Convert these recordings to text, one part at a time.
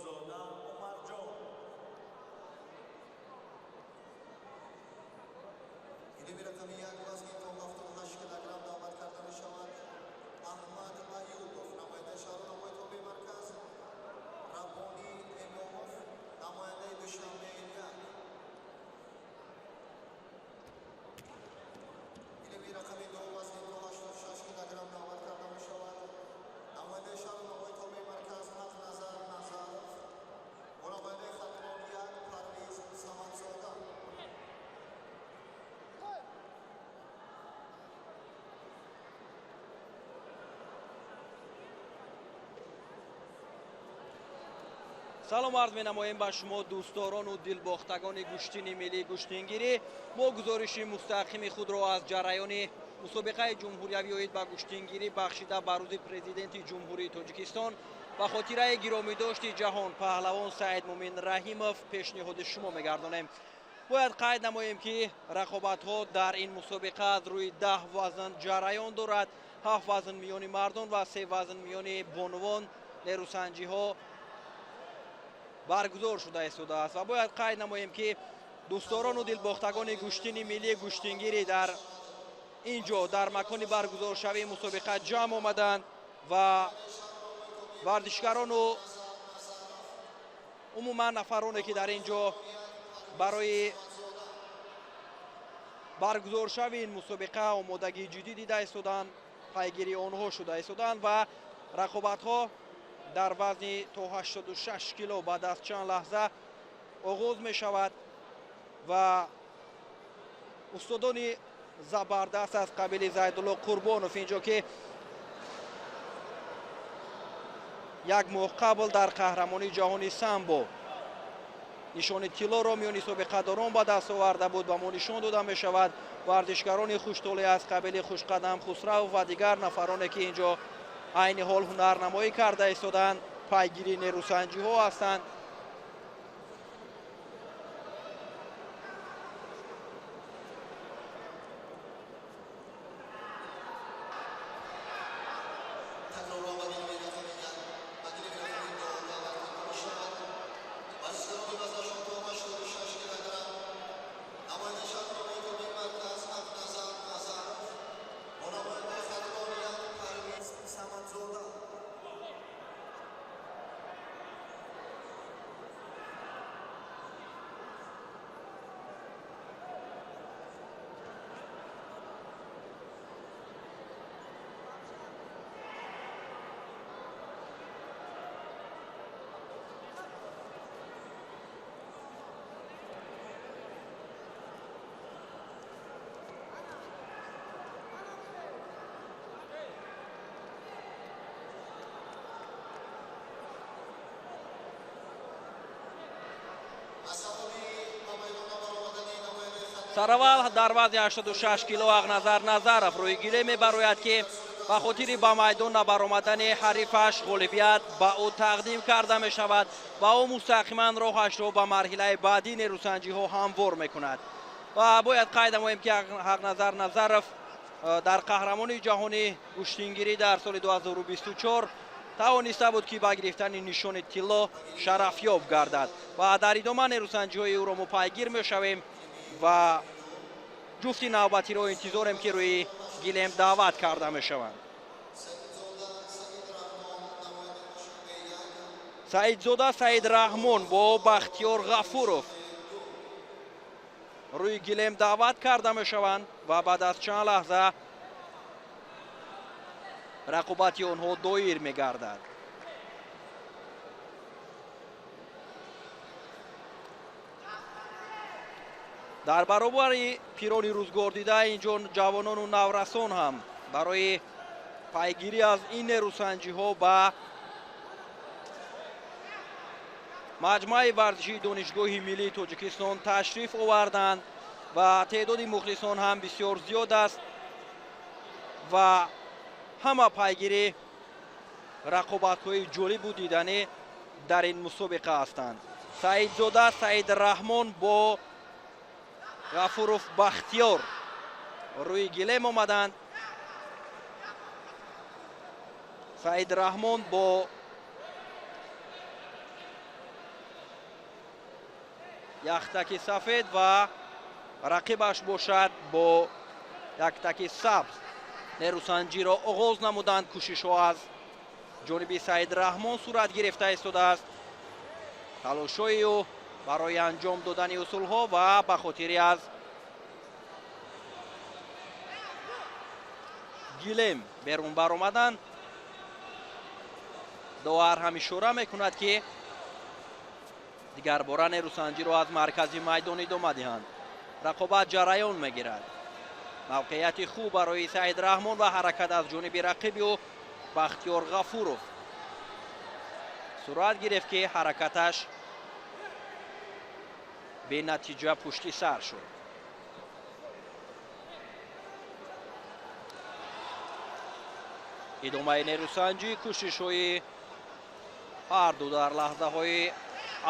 Юсуфзода Умарҷон. Гилеми рақами 1 вазни то 78 килограмм даъват карда мешавад Аҳмад Аюбов, намояндаи шаҳру ноҳияи тобеи марказ, Раббонӣ Эмомов, намояндаи Душанбе 1. Гилеми рақами 2 вазни то 86 килограмм даъват карда мешавад намояндаи шаҳру ноҳияи тобеи марказ Ҳақназар Назаров бо намояндаи Хатлон 1 Парвиз Самадзода. Салом арз менамоем ба шумо дӯстдорону дилбохтагони гӯштини миллии гӯштингирӣ. Мо гузориши мустақими худро аз ҷараёни мусобиқаи ҷумҳуриявӣ оид ба гӯштингирӣ бахшида ба рӯзи президенти Ҷумҳурии Тоҷикистон ба хотираи гиромидошти ҷаҳон паҳлавон Саидмумин Раҳимов пешниҳоди шумо мегардонем. Бояд қайд намоем, ки рақобатҳо дар ин мусобиқа аз рӯи 10 вазн ҷараён дорад. 7 вазн миёни мардон ва 3 вазн миёни бонувон нерӯсанҷиҳо баргузор шуда истодааст. Ва бояд қайд намоем, ки дӯстдорону дилбохтагони гӯштини миллии гӯштингирӣ дар ин ҷо дар макони баргузоршавии мусобиқа ҷамъ омаданд ва варзишгарону умуман нафароне, ки дар ин ҷо барои баргузоршавии ин мусобиқа омодагии ҷиддӣ дида истоданд, пайгирии онҳо шуда истоданд. Ва рақобатҳо дар вазни то 86 кило баъд аз чанд лаҳза оғоз мешавад ва устодони забардаст аз қабили Зайдулло Қурбонов инҷо, ки як моҳ қабл дар қаҳрамонии ҷаҳони самбо нишони тиллоро миёни собиқадорон ба даст оварда буд, ба мо нишон дода мешавад. Варзишгарони хуштоле аз қабили Хушқадам Хусравов ва дигар нафароне, ки инҷо айни ҳол ҳунарнамоӣ карда истоданд, пайгири нерӯсанҷиҳо ҳастанд. Такроран ба гилеми рақами 1 ба гилеми рақами 2 даъват карда мешавад варзишгарони вазнашон то 86 килограмм, намояндаи шаҳру ноҳияи тобеи марказ Ҳақназар Назаров бо намояндаи Хатлон 1 Парвиз Самадзода. Аз сабаби ба майдон набаромадани намояндаи Хатлон Сараввал дар вазни 86 кило Ҳақназар Назаров рӯи гиле мебарояд, ки ба хотири ба майдон набаромадани ҳарифаш ғолибият ба ӯ тақдим карда мешавад ва ӯ мустақиман роҳашро ба марҳилаи баъдии нерӯсанҷиҳо ҳамвор мекунад. Ва бояд қайд намоем, ки Ҳақназар Назаров дар қаҳрамонии ҷаҳонии гӯштингирӣ дар соли 2024 тавониста буд, ки ба гирифтани нишони тилло шарафёб гардад. Ва дар идома нерӯсанҷиҳои ӯро мо пайгир мешавем ва ҷуфти навбатиро интизорем, ки рӯи гилем даъват карда мешаванд. Саидзода Саид Раҳмон бо Бахтиёр Ғафуров рӯи гилем даъват карда мешаванд ва баъд аз чанд лаҳза рақобати онҳо доир мегардад. Дар баробари пирони рӯзгордида инҷо ҷавонону наврасон ҳам барои пайгирӣ аз ин нерӯсанҷиҳо ба маҷмӯаи варзишии Донишгоҳи миллии Тоҷикистон ташриф оварданд ва теъдоди мухлисон ҳам бисёр зиёд аст ва ҳама пайгири рақобатҳои ҷолибу диданӣ дар ин мусобиқа ҳастанд. Саидзода Саид Раҳмон бо Ғафуров Бахтиёр рӯи гилем омаданд. Саид Раҳмон бо яхтаки сафед ва рақибаш бошад бо яктаки сабз. Нерӯсанҷиро оғоз намуданд. Кӯшишҳо аз ҷониби Саид Раҳмон сурат гирифта истодааст. Талошҳои ӯ барои анҷом додани усулҳо ва ба хотири аз гилем берун баромадан. Довар ҳам ишора мекунад, ки дигарбора нерӯсанҷиро аз маркази майдон идома диҳанд. Рақобат ҷараён мегирад. Мавқеияти хуб барои Саид Раҳмон ва ҳаракат аз ҷониби рақиби ӯ Бахтиёр Ғафуров сурат гирифт, ки ҳаракаташ бенатиҷа пушти сар шуд. Идомаи нерӯсанҷӣ, кӯшишҳои ҳарду дар лаҳзаҳои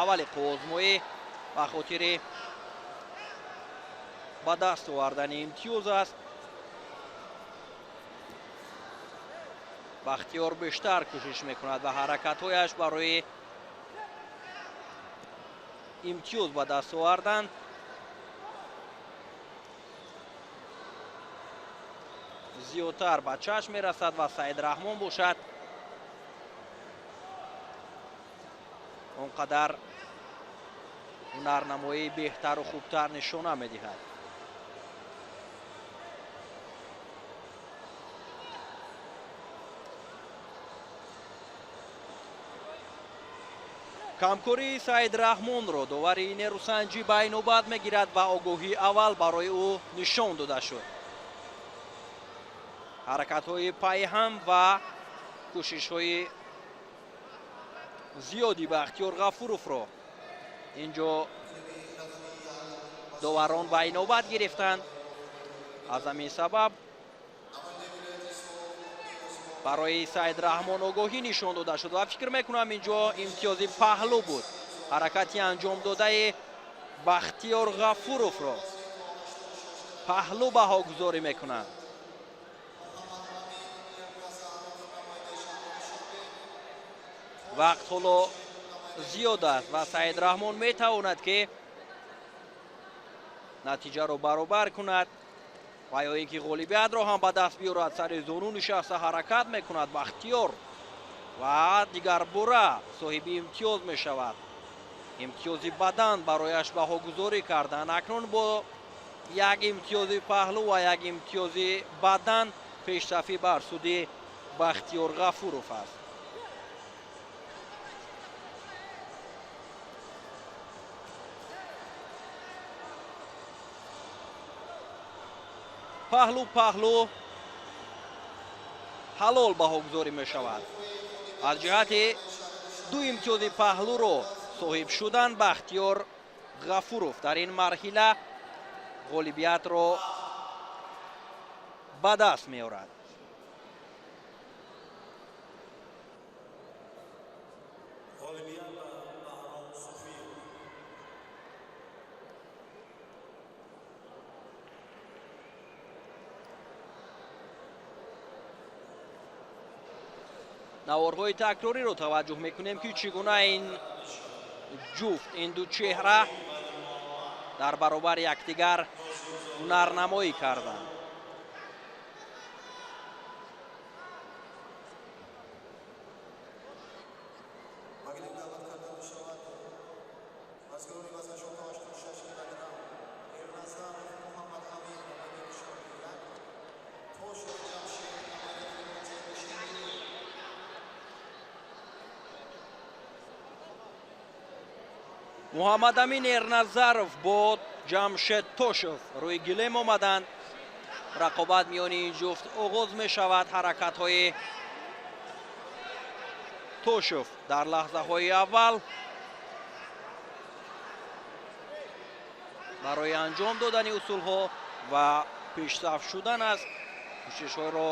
аввали қувваозмоӣ ба хотири ба даст овардани имтиёз аст. Бахтиёр бештар кӯшиш мекунад ва ҳаракатҳояш барои имтиёз ба даст овардан зиёдтар ба чашм мерасад ва Саид Раҳмон бошад он қадар ҳунарнамоии беҳтару хубтар нишона медиҳад. Камкории Саид Раҳмонро довари нерӯсанҷӣ ба инобат мегирад ва огоҳии аввал барои ӯ нишон дода шуд. Ҳаракатҳои пайҳам ва кӯшишҳои зиёди Бахтиёр Ғафуровро инҷо доварон ба инобат гирифтанд. Аз ҳамин сабаб барои Саид Раҳмон огоҳӣ нишон дода шуд ва фикр мекунам инҷо имтиёзи паҳлӯ буд. Ҳаракати анҷом додаи Бахтиёр Ғафуровро паҳлӯ баҳогузорӣ мекунанд. Вақт ҳоло зиёд аст ва Саид Раҳмон метавонад, ки натиҷаро баробар кунад ва ё ин ки ғолибиятро ҳам ба даст биёрад. Сари зону нишаста ҳаракат мекунад Бахтиёр ва дигарбора соҳиби имтиёз мешавад. Имтиёзи бадан барояш баҳогузорӣ карданд. Акнун бо як имтиёзи паҳлӯ ва як имтиёзи бадан пешсафӣ бар суди Бахтиёр Ғафуров аст. Паҳлӯ паҳлӯ ҳалол баҳогузорӣ мешавад. Аз ҷиҳати ду имтиёзи паҳлӯро соҳиб шудан Бахтиёр Ғафуров дар ин марҳила ғолибиятро ба даст меорад. Наворҳои такрориро таваҷҷӯҳ мекунем, ки чӣ гуна ин ҷуфт, ин ду чеҳра дар баробари якдигар ҳунарнамоӣ карданд. Муҳаммадамин Эрназаров бо Ҷамшед Тошев рӯи гилем омаданд. Рақобат миёни ин ҷуфт оғоз мешавад. Ҳаракатҳои Тошев дар лаҳзаҳои аввал барои анҷом додани усулҳо ва пешсаф шудан аст. Кӯшишҳоро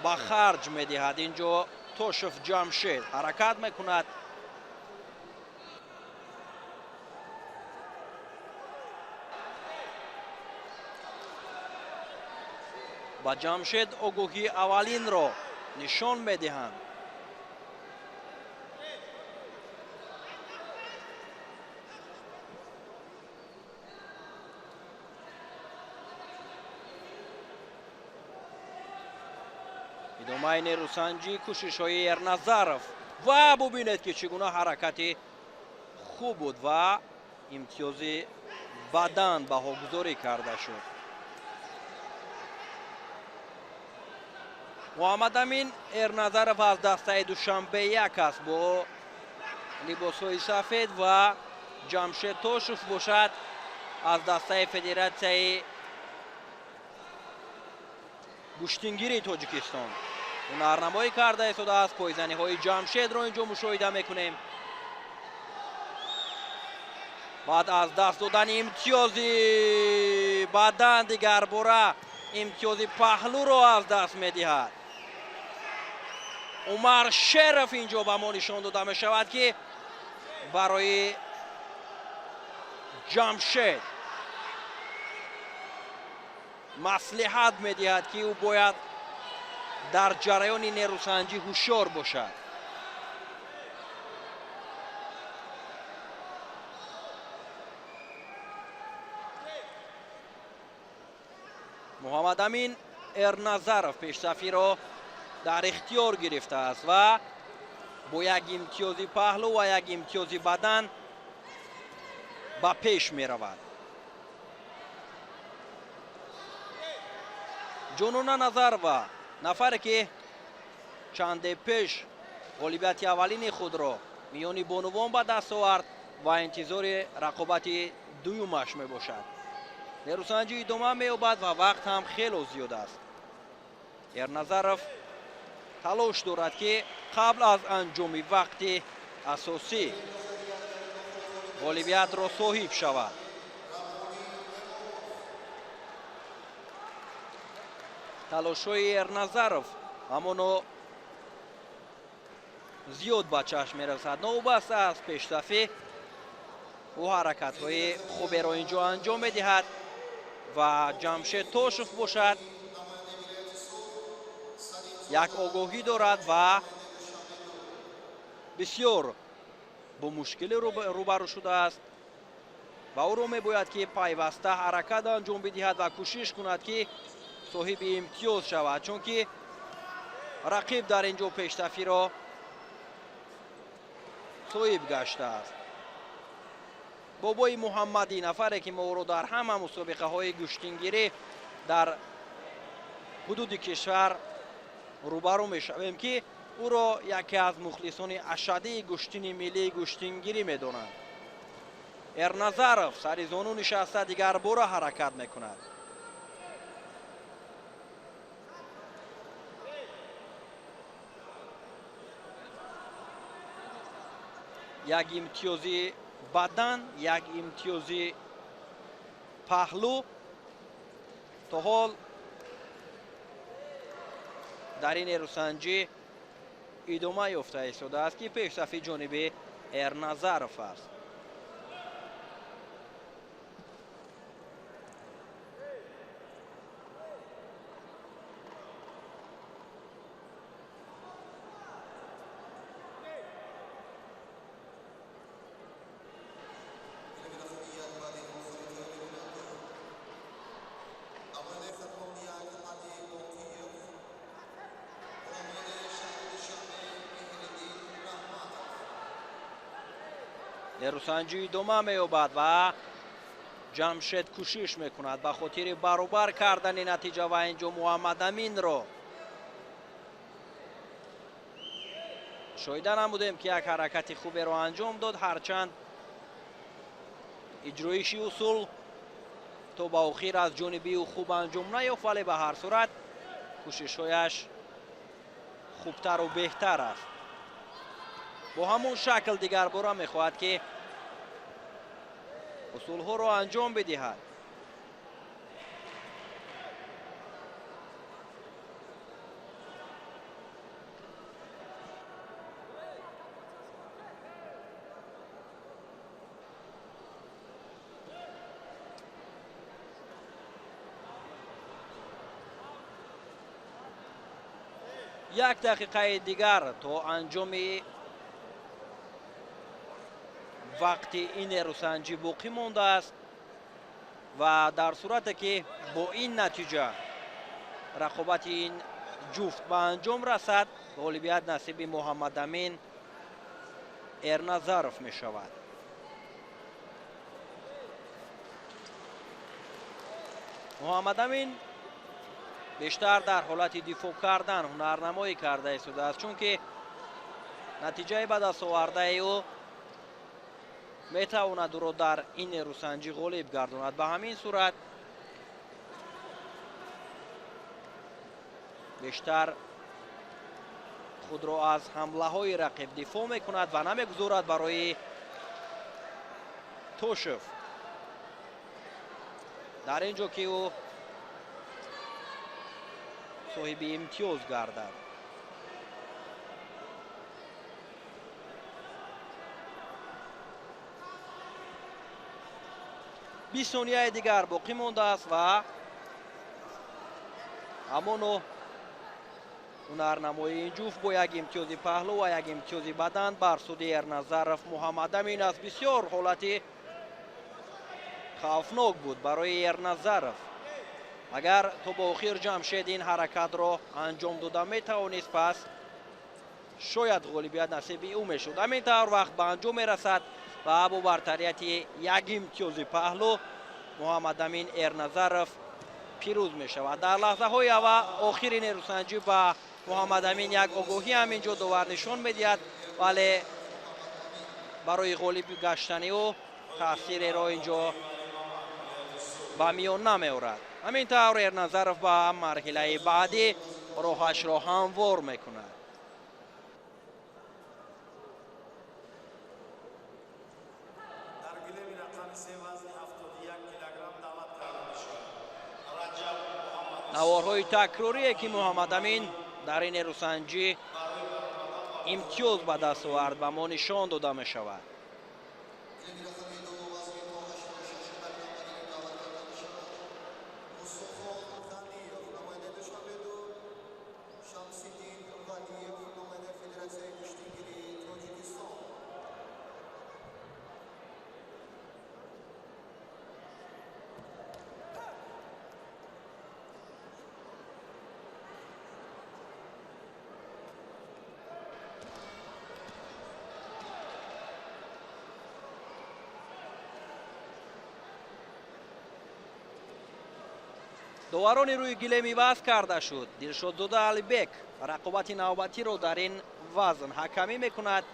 ба харҷ медиҳад. Инҷо Тошев Ҷамшед ҳаракат мекунад. Ба Ҷамшед огоҳии аввалинро нишон медиҳанд. Идомаи нерӯсанҷӣ, кӯшишҳои Эрназаров ва бубинед, ки чӣ гуна ҳаракати хуб буд ва имтиёзи бадан баҳогузорӣ карда шуд. Муҳаммадамин Эрназаров аз дастаи Душанбе як аст бо либосҳои сафед ва Ҷамшед Тошев бошад аз дастаи Федератсияи гӯштингирии Тоҷикистон. Ҳунарнамоӣ карда истодааст. Пойзаниҳои Ҷамшедро инҷо мушоҳида мекунем. Баъд аз даст додани имтиёзи бадан дигарбора имтиёзи паҳлӯро аз даст медиҳад. Умар Шеров инҷо ба мо нишон дода мешавад, ки барои Ҷамшед маслиҳат медиҳад, ки ӯ бояд дар ҷараёни нерӯсанҷӣ ҳушёр бошад. Муҳаммадамин Эрназаров пешсафиро дар ихтиёр гирифтааст ва бо як имтиёзи паҳлӯ ва як имтиёзи бадан ба пеш меравад. Ҷонона Назарова, нафаре ки чанде пеш ғолибияти аввалини худро миёни бонувон ба даст овард ва интизори рақобати дуюмаш мебошад. Нерӯсанҷӣ идома меёбад ва вақт ҳам хело зиёд аст. Эрназаров талош дорад, ки қабл аз анҷоми вақти асосӣ ғолибиятро соҳиб шавад. Талошҳои Эрназаров ҳамоно зиёд ба чашм мерасад. Новобаста аз пешсафӣ ӯ ҳаракатҳои хуберо инҷо анҷом медиҳад ва Ҷамшед Тошев бошад як огоҳӣ дорад ва бисёр бо мушкилӣ рӯбарӯ шудааст ва ӯро мебояд, ки пайваста ҳаракат анҷом бидиҳад ва кӯшиш кунад, ки соҳиби имтиёз шавад, чунки рақиб дар ин ҷо пештафиро соҳиб гаштааст. Бобои Муҳаммадӣ, нафаре ки мо ӯро дар ҳама мусобиқаҳои гӯштингирӣ дар ҳудуди кишвар рӯбарӯ мешавем, ки ӯро яке аз мухлисони ашаддии гӯштини миллии гӯштингирӣ медонанд. Эрназаров сари зону нишаста дигарбора ҳаракат мекунад. Як имтиёзи бадан, як имтиёзи паҳлӯ то ҳол дар ин нерӯсанҷӣ идома ёфта истодааст, ки пешсафи ҷониби Эрназаров аст. Нерӯсанҷӣ идома меёбад ва Ҷамшед кӯшиш мекунад ба хотири баробар кардани натиҷа ва инҷо Муҳаммадаминро мушоҳида намудем, ки як ҳаракати хуберо анҷом дод, ҳарчанд иҷроиши усул то ба охир аз ҷониби ӯ хуб анҷом наёфт, вале ба ҳар сурат кӯшишҳояш хубтару беҳтар аст. Бо ҳамон шакл дигарбора мехоҳад, ки усулҳоро анҷом бидиҳад. Як дақиқаи дигар то анҷоми вақти ин нерӯсанҷӣ боқӣ мондааст ва дар сурате ки бо ин натиҷа рақобати ин ҷуфт ба анҷом расад, ғолибият насиби Муҳаммадамин Эрназаров мешавад. Муҳаммадамин бештар дар ҳолати дифоъ кардан ҳунарнамоӣ карда истодааст, чунки натиҷаи ба даст овардаи ӯ метавонад ӯро дар ин нерӯсанҷӣ ғолиб гардонад. Ба ҳамин сурат бештар худро аз ҳамлаҳои рақиб дифоъ мекунад ва намегузорад барои Тошев дар ин ҷо ки ӯ соҳиби имтиёз гардад. Бист сонияи дигар боқӣ мондааст ва ҳамоно ҳунарнамоии ин ҷуфт бо як имтиёзи паҳлӯ ва як имтиёзи бадан бар суди Эрназаров Муҳаммадамин аст. Бисёр ҳолати хавфнок буд барои Эрназаров. Агар то ба охир Ҷамшед ин ҳаракатро анҷом дода метавонист, пас шояд ғолибият насиби ӯ мешуд. Ҳамин тавр вақт ба анҷом мерасад ва бо бартарияти як имтиёзи паҳлӯ Муҳаммадамин Эрназаров пирӯз мешавад. Дар лаҳзаҳои аввал охири нерӯсанҷӣ ба Муҳаммадамин як огоҳӣ ҳам инҷо довар нишон медиҳад, вале барои ғолиб гаштани ӯ таъсиреро инҷо ба миён намеорад. Ҳамин тавр Эрназаров ба марҳилаи баъдӣ роҳашро ҳамвор мекунад. Наворҳои такрорие ки Муҳаммадамин дар ин нерӯсанҷӣ имтиёз ба даст овард ба мо нишон дода мешавад. Доварони рӯи гилем иваз карда шуд. Дилшодзода Алибек рақобати навбатиро дар ин вазн ҳакамӣ мекунад.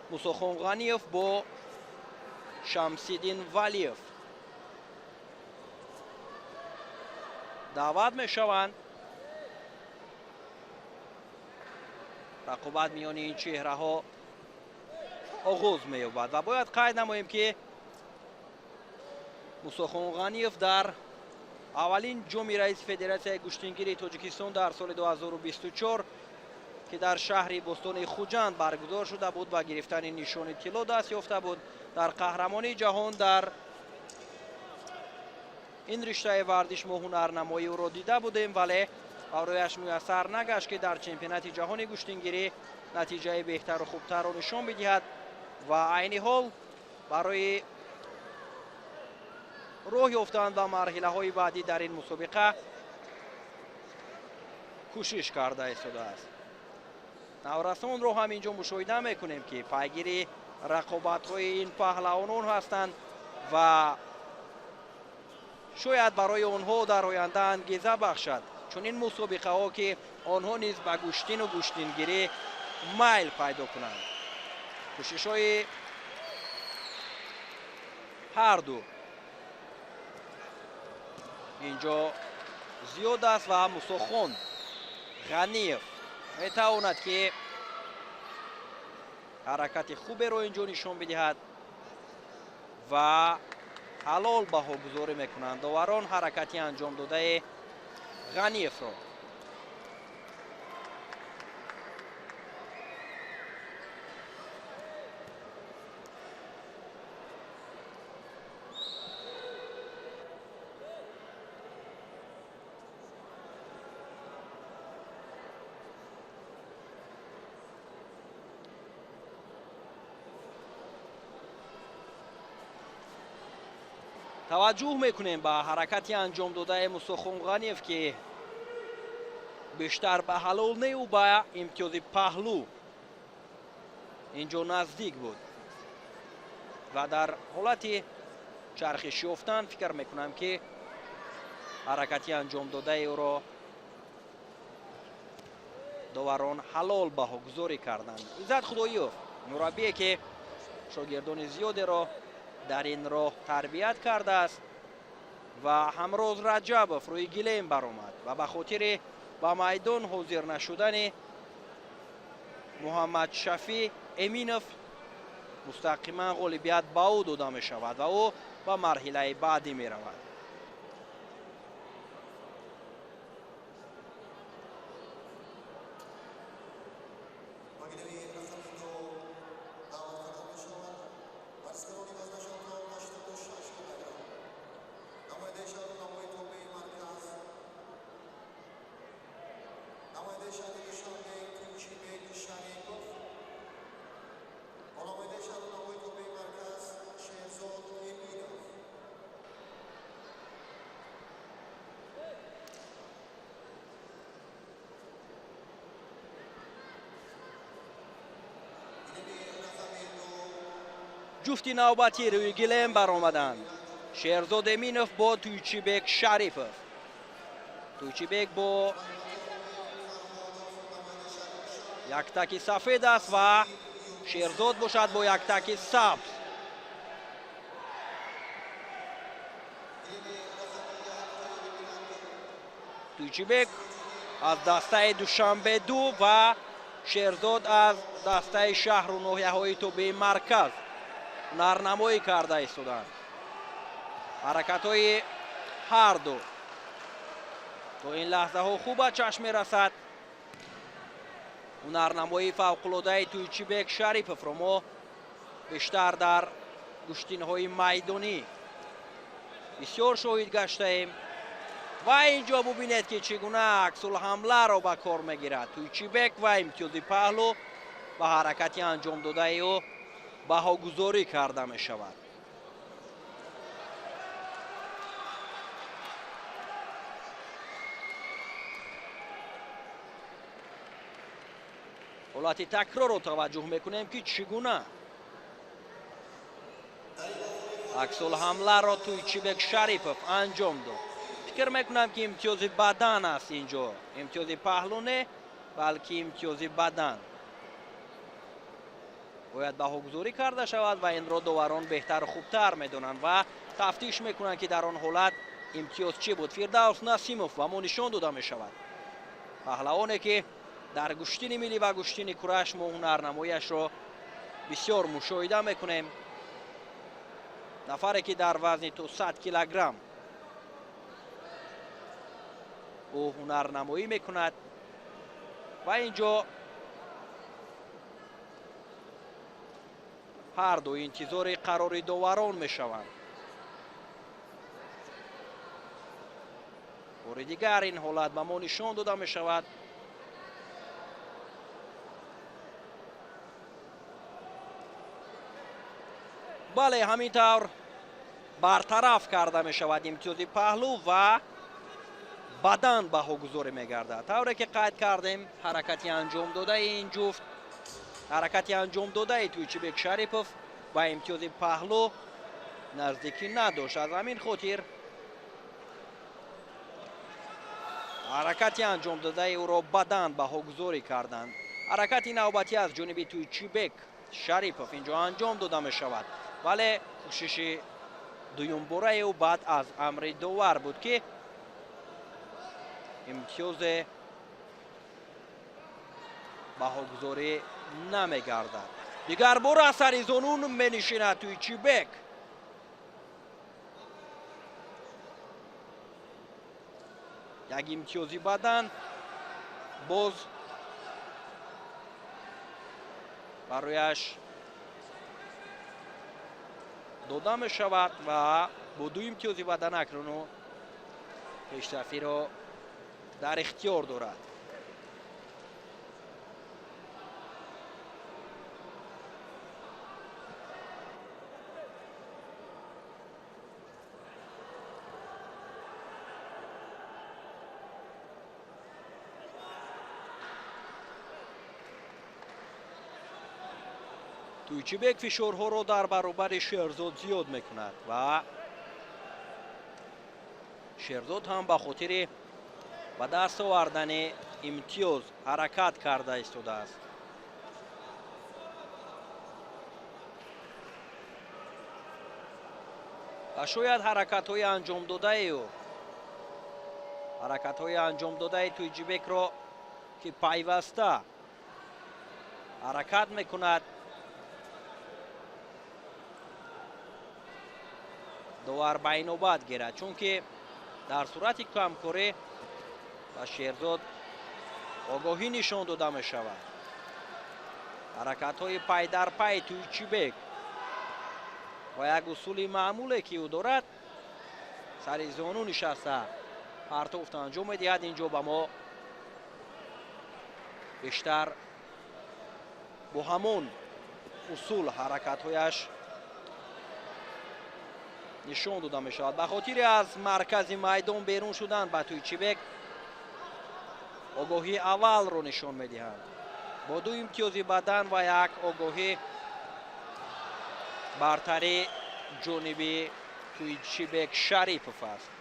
Мусохон Ғаниев бо Шамсиддин Валиев даъват мешаванд. Рақобат миёни ин чеҳраҳо оғоз меёбад ва бояд қайд намоем, ки Мусохон Ғаниев дар аввалин ҷоми раиси Федератсияи гӯштингирии Тоҷикистон дар соли 2024, ки дар шаҳри Бостони Хуҷанд баргузор шуда буд, ба гирифтани нишони тилло даст ёфта буд. Дар қаҳрамонии ҷаҳон дар ин риштаи варзиш мо ҳунарнамоии ӯро дида будем, вале барояш муяссар нагашт, ки дар чемпионати ҷаҳони гӯштингирӣ натиҷаи беҳтару хубтарро нишон бидиҳад ва айни ҳол барои роҳ ёфтан ба марҳилаҳои баъдӣ дар ин мусобиқа кӯшиш карда истодааст. Наврасонро ҳам инҷо мушоҳида мекунем, ки пайгири рақобатҳои ин паҳлавонон ҳастанд ва шояд барои онҳо дар оянда ангеза бахшад чунин мусобиқаҳо, ки онҳо низ ба гӯштину гӯштингирӣ майл пайдо кунанд. Кӯшишҳои ҳарду инҷо зиёд аст ва Мусохон Ғаниев метавонад, ки ҳаракати хуберо инҷо нишон бидиҳад ва ҳалол баҳогузорӣ мекунанд доварон ҳаракати анҷомдодаи Ғаниевро. Таваҷҷӯҳ мекунем ба ҳаракати анҷомдодаи Мусохон Ғаниев, ки Бештар ба ҳалол не, ӯ ба имтиёзи паҳлӯ инҷо наздик буд ва дар ҳолати чархиш ёфтан фикр мекунам, ки ҳаракати анҷомдодаи ӯро доварон ҳалол баҳогузорӣ карданд. Иззат Худоёв, мураббие ки шогирдони зиёдеро дар ин роҳ тарбият кардааст, ва Ҳамроз Раҷабов рӯи гилем баромад ва ба хотири ба майдон ҳозир нашудани Муҳаммад Шафӣ Эминов мустақиман ғолибият ба ӯ дода мешавад ва ӯ ба марҳилаи баъдӣ меравад. Ҷуфти навбатӣ рӯи гилем баромаданд. Шерзод Эминов бо Туйчибек Шарипов. Туйчибек бо яктаки сафед аст ва Шерзод бошад бо яктаки сабз. Туйчибек аз дастаи Душанбе 2 ва Шерзод аз дастаи шаҳру ноҳияҳои тобеи марказ ҳунарнамоӣ карда истоданд. Ҳаракатҳои ҳарду то ин лаҳзаҳо хуб ба чашм мерасад. Ҳунарнамоии фавқулодаи Туйчибек Шариповро мо бештар дар гӯштинҳои майдонӣ бисёр шоҳид гаштаем ва инҷо бубинед, ки чӣ гуна аксулҳамларо ба кор мегирад Туйчибек ва имтиёзи паҳлӯ ба ҳаракати анҷомдодаи ӯ баҳогузорӣ карда мешавад. Ҳолати такрорро таваҷҷӯҳ мекунем, ки чӣ гуна аксулҳамларо Туйчибек Шарипов анҷом дод. Фикр мекунам, ки имтиёзи бадан аст инҷо, имтиёзи паҳлӯ не, балки имтиёзи бадан бояд баҳогузорӣ карда шавад ва инро доварон беҳтару хубтар медонанд ва тафтиш мекунанд, ки дар он ҳолат имтиёз чӣ буд. Фирдавс Насимов ба мо нишон дода мешавад, паҳлавоне ки дар гӯштини миллӣ ва гӯштини кураш мо ҳунарнамоиашро бисёр мушоҳида мекунем. Нафаре ки дар вазни то 100 килограмм ӯ ҳунарнамоӣ мекунад ва инҷо ҳарду интизори қарори доварон мешаванд. Бори дигар ин ҳолат ба мо нишон дода мешавад. Бале, ҳамин тавр бартараф карда мешавад имтиёзи паҳлӯ ва бадан баҳогузорӣ мегардад. Тавре ки қайд кардем, ҳаракати анҷомдодаи ин ҷуфт, ҳаракати анҷомдодаи Туйчибек Шарипов ба имтиёзи паҳлӯ наздикӣ надошт. Аз ҳамин хотир ҳаракати анҷомдодаи ӯро бадан баҳогузорӣ карданд. Ҳаракати навбатӣ аз ҷониби Туйчибек Шарипов инҷо анҷом дода мешавад, вале кӯшиши дуюмбораи ӯ баъд аз амри довар буд, ки имтиёзе баҳогузорӣ намегардад. Дигар бора сари зонун менишинад Туйчибек. Як имтиёзи бадан боз барояш дода мешавад ва бо ду имтиёзи бадан акнун ӯ пешрафиро дар ихтиёр дорад. Туйчибек фишорҳоро дар баробари Шерзод зиёд мекунад ва Шерзод ҳам ба хотири ба даст овардани имтиёз ҳаракат карда истодааст. Ва шояд ҳаракатҳои анҷомдодаи ӯ, ҳаракатҳои анҷомдодаи Туйчибекро, ки пайваста ҳаракат мекунад, довар ба инобат гирад, чунки дар сурати камкорӣ ба Шерзод огоҳӣ нишон дода мешавад. Ҳаракатҳои пайдарпай Туйчибек ва як усули маъмуле, ки ӯ дорад, сари зону нишаста партофт анҷом медиҳад. Инҷо ба мо бештар бо ҳамон усул ҳаракатҳояш нишон дода мешавад. Ба хотири аз маркази майдон берун шудан ба Туйчибек огоҳии аввалро нишон медиҳанд бо 2 имтиёзи бадан ва як огоҳӣ бартарӣ ҷониби Туйчибек Шарипов аст.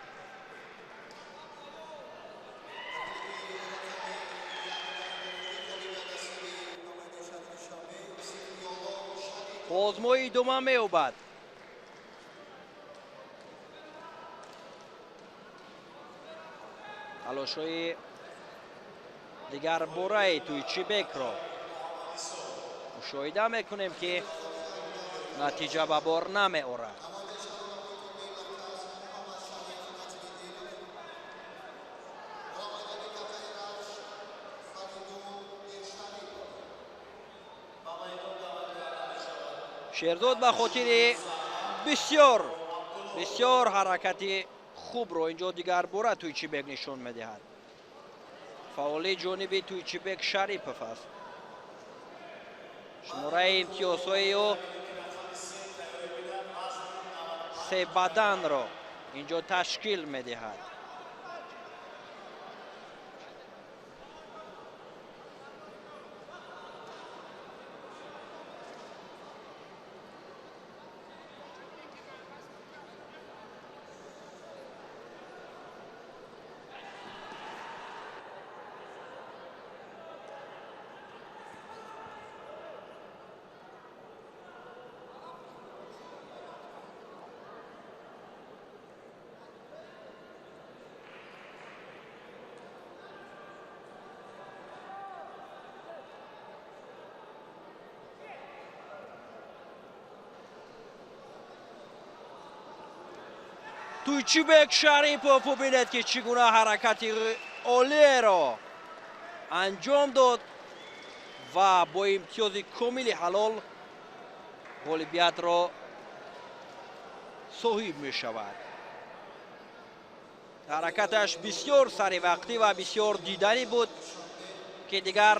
Озмои идома меёбад. Талошҳои дигарбораи Туйчибекро мушоҳида мекунем, ки натиҷа ба бор намеорад. Шерзод ба хотири бисёр бисёр ҳаракати хубро инҷо дигарбора Туйчибек нишон медиҳад. Фаъоли ҷониби Туйчибек Шарипов аст. Шумораи имтиёзҳои ӯ 3 баданро инҷо ташкил медиҳад. Туйчибек Шарипов бубинед, ки чӣ гуна ҳаракати олиеро анҷом дод ва бо имтиёзи комили ҳалол ғолибиятро соҳиб мешавад. Ҳаракаташ бисёр саривақтӣ ва бисёр диданӣ буд, ки дигар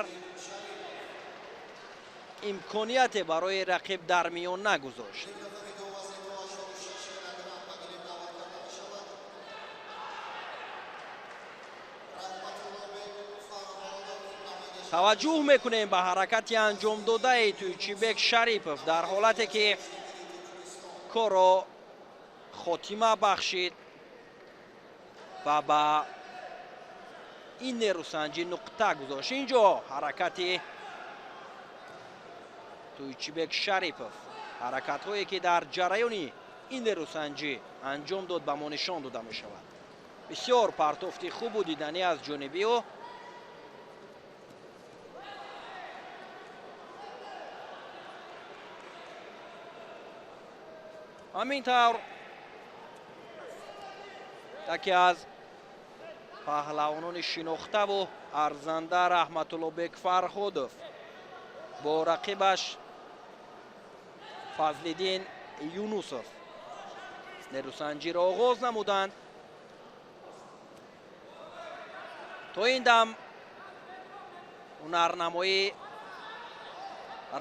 имконияте барои рақиб дар миён нагузошт. Таваҷҷӯҳ мекунем ба ҳаракати анҷомдодаи Туйчибек Шарипов дар ҳолате, ки корро хотима бахшид ва ба ин нерӯсанҷӣ нуқта гузошт. Инҷо ҳаракати Туйчибек Шарипов, ҳаракатҳое, ки дар ҷараёни ин нерӯсанҷӣ анҷом дод, ба мо нишон дода мешавад. Бисёр партофти хубу диданӣ аз ҷониби ӯ. Ҳамин тавр яке аз паҳлавонони шинохтаву арзанда Раҳматуллобек Фарҳодов бо рақибаш Фазлиддин Юнусов нерӯсанҷиро оғоз намуданд. То ин дам ҳунарнамоии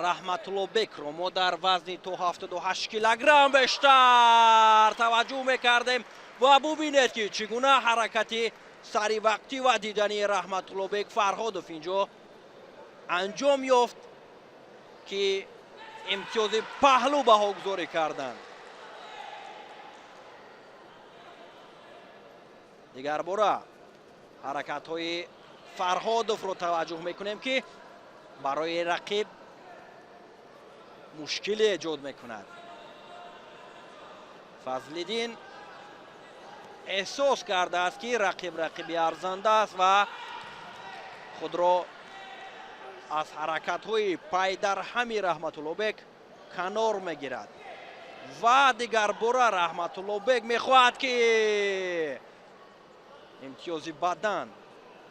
Раҳматуллобекро мо дар вазни то 78 килограмм бештар таваҷҷӯҳ мекардем ва бубинед, ки чӣ гуна ҳаракати саривақтӣ ва дидани Раҳматуллобек Фарҳодов инҷо анҷом ёфт, ки Имтиёзи паҳлӯ баҳогузорӣ карданд. Дигарбора ҳаракатҳои Фарҳодовро таваҷҷӯҳ мекунем, ки барои рақиб мушкиле эҷод мекунад. Фазлиддин эҳсос кардааст, ки рақиб рақиби арзанда аст ва худро аз ҳаракатҳои пайдарҳами Раҳматуллобек канор мегирад. Ва дигарбора Раҳматуллобек мехоҳад, ки имтиёзи бадан,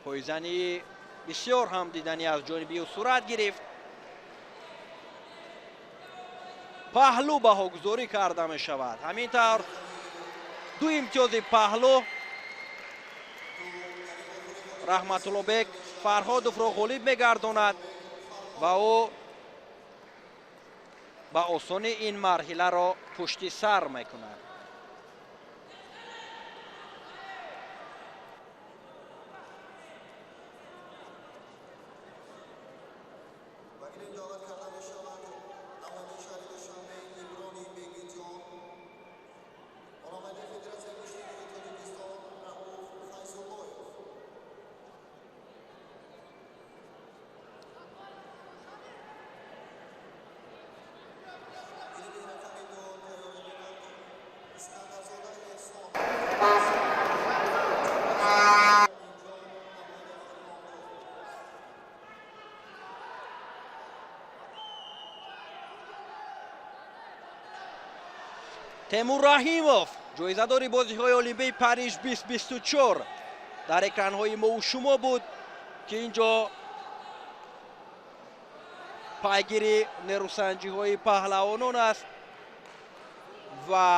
пойзанӣ бисёр ҳам диданӣ аз ҷониби ӯ сурат гирифт. Паҳлӯ баҳогузорӣ карда мешавад. Ҳамин тавр ду имтиёзи паҳлӯ Раҳматуллобек Фарҳодовро ғолиб мегардонад ва ӯ ба осонӣ ин марҳиларо пушти сар мекунад. Темур Раҳимов, ҷоизадори бозиҳои Олимпии Париж 2024, дар экранҳои мову шумо буд, ки ин ҷо пайгири нерӯсанҷиҳои паҳлавонон аст ва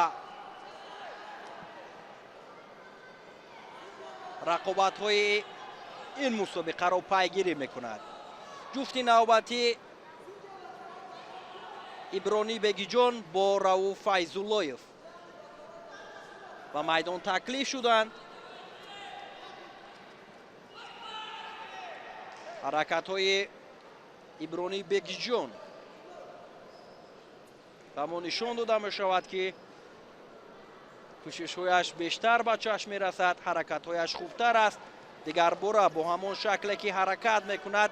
рақобатҳои ин мусобиқаро пайгирӣ мекунад. Ҷуфти навбатӣ Ибронӣ Бегиҷон бо Рауф Файзуллоев ба майдон таклиф шуданд. Ҳаракатҳои Ибронӣ Бегиҷон ба мо нишон дода мешавад, ки кӯшишҳояш бештар ба чашм мерасад, ҳаракатҳояш хубтар аст. Дигарбора бо ҳамон шакле ки ҳаракат мекунад,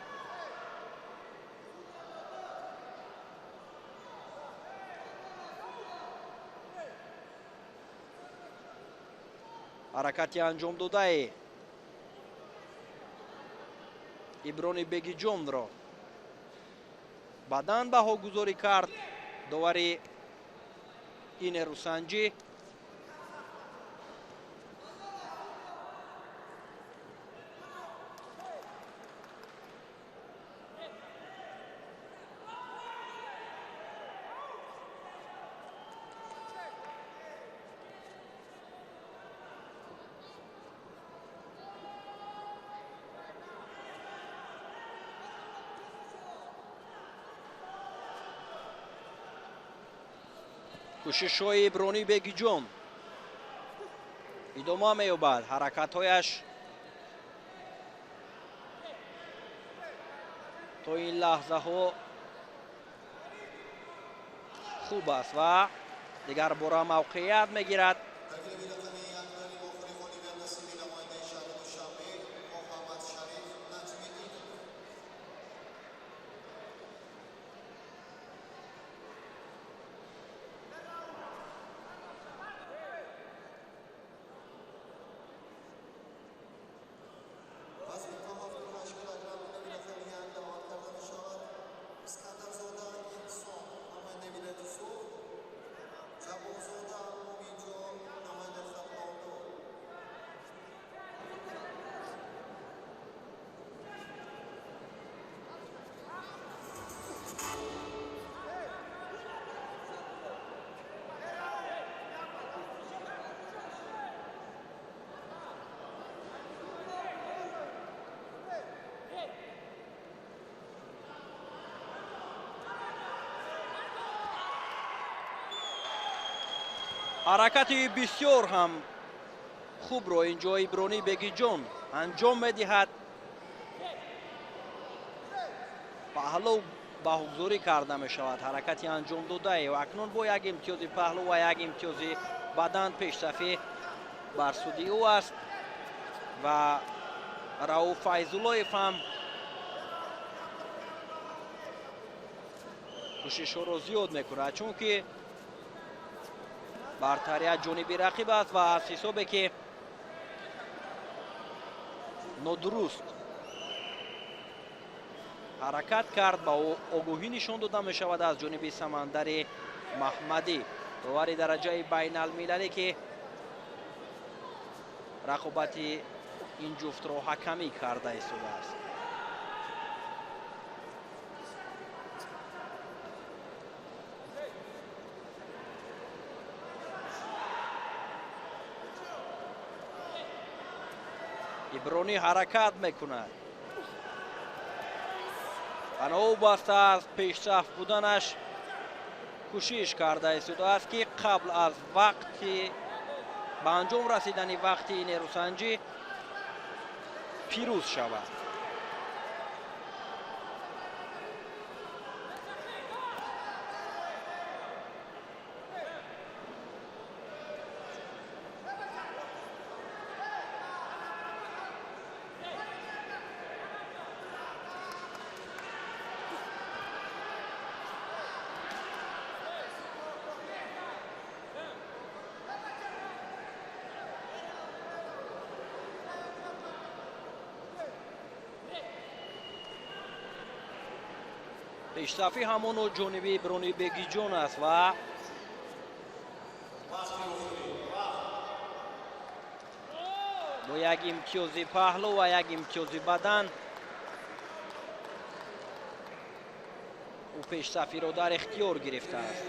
ҳаракати анҷомдодаи Иброни Бегиҷонро баъдан баҳогузорӣ кард довари инерусанҷӣ. Кӯшишҳои Ибронӣ Бегиҷон идома меёбад. Ҳаракатҳояш то ин лаҳзаҳо хуб аст ва дигар бора мавқеият мегирад. Ҳаракати бисёр ҳам хубро инҷо Ибронӣ Бегиҷон анҷом медиҳад. Паҳлӯ баҳогузорӣ карда мешавад ҳаракати анҷом додае ва акнун бо як имтиёзи паҳлӯ ва як имтиёзи бадан пешсафӣ бар суди ӯ аст ва Рауф Файзуллоев ҳам кӯшишҳоро зиёд мекунад, чунки бартарият ҷониби рақиб аст ва аз ҳисобе ки нодуруст ҳаракат кард ба огоҳӣ нишон дода мешавад аз ҷониби Самандари Маҳмадӣ, довари дараҷаи байналмилалӣ, ки рақобати ин ҷуфтро ҳакамӣ карда истодааст. Ибронӣ ҳаракат мекунад ва новобаста аз пешсаф буданаш кӯшиш карда истодааст, ки қабл аз вақти ба анҷом расидани вақти нерӯсанҷӣ пирӯз шавад. Пешсафӣ ҳамоно ҷониби Иброни Бегиҷон аст ва бо як имтиёзи паҳлӯ ва як имтиёзи бадан ӯ пешсафиро дар ихтиёр гирифтааст.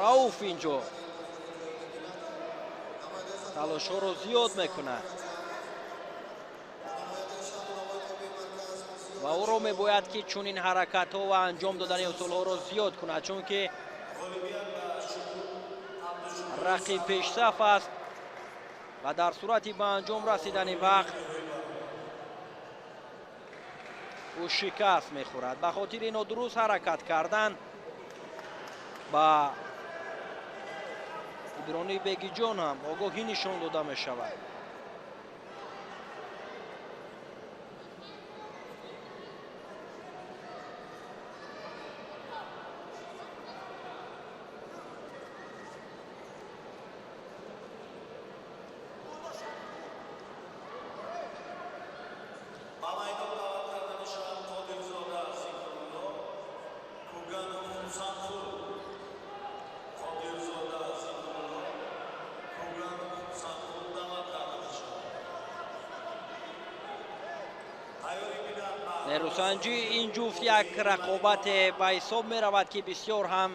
Рауф инҷо талошҳоро зиёд мекунад ва ӯро мебояд ки чунин ҳаракатҳо ва анҷом додани усулҳоро зиёд кунад, чунки рақиб пешсаф аст ва дар сурати ба анҷом расидани вақт ӯ шикаст мехӯрад. Ба хотири нодуруст ҳаракат кардан ба Иброни Бегиҷон ҳам огоҳӣ нишон дода мешавад. Нерӯсанҷӣ ин ҷуфт як рақобате ба ҳисоб меравад, ки бисёр ҳам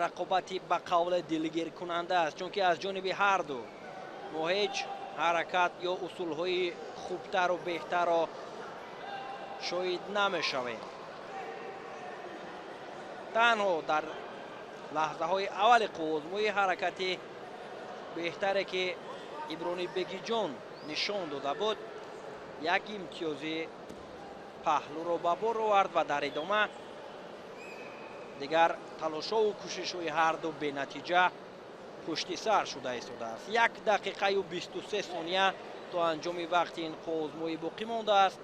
рақобати ба қавле дилгиркунанда аст, чунки аз ҷониби ҳарду мо ҳеҷ ҳаракат ё усулҳои хубтару беҳтарро шоҳид намешавем. Танҳо дар лаҳзаҳои аввали қуввозмоӣ ҳаракати беҳтаре, ки Иброни Бегиҷон нишон дода буд, як имтиёзи паҳлӯро ба бор овард ва дар идома дигар талошҳову кӯшишҳои ҳарду бенатиҷа пушти сар шуда истодааст. 1 дақиқаю 23 сония то анҷоми вақти ин қуввозмоӣ боқӣ мондааст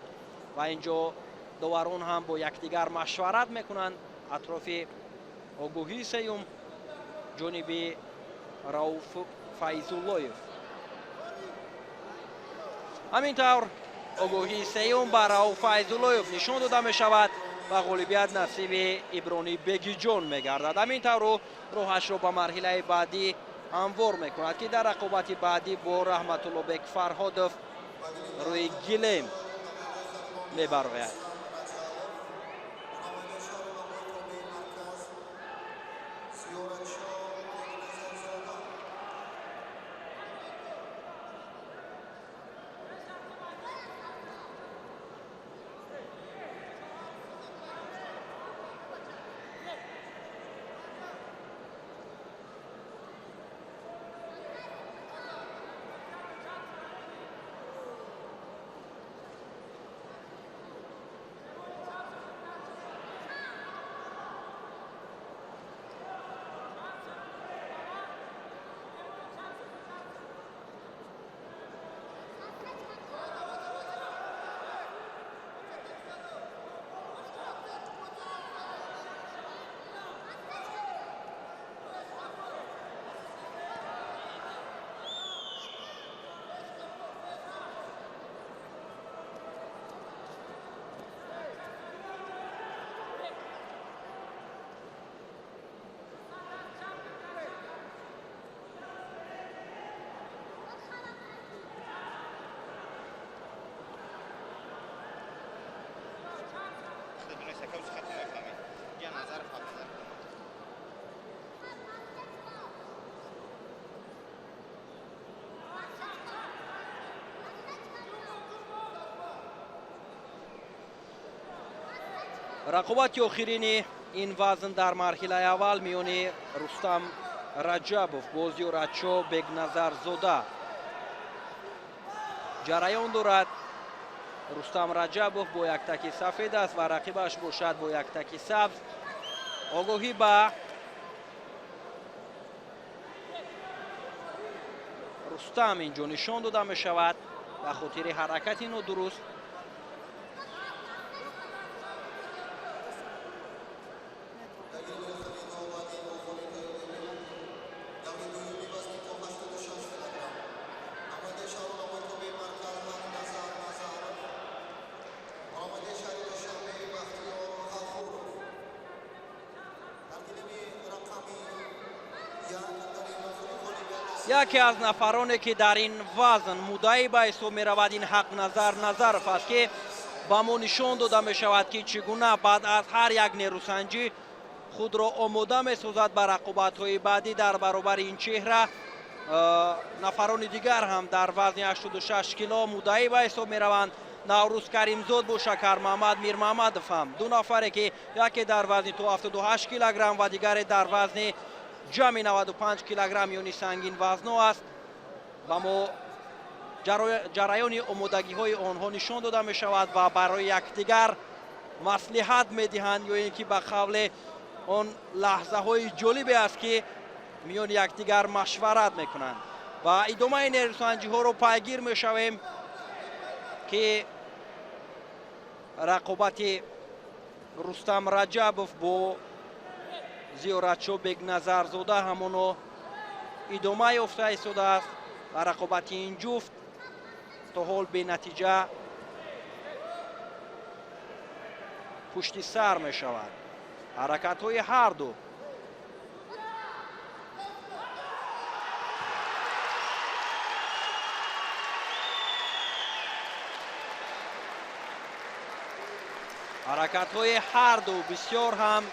ва инҷо доварон ҳам бо якдигар машварат мекунанд атрофи огоҳии сеюм ҷониби Рауф Файзуллоев. Ҳамин тавр огоҳии сеюм ба Рауф Файзуллоев нишон дода мешавад ва ғолибият насиби Иброни Бегиҷон мегардад. Ҳамин тавр ӯ роҳашро ба марҳилаи баъдӣ ҳамвор мекунад, ки дар рақобати баъдӣ бо Раҳматуллобек Фарҳодов рӯи гилем мебарояд. Рақобати охирини ин вазн дар марҳилаи аввал миёни Рустам Раҷабов бо Зиёратшо Бегназарзода ҷараён дорад. Рустам Раҷабов бо як таки сафед аст ва рақибаш бошад бо як таки сабз. Огоҳӣ ба Рустам инҷо нишон дода мешавад ба хотири ҳаракати нодуруст. Яке аз нафароне ки дар ин вазн муддаӣ ба ҳисоб меравад, ин Ҳақназар Назаров аст, ки ба мо нишон дода мешавад, ки чӣ гуна баъд аз ҳар як нерӯсанҷӣ худро омода месозад ба рақобатҳои баъдӣ. Дар баробари ин чеҳра нафарони дигар ҳам дар вазни 86 кило муддаӣ ба ҳисоб мераванд. Наврӯз Каримзод бо Шакармаҳмад Мирмаҳмадов ҳам ду нафаре, ки яке дар вазни то 78 килограмм ва дигаре дар вазни ҷамъи 95 килограмм ёни сангин вазно аст. Ба мо ҷараёни омодагиҳои онҳо нишон дода мешавад ва барои якдигар маслиҳат медиҳанд, ё ин ки ба қавле он лаҳзаҳои ҷолибе аст, ки миёни якдигар машварат мекунанд. Ва идомаи нерӯсанҷиҳоро пайгир мешавем, ки рақобати Рустам Раҷабов бо Зиёратшо Бегназарзода ҳамоно идома ёфта истодааст ва рақобати ин ҷуфт то ҳол бенатиҷа пушти сар мешавад. Ҳаракатҳои ҳарду бисёр ҳам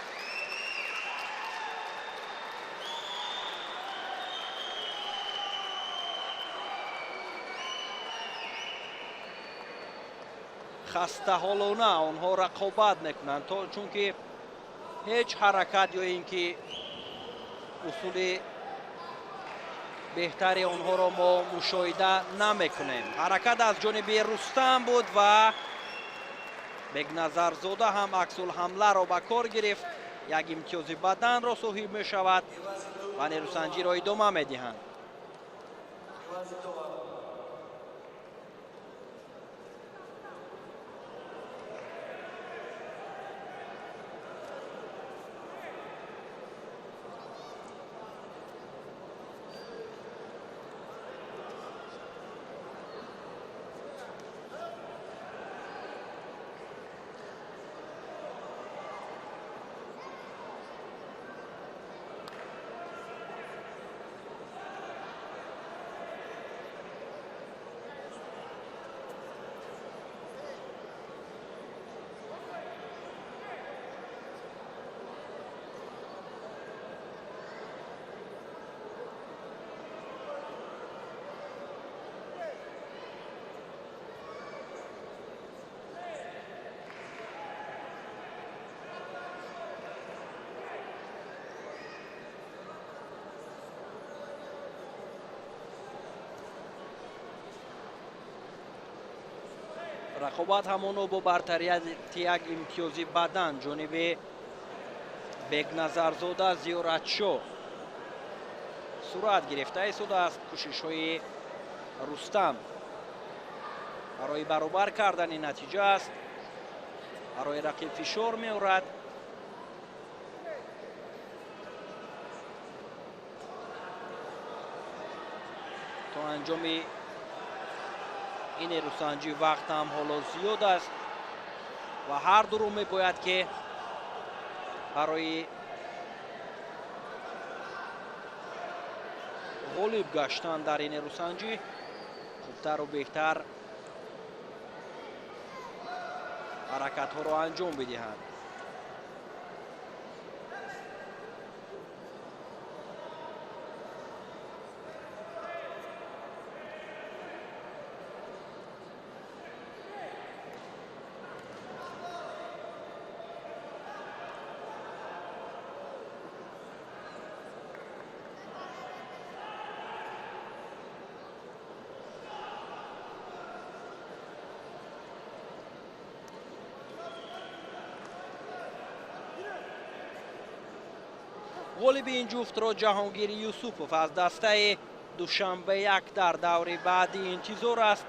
хастаҳолона онҳо рақобат мекунанд, то чунки ҳеҷ ҳаракат ё ин ки усули беҳтари онҳоро мо мушоҳида намекунем. Ҳаракат аз ҷониби Рустам буд ва Бегназарзода ҳам аксулҳамларо ба кор гирифт. Як имтиёзи баданро соҳиб мешавад ва нерӯсанҷиро идома медиҳанд. Рақобат ҳамоно бо бартарияти як имтиёзи бадан ҷониби Бегназарзода Зиёратшо сурат гирифта истодааст. Кӯшишҳои Рустам барои баробар кардани натиҷа аст, барои рақиб фишор меорад. То анҷоми ин нерӯсанҷӣ вақт ҳам ҳоло зиёд аст ва ҳар дуро мебояд, ки барои ғолиб гаштан дар ин нерӯсанҷӣ хубтару беҳтар ҳаракатҳоро анҷом бидиҳанд. Ғолиби ин ҷуфтро Ҷаҳонгир Юсупов аз дастаи Душанбе 1 дар даври баъдӣ интизор аст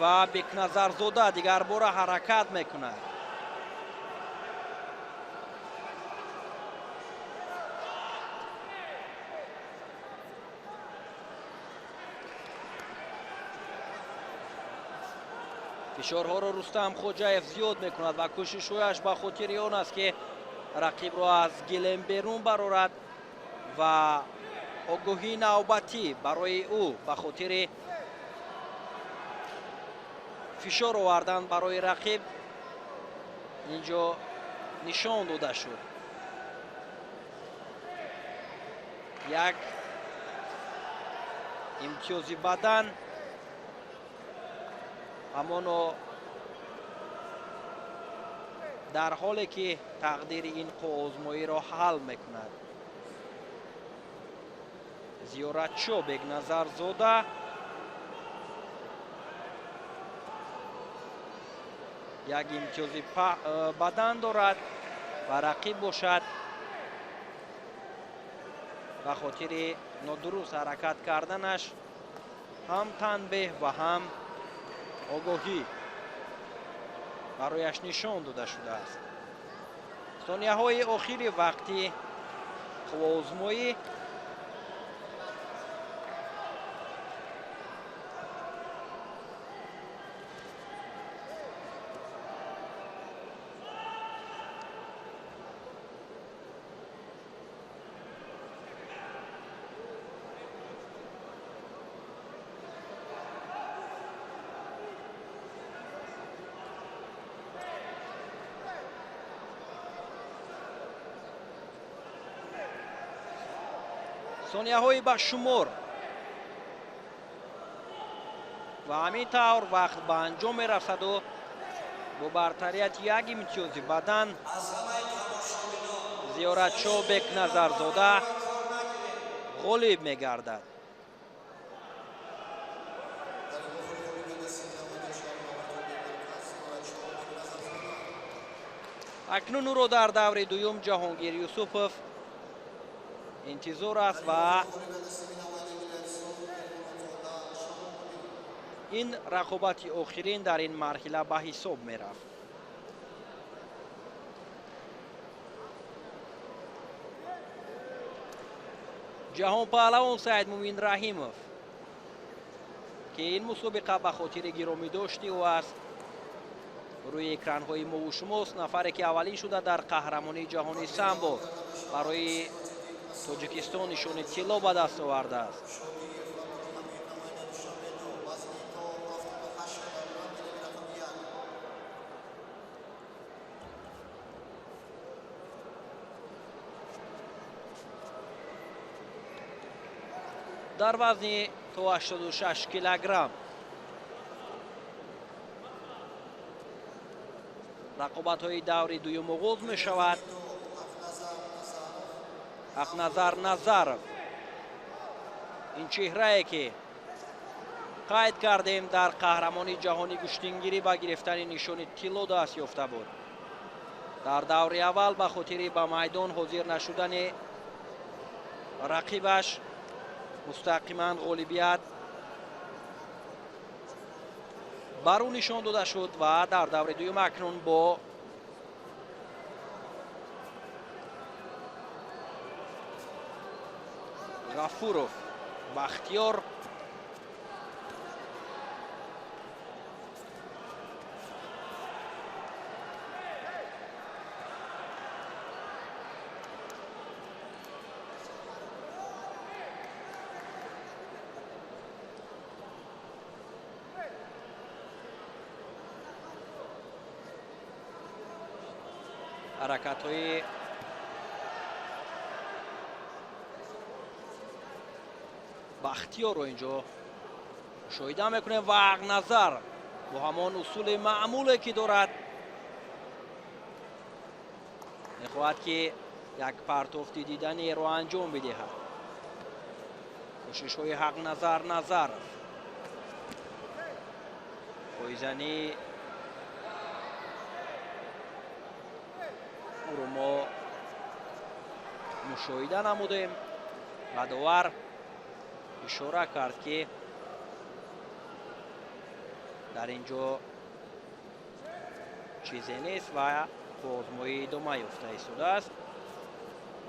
ва Бекназарзода дигарбора ҳаракат мекунад. Фишорҳоро Рустам Хоҷаев зиёд мекунад ва кӯшишҳояш ба хотири он аст, ки рақибро аз гилем берун барорад ва огоҳии навбатӣ барои ӯ ба хотири фишор овардан барои рақиб инҷо нишон дода шуд. Як имтиёзи бадан ҳамоно дар ҳоле ки тақдири ин қувваозмоиро ҳал мекунад. Зиёратшо Бекназарзода як имтиёзи бадан дорад ва рақиб бошад ба хотири нодуруст ҳаракат карданаш ҳам танбеҳ ва ҳам огоҳӣ барояш нишон дода шудааст. Сонияҳои охири вақти қувваозмоӣ сонияҳои ба шумор ва ҳамин тавр вақт ба анҷом мерасаду бо бартарияти як имтиёзи бадан Зиёратшо Бекназарзода ғолиб мегардад. Акнун ӯро дар даври дуюм Ҷаҳонгир Юсупов интизор аст ва ин рақобати охирин дар ин марҳила ба ҳисоб мерафт. Ҷаҳонпаҳлавон Саидмумин Раҳимов, ки ин мусобиқа ба хотири гиромидошти ӯ аст, рӯи экранҳои мову шумост. Нафаре ки аввалин шуда дар қаҳрамонии ҷаҳони самбо барои Тоҷикистон нишони тилло ба даст овардааст. Дар вазни то 86 килограмм рақобатҳои даври дуюм оғоз мешавад. Ҳақназар Назаров, ин чеҳрае ки қайд кардем дар қаҳрамони ҷаҳони гӯштингирӣ ба гирифтани нишони тилло даст ёфта буд, дар даври аввал ба хотири ба майдон ҳозир нашудани рақибаш мустақиман ғолибият бар ӯ нишон дода шуд ва дар даври дуюм акнун бо Ғафуров Бахтиёр ҳаракатҳои Бахтиёрро инҷо мушоҳида мекунем ва Ҳақназар бо ҳамон усули маъмуле ки дорад мехоҳад ки як партофти диданиеро анҷом бидиҳад. Кӯшишҳои Ҳақназар Назаров, пойзанӣ ӯро мо Мушоҳида намудем ва довар ишора кард, ки дар ин ҷо чизе нест ва қувваозмоӣ идома ёфта истодааст.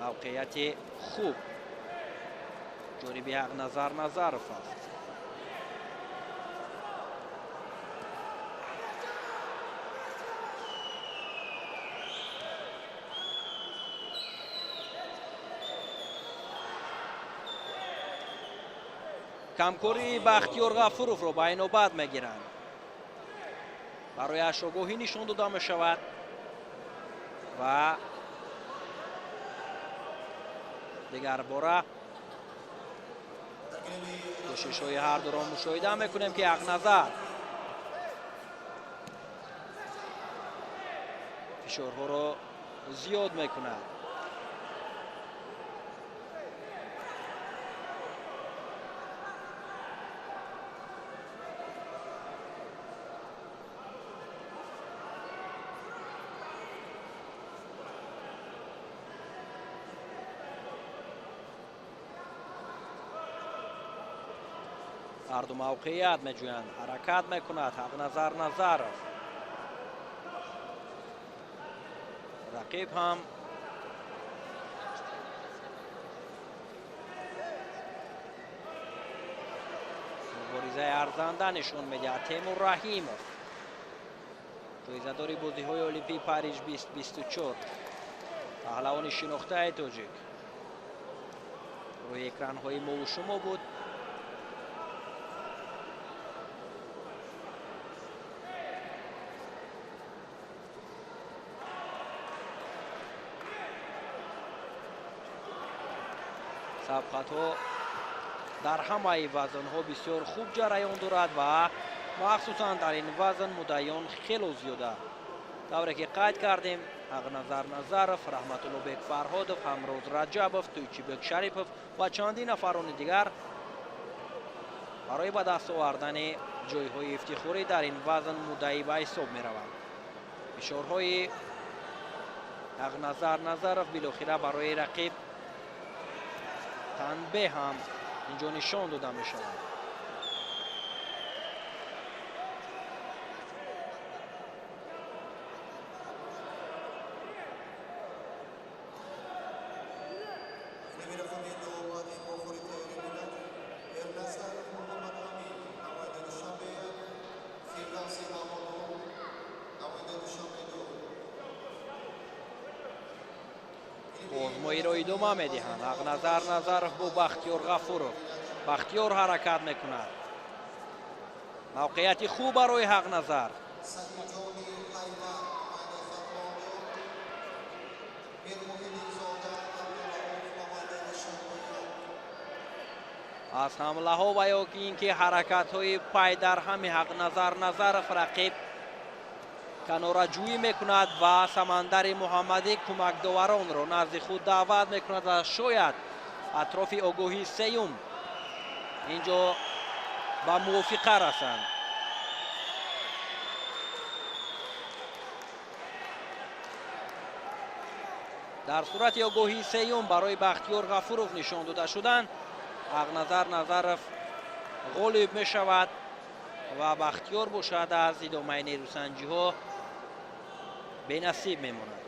Мавқеияти хуб ҷониби Ҳақназар Назаров аст. Камкории Бахтиёр Ғафуровро ба инобат мегиранд. Барояш огоҳӣ нишон дода мешавад ва дигарбора кӯшишҳои ҳардуро мушоҳида мекунем, ки Ҳақназар фишорҳоро зиёд мекунад. Ҳарду мавқеият меҷӯянд, ҳаракат мекунад Ҳақназар Назаров. Рақиб ҳам муборизаи арзанда нишон медиҳад. Темур Раҳимов, ҷоизадори бозиҳои Олимпии Париж 2024, паҳлавони шинохтаи тоҷик, рӯи экранҳои мову шумо буд. Сабқатҳо дар ҳамаи вазнҳо бисёр хуб ҷараён дорад ва махсусан дар ин вазн муддаиён хело зиёда. Тавре ки қайд кардем, Ҳақназар Назаров, Раҳматуллобек Фарҳодов, Ҳамроз Раҷабов, Тӯйчибек Шарипов ва чандин нафарони дигар барои ба даст овардани ҷойҳои ифтихорӣ дар ин вазн муддаӣ ба ҳисоб мераванд. Фишорҳои Ҳақназар Назаров билохира барои рақиб танбеҳ ҳам инҷо нишон дода мешавад. Озмоиро идома медиҳанд. Ҳақназар Назаров бо Бахтиёр Ғафуров. Бахтиёр ҳаракат мекунад. Мавқеияти хуб барои Ҳақназар. Аз ҳамлаҳо ва ё ин ки ҳаракатҳои пайдарҳами Ҳақназар Назаров рақиб канораҷӯӣ мекунад ва Самандари Муҳаммадӣ кӯмакдоваронро назди худ даъват мекунад ва шояд атрофи огоҳии сеюм инҷо ба мувофиқа расанд. Дар сурати огоҳии сеюм барои Бахтиёр Ғафуров нишон дода шуданд, Ҳақназар Назаров ғолиб мешавад ва Бахтиёр бошад аз идомаи нерӯсанҷиҳо бенасиб мемонад.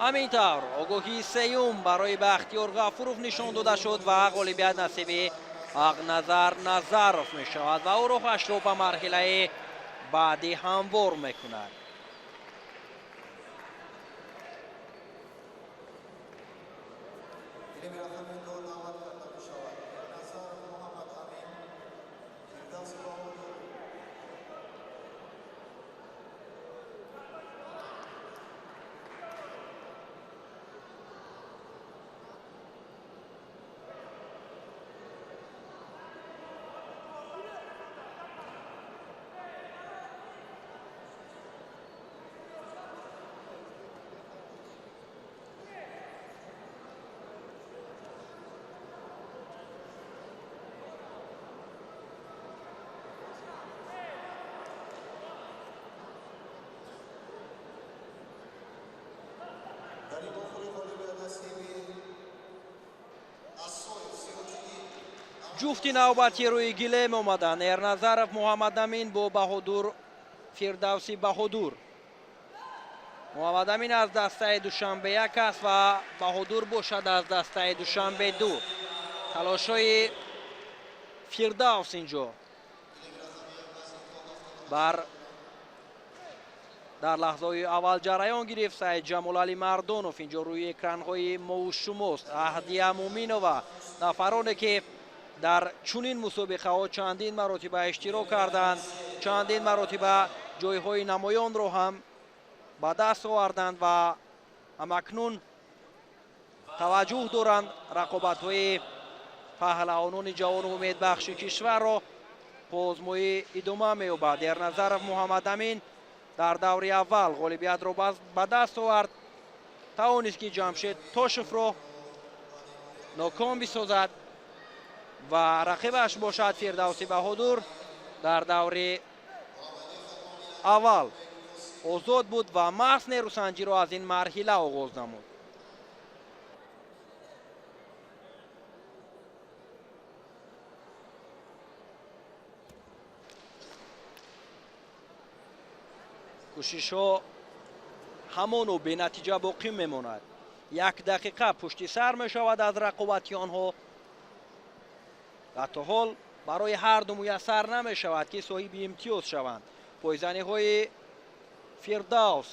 Ҳамин тавр огоҳии сеюм барои Бахтиёр Ғафуров нишон дода шуд ва ғолибият насиби Ҳақназар Назаров мешавад ва ӯ роҳашро ба марҳилаи баъдӣ ҳамвор мекунад. Ҷуфти навбати рӯи гилем омаданд Эрназаров Муҳаммадамин бо Баҳодур Фирдавси Баҳодур. Муҳаммадамин аз дастаи Душанбе 1 аст ва Баҳодур бошад аз дастаи Душанбе 2. Талошҳои Фирдавс инҷо бар дар лаҳзаҳои аввал ҷараён гирифт. Саид Ҷамолали Мардонов инҷо рӯи экранҳои мову шумост. Аҳдия Муминова, нафароне ки дар чунин мусобиқаҳо чандин маротиба иштирок карданд, чандин маротиба ҷойҳои намоёнро ҳам ба даст оварданд ва ҳамакнун таваҷҷӯҳ доранд рақобатҳои паҳлавонони ҷавону умедбахши кишварро. Озмоӣ идома меёбад. Эрназаров Муҳаммадамин дар даври аввал ғолибиятро ба даст овард, тавонист ки Ҷамшед Тошевро ноком бисозад ва рақибаш бошад Фирдавси Баҳодур дар даври аввал озод буд ва маҳз нерӯсанҷиро аз ин марҳила оғоз намуд. Кӯшишҳо ҳамону бенатиҷа боқӣ мемонад. Як дақиқа пушти сар мешавад аз рақобати онҳо ва то ҳол барои ҳар ду муяссар намешавад ки соҳиби имтиёз шаванд. Пойзаниҳои Фирдавс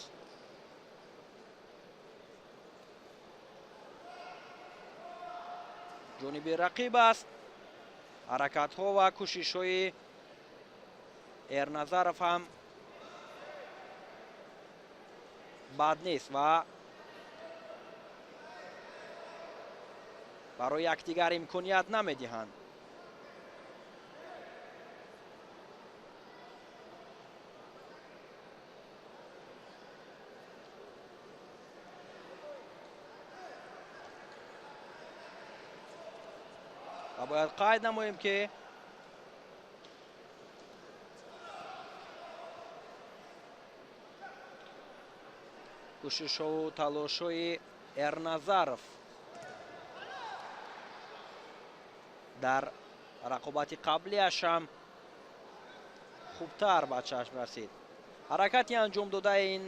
ҷониби рақиб аст. Ҳаракатҳо ва кӯшишҳои Эрназаров ҳам бад нест ва барои якдигар имконият намедиҳанд. Ва бояд қайд намоем ки кӯшишҳову талошҳои Эрназаров дар рақобати қаблиаш ҳам хубтар ба чашм расид. Ҳаракати анҷом додаи ин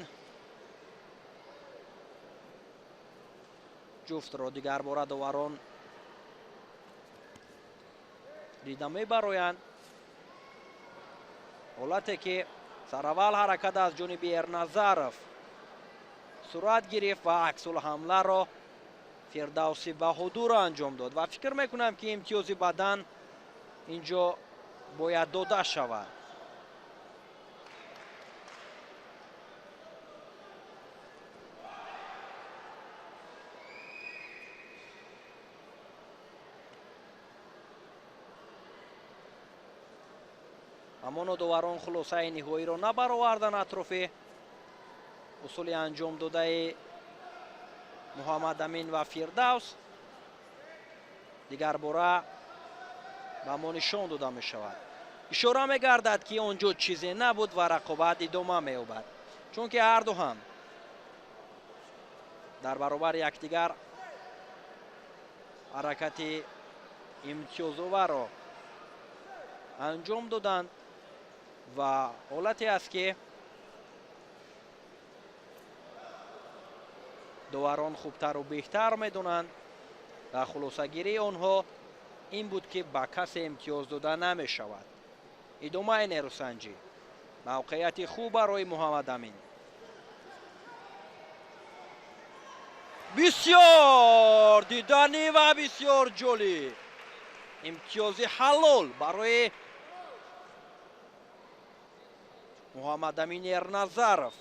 ҷуфтро дигарбора доварон дида мебароянд. Ҳолате ки сараввал ҳаракат аз ҷониби Эрназаров сурат гирифт ва аксулҳамларо Фирдавси Баҳодур анҷом дод ва фикр мекунам ки имтиёзи бадан инҷо бояд дода шавад. Ҳамоно доварон хулосаи ниҳоиро набароварданд атрофи усули анҷом додаи Муҳаммадамин ва Фирдавс. Дигарбора ба мо нишон дода мешавад. Ишора мегардад ки он ҷо чизе набуд ва рақобат идома меёбад, чунки ҳарду ҳам дар баробари якдигар ҳаракати имтиёзоварро анҷом доданд ва ҳолате аст ки доварон хубтару беҳтар медонанд ва хулосагирии онҳо ин буд ки ба касе имтиёз дода намешавад. Идомаи нерӯсанҷӣ, мавқеияти хуб барои Муҳаммадамин. Бисёр диданӣ ва бисёр ҷолиб. Имтиёзи ҳалол барои Муҳаммадамин Эрназаров.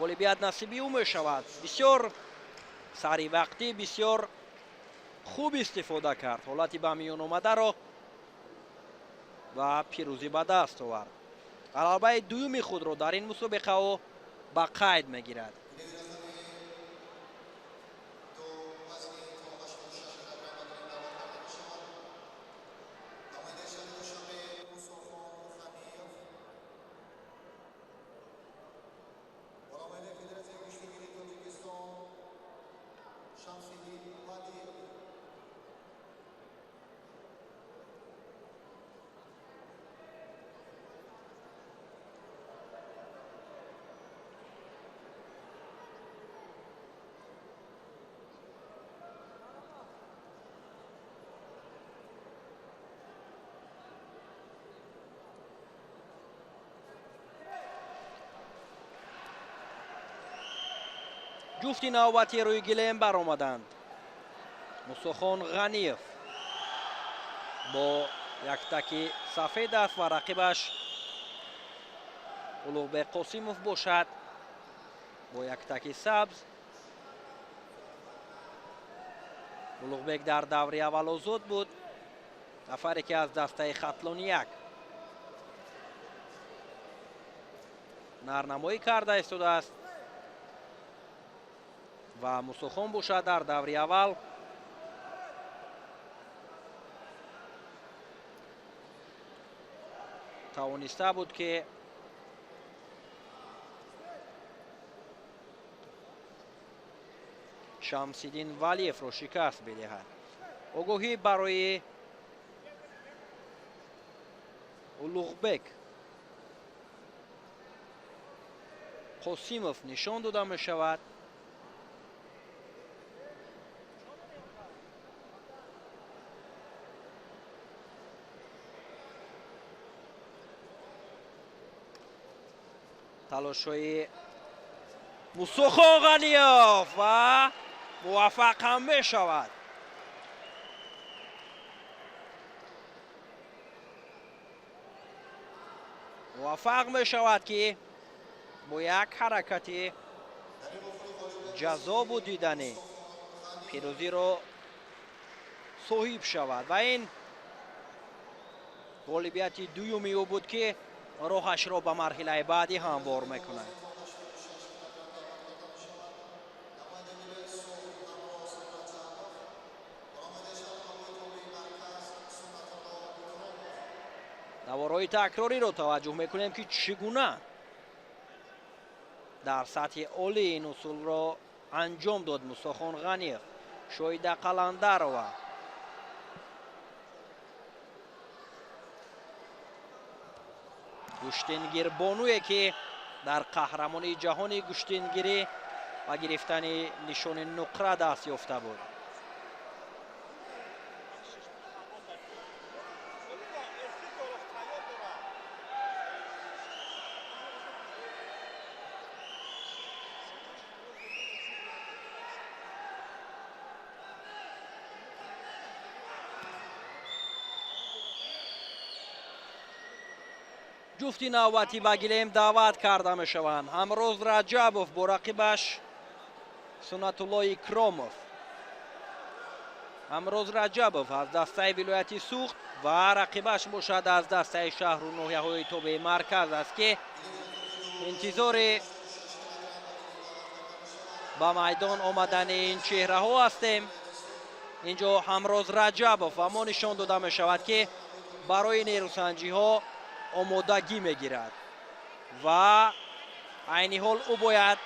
Ғолибият насиби ӯ мешавад. Бисёр саривақтӣ, бисёр хуб истифода кард ҳолати ба миён омадаро ва пирӯзӣ ба даст овард. Ғалабаи дуюми худро дар ин мусобиқа ӯ ба қайд мегирад. Ҷуфти навбати рӯи гилем баромаданд. Мусохон Ғаниев бо яктаки сафед аст ва рақибаш Улуғбек Қосимов бошад бо яктаки сабз. Улуғбек дар даври аввал озод буд, нафаре ки аз дастаи Хатлон як нарнамоӣ карда истодааст ва Мусохон бошад дар даври аввал тавониста буд ки Шамсиддин Валиевро шикаст бидиҳад. Огоҳӣ барои Улуғбек Қосимов нишон дода мешавад. Талошҳои Мусохон Ғаниев ва муваффақ ҳам мешавад. Муваффақ мешавад ки бо як ҳаракати ҷазобу диданӣ пирӯзиро соҳиб шавад ва ин ғолибияти дуюми ӯ буд ки роҳашро ба марҳилаи баъдӣ ҳамвор мекунад. Наворҳои такрориро таваҷҷӯҳ мекунем ки чӣ гуна дар сатҳи олии ин усулро анҷом дод Мусохон Ғаниев. Шоида Қаландарова гӯштингирбонуе ки дар қаҳрамонии ҷаҳони гӯштингирӣ ва гирифтани нишони нуқра даст ёфта буд. Ҷуфти навбатӣ ба гилем даъват карда мешаванд. Ҳамроз Раҷабов бо рақибаш Суннатулло Икромов. Ҳамроз Раҷабов аз дастаи вилояти Суғд ва рақибаш бошад аз дастаи шаҳру ноҳияҳои тобеи марказ аст ки интизори ба майдон омадани ин чеҳраҳо ҳастем. Инҷо Ҳамроз Раҷабов ва мо нишон дода мешавад ки барои нерӯсанҷиҳо омодагӣ мегирад ва айни ҳол ӯ бояд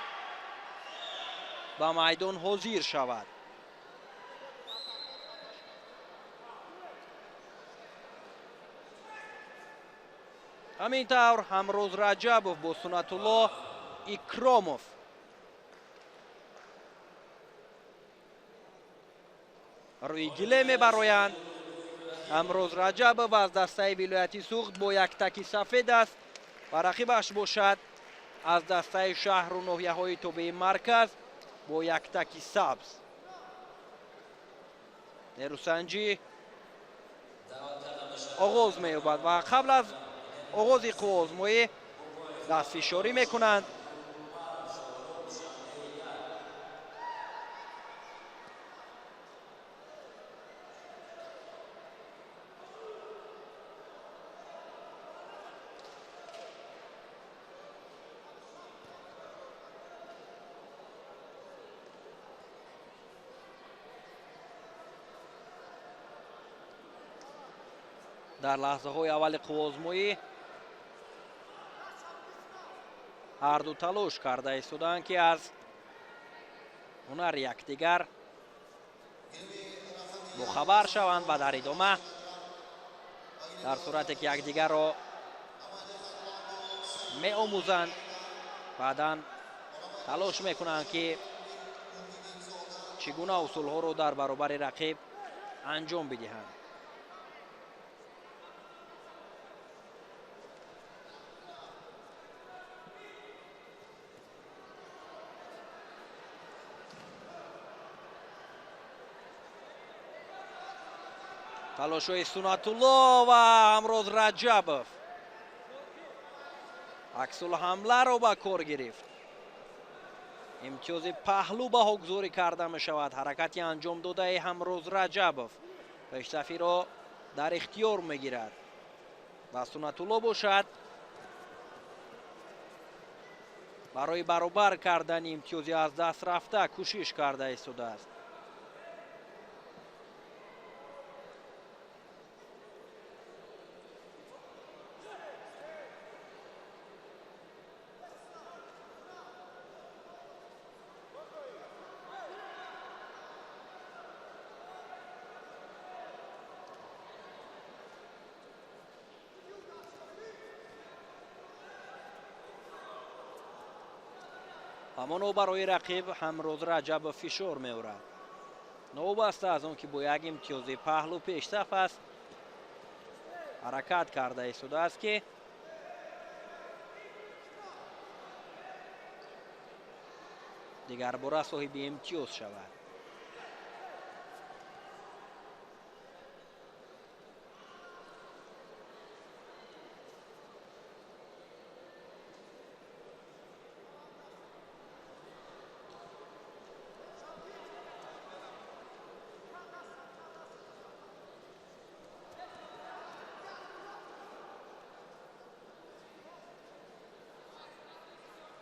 ба майдон ҳозир шавад. Ҳамин тавр Ҳамроз Раҷабов бо Суннатулло Икромов рӯи гиле мебароянд. Ҳамроз Раҷабов аз дастаи вилояти Суғд бо яктаки сафед аст ва рақибаш бошад аз дастаи шаҳру ноҳияҳои тобеи марказ бо яктаки сабз. Нерӯсанҷӣ оғоз меёбад ва қабл аз оғози қувваозмоӣ дастфишорӣ мекунанд. Дар лаҳзаҳои аввали қувваозмоӣ ҳарду талош карда истоданд ки аз ҳунари якдигар бохабар шаванд ва дар идома дар сурате ки якдигарро меомӯзанд баъдан талош мекунанд ки чӣ гуна усулҳоро дар баробари рақиб анҷом бидиҳанд. Талошҳои Сунатулло ва Ҳамроз Раҷабов аксулҳамларо ба кор гирифт. Имтиёзи паҳлӯ баҳогузорӣ карда мешавад. Ҳаракати анҷомдодаи Ҳамроз Раҷабов пешсафиро дар ихтиёр мегирад ва Сунатулло бошад барои баробар кардани имтиёзи аз даст рафта кӯшиш карда истодааст. Ҳамоно барои рақиб Ҳамроз Раҷабов фишор меорад. Новобаста аз он ки бо як имтиёзи паҳлӯ пешсаф аст, ҳаракат карда истодааст ки дигарбора соҳиби имтиёз шавад.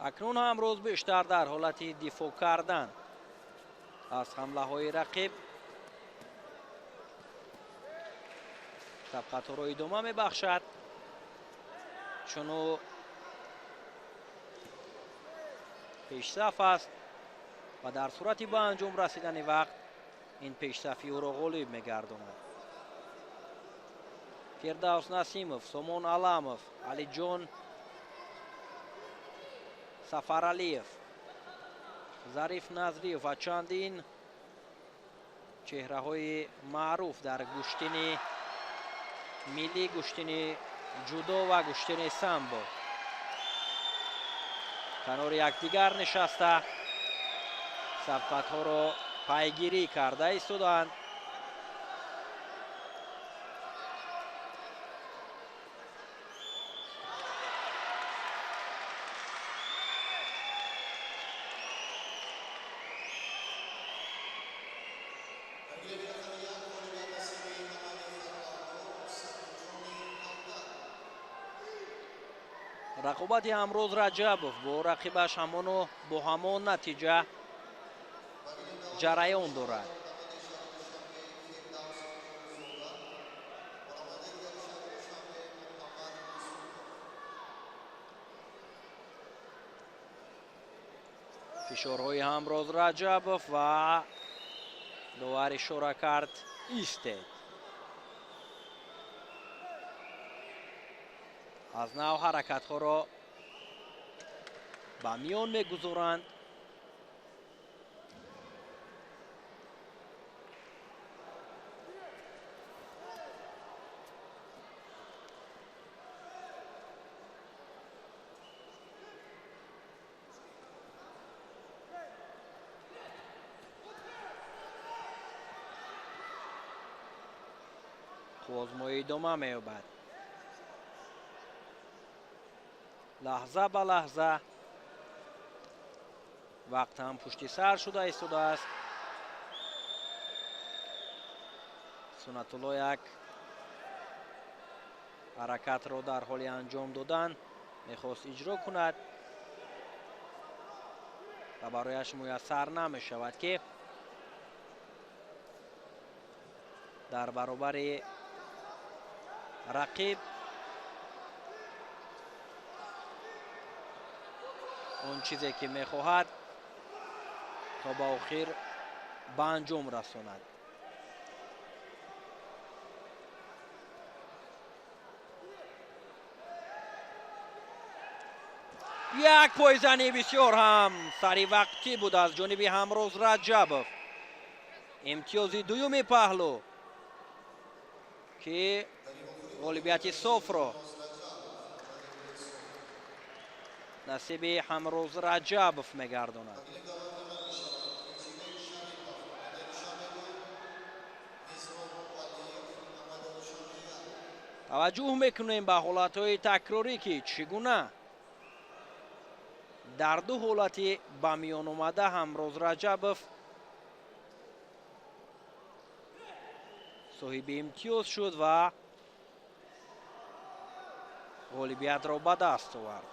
Акнун ҳамрӯз бештар дар ҳолати дифоъ кардан аз ҳамлаҳои рақиб сабқатҳоро идома мебахшад, чун ӯ пешсаф аст ва дар сурати ба анҷом расидани вақт ин пешсафи ӯро ғолиб мегардонад. Фирдавс Насимов, Сомон Аламов, Алиҷон Сафаралиев, Зариф Назриев ва чандин чеҳраҳои маъруф дар гӯштини миллӣ, гӯштини ҷудо ва гӯштини самбо канори якдигар нишаста сабқатҳоро пайгирӣ карда истодаанд. Рақобати Ҳамроз Раҷабов бо рақибаш ҳамоно бо ҳамон натиҷа ҷараён дорад. Фишорҳои Ҳамроз Раҷабов ва довар ишора кард истед. Аз нав ҳаракатҳоро ба миён мегузоранд. Қувозмоӣ идома меёбад. Лаҳза ба лаҳза вақт ҳам пушти сар шуда истодааст. Сунатулло як ҳаракатро дар ҳоли анҷом додан мехост иҷро кунад ва барояш муяссар намешавад ки дар баробари рақиб он чизе ки мехоҳад то ба охир ба анҷом расонад. Як пойзани бисёр ҳам саривақтӣ буд аз ҷониби Ҳамроз Раҷабов. Имтиёзи дуюми паҳлӯ ки ғолибияти софро насиби Ҳамроз Раҷабов мегардонад. Таваҷҷӯҳ мекунем ба ҳолатҳои такрорӣ, ки чӣ гуна дар ду ҳолати ба миён омада Ҳамроз Раҷабов соҳиби имтиёз шуд ва ғолибиятро ба даст овард.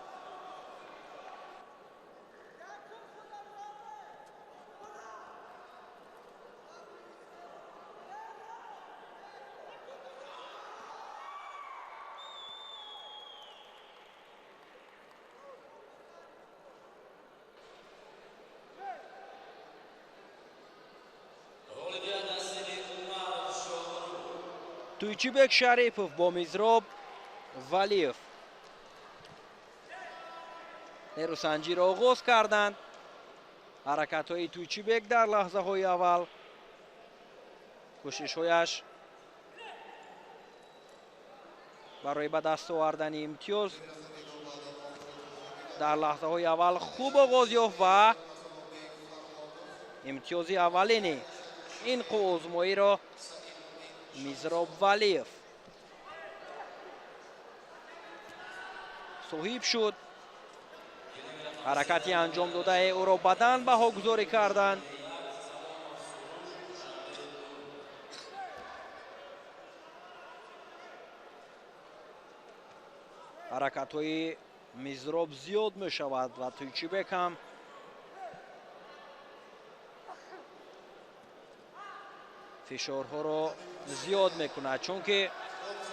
Туйчибек Шарипов бо Мизроб Валиев нерӯсанҷиро оғоз карданд. Ҳаракатҳои Туйчибек дар лаҳзаҳои аввал, кӯшишҳояш барои ба даст овардани имтиёз дар лаҳзаҳои аввал хуб оғоз ёфт ва имтиёзи аввалини ин қувваозмоиро Мизроб Валиев соҳиб шуд. Ҳаракати анҷом додаи ӯро бадан баҳогузорӣ карданд. Ҳаракатҳои Мизроб зиёд мешавад ва Туйчибек ҳам фишорҳоро зиёд мекунад, чунки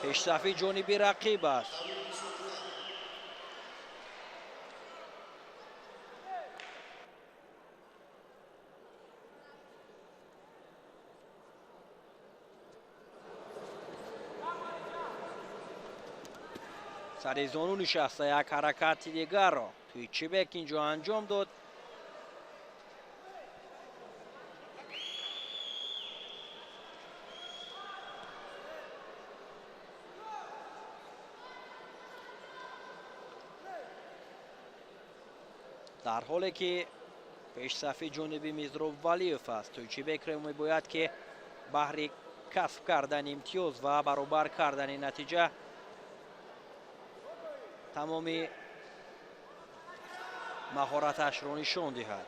пешсафи ҷониби рақиб аст. Сари зону нишаста як ҳаракати дигарро Туйчибек инҷо анҷом дод. Дар ҳоле ки пешсафи ҷониби Мизроб Валиев аст, Туйчибекро мебояд ки баҳри касб кардани имтиёз ва баробар кардани натиҷа тамоми маҳораташро нишон диҳад.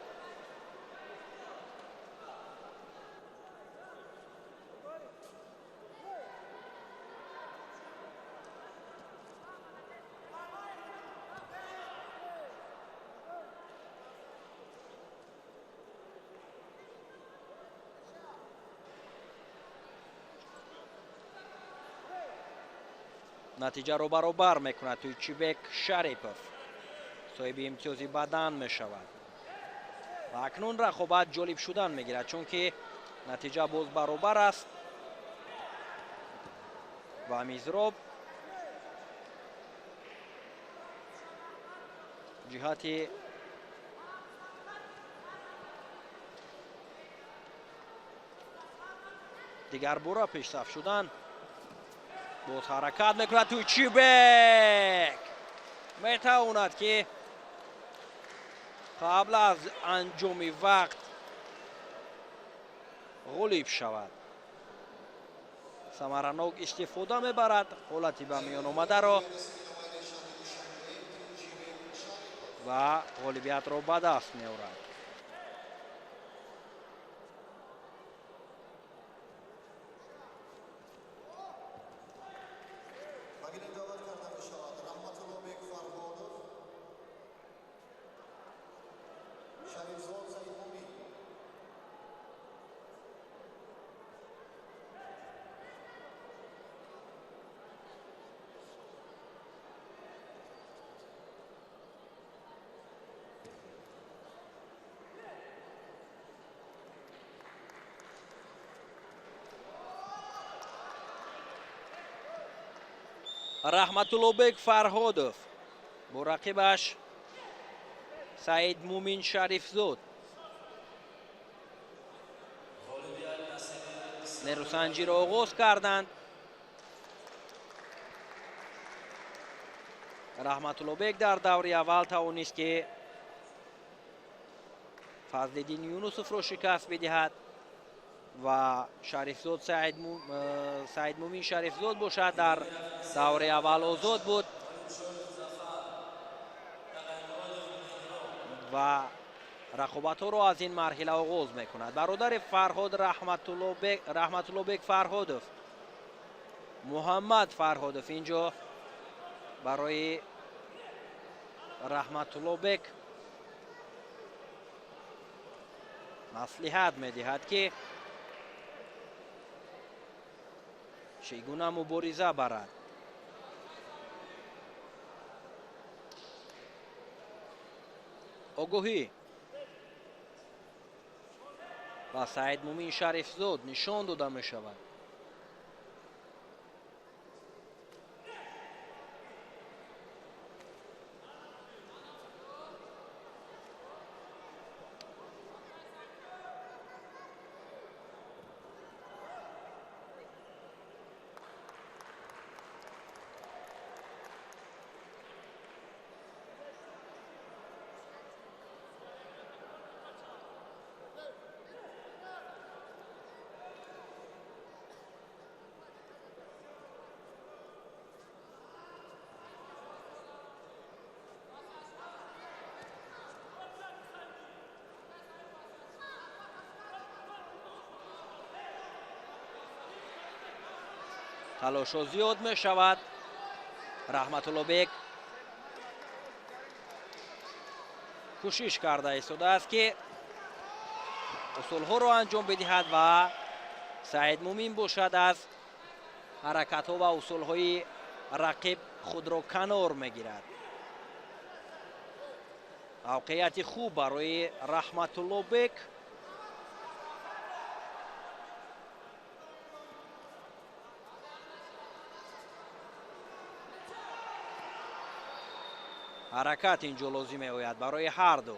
Натиҷаро баробар мекунад Туйчибек Шарипов, соҳиби имтиёзи бадан мешавад ва акнун рақобат ҷолиб шудан мегирад, чунки натиҷа боз баробар аст ва Мизроб ҷиҳати дигарбора пешсаф шудан боз ҳаракат мекунад. Туйчибек метавонад ки қабл аз анҷоми вақт ғолиб шавад. Самаранок истифода мебарад ҳолати ба миён омадаро ва ғолибиятро ба даст меорад. Раҳматуллобек Фарҳодов бо рақибаш Саид Мумин Шарифзод нерӯсанҷиро оғоз карданд. Раҳматуллобек дар даври аввал тавонист ки Фазлиддин Юнусовро шикаст бидиҳад. Ва Шарифзод Саидмумин Шарифзод бошад дар давраи аввал озод буд ва рақобатҳоро аз ин марҳила оғоз мекунад. Бародари Фарҳод Раҳматуллобек Фарҳодов, Муҳаммад Фарҳодов инҷо барои Раҳматуллобек маслиҳат медиҳад, ки чӣ гуна мубориза барад. Огоҳӣ ба Саидмумин Шарифзод нишон дода мешавад. Талошҳо зиёд мешавад. Раҳматуллобек кӯшиш карда истодааст, ки усулҳоро анҷом бидиҳад ва Саидмумин бошад аз ҳаракатҳо ва усулҳои рақиб худро канор мегирад. Мавқеияти хуб барои Раҳматуллобек. Ҳаракат инҷо лозим меояд барои ҳар ду.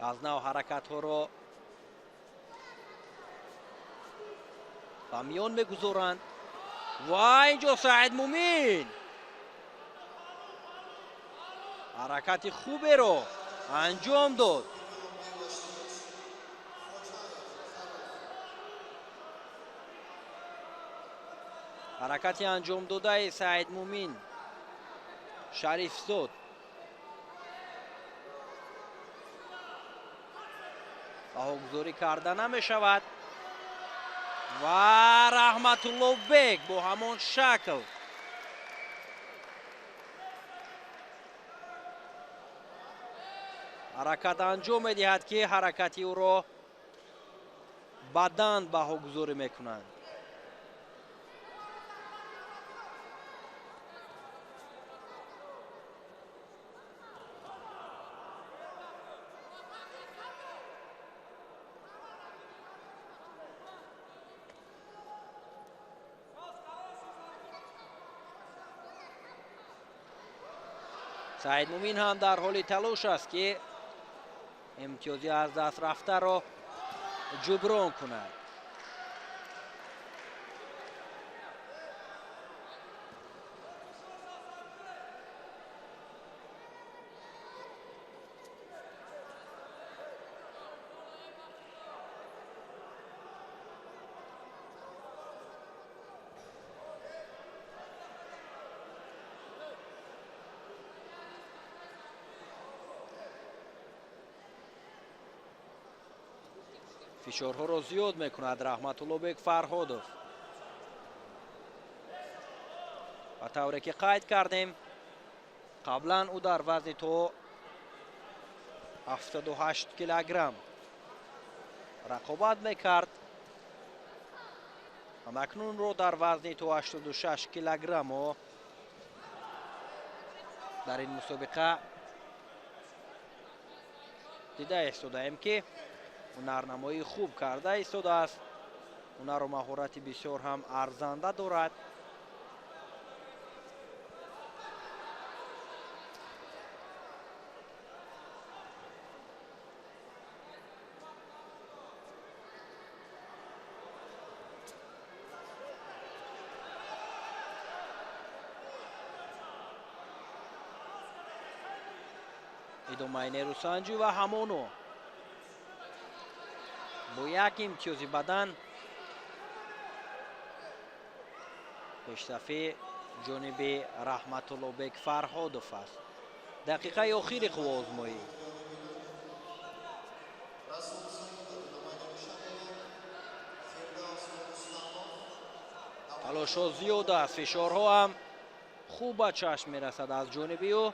Аз нав ҳаракатҳоро ба миён мегузоранд ва инҷо Саидмумин ҳаракати хуберо анҷом дод. Ҳаракати анҷомдодаи Саидмумин Шарифзод баҳогузорӣ карда намешавад ва Раҳматуллобек бо ҳамон шакл ҳаракат анҷом медиҳад, ки ҳаракати ӯро бадан баҳогузорӣ мекунанд. Саидмумин ҳам дар ҳоли талош аст, ки имтиёзи аз даст рафтаро ҷуброн кунад. Фишорҳоро зиёд мекунад Раҳматуллобек Фарҳодов. Ба тавре ки қайд кардем, қаблан ӯ дар вазни то 78 килограмм рақобат мекард ва акнунро дар вазни то 86 килограммо дар ин мусобиқа дида истодаем, ки ҳунарнамоии хуб карда истодааст. Ҳунару маҳорати бисёр ҳам арзанда дорад. Идомаи нерӯсанҷӣ ва ҳамоно бо як имтиёзи бадан пешсафӣ ҷониби Раҳматуллобек Фарҳодов аст. Дақиқаи охири қувваозмоӣ. Талошҳо зиёд аст, фишорҳо ҳам хуб ба чашм мерасад аз ҷониби ӯ.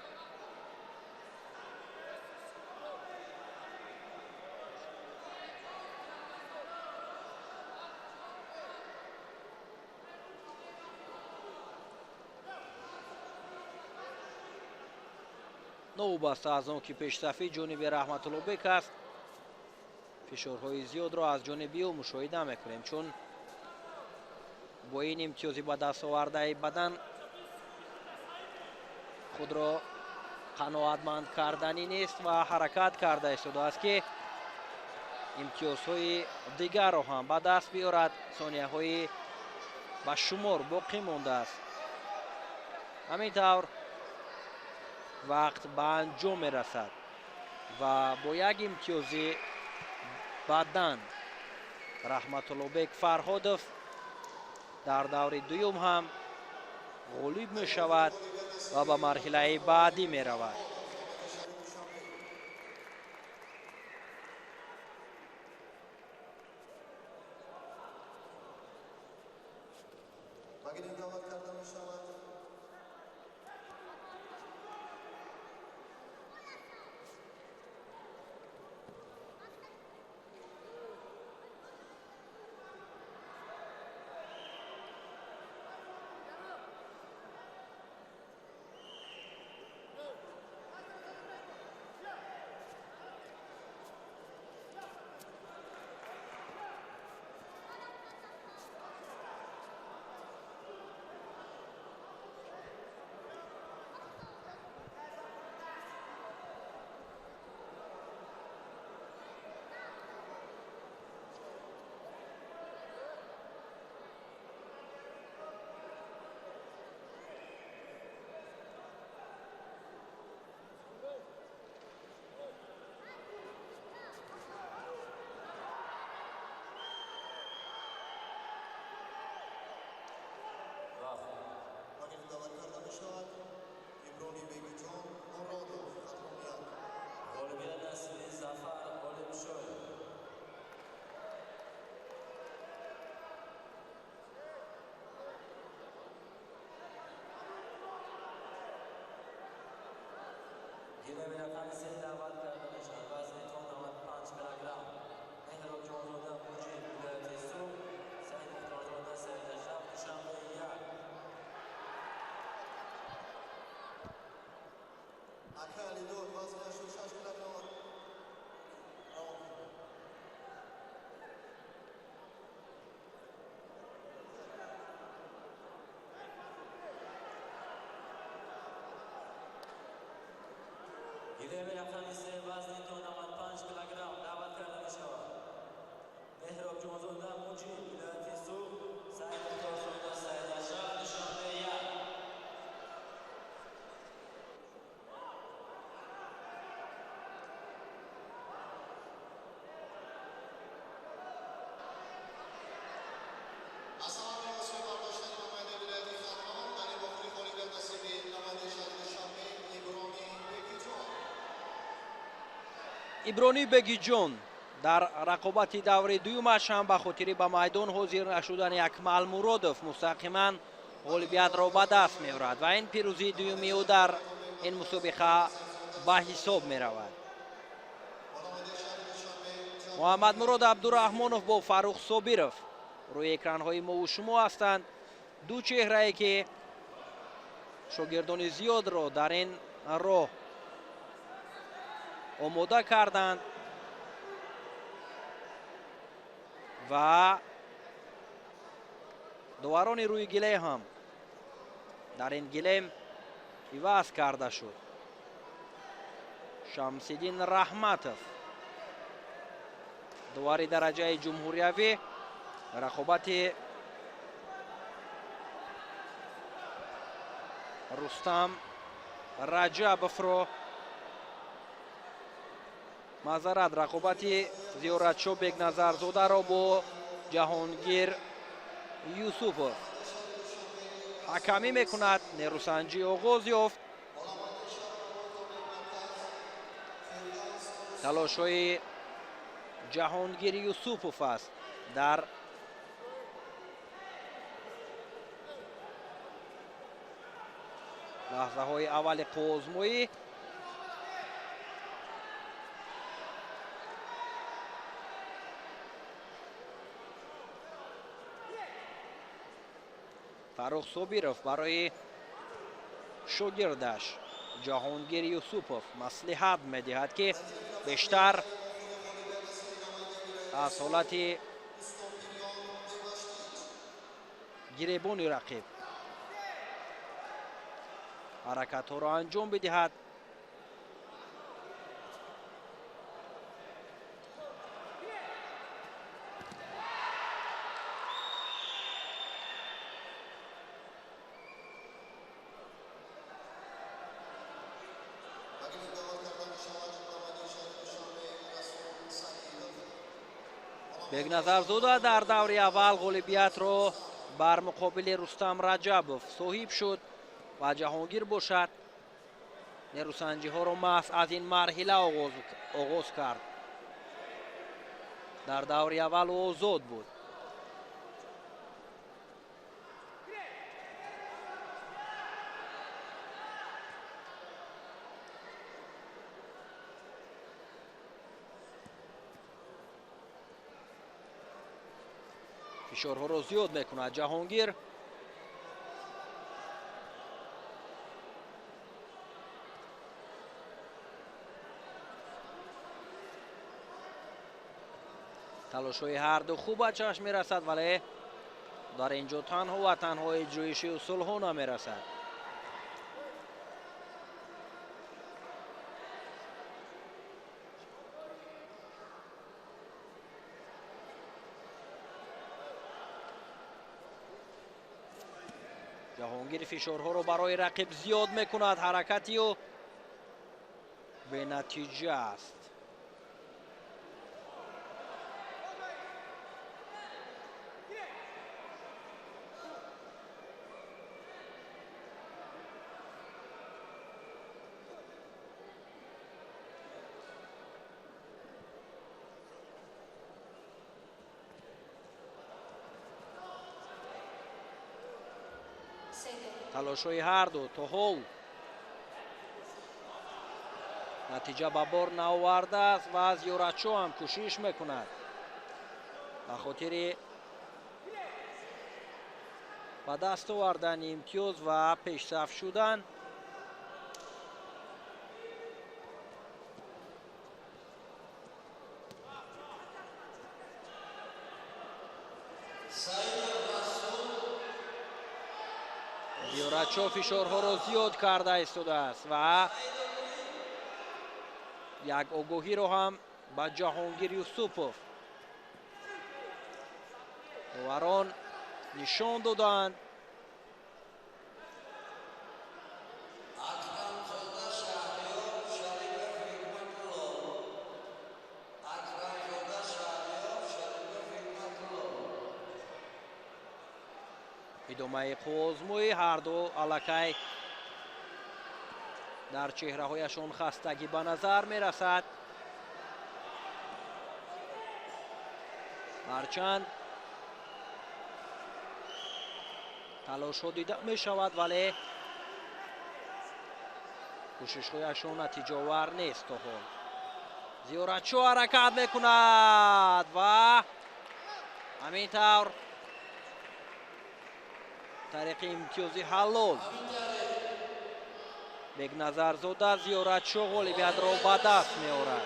Новобаста аз он ки пешсафӣ ҷониби Раҳматуллобек аст, фишорҳои зиёдро аз ҷониби ӯ мушоҳида мекунем, чун бо ин имтиёзи ба даст овардаи бадан худро қаноатманд карданӣ нест ва ҳаракат карда истодааст, ки имтиёзҳои дигарро ҳам ба даст биёрад. Сонияҳои ба шумор боқӣ мондааст. Ҳамин тавр вақт ба анҷом мерасад ва бо як имтиёзи бадан Раҳматуллобек Фарҳодов дар даври дуюм ҳам ғолиб мешавад ва ба марҳилаи баъдӣ меравад. Иброни Бегиҷон дар рақобати даври дуюмаш ҳам ба хотири ба майдон ҳозир нашудани Акмал Муродов мустақиман ғолибиятро ба даст меорад ва ин пирӯзии дуюми ӯ дар ин мусобиқа ба ҳисоб меравад. Муҳаммадмурод Абдураҳмонов бо Фаррух Собиров рӯи экранҳои мову шумо ҳастанд. Ду чеҳрае ки шогирдони зиёдро дар ин роҳ омода карданд ва доварони рӯи гилем ҳам дар ин гилем иваз карда шуд. Шамсиддин Раҳматов довари дараҷаи ҷумҳуриявӣ рақобати Рустам Раҷабовро Маъзарат, рақобати Зиёратшо Бекназарзодаро бо Ҷаҳонгир Юсупов ҳакамӣ мекунад. Нерӯсанҷӣ оғоз ёфт. Талошҳои Ҷаҳонгир Юсупов аст дар лаҳзаҳои аввали қувваозмоӣ. Фаррух Собиров барои шогирдаш Ҷаҳонгир Юсупов маслиҳат медиҳад, ки бештар аз ҳолати гиребони рақиб ҳаракатҳоро анҷом бидиҳад. Бекназарзода дар даври аввал ғолибиятро бар муқобили Рустам Раҷабов соҳиб шуд ва Ҷаҳонгир бошад нерӯсанҷиҳоро маҳз аз ин марҳила оғоз кард. Дар даври аввал ӯ озод буд. Фишорҳоро зиёд мекунад Ҷаҳонгир. Талошҳои ҳарду хуб ба чашм мерасад, вале дар ин ҷо танҳо ва танҳо иҷроиши усулҳо намерасад. Ҷаҳонгир фишорҳоро барои рақиб зиёд мекунад. Ҳаракати ӯ бенатиҷа аст. Талошҳои ҳарду то ҳол натиҷа ба бор наовардааст ва Зиёратшо ҳам кӯшиш мекунад ба хотири ба даст овардани имтиёз ва пешсаф шудан. Зиёратшо фишорҳоро зиёд карда истодааст ва як огоҳиро ҳам ба Ҷаҳонгир Юсупов доварон нишон доданд. Идомаи қувваозмоӣ ҳарду аллакай дар чеҳраҳояшон хастагӣ ба назар мерасад. Ҳарчанд талошҳо дида мешавад, вале кӯшишҳояшон натиҷаовар нест то ҳол. Зиёратшо ҳаракат мекунад ва ҳамин тавр тариқи имтиёзи ҳалол Бекназарзода Зиёратшо ғолибиятро ба даст меорад.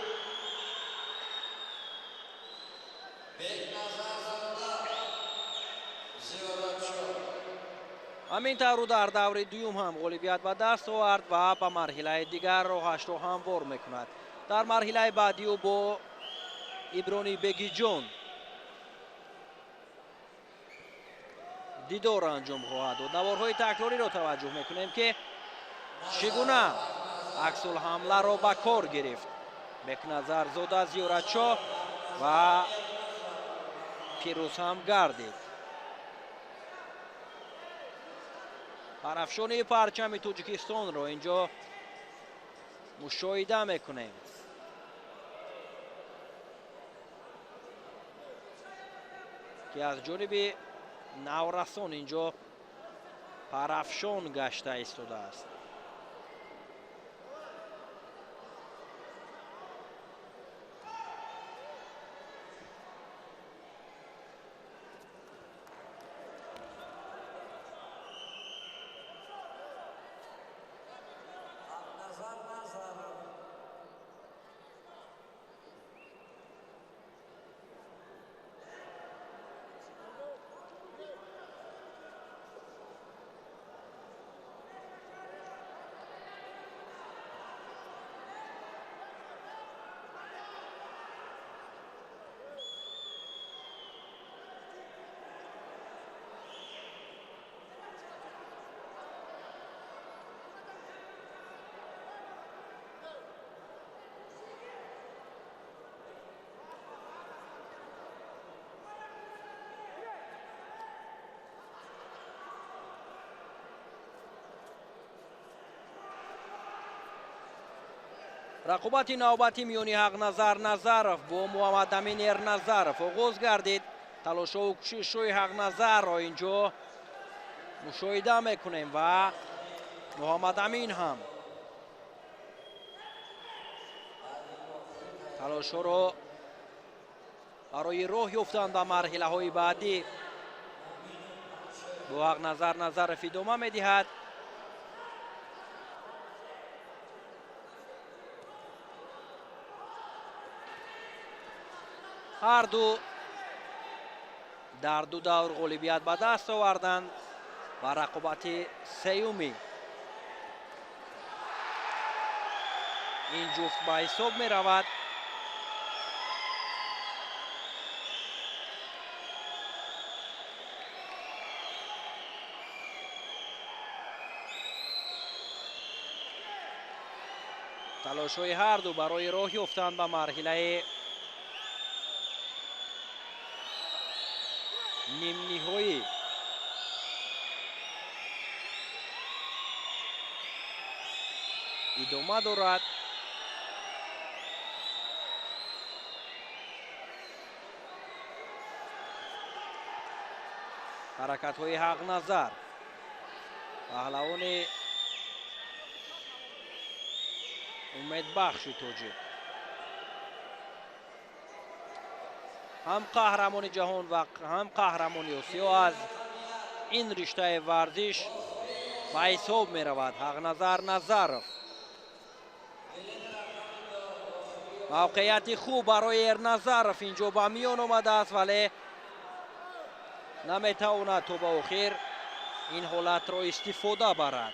Ҳамин тавр дар даври дуюм ҳам ғолибият ба даст овард ва ба марҳилаи дигар роҳашро ҳамвор мекунад. Дар марҳилаи баъдӣ ӯ бо Иброни Бегиҷон дидор анҷом хоҳад дод. Наворҳои такрориро таваҷҷӯҳ мекунем, ки чӣ гуна аксулҳамларо ба кор гирифт. Бекназарзода Зиёратшо ва пирӯз ҳам гардид. Парафшони парчами Тоҷикистонро инҷо мушоҳида мекунем. Ки аз ҷониби наврасон инҷо парафшон гашта истодааст. Рақобати навбатӣ миёни Ҳақназар Назаров бо Муҳаммадамин Эрназаров оғоз гардид. Талошҳову кӯшишҳои Ҳақназарро инҷо мушоҳида мекунем ва Муҳаммадамин ҳам талошҳоро барои роҳ ёфтан ба марҳилаҳои баъдӣ бо Ҳақназар Назаров идома медиҳад. Ҳар ду дар ду давр ғолибият ба даст оварданд ва рақобати сеюми ин ҷуфт ба ҳисоб меравад. Талошҳои ҳар ду барои роҳ ёфтан ба марҳилаи нимниҳоӣ. Идома дорад. Ҳаракатҳои Ҳақназар, паҳлавони умедбахши тоҷик, ҳам қаҳрамони ҷаҳон ва ҳам қаҳрамони Осиё аз ин риштаи варзиш ба ҳисоб меравад Ҳақназар Назаров. Мавқеияти хуб барои Эрназаров инҷо ба миён омадааст, вале наметавонад то ба охир ин ҳолатро истифода барад.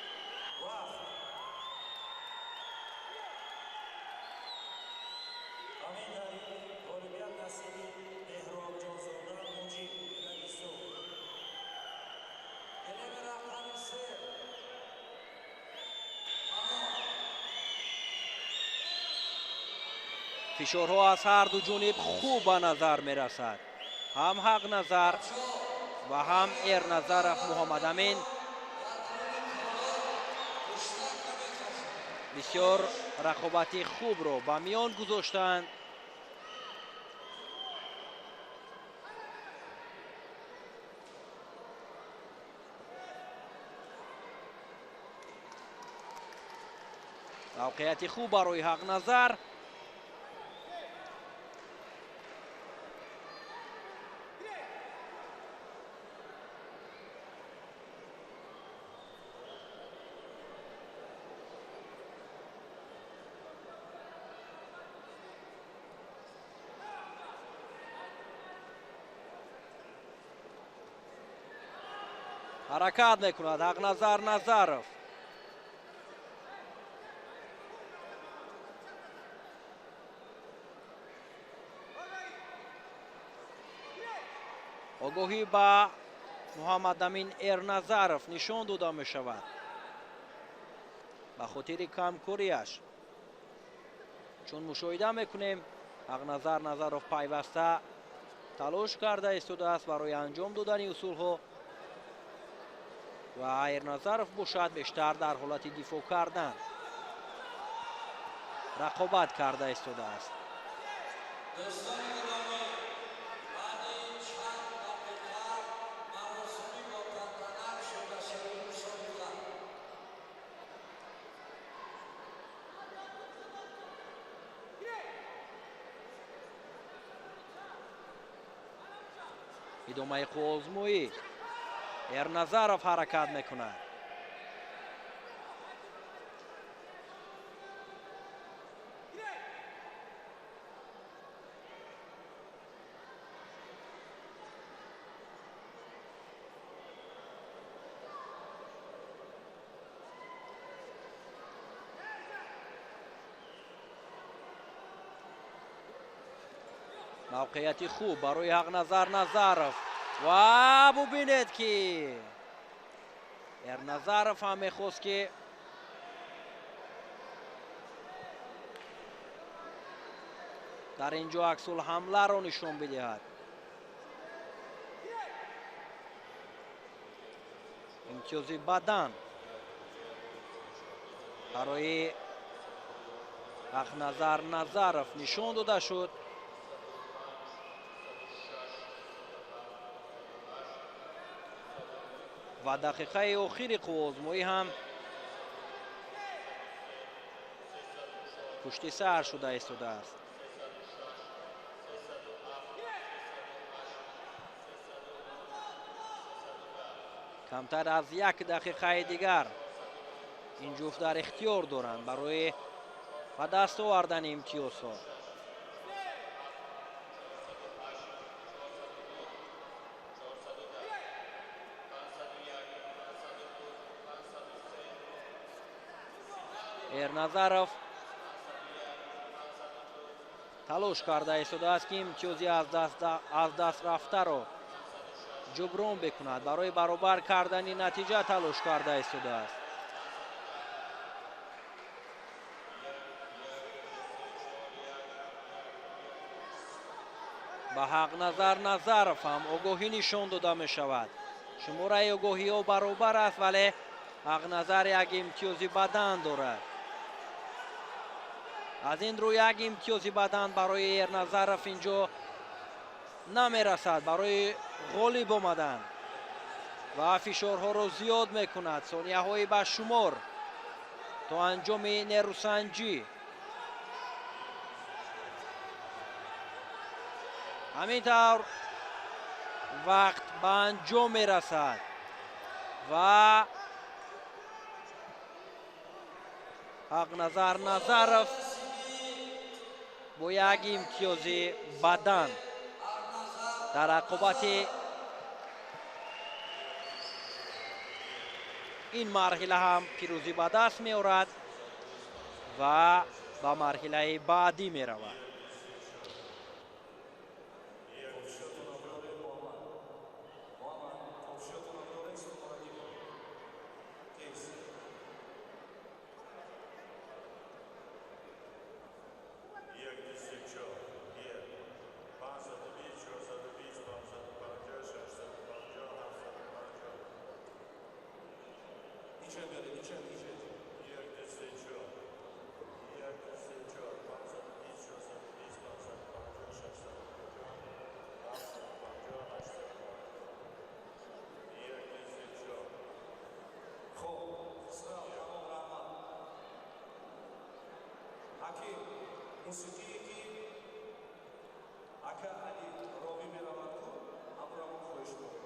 Фишорҳо аз ҳар ду ҷониб хуб ба назар мерасад. Ҳам Ҳақназар ва ҳам Эрназаров Муҳаммадамин бисёр рақобати хубро ба миён гузоштанд. Мавқеияти хуб барои Ҳақназар. Ҳаракат мекунад Ҳақназар Назаров. Огоҳӣ ба Муҳаммадамин Эрназаров нишон дода мешавад ба хотири камкориаш. Чун мушоҳида мекунем, Ҳақназар Назаров пайваста талош карда истодааст барои анҷом додани усулҳо ва Эрназаров бошад бештар дар ҳолати дифоъ кардан рақобат карда истодааст. Идомаи қувваозмоӣ. Эрназаров ҳаракат мекунад. Мавқеияти хуб барои Ҳақназар Назаров ва бубинед, ки Эрназаров ҳам мехост, ки дар ин ҷо аксулҳамларо нишон бидиҳад. Имтиёзи бадан барои Ҳақназар Назаров нишон дода шуд. Ва дақиқаи охири қувваозмоӣ ҳам пушти сар шуда истодааст. Камтар аз як дақиқаи дигар ин ҷуфт дар ихтиёр доранд барои ба даст овардани имтиёзҳо. Эрназаров талош карда истодааст, ки имтиёзи аз даст рафтаро ҷуброн бикунад. Барои баробар кардани натиҷа талош карда истодааст. Ба Ҳақназар Назаров ҳам огоҳӣ нишон дода мешавад. Шумораи огоҳиҳо баробар аст, вале Ҳақназар як имтиёзи бадан дорад. Аз ин рӯ як имтиёзи бадан барои Эрназаров инҷо намерасад барои ғолиб омадан ва фишорҳоро зиёд мекунад. Сонияҳои ба шумор то анҷоми нерӯсанҷӣ. Ҳамин тавр вақт ба анҷом мерасад ва Ҳақназар Назаров бо як имтиёзи бадан дар рақобати ин марҳила ҳам пирӯзӣ ба даст меорад ва ба марҳилаи баъдӣ меравад. Мусиқие ки ака Али ровӣ меравад ку, ҳамонро мо хоҳиш дорем.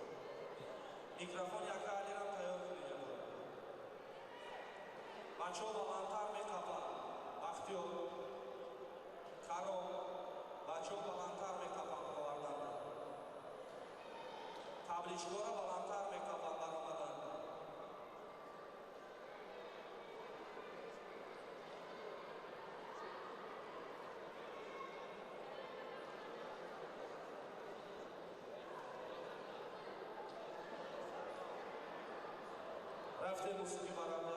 Микрофони ака Алирам тайёр кунед. Бачаҳо баландтар меқапанд. Бахтиёр, Каром, бачаҳо баландтар меқапанд бароварданда. Табличкора баландтар меқапанд баромаданда. Рафте мусиқӣ баранда.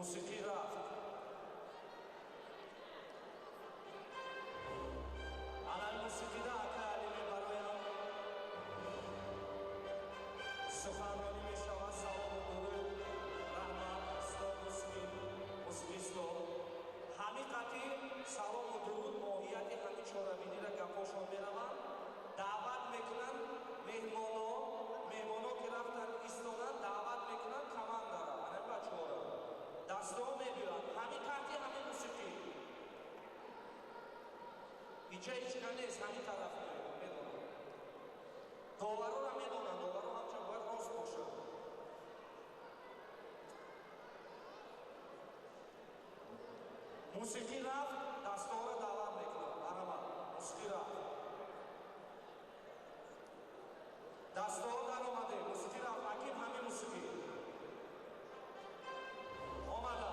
Мусиқӣ рафт. Ана мусиқида ака Али мебароям. Суханронӣ мешавад, салому дуруд, раҳмат, стоп, мусиқӣ, мусиқӣ стоп. Ҳамин қатъи салому дуруд моҳияти ҳамин чорабиниро гапҳошон мераванд, даъват мекунанд меҳмоно, меҳмоно ки рафтан истоданд, даъват мекунанд командара, ана бачаҳоро. Дастҳо мебиёянд. Ҳамин таҳти ҳамин мусиқӣ. Иҷа ҳеч кас нест, ҳамин тараф медонанд. Доварора медонанд, доваро ҳамчун бояд рост бошад. Мусиқӣ рафт, дастҳоро даъват мекунанд. Барамад, мусиқӣ рафт. Дастҳо даромаде, мусиқӣ рафт, акиб ҳамин мусиқӣ. Омада.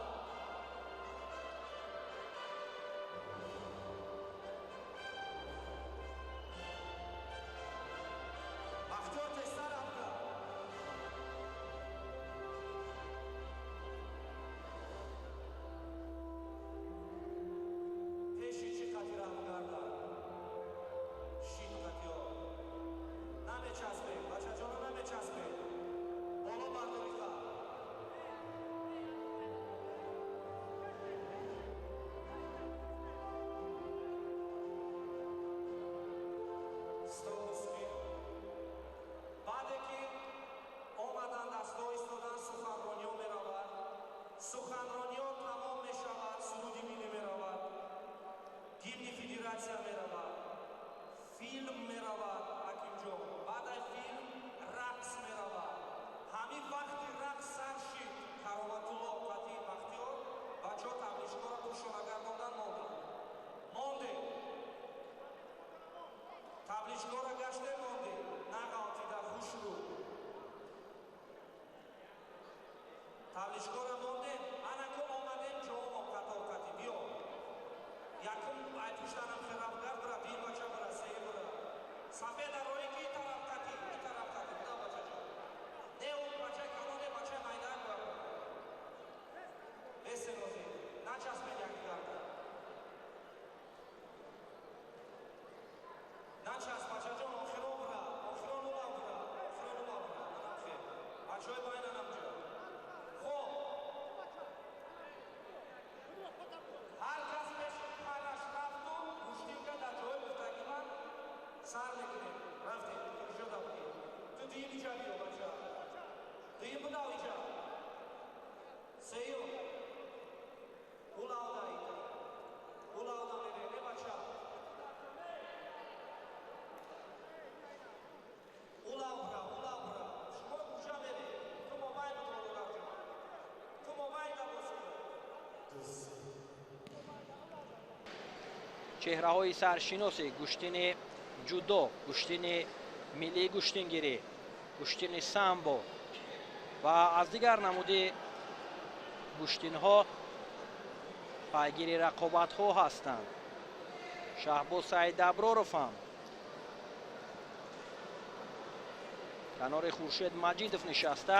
Бахтиёр тезтар рафта. Пеши чӣ қати раҳм гардад? Шит қатиё. Намечаспе, бачаҷоно намечаспе. Боло бардори хат. Стоп мусиқӣ. Баъде ки омадан дастҳо истодан, суханрониҳо меравад. Суханрониҳо тамом мешавад, суруди миллӣ меравад, гимни федератсия меравад, филм меравад, Ҳакимҷон. Баъд филм рақс меравад. Ҳамин вақти рақс сар шид, Кароматулло қатъи Бахтиёр бачаҳо табличкаро пӯшона гардондан монданд. Монде. Табличкаро гаште монде. Нағалтида хушрӯ. Табличкаро мондем, анако омадем ҷомо қатор қатӣ биё. Якум ай пуштанам херафгар бира, дин бача бира, сеюм бира. Сафеда рои ки тараф қатӣ, и тараф қатӣ, буда бачаҷон. Не он бачаи калон, не бачаи майдаак бира. Бесенози, начаспед якдигарда. Начасп, бачаҷон, охирон бира, охирон улав бира, охирон улав бира, анам хел. Бачаҳои байнанам ҷо. Хоб. Ҳар кас пеши параш рафту, гӯштинка дар ҷои гуфтагӣ ман сар мекунем. Рафтем, ту куҷо дафтӣ? Ту дуюм иҷа биё, бача. Дуюм будав иҷа. Сеюм. Улавда ита. Улавда мере, не бача. Улав бра, улав бра. Шумо куҷа мере? Ту мобайн будро, додарҷон. Ту мобайн да боз кун. Чеҳраҳои саршиноси гӯштини ҷудо, гӯштини миллии гӯштингирӣ, гӯштини самбо ва аз дигар намуди гӯштинҳо пайгири рақобатҳо ҳастанд. Шаҳбоз Саидаброров ҳам канори Хуршед Маҷидов нишаста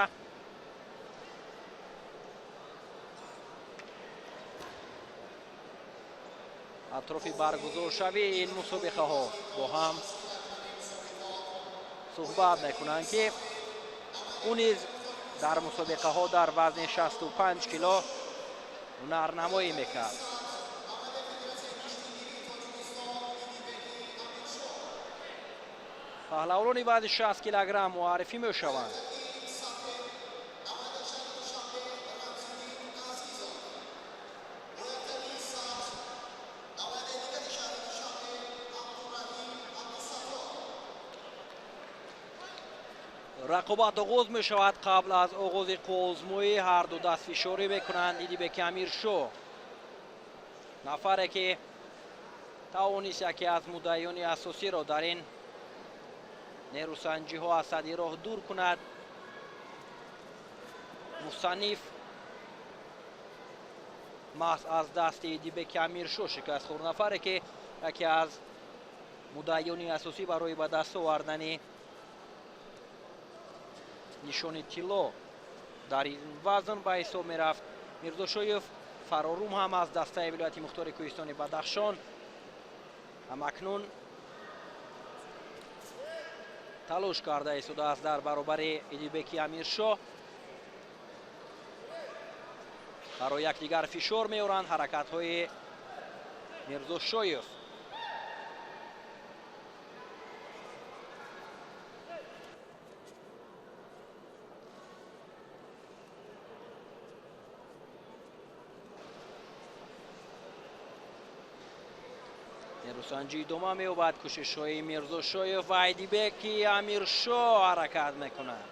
атрофи баргузоршавии ин мусобиқаҳо бо ҳам суҳбат мекунанд, ки ӯ низ дар мусобиқаҳо дар вазни 65 кило ҳунарнамоӣ мекард. Паҳлавонони вазни 60 килограмм муаррифӣ мешаванд. Рақобат оғоз мешавад. Қабл аз оғози қувваозмоӣ ҳар ду даст фишорӣ мекунанд. Идибеки Амиршо, нафаре ки тавонист яке аз муддаиёни асосиро дар ин нерӯсанҷиҳо аз сади роҳ дур кунад, мусанниф маҳз аз дасти Идибеки Амиршо шикаст хӯрд, нафаре ки яке аз муддаиёни асосӣ барои ба даст овардани нишони тилло дар ин вазн ба ҳисоб мерафт. Мирзошоев Фарорум ҳам аз дастаи вилояти мухтори кӯҳистони Бадахшон ҳамакнун талош карда истодааст дар баробари Идибеки Амиршоҳ. Барои якдигар фишор меоранд ҳаракатҳои Мирзошоев. Нерӯсанҷӣ идома меёбад. Кӯшишҳои Мирзошоев ва Айдибеки Амиршоҳ ҳаракат мекунад.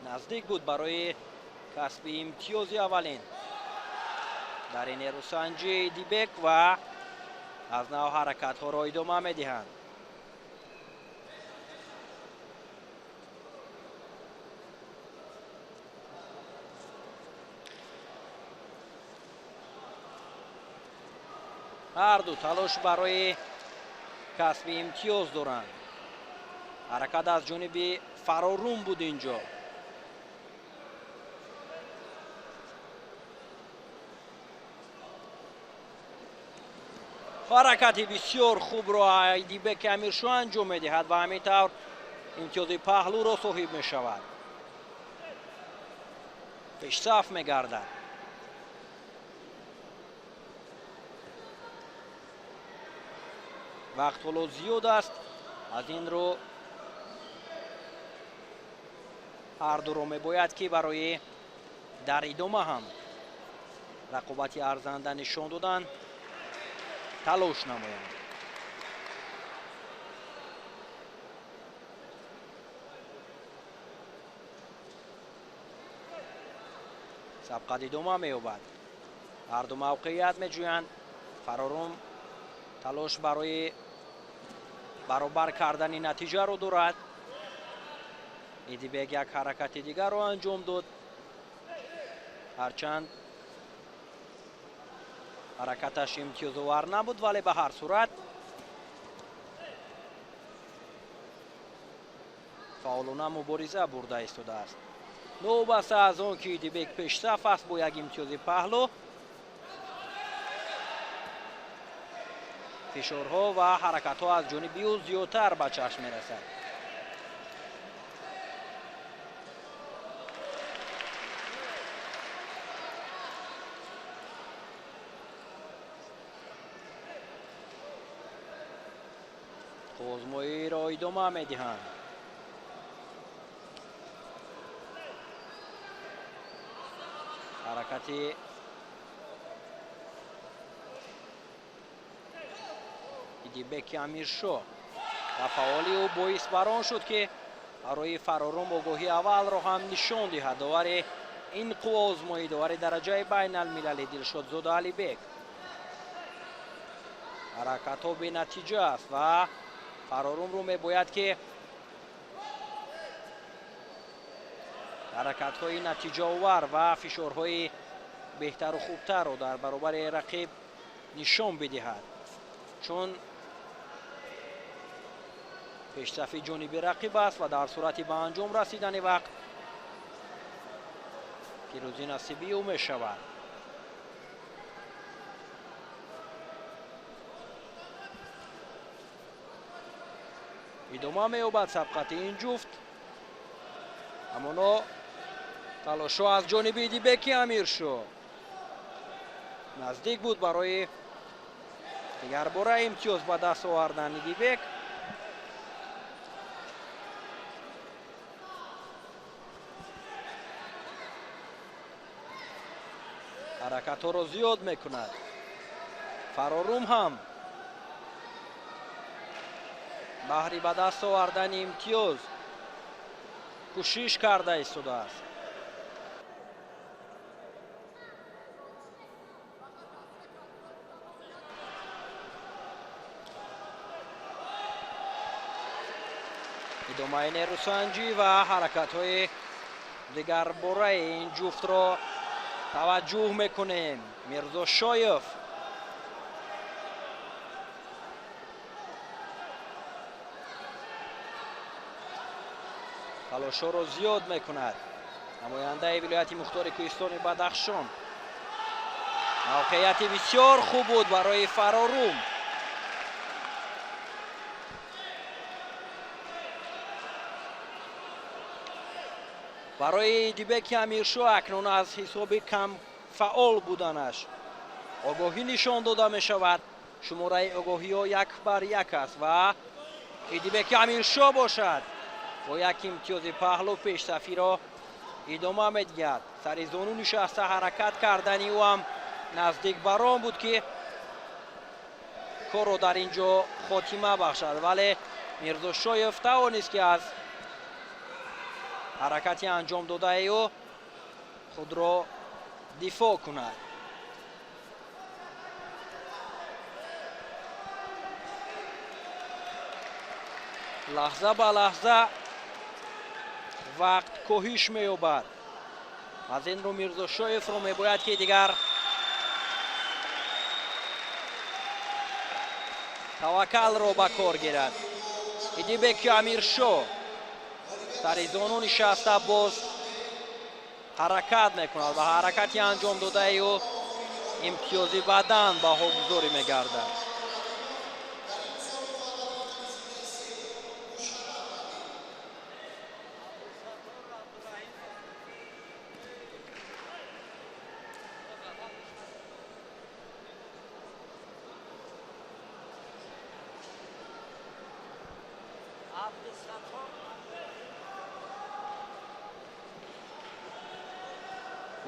Наздик буд барои касби имтиёзи аввалин дар ин нерӯсанҷӣ Идибек ва аз нав ҳаракатҳоро идома медиҳанд. Ҳар ду талош барои касби имтиёз доранд. Ҳаракат аз ҷониби Фарорум буд инҷо. Ҳаракати бисёр хубро Айдибеки Амиршоҳ анҷом медиҳад ва ҳамин тавр имтиёзи паҳлӯро соҳиб мешавад. Пешсаф мегардад. Вақт ҳоло зиёд аст, аз ин рӯ ҳар дуро мебояд ки барои дар идома ҳам рақобати арзанда нишон додан талош намоянд. Сабқат идома меёбад. Ҳар ду мавқеият меҷӯянд. Фарорум талош барои баробар кардани натиҷаро дорад. Идибек як ҳаракати дигарро анҷом дод. Ҳарчанд ҳаракаташ имтиёзовар набуд, вале ба ҳар сурат фаъолона мубориза бурда истодааст. Новобаста аз он ки Идибек пешсаф аст бо як имтиёзи паҳлӯ, фишорҳо ва ҳаракатҳо аз ҷониби ӯ зиёдтар ба чашм мерасад. Озмоиро идома медиҳанд. Ҳаракати Идибеки Амиршоҳ ва фаъоли ӯ боис бар он шуд ки барои Фарорум огоҳии аввалро ҳам нишон диҳад. Довари ин қувваозмоӣ довари дараҷаи байналмилалӣ Дилшодзода Алибек. Ҳаракатҳо бенатиҷа аст ва Фарорумро мебояд ки ҳаракатҳои натиҷаовар ва фишорҳои беҳтару хубтарро дар баробари рақиб нишон бидиҳад, чун пешсафи ҷониби рақиб аст ва дар сурати ба анҷом расидани вақт пирӯзӣ насиби ӯ мешавад. Идома меёбад сабқати ин ҷуфт. Ҳамоно талошҳо аз ҷониби Идибеки Амиршоҳ наздик буд барои дигарбора имтиёз ба даст овардан Идибек. Ҳаракатҳоро зиёд мекунад. Фарорум ҳам баҳри ба даст овардани имтиёз кӯшиш карда истодааст. Идомаи нерӯсанҷӣ ва ҳаракатҳои дигарбораи ин ҷуфтро таваҷҷӯҳ мекунем. Мирзошоев талошҳоро зиёд мекунад. Намояндаи вилояти мухтори кӯҳистони Бадахшон. Мавқеияти бисёр хуб буд барои Фарорум. Барои Идибеки Амиршоҳ акнун аз ҳисоби кам фаъол буданаш огоҳӣ нишон дода мешавад. Шумораи огоҳиҳо 1-1 аст ва Идибеки Амиршоҳ бошад бо як имтиёзи паҳлӯ пешсафиро идома медиҳад. Сари зону нишаста ҳаракат кардани ӯ ҳам наздик бар он буд ки корро дар ин ҷо хотима бахшад, вале Мирзошоев тавонист ки аз ҳаракати анҷом додаи ӯ худро дифоъ кунад. Лаҳза ба лаҳза вақт коҳиш меёбад. Аз ин рӯ Мирзошоевро мебояд ки дигар таваккалро ба кор гирад. Идибеки Амиршоҳ сари зону нишаста боз ҳаракат мекунад ва ҳаракати анҷом додаи ӯ имтиёзи бадан баҳогузорӣ мегардад.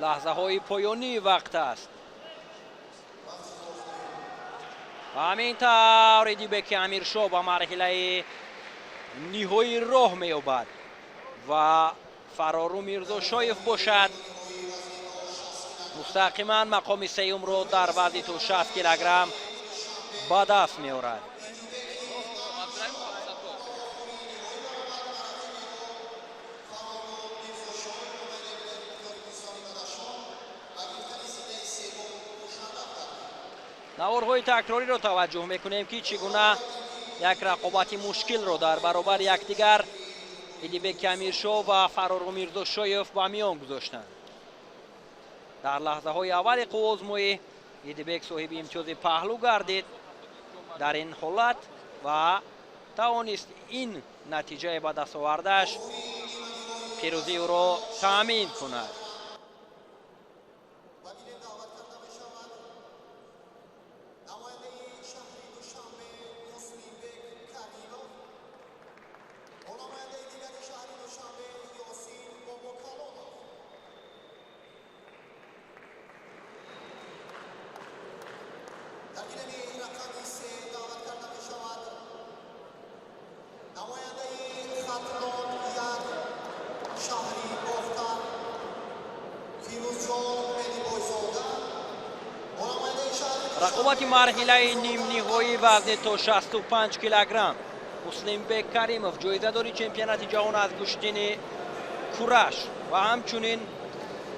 Лаҳзаҳои поёнии вақт аст. Ва ҳамин тавр Идибеки Амиршоҳ ба марҳилаи ниҳоӣ роҳ меёбад ва Фарору Мирзошоев бошад мустақиман мақоми сеюмро дар вазни то 60 килограмм ба даст меорад. Наворҳои такрориро таваҷҷӯҳ мекунем ки чӣ гуна як рақобати мушкилро дар баробари якдигар Идибеки Амиршоҳ ва Фарору Мирзошоев ба миён гузоштанд. Дар лаҳзаҳои аввали қувваозмоӣ Идибек соҳиби имтиёзи паҳлӯ гардид дар ин ҳолат ва тавонист ин натиҷаи ба даст овардааш пирӯзии ӯро таъмин кунад. Рақобати марҳилаи нимниҳоӣ вазни то 65 килограмм. Муслимбек Каримов ҷоизадори чемпионати ҷаҳон аз гӯштини кураш ва ҳамчунин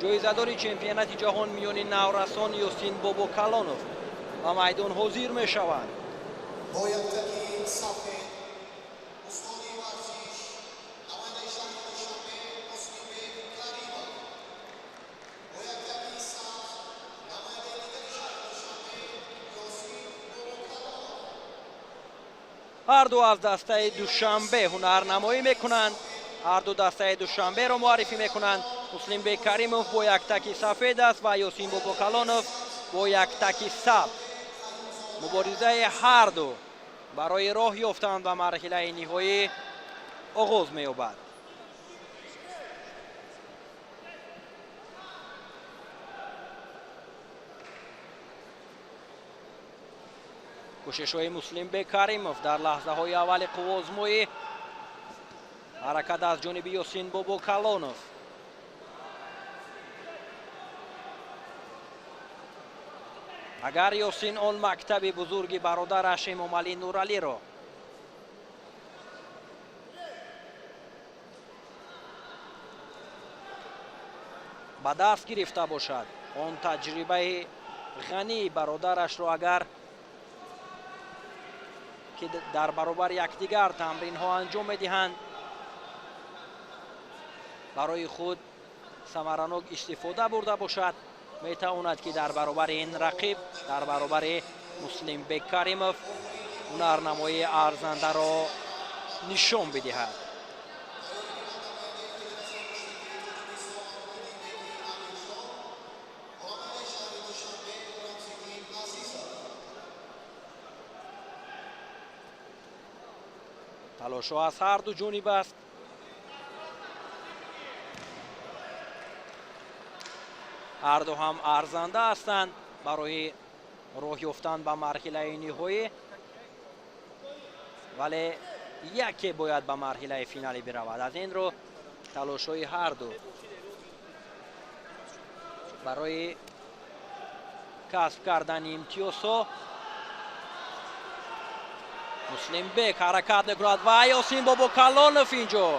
ҷоизадори чемпионати ҷаҳон миёни наврасон Ёсин Бобокалонов ба майдон ҳозир мешаванд. Ҳар ду аз дастаи Душанбе ҳунарнамоӣ мекунанд. Ҳар ду дастаи Душанберо муаррифӣ мекунанд. Муслимбек Каримов бо як таки сафед аст ва Ёсин Бобокалонов бо як таки сабз. Муборизаи ҳар ду барои роҳ ёфтан ба марҳилаи ниҳоӣ оғоз меёбад. Кӯшишҳои Муслимбек Каримов дар лаҳзаҳои аввали қувваозмоӣ, ҳаракат аз ҷониби Ёсин Бобокалонов. Агар Ёсин он мактаби бузурги бародараш Эмомалӣ Нуралиро ба даст гирифта бошад, он таҷрибаи ғании бародарашро агар ки дар баробари якдигар тамринҳо анҷом медиҳанд, барои худ Самаранок истифода бурда бошад, метавонад, ки дар баробари ин рақиб, дар баробари Муслимбек Каримов ҳунарнамоии арзандаро нишон бидиҳад. Талошҳо аз ҳар ду ҷониб аст. Ҳар ду ҳам арзанда ҳастанд барои роҳ ёфтан ба марҳилаи ниҳоӣ, вале яке бояд ба марҳилаи финалӣ биравад. Аз ин рӯ талошҳои ҳар ду барои касб кардани имтиёзҳо. Муслимбек ҳаракат мекунад ва Ёсин Бобокалонов инҷо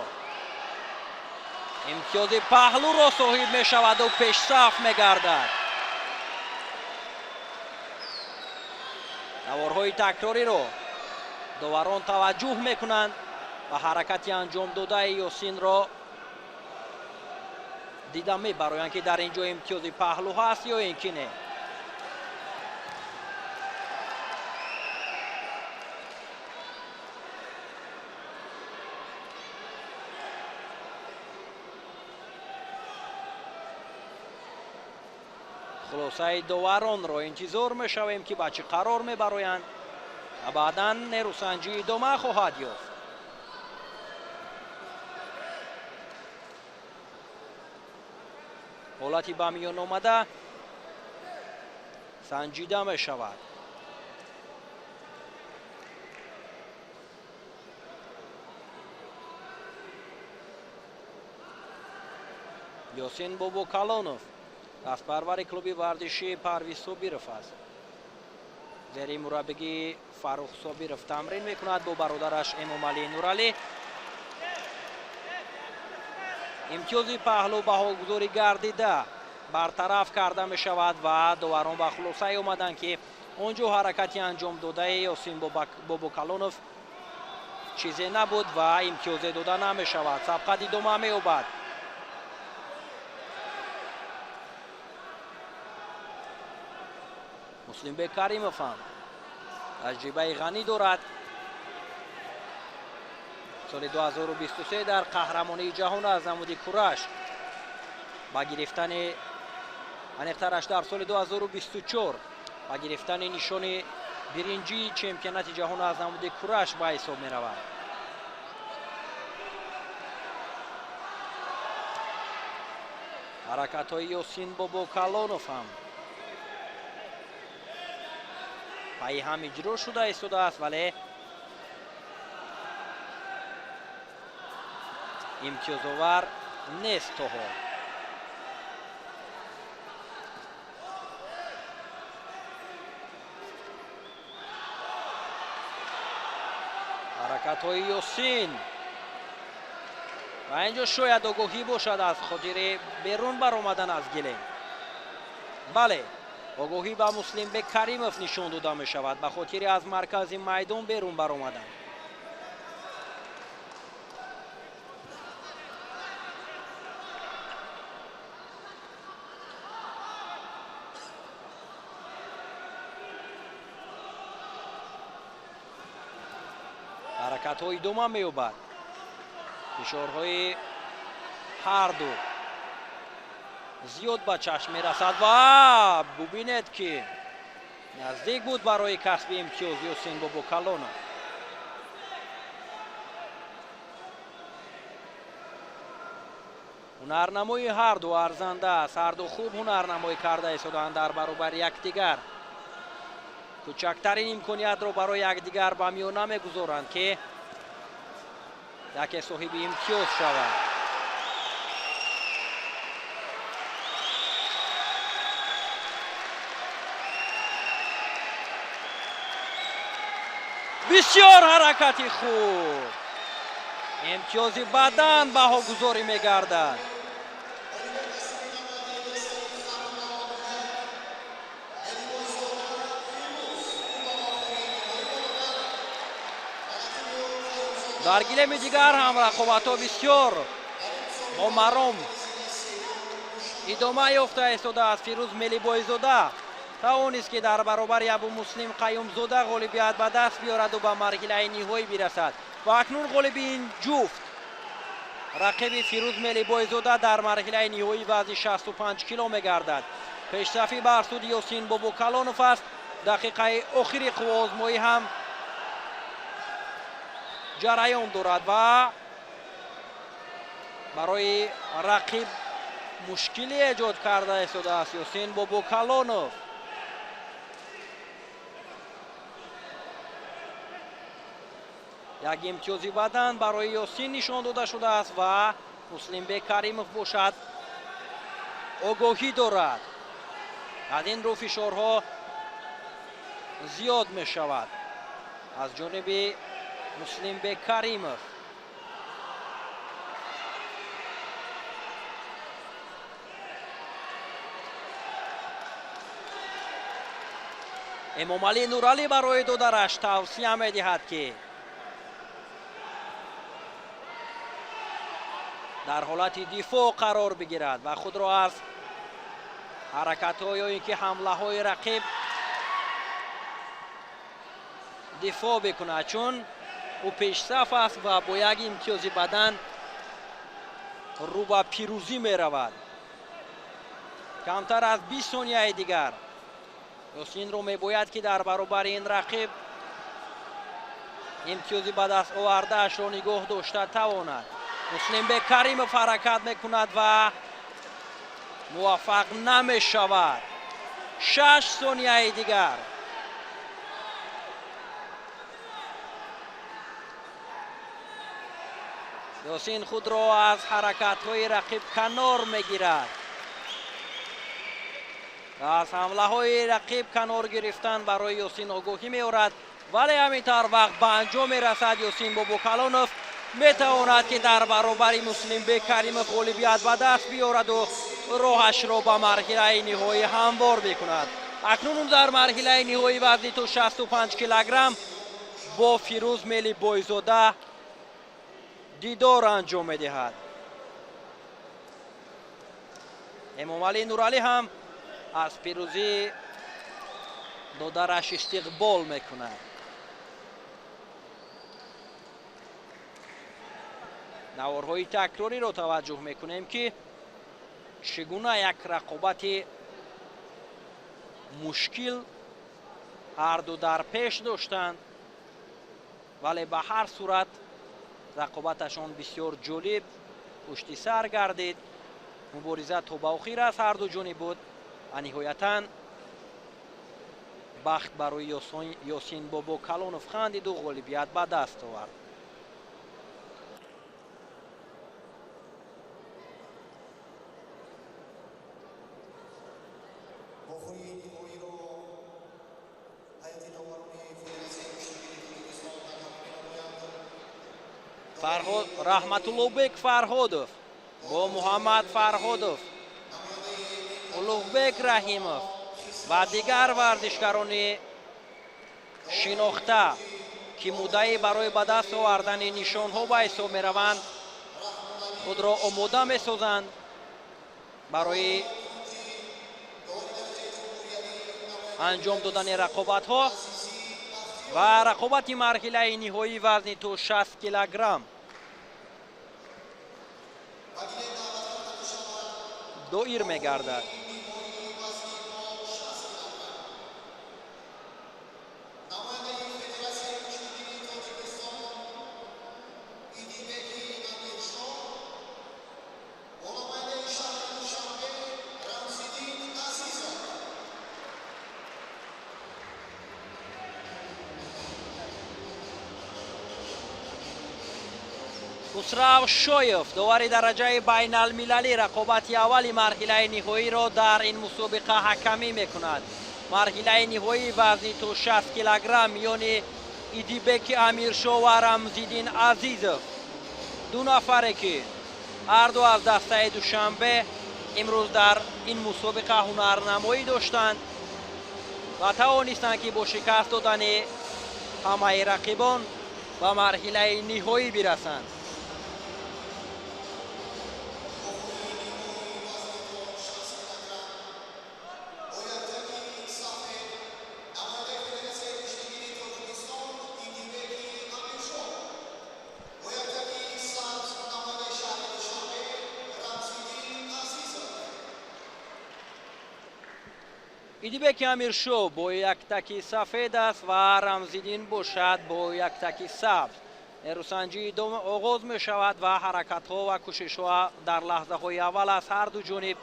имтиёзи паҳлӯро соҳиб мешаваду пешсаф мегардад. Наворҳои такрориро доварон таваҷҷӯҳ мекунанд ва ҳаракати анҷомдодаи Ёсинро дида мебароянд, ки дар ин ҷо имтиёзи паҳлӯ ҳаст ё ин ки не. Хулосаи доваронро интизор мешавем, ки ба чӣ қарор мебароянд ва баъдан нерӯсанҷӣ идома хоҳад ёфт. Ҳолати ба миён омада санҷида мешавад. Ёсин Бобокалонов дастпарвари клуби варзишии Парвиз Собиров аст. Зери мураббигии Фаррух Собиров тамрин мекунад бо бародараш Эмомалӣ Нуралӣ. Имтиёзи паҳлӯ баҳогузорӣ гардида бартараф карда мешавад ва доварон ба хулосае омаданд, ки он ҷо ҳаракати анҷомдодаи Ёсин Бобокалонов чизе набуд ва имтиёзе дода намешавад. Сабқат идома меёбад. Муслимбек Каримов ҳам таҷрибаи ғанӣ дорад. Соли 2023 дар қаҳрамонии ҷаҳон аз намуди кураш ба гирифтани, аниқтараш дар соли 2024 ба гирифтани нишони биринҷии чемпионати ҷаҳон аз намуди кураш ба ҳисоб меравад. Ҳаракатҳои Ёсин Бобокалонов ҳам пайи ҳам иҷро шуда истодааст, вале имтиёзовар нест то ҳол. Ҳаракатҳои Ёсин ва инҷо шояд огоҳӣ бошад аз хотири берун баромадан аз гилем. Бале, огоҳӣ ба Муслимбек Каримов нишон дода мешавад ба хотири аз маркази майдон берун баромадан. Ҳаракатҳо идома меёбад. Фишорҳои ҳарду зиёд ба чашм мерасад ва бубинед, ки наздик буд барои касби имтиёз Ёсин Бобокалонов. Ҳунарнамои ҳарду арзанда аст. Ҳарду хуб ҳунарнамоӣ карда истоданд дар баробари якдигар. Кӯчактарин имкониятро барои якдигар ба миён намегузоранд, ки яке соҳиби имтиёз шавад. Бисёр ҳаракати хуб, имтиёзи бадан баҳогузорӣ мегардад. Дар гилеми дигар ҳам рақобатҳо бисёр бо маром Идома ёфта истодааст. Фирӯз Мелибойзода тавонист, ки дар баробари Абумуслим Қаюмзода ғолибият ба даст биёраду ба марҳилаи ниҳоӣ бирасад ва акнун ғолиби ин ҷуфт рақиби Фирӯз Мелибойзода дар марҳилаи ниҳоии вазни 65 кило мегардад. Пешсафӣ бар суди Ёсин Бобокалонов аст. Дақиқаи охири қувваозмоӣ ҳам ҷараён дорад ва барои рақиб мушкилӣ эҷод карда истодааст Ёсин Бобокалонов. Як имтиёзи бадан барои Ёсин нишон дода шудааст ва Муслимбек Каримов бошад огоҳӣ дорад. Аз ин рӯ фишорҳо зиёд мешавад аз ҷониби Муслимбек Каримов. Эмомалӣ Нуралӣ барои додараш тавсия медиҳад, ки дар ҳолати дифоъ қарор бигирад ва худро аз ҳаракатҳо ё ин ки ҳамлаҳои рақиб дифоъ бикунад, чун ӯ пешсаф аст ва бо як имтиёзи бадан рӯ ба пирӯзӣ меравад. Камтар аз 20 сонияи дигар Ёсинро мебояд, ки дар баробари ин рақиб имтиёзи ба даст овардаашро нигоҳ дошта тавонад. Муслимбек Каримов ҳаракат мекунад ва муваффақ намешавад. 6 сонияи дигар. Ёсин худро аз ҳаракатҳои рақиб канор мегирад. Аз ҳамлаҳои рақиб канор гирифтан барои Ёсин огоҳӣ меорад, вале ҳамин тавр вақт ба анҷом мерасад. Ёсин Бобокалонов метавонад, ки дар баробари Муслимбек Каримов ғолибият ба даст биёраду роҳашро ба марҳилаи ниҳоӣ ҳамвор мекунад. Акнун дар марҳилаи ниҳоии вазни то 65 килограмм бо Фирӯз Мелибойзода дидор анҷом медиҳад. Эмомалӣ Нуралӣ ҳам аз пирӯзии додараш истиқбол мекунад. Наворҳои такрориро таваҷҷӯҳ мекунем, ки чӣ гуна як рақобати мушкил ҳарду дар пеш доштанд, вале ба ҳар сурат рақобаташон бисёр ҷолиб пушти сар гардид. Мубориза то ба охир аз ҳарду ҷониб буд ва ниҳоятан бахт барои Ёсин Бобокалонов хандиду ғолибият ба даст овард. Раҳматуллобек Фарҳодов бо Муҳаммад Фарҳодов, Улуғбек Раҳимов ва дигар варзишгарони шинохта, ки муддаӣ барои ба даст овардани нишонҳо ба ҳисоб мераванд, худро омода месозанд барои анҷом додани рақобатҳо ва рақобати марҳилаи ниҳоии вазни то 60 килограмм доир мегардад. Хусрав Шоев, довари дараҷаи байналмилалӣ, рақобати аввали марҳилаи ниҳоиро дар ин мусобиқа ҳакамӣ мекунад. Марҳилаи ниҳоии вазни то 60 килограмм миёни Идибеки Амиршо ва Рамзиддин Азизов, ду нафаре, ки ҳарду аз дастаи Душанбе имрӯз дар ин мусобиқа ҳунарнамоӣ доштанд ва тавонистанд, ки бо шикаст додани ҳамаи рақибон ба марҳилаи ниҳоӣ бирасанд. Идибеки Амиршо бо як таки сафед аст ва Рамзиддин бошад бо як таки сабз. Нерӯсанҷӣ оғоз мешавад ва ҳаракатҳо ва кӯшишҳо дар лаҳзаҳои аввал аз ҳар ду ҷониб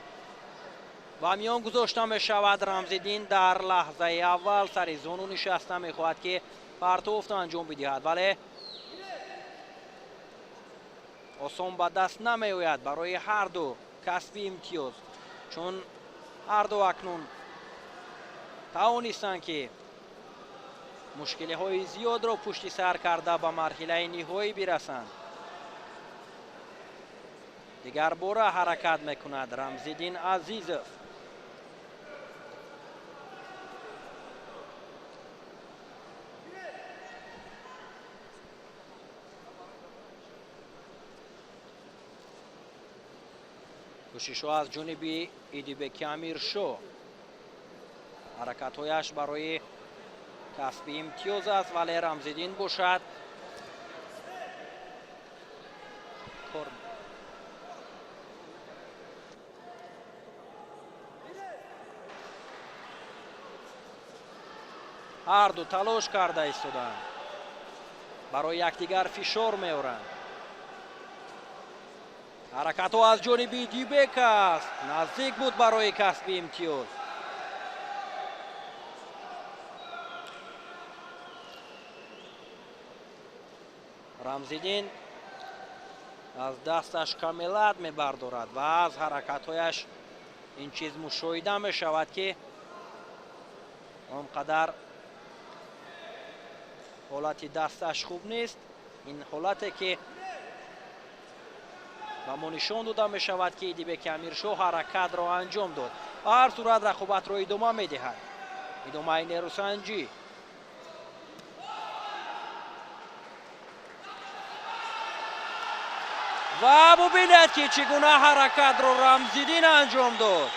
ба миён гузошта мешавад. Рамзиддин дар лаҳзаи аввал сари зону нишаста мехоҳад ки партофт анҷом бидиҳад, вале осон ба даст намеояд барои ҳар ду касби имтиёз, чун ҳар ду акнун тавонистанд ки мушкилиҳои зиёдро пушти сар карда ба марҳилаи ниҳоӣ бирасанд. Дигар бора ҳаракат мекунад Рамзиддин Азизов. Кӯшишҳо аз ҷониби Идибеки Амиршо, ҳаракатҳояш барои касби имтиёз аст, вале Рамзиддин бошад кор. Ҳар ду талош карда истоданд, барои якдигар фишор меоранд. Ҳаракатҳо аз ҷониби Идибек аст, наздик буд барои касби имтиёз. Рамзиддин аз дасташ камелат мебардорад ва аз ҳаракатҳояш ин чиз мушоҳида мешавад ки он қадар ҳолати дасташ хуб нест. Ин ҳолате ки ба мо нишон дода мешавад ки Идибеки Амиршо ҳаракатро анҷом дод. Ба ҳар сурат рақобатро идома медиҳад. Идомаи нерӯсанҷӣ. Ва бубинед ки чӣ гуна ҳаракатро Рамзиддин анҷом дод.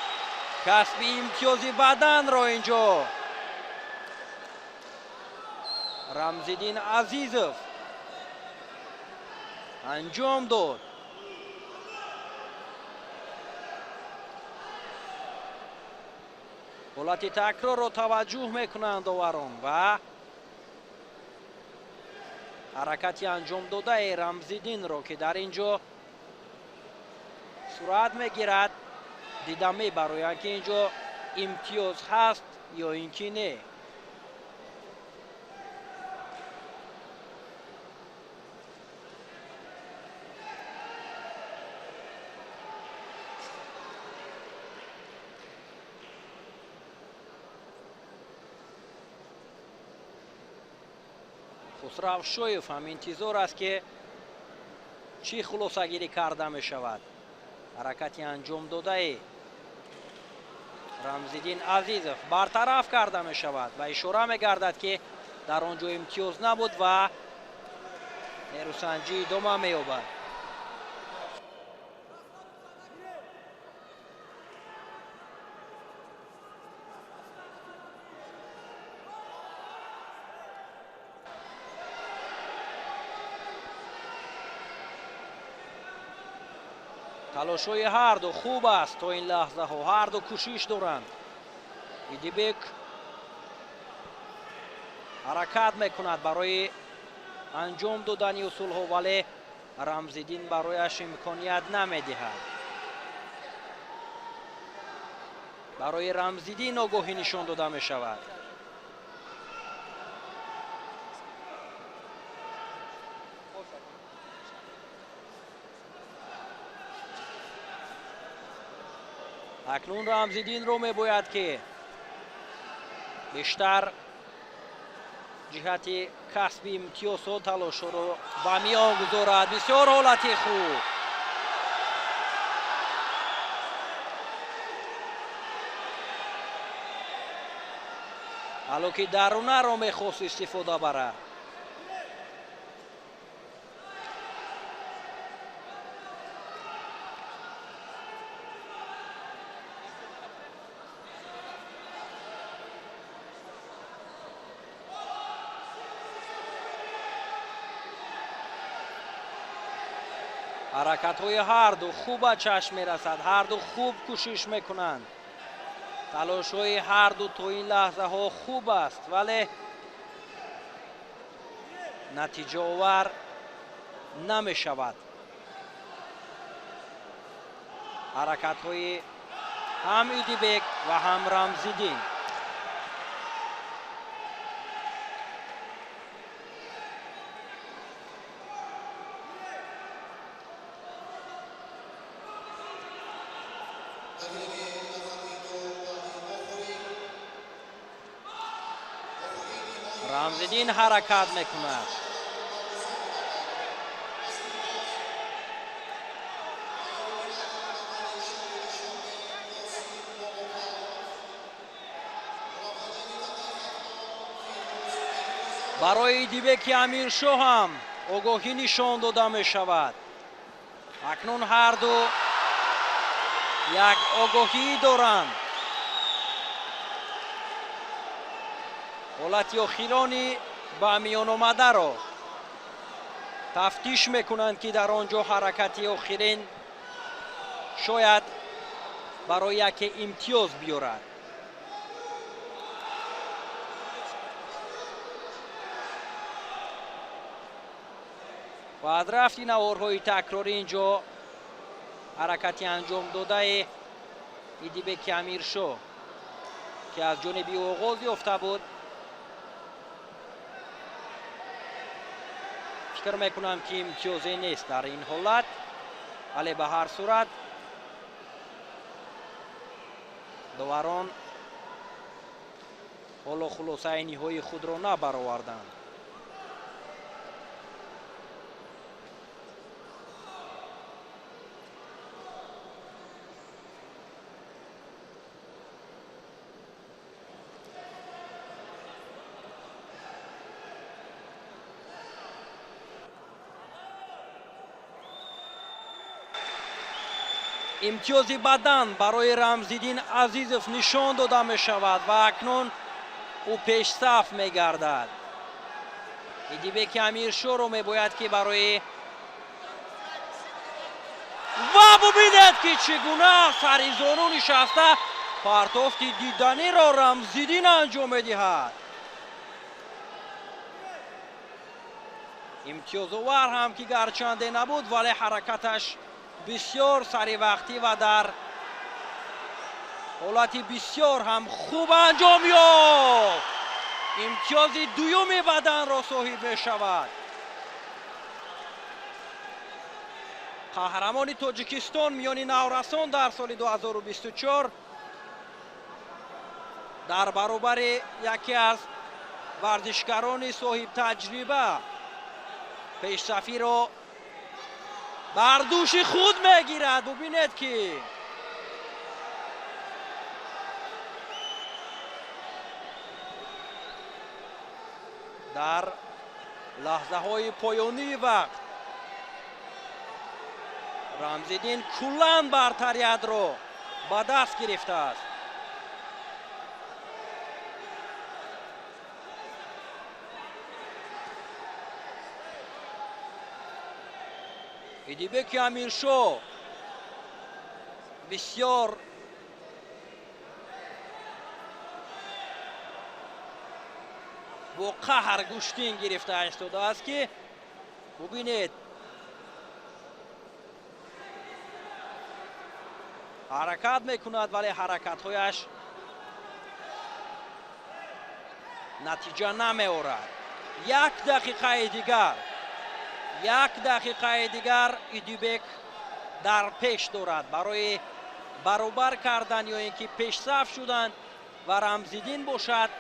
Касби имтиёзи баданро инҷо Рамзиддин Азизов анҷом дод. Ҳолати такрорро таваҷҷӯҳ мекунанд доварон ва ҳаракати анҷомдодаи Рамзиддинро, ки дар ин ҷо сурат мегирад, дида мебароянд ки ин ҷо имтиёз ҳаст ё ин ки не. Хусрав Шоев ҳам интизор аст ки чӣ хулосагирӣ карда мешавад. Ҳаракати анҷомдодаи Рамзиддин Азизов бартараф карда мешавад ва ишора мегардад ки дар он ҷо имтиёз набуд ва нерӯсанҷӣ идома меёбад. Талошҳои ҳарду хуб аст то ин лаҳзаҳо, ҳарду кӯшиш доранд. Идибек ҳаракат мекунад барои анҷом додани усулҳо, вале Рамзиддин барояш имконият намедиҳад. Барои Рамзиддин огоҳӣ нишон дода мешавад. Акнун Рамзиддинро мебояд ки бештар ҷиҳати касби имтиёзҳо талошҳоро ба миён гузорад. Бисёр ҳолати хуб. Ҳало ки дарунаро мехост истифода барад. Ҳаракатҳои ҳарду хуб ба чашм мерасад, ҳарду хуб кӯшиш мекунанд. Талошҳои ҳарду то ин лаҳзаҳо хуб аст, вале натиҷаовар намешавад. Ҳаракатҳои ҳам Идибек ва ҳам Рамзиддин. Рамзиддин ҳаракат мекунад. Барои Идибеки Амиршоҳ ҳам огоҳӣ нишон дода мешавад. Акнун ҳарду як огоҳӣ доранд. Ҳолати охирони ба миёномадаро тафтиш мекунанд, ки дар он ҷо ҳаракати охирин шояд барои яке имтиёз биёрад. Ва аз рафти наворҳои такрорӣ ин ҷо ҳаракати анҷомдодаи Идибеки Амиршоҳ, ки аз ҷониби оғоз ёфта буд, фикр мекунам, ки имтиёзе нест дар ин ҳолат, вале ба ҳар сурат доварон ҳоло хулосаи ниҳоии худро набароварданд. Имтиёзи бадан барои Рамзиддин Азизов нишон дода мешавад ва акнун ӯ пешсаф мегардад. Идибеки Амиршоҳро мебояд, ки барои ва бубинед, ки чӣ гуна сари зону нишаста партофти диданиро Рамзиддин анҷом медиҳад. Имтиёзовар ҳам ки гарчанде набуд, вале ҳаракаташ бисёр саривақтӣ ва дар ҳолати бисёр ҳам хуб анҷом ёфт. Имтиёзи дуюми баданро соҳиб мешавад. Қаҳрамони Тоҷикистон миёни наврасон дар соли 2024 дар баробари яке аз варзишгарони соҳибтаҷриба пешсафиро бар дӯши худ мегирад. Бубинед, ки дар лаҳзаҳои поёнии вақт Рамзиддин куллан бартариятро ба даст гирифтааст. Идибеки Амиршоҳ бисёр бо қаҳр гӯштин гирифта истодааст, ки бубинед, ҳаракат мекунад, вале ҳаракатҳояш натиҷа намеорад. Як дақиқаи дигар, як дақиқаи дигар Идибек дар пеш дорад барои баробар кардан ё ин ки пешсаф шудан ва Рамзиддин бошад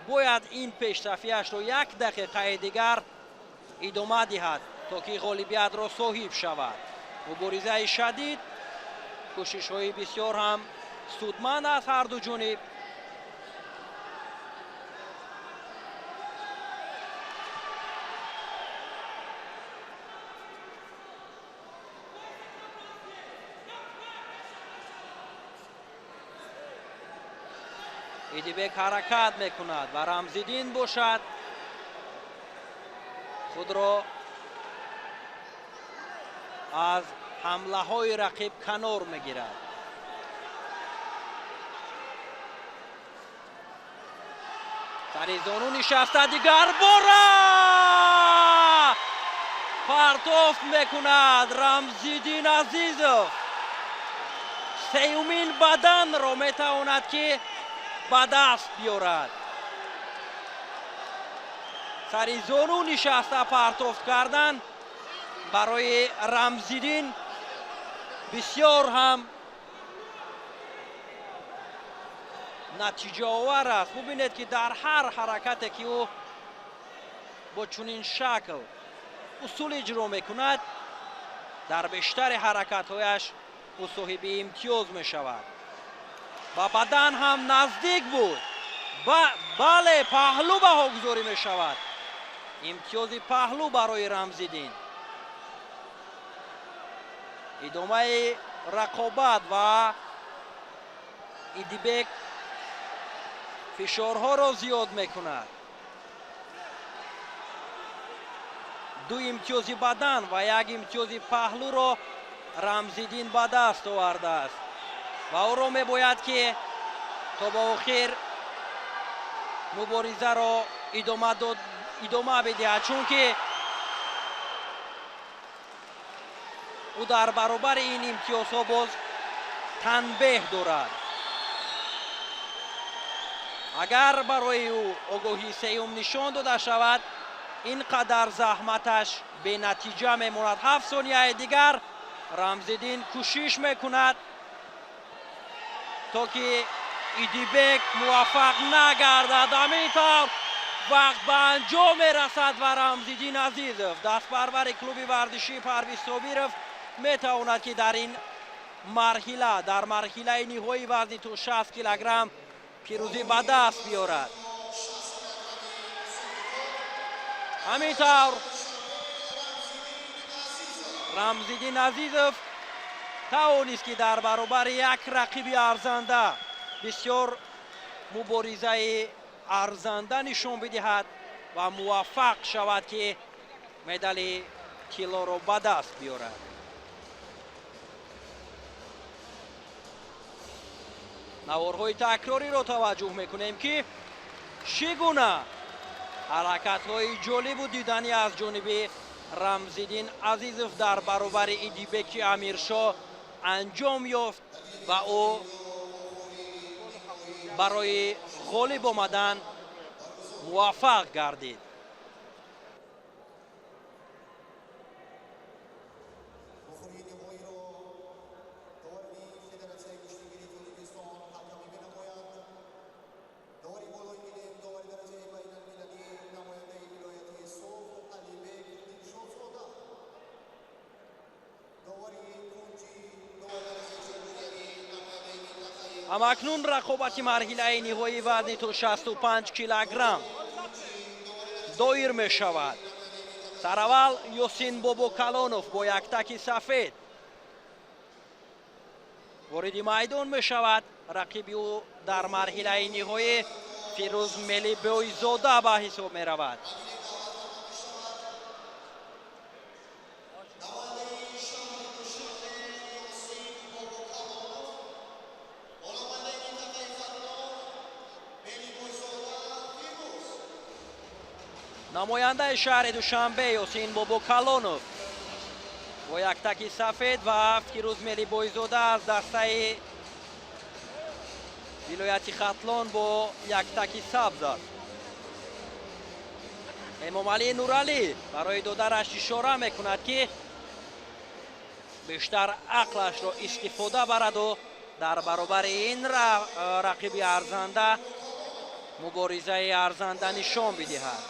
бояд ин пешсафиашро як дақиқаи дигар идома диҳад, то ки ғолибиятро соҳиб шавад. Муборизаи шадид, кӯшишҳои бисёр ҳам судманд аз ҳарду ҷониб. Идибек ҳаракат мекунад ва Рамзиддин бошад худро аз ҳамлаҳои рақиб канор мегирад. Сари зону нишаста дигар бора партофт мекунад Рамзиддин Азизов. Сеюмин баданро метавонад ки ба даст биёрад. Сари зону нишаста партофт кардан барои Рамзиддин бисёр ҳам натиҷаовар аст. Бубинед ки дар ҳар ҳаракате ки ӯ бо чунин шакл усул иҷро мекунад, дар бештари ҳаракатҳояш ӯ соҳиби имтиёз мешавад. Ба бадан ҳам наздик буд. Бале, паҳлӯ баҳогузорӣ мешавад. Имтиёзи паҳлӯ барои Рамзиддин. Идомаи рақобат ва Идибек фишорҳоро зиёд мекунад. Ду имтиёзи бадан ва як имтиёзи паҳлӯро Рамзиддин ба даст овардааст ва ӯро мебояд ки то ба охир муборизаро идома бидиҳад, чунки ӯ дар баробари ин имтиёзҳо боз танбеҳ дорад. Агар барои ӯ огоҳии сеюм нишон дода шавад, ин қадар заҳматаш бенатиҷа мемонад. 7 сонияи дигар Рамзиддин кӯшиш мекунад то ки Идибек муваффақ нагардад. Ҳамин тавр вақт ба анҷом мерасад ва Рамзиддин Азизов, дастпарвари клуби варзишии Парвиз Собиров, метавонад ки дар ин марҳила, дар марҳилаи ниҳоии вазни то 60 килограмм пирӯзӣ ба даст биёрад. Ҳамин тавр Рамзиддин Азизов тавонист ки дар баробари як рақиби арзанда бисёр муборизаи арзанда нишон бидиҳад ва муваффақ шавад ки медали тиллоро ба даст биёрад. Наворҳои такрориро таваҷҷӯҳ мекунем ки чӣ гуна ҳаракатҳои ҷолибу диданӣ аз ҷониби Рамзиддин Азизов дар баробари Идибеки Амиршоҳ анҷом ёфт ва ӯ барои ғолиб омадан муваффақ гардид. Ҳамакнун рақобати марҳилаи ниҳоии вазни то 65 килограмм доир мешавад. Сараввал Ёсин Бобокалонов бо яктаки сафед вориди майдон мешавад. Рақиби ӯ дар марҳилаи ниҳоӣ Фирӯз Мелибойзода ба ҳисоб меравад. Намояндаи шаҳри Душанбе Ёсин Бобокалонов бо яктаки сафед ва Фирӯз Мелибойзода аз дастаи вилояти Хатлон бо яктаки сабз аст. Эмомалӣ Нуралӣ барои додараш ишора мекунад ки бештар ақлашро истифода бараду дар баробари ин рақиби арзанда муборизаи арзанда нишон бидиҳад.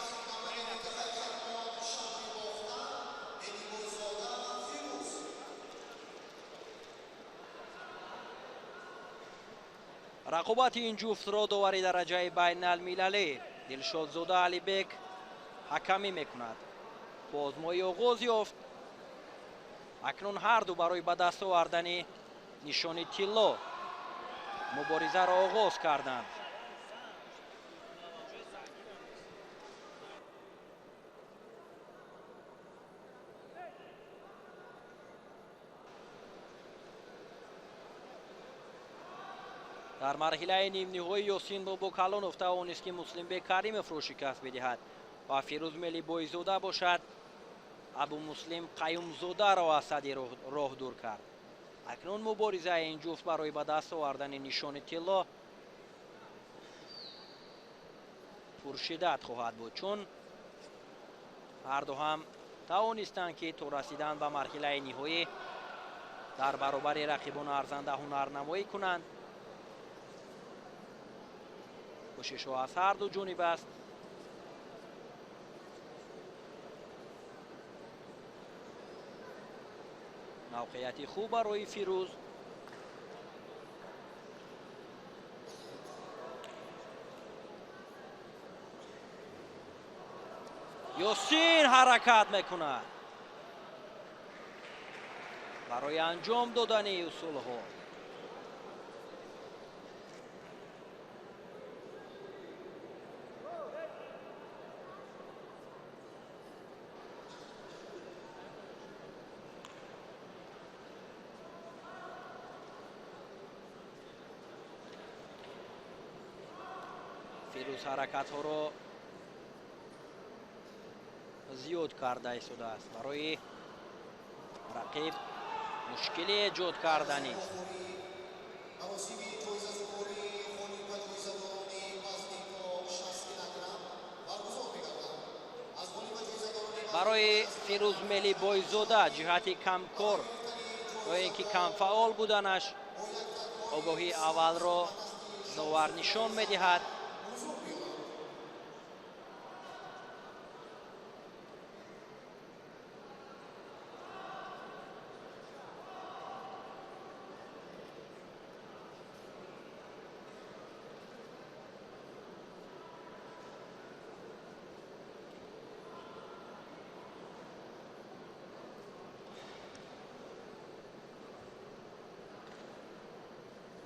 Рақобати ин ҷуфтро довари дараҷаи байналмилалӣ Дилшодзода Алибек ҳакамӣ мекунад. Бозмоӣ оғоз ёфт. Акнун ҳарду барои ба даст овардани нишони тилло муборизаро оғоз карданд. Дар марҳилаи нимниҳоӣ Ёсин Бобокалонов тавонист, ки Муслимбек Каримовро шикаст бидиҳад ва Фирӯз Мелибойзода бошад Абумуслим Қаюмзодаро аз сади роҳ дур кард. Акнун муборизаи ин ҷуфт барои ба даст овардани нишони тилло пуршиддат хоҳад буд, чун ҳарду ҳам тавонистанд, ки то расидан ба марҳилаи ниҳоӣ дар баробари рақибон арзанда ҳунарнамоӣ кунанд. Кӯшишҳо аз ҳар ду ҷониб аст. Мавқеияти хуб барои Фирӯз. Ёсин ҳаракат мекунад барои анҷом додани усулҳо. Фирӯз ҳаракатҳоро зиёд карда истодааст, барои рақиб мушкиле эҷод карданист. Барои Фирӯз Мелибойзода ҷиҳати камкор ё ин ки камфаъол буданаш огоҳии аввалро довар нишон медиҳад.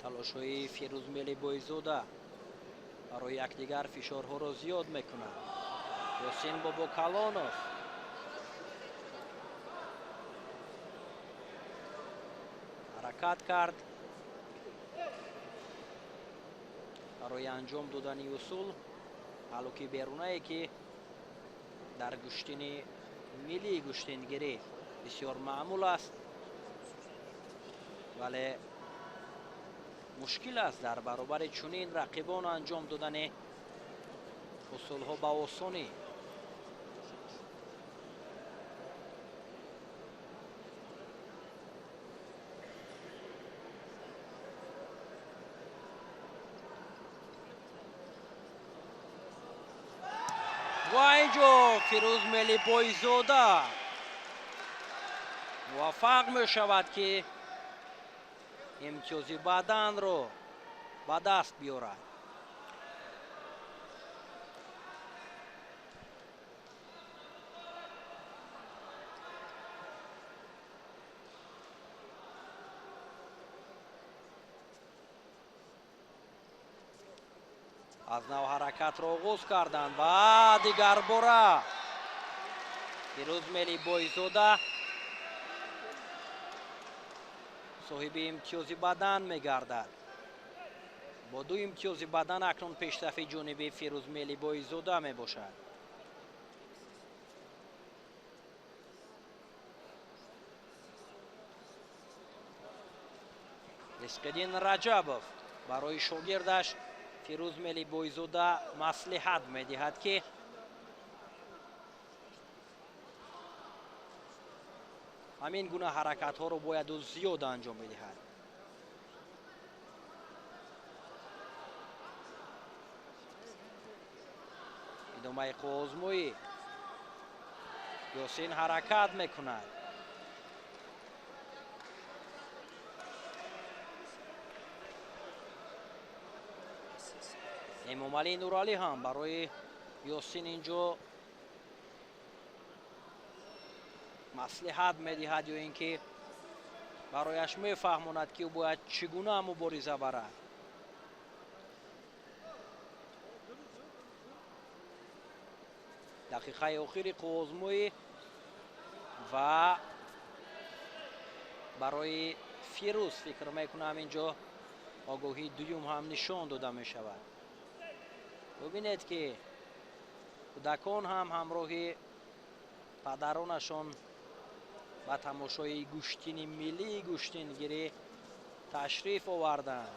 Талошҳои Фирӯз Мелибойзода барои якдигар фишорҳоро зиёд мекунад. Ёсин Бобокалонов ҳаракат кард барои анҷом додани усул, ҳалуки берунае, ки дар гӯштини миллии гӯштингирӣ бисёр маъмул аст, вале мушкил аст дар баробари чунин рақибон анҷом додани усулҳо ба осонӣ. Ва инҷо Фирӯз Мелибойзода муваффақ мешавад, ки имтиёзи баданро ба даст биёрад. Аз нав ҳаракатро оғоз карданд ва дигарбора Фирӯз Мелибойзода соҳиби имтиёзи бадан мегардад. Бо ду имтиёзи бадан акнун пешсафи ҷониби Фирӯз Мелибойзода мебошад. Ризқиддин Раҷабов барои шогирдаш Фирӯз Мелибойзода маслиҳат медиҳад, ки ҳамин гуна ҳаракатҳоро бояд ӯ зиёд анҷом бидиҳад. Идомаи қувваозмоӣ. Ёсин ҳаракат мекунад. Эмомалӣ Нуралӣ ҳам барои Ёсин инҷо маслиҳат медиҳад ё ин ки барояш мефаҳмонад, ки ӯ бояд чӣ гуна мубориза барад. Дақиқаи охири қувваозмоӣ ва барои Фирӯз фикр мекунам инҷо Огоҳии дуюм ҳам нишон дода мешавад. Бубинед, ки кӯдакон ҳам ҳамроҳи падаронашон ба тамошои гӯштини миллии гӯштингирӣ ташриф оварданд.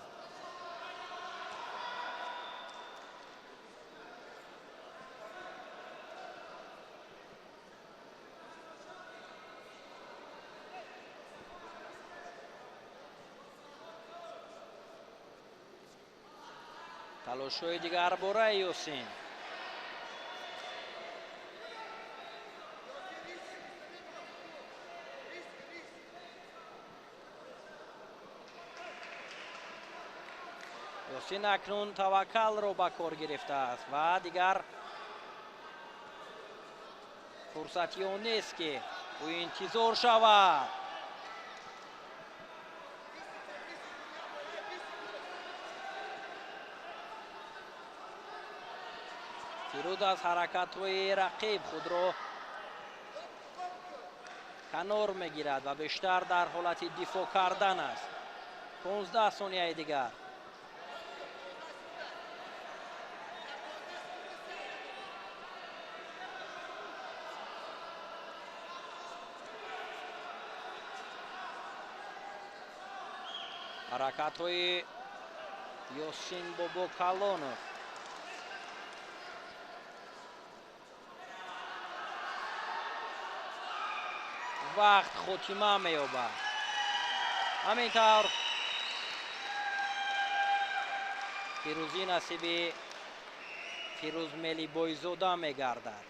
Талошҳои дигарбораи Ёсин. Ёсин акнун таваккалро ба кор гирифтааст ва дигар фурсати он нест, ки ӯ интизор шавад. Фирӯз аз ҳаракатҳои рақиб худро канор мегирад ва бештар дар ҳолати дифоъ кардан аст. 15 сонияи дигар. Ҳаракатҳои Ёсин Бобокалонов. Вақт хотима меёбад. Ҳамин тавр пирӯзӣ насиби Фирӯз Мелибойзода мегардад.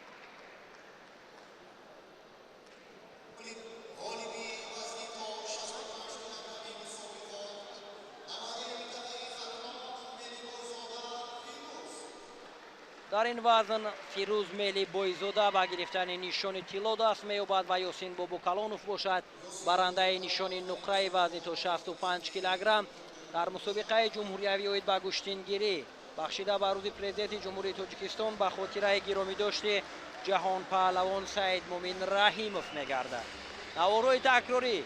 Дар ин вазн Фирӯз Мелибойзода ба гирифтани нишони тилло даст меёбад ва Ёсин Бобокалонов бошад барандаи нишони нуқраи вазни то 65 килограмм дар мусобиқаи ҷумҳуриявӣ оид ба гӯштингирӣ бахшида ба рӯзи президенти Ҷумҳурии Тоҷикистон ба хотираи гиромидошти ҷаҳонпаҳлавон Саидмумин Раҳимов мегардад. Наворҳои такрорӣ,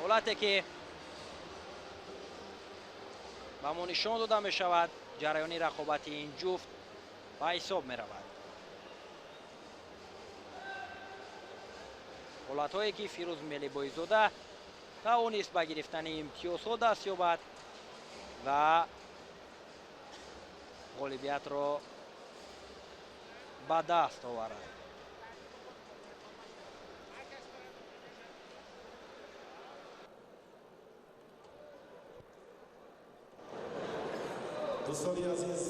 ҳолате ки ба мо нишон дода мешавад, ҷараёни рақобати ин ҷуфт ба ҳисоб меравад. Ҳолатҳое ки Фирӯз Мелибойзода тавонист ба гирифтани имтиёзҳо даст ёбад ва ғолибиятро ба даст оварад. Дӯстони азиз,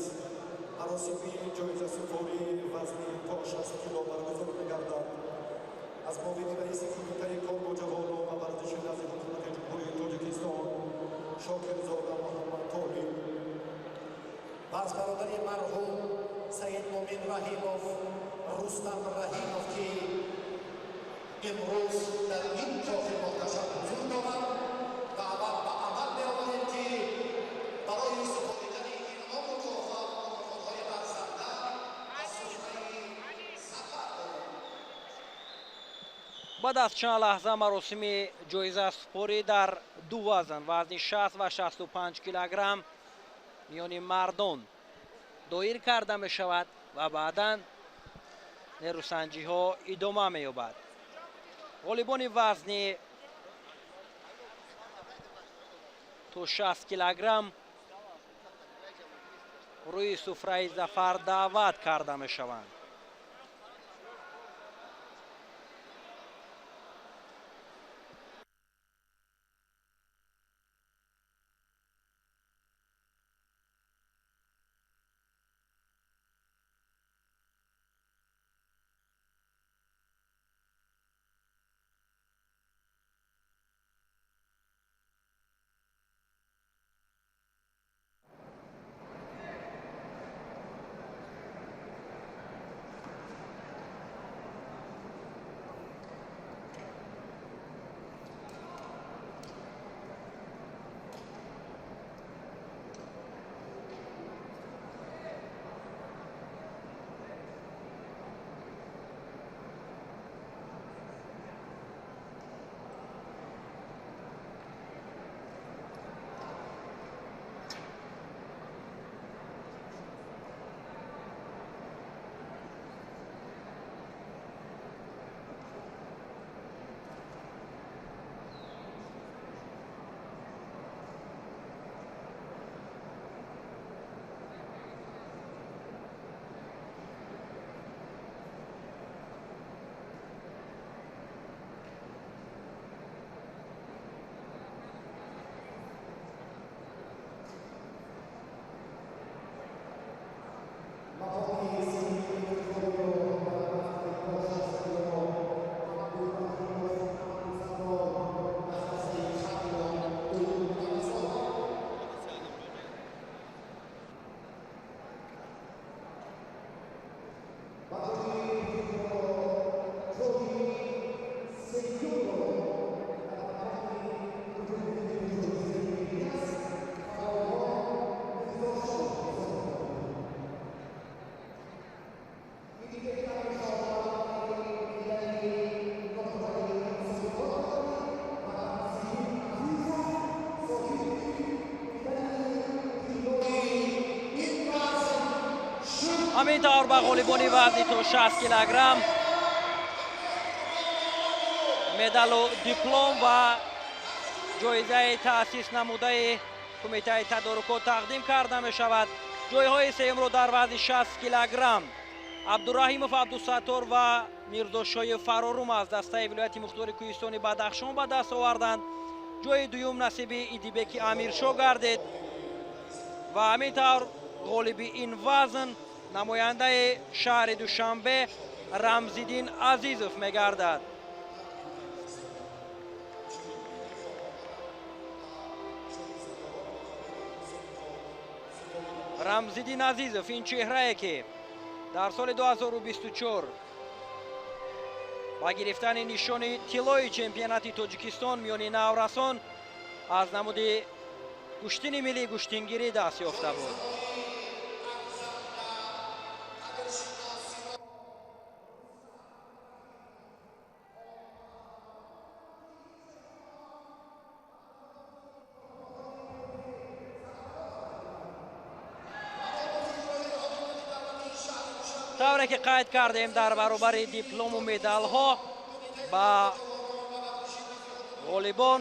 маросими ҷоизасупории вазни то 60 кило баргузор мегардад. Аз муовини раиси кумитаи кор бо ҷавонон ва варзиши назди ҳукумати Ҷумҳурии Тоҷикистон Шокирзода Муҳаммад Толиб ва аз бародари марҳум Саидмумин Раҳимов Рустам Раҳимов, ки имрӯз дар ин кохи муҳташам ҳузур доранд ва аввал ба амал меоварем, ки барои супоридани инъому туҳфа мукофотҳои арзанда аз суфраи сафар дорем. Баъд аз чанд лаҳза маросими ҷоизасупорӣ дар ду вазн, вазни 60 ва 65 килограмм миёни мардон доир карда мешавад ва баъдан нерӯсанҷиҳо идома меёбад. Ғолибони вазни то 60 килограмм рӯи суфраи зафар даъват карда мешаванд. Ҳамин тавр ба ғолибони вазни то 60 килограмм медалу диплом ва ҷоизаи таъсис намудаи кумитаи тадорукот тақдим карда мешавад. Ҷойҳои сеюмро дар вазни 60 килограмм Абдураҳимов Абдусаттор ва Мирзошоев Фарорум аз дастаи вилояти мухтори кӯҳистони Бадахшон ба даст оварданд. Ҷои дуюм насиби Идибеки Амиршо гардид ва ҳамин тавр ғолиби ин вазн намояндаи шаҳри Душанбе Рамзиддин Азизов мегардад. Рамзиддин Азизов ин чеҳрае ки дар соли 2024 ба гирифтани нишони тиллои чемпионати Тоҷикистон миёни наврасон аз намуди гӯштини миллии гӯштингирӣ даст ёфта буд. Тавре ки қайд кардем, дар баробари диплому медалҳо ба ғолибон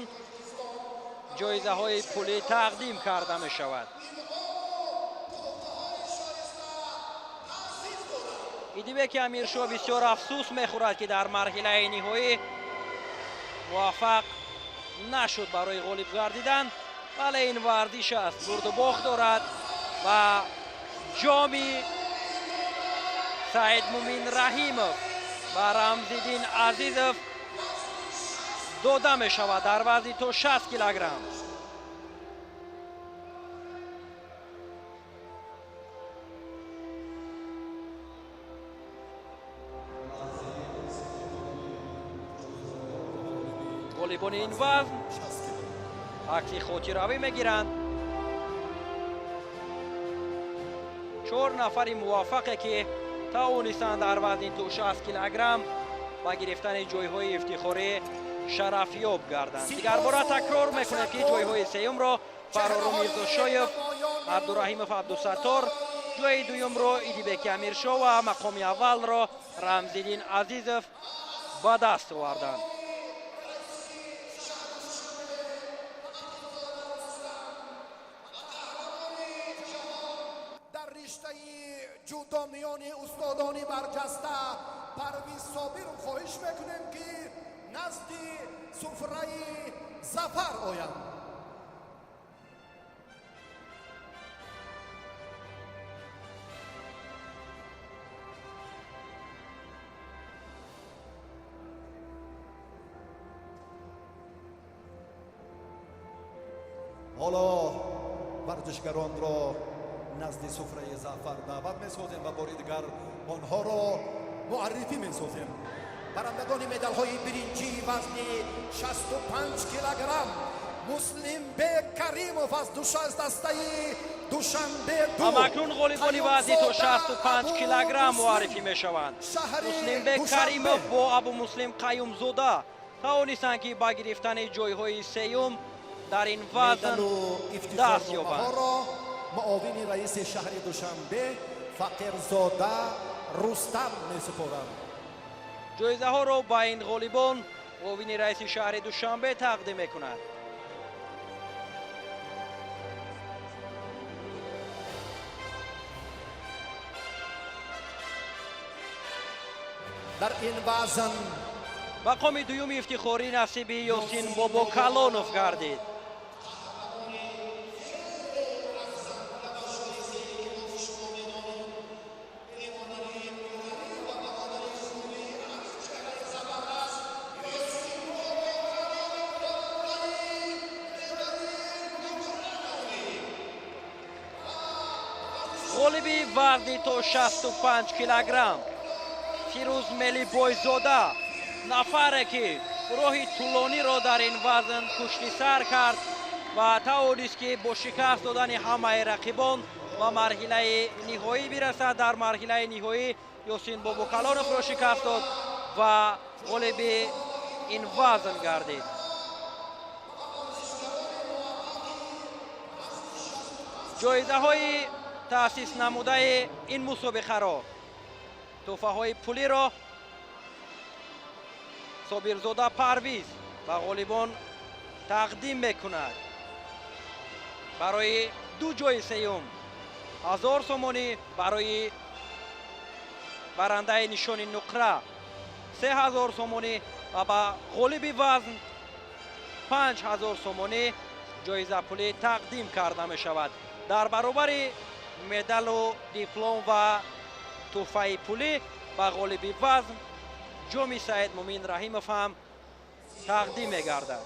ҷоизаҳои пулӣ тақдим карда мешавад. Идибеки Амиршо бисёр афсӯс мехӯрад, ки дар марҳилаи ниҳоӣ муваффақ нашуд барои ғолиб гардидан, вале ин варзиш аст, бурду бохт дорад ва ҷоми Саидмумин Раҳимов ва Рамзиддин Азизов дода мешавад дар вазни то 60 килограмм. Ғолибони ин вазн акси хотиравӣ мегиранд. 4 нафари муваффақе ки тавонистанд дар вазни то 60 килограмм ба гирифтани ҷойҳои ифтихорӣ шарафёб гарданд. Дигарбора такрор мекунем, ки ҷойҳои сеюмро Фарорум Мирзошоев, Абдураҳимов Абдусаттор, ҷои дуюмро Идибеки Амиршо ва мақоми аввалро Рамзиддин Азизов ба даст оварданд. ҷудо миёни устодони барҷаста Парвиз Собиров хоҳиш мекунем, ки назди суфраи зафар оянд. Ҳоло варзишгаронро назди суфраи зафар даъват месозем ва бори дигар онҳоро муаррифӣ месозем. Барандагони медалҳои биринҷии вазни 65 килограмм Муслимбек Каримов аз дастаи Душанбе ду. Ҳамакнун ғолибони вазни то 65 килограмм муаррифӣ мешаванд. Муслимбек Каримов бо Абумуслим Қаюмзода тавонистанд, ки ба гирифтани ҷойҳои сеюм дар ин вазн даст ёбанд. Муовини раиси шаҳри Душанбе Фақирзода Рустам месупоранд. Ҷоизаҳоро ба ин ғолибон муовини раиси шаҳри Душанбе тақдим мекунад. Дар ин вазн мақоми дуюми ифтихорӣ насиби Ёсин Бобокалонов гардид. Ғолиби вазни то 65 килограмм Фирӯз Мелибойзода, нафаре ки роҳи тӯлониро дар ин вазн пушти сар кард ва тавонист, ки бо шикаст додани ҳамаи рақибон ба марҳилаи ниҳоӣ бирасад. Дар марҳилаи ниҳоӣ Ёсин Бобокалоновро шикаст дод ва ғолиби ин вазн гардид. Ҷоизаҳои таъсис намудаи ин мусобиқаро, тӯҳфаҳои пулиро Собирзода Парвиз ба ғолибон тақдим мекунад. Барои ду ҷои сеюм 1000 сомонӣ, барои барандаи нишони нуқра 3000 сомонӣ ва ба ғолиби вазн 5000 сомонӣ ҷоизапулӣ тақдим карда мешавад. Дар баробари медалу диплом ва тӯҳфаи пулӣ ба ғолиби вазн ҷоми Саид Мумин Раҳимов ҳам тақдим мегардад.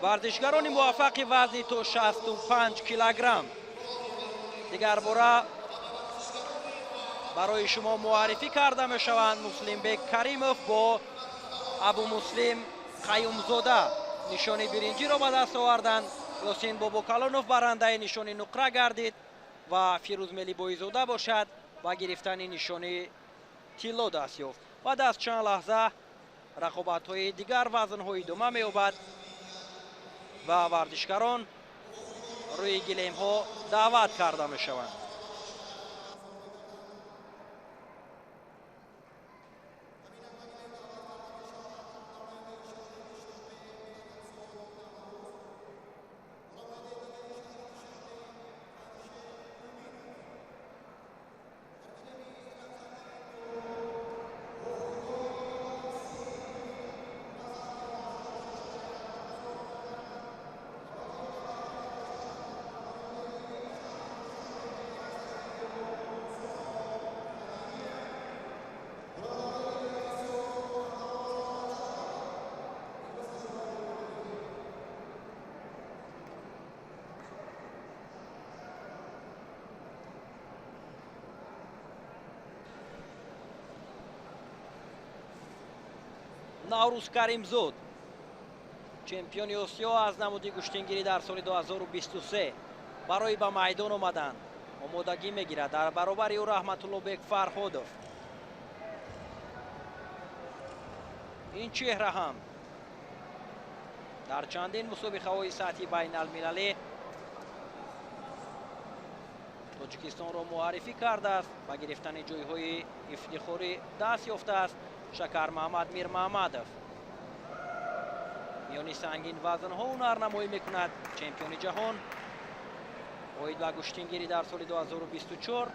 Варзишгарони муваффақи вазни то 65 килограмм дигарбора барои шумо муаррифӣ карда мешаванд. Муслимбек Каримов бо Абумуслим Қаюмзода нишони биринҷиро ба даст оварданд. Ёсин Бобокалонов барандаи нишони нуқра гардид ва Фирӯз Мелибоизода бошад ба гирифтани нишони тилло даст ёфт. Баъд аз чанд лаҳза рақобатҳои дигар вазнҳо идома меёбад ва варзишгарон рӯи гилемҳо даъват карда мешаванд. Наврӯз Каримзод, чемпиони Осиё аз намуди гӯштингирӣ дар соли 2023 барои ба майдон омадан омодагӣ мегирад. Дар баробари ӯ Раҳматуллобек Фарҳодов. Ин чеҳра ҳам дар чандин мусобиқаҳои сатҳи байналмилалӣ Тоҷикистонро муаррифӣ кардааст, ба гирифтани ҷойҳои ифтихорӣ даст ёфтааст. Шакар Маҳмад Мирмаҳмадов миёни сангин вазнҳо ҳунарнамоӣ мекунад. Чемпиони ҷаҳон оид ба гӯштингирӣ дар соли 2024.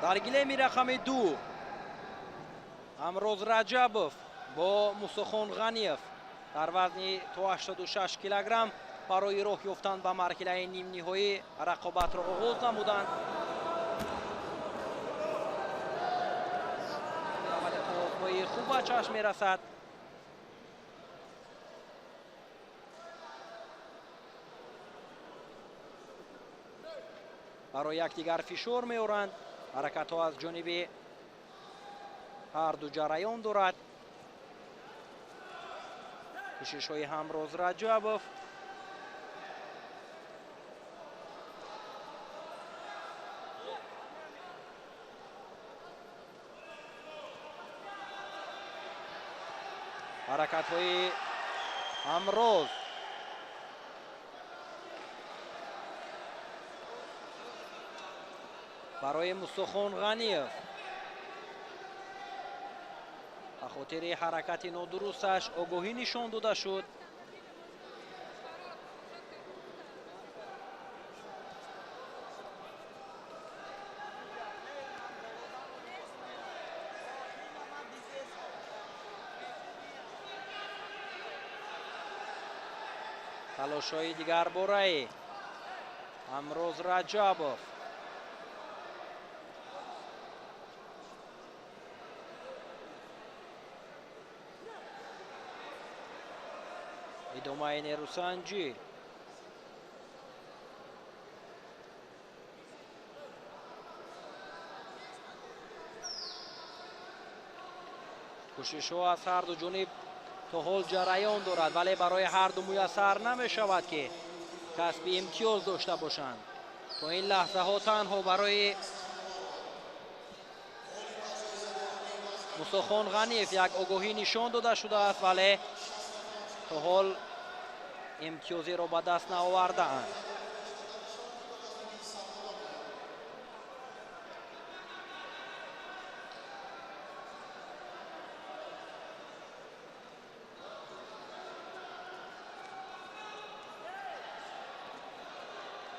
Дар гилеми рақами 2 Ҳамроз Раҷабов бо Мусохон Ғаниев дар вазни то 86 килограмм барои роҳ ёфтан ба марҳилаи нимниҳоӣ рақобатро оғоз намуданд. Аввали хуб ба чашм мерасад. Барои якдигар фишор меоранд. Ҳаракатҳо аз ҷониби ҳар ду ҷараён дорад. Кӯшишҳои Ҳамроз Раҷабов. Ҳаракатҳои Ҳамроз. Барои Мусохон Ғаниев ба хотири ҳаракати нодурусташ огоҳӣ нишон дода шуд. Талошҳои дигарбораи Ҳамроз Раҷабов. Идомаи нерӯсанҷӣ. Кӯшишҳо аз ҳар ду ҷониб то ҳол ҷараён дорад, вале барои ҳар ду муяссар намешавад ки касби имтиёз дошта бошанд. То ин лаҳзаҳо танҳо барои Мусохон Ғаниев як огоҳӣ нишон дода шудааст, вале то ҳол имтиёзеро ба даст наовардаанд.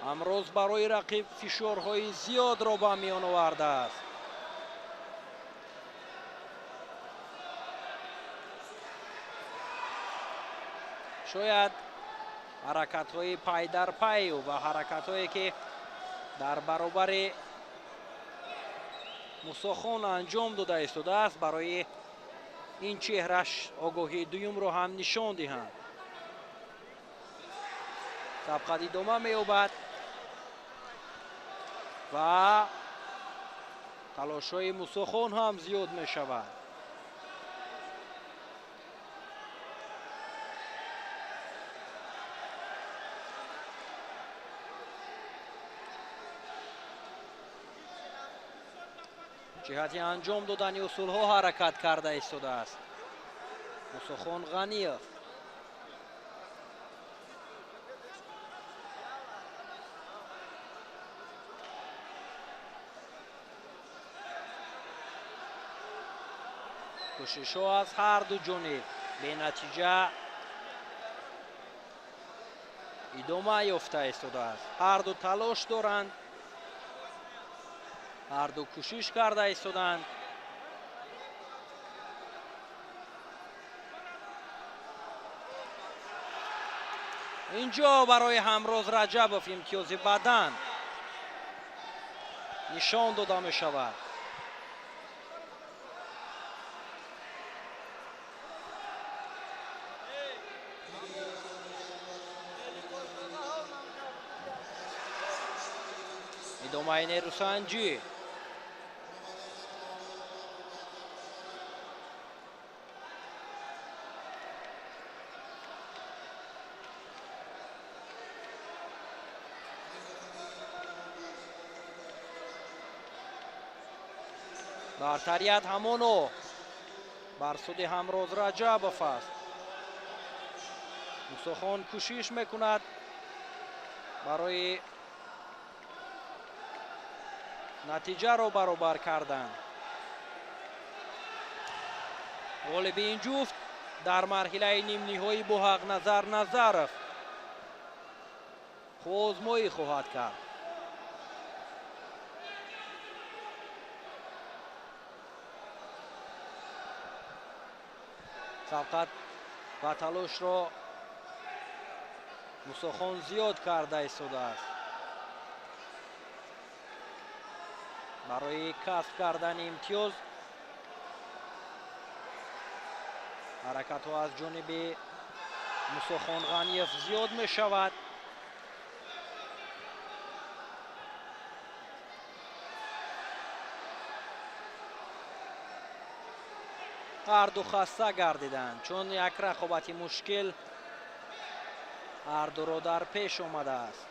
Ҳамроз барои рақиб фишорҳои зиёдро ба миён овардааст. Шояд ҳаракатҳои пайдарпай ва ҳаракатҳое ки дар баробари Мусохон анҷом дода истодааст барои ин чеҳраш огоҳии дуюмро ҳам нишон диҳанд. Сабқат идома меёбад ва талошҳои Мусохон ҳам зиёд мешавад. Ҷиҳати анҷом додани усулҳо ҳаракат карда истодааст Мусохон Ғаниев. Кӯшишҳо аз ҳар ду ҷониб бенатиҷа идома ёфта истодааст. Ҳар ду талош доранд, ҳар ду кӯшиш карда истоданд. Инҷо барои Ҳамроз Раҷабов имтиёзи бадан нишон дода мешавад. Идомаи нерӯсанҷӣ. Бартарият ҳамоно бар суди Ҳамроз Раҷабов аст. Мусохон кӯшиш мекунад барои натиҷаро баробар кардан. Ғолиби ин ҷуфт дар марҳилаи нимниҳоӣ бо Ҳақназар Назаров озмоӣ хоҳад кард. Сабқат ва талошро Мусохон зиёд карда истодааст барои касб кардани имтиёз. Ҳаракатҳо аз ҷониби Мусохон Ғаниев зиёд мешавад. Ҳарду хаста гардиданд, чун як рақобати мушкил ҳардуро дар пеш омадааст.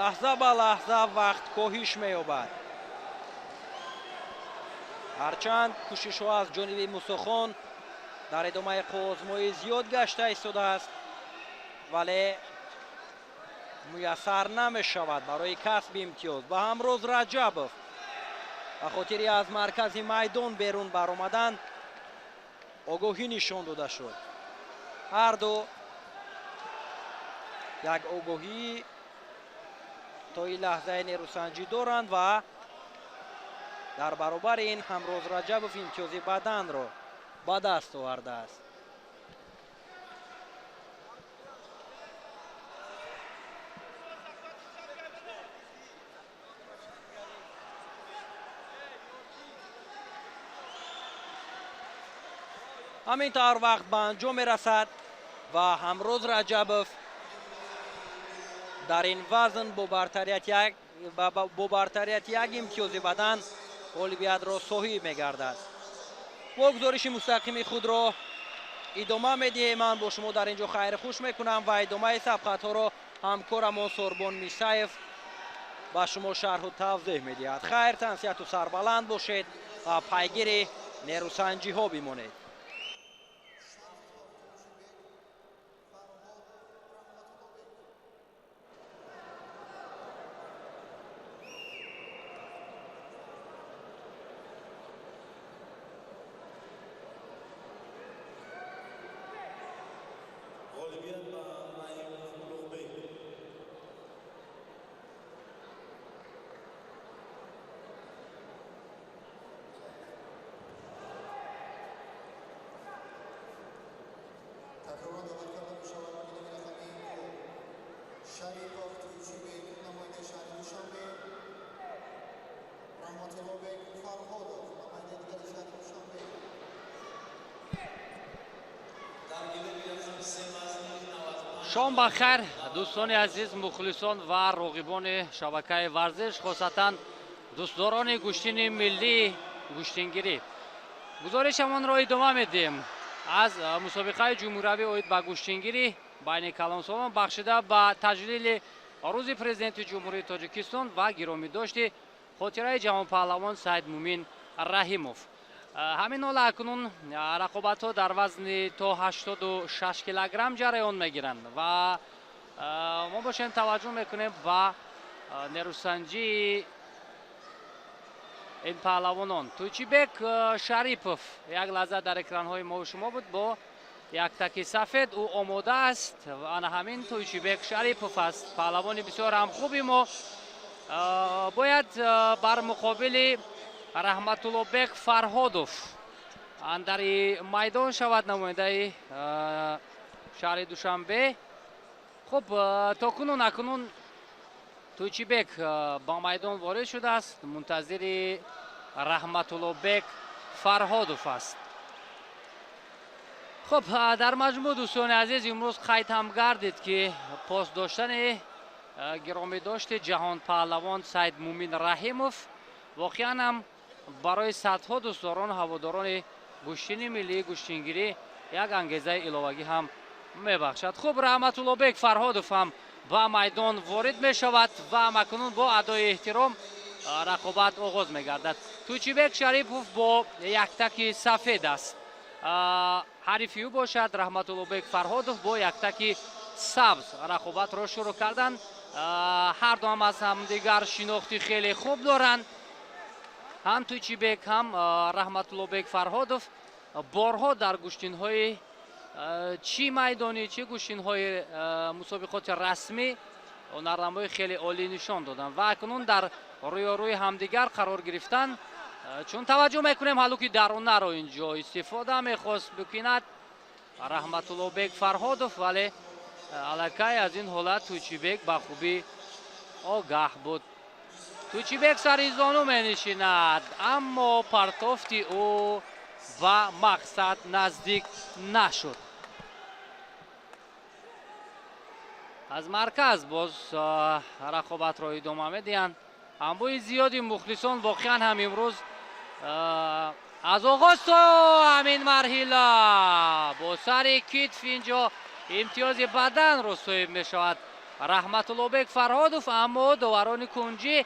Лаҳза ба лаҳза вақт коҳиш меёбад. Ҳарчанд кӯшишҳо аз ҷониби Мусохон дар идомаи қувваозмоӣ зиёд гашта истодааст, вале муяссар намешавад барои касби имтиёз. Ба ҳамроз Раҷабов ба хотири аз маркази майдон берун баромадан огоҳӣ нишон дода шуд. Ҳарду як огоҳӣ то ин лаҳзаи нерӯсанҷӣ доранд ва дар баробари ин Ҳамроз Раҷабов имтиёзи баданро ба даст овардааст. Ҳамин тавр вақт ба анҷом мерасад ва Ҳамроз Раҷабов дар ин вазн бо бартарияти як имтиёзи бадан ғолибиятро соҳиб мегардад. Мо гузориши мустақими худро идома медиҳем. Ман бо шумо дар ин ҷо хайру хуш мекунам ва идомаи сабқатҳоро ҳамкорамон Сорбон Мисаев ба шумо шарҳу тавзеҳ медиҳад. Хайр, тансиҳату сарбаланд бошед ва пайгири нерӯсанҷиҳо бимонед. Шарипов Туйчибек, намояндаи шаҳри Душанбе, Раҳматуллобек Фарҳодов, намояндаи дигари шаҳри Душанбе. Шом ба хайр, дӯстони азиз, мухлисон ва роғибони шабакаи варзиш, хосатан дӯстдорони гӯштини миллии гӯштингирӣ. Гузоришамонро идома медиҳем аз мусобиқаи ҷумҳуриявӣ оид ба гӯштингирӣ байни калонсолон бахшида ба таҷлили рӯзи президенти Ҷумҳурии Тоҷикистон ва гиромидошти хотираи ҷавонпаҳлавон Саидмумин Раҳимов. Ҳамин ҳол акнун рақобатҳо дар вазни то 86 килограмм ҷараён мегиранд ва мо бошем таваҷҷӯҳ мекунем ба нерӯсанҷии ин паҳлавонон. Туйчибек Шарипов як лаҳза дар экранҳои мо шумо буд бо яктаки сафед, ӯ омода аст. Ана ҳамин Туйчибек Шарипов аст, паҳлавони бисёр ҳам хуби мо. Бояд бар муқобили Раҳматуллобек Фарҳодов андари майдон шавад, намояндаи шаҳри Душанбе. Хуб, то кунун акнун Туйчибек ба майдон ворид шудааст, мунтазири Раҳматуллобек Фарҳодов аст. Хуб, дар маҷмӯъ дӯстони азиз, имрӯз қайд ҳам гардид, ки пост доштани гиромидошти ҷаҳонпаҳлавон Саидмумин Раҳимов воқеан ҳам барои садҳо дӯстдорон ҳаводорони гӯштини миллии гӯштингирӣ як ангезаи иловагӣ ҳам мебахшад. Хуб, Раҳматуллобек Фарҳодов ҳам ба майдон ворид мешавад ва макунун бо адои эҳтиром рақобат оғоз мегардад. Туйчибек Шарипов бо яктаки сафед аст. Ҳарифи ӯ бошад Раҳматуллобек Фарҳодов бо яктаки Сабз рақобатро шурӯъ карданд. Ҳар ду ҳам аз ҳамдигар шинохти хеле хуб доранд. Ҳам Тӯйчибек, ҳам Раҳматуллобек Фарҳодов борҳо дар гӯштинҳои чӣ майдонӣ, чӣ гӯштинҳои мусобиқоти расмӣ ҳунарнамои хеле олӣ нишон доданд ва акнун дар рӯёрӯи ҳамдигар қарор гирифтанд. Чун таваҷҷӯҳ мекунем, ҳалуки дарунаро инҷо истифода мехост бикунад Раҳматуллобек Фарҳодов, вале аллакай аз ин ҳолат Тӯйчибек ба хубӣ огаҳ буд. Тӯйчибек сари зону менишинад, аммо партофти ӯ ба мақсад наздик нашуд. Аз марказ боз рақобатро идома медиҳанд. Анбӯҳи зиёди мухлисон воқеан ҳам имрӯз аз оғоз то ҳамин марҳила бо сари китф инҷо имтиёзи баданро соҳиб мешавад Раҳматуллобек Фарҳодов, аммо доварони кунҷӣ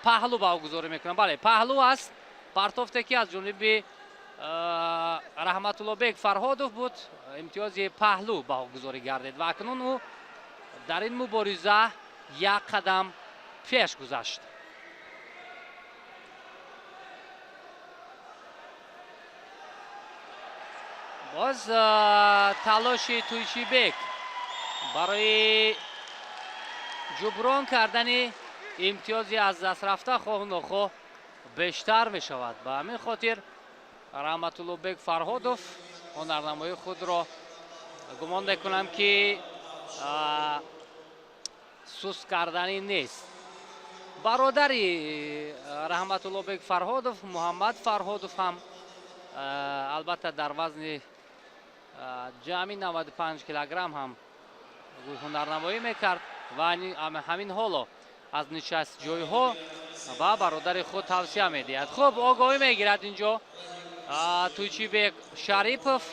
паҳлӯ баҳогузорӣ мекунанд. Бале, паҳлӯ аст. Партофте ки аз ҷониби Раҳматуллобек Фарҳодов буд, имтиёзи паҳлӯ баҳогузорӣ гардид ва акнун ӯ дар ин мубориза як қадам пеш гузашт. Боз талоши Тӯйчибек барои ҷуброн кардани имтиёзи аз даст рафта хоҳу нохоҳ бештар мешавад. Ба ҳамин хотир Раҳматуллобек Фарҳодов ҳунарнамоии худро гумон мекунам ки суст карданӣ нест. Бародари Раҳматуллобек Фарҳодов, Муҳаммад Фарҳодов ҳам албатта дар вазни ҷамъи 95 килограмм ҳам ҳунарнамоӣ мекард ва ҳамин ҳоло аз нишастҷойҳо ба бародари худ тавсия медиҳад. Хуб, огоҳӣ мегирад инҷо Тӯйчибек Шарипов.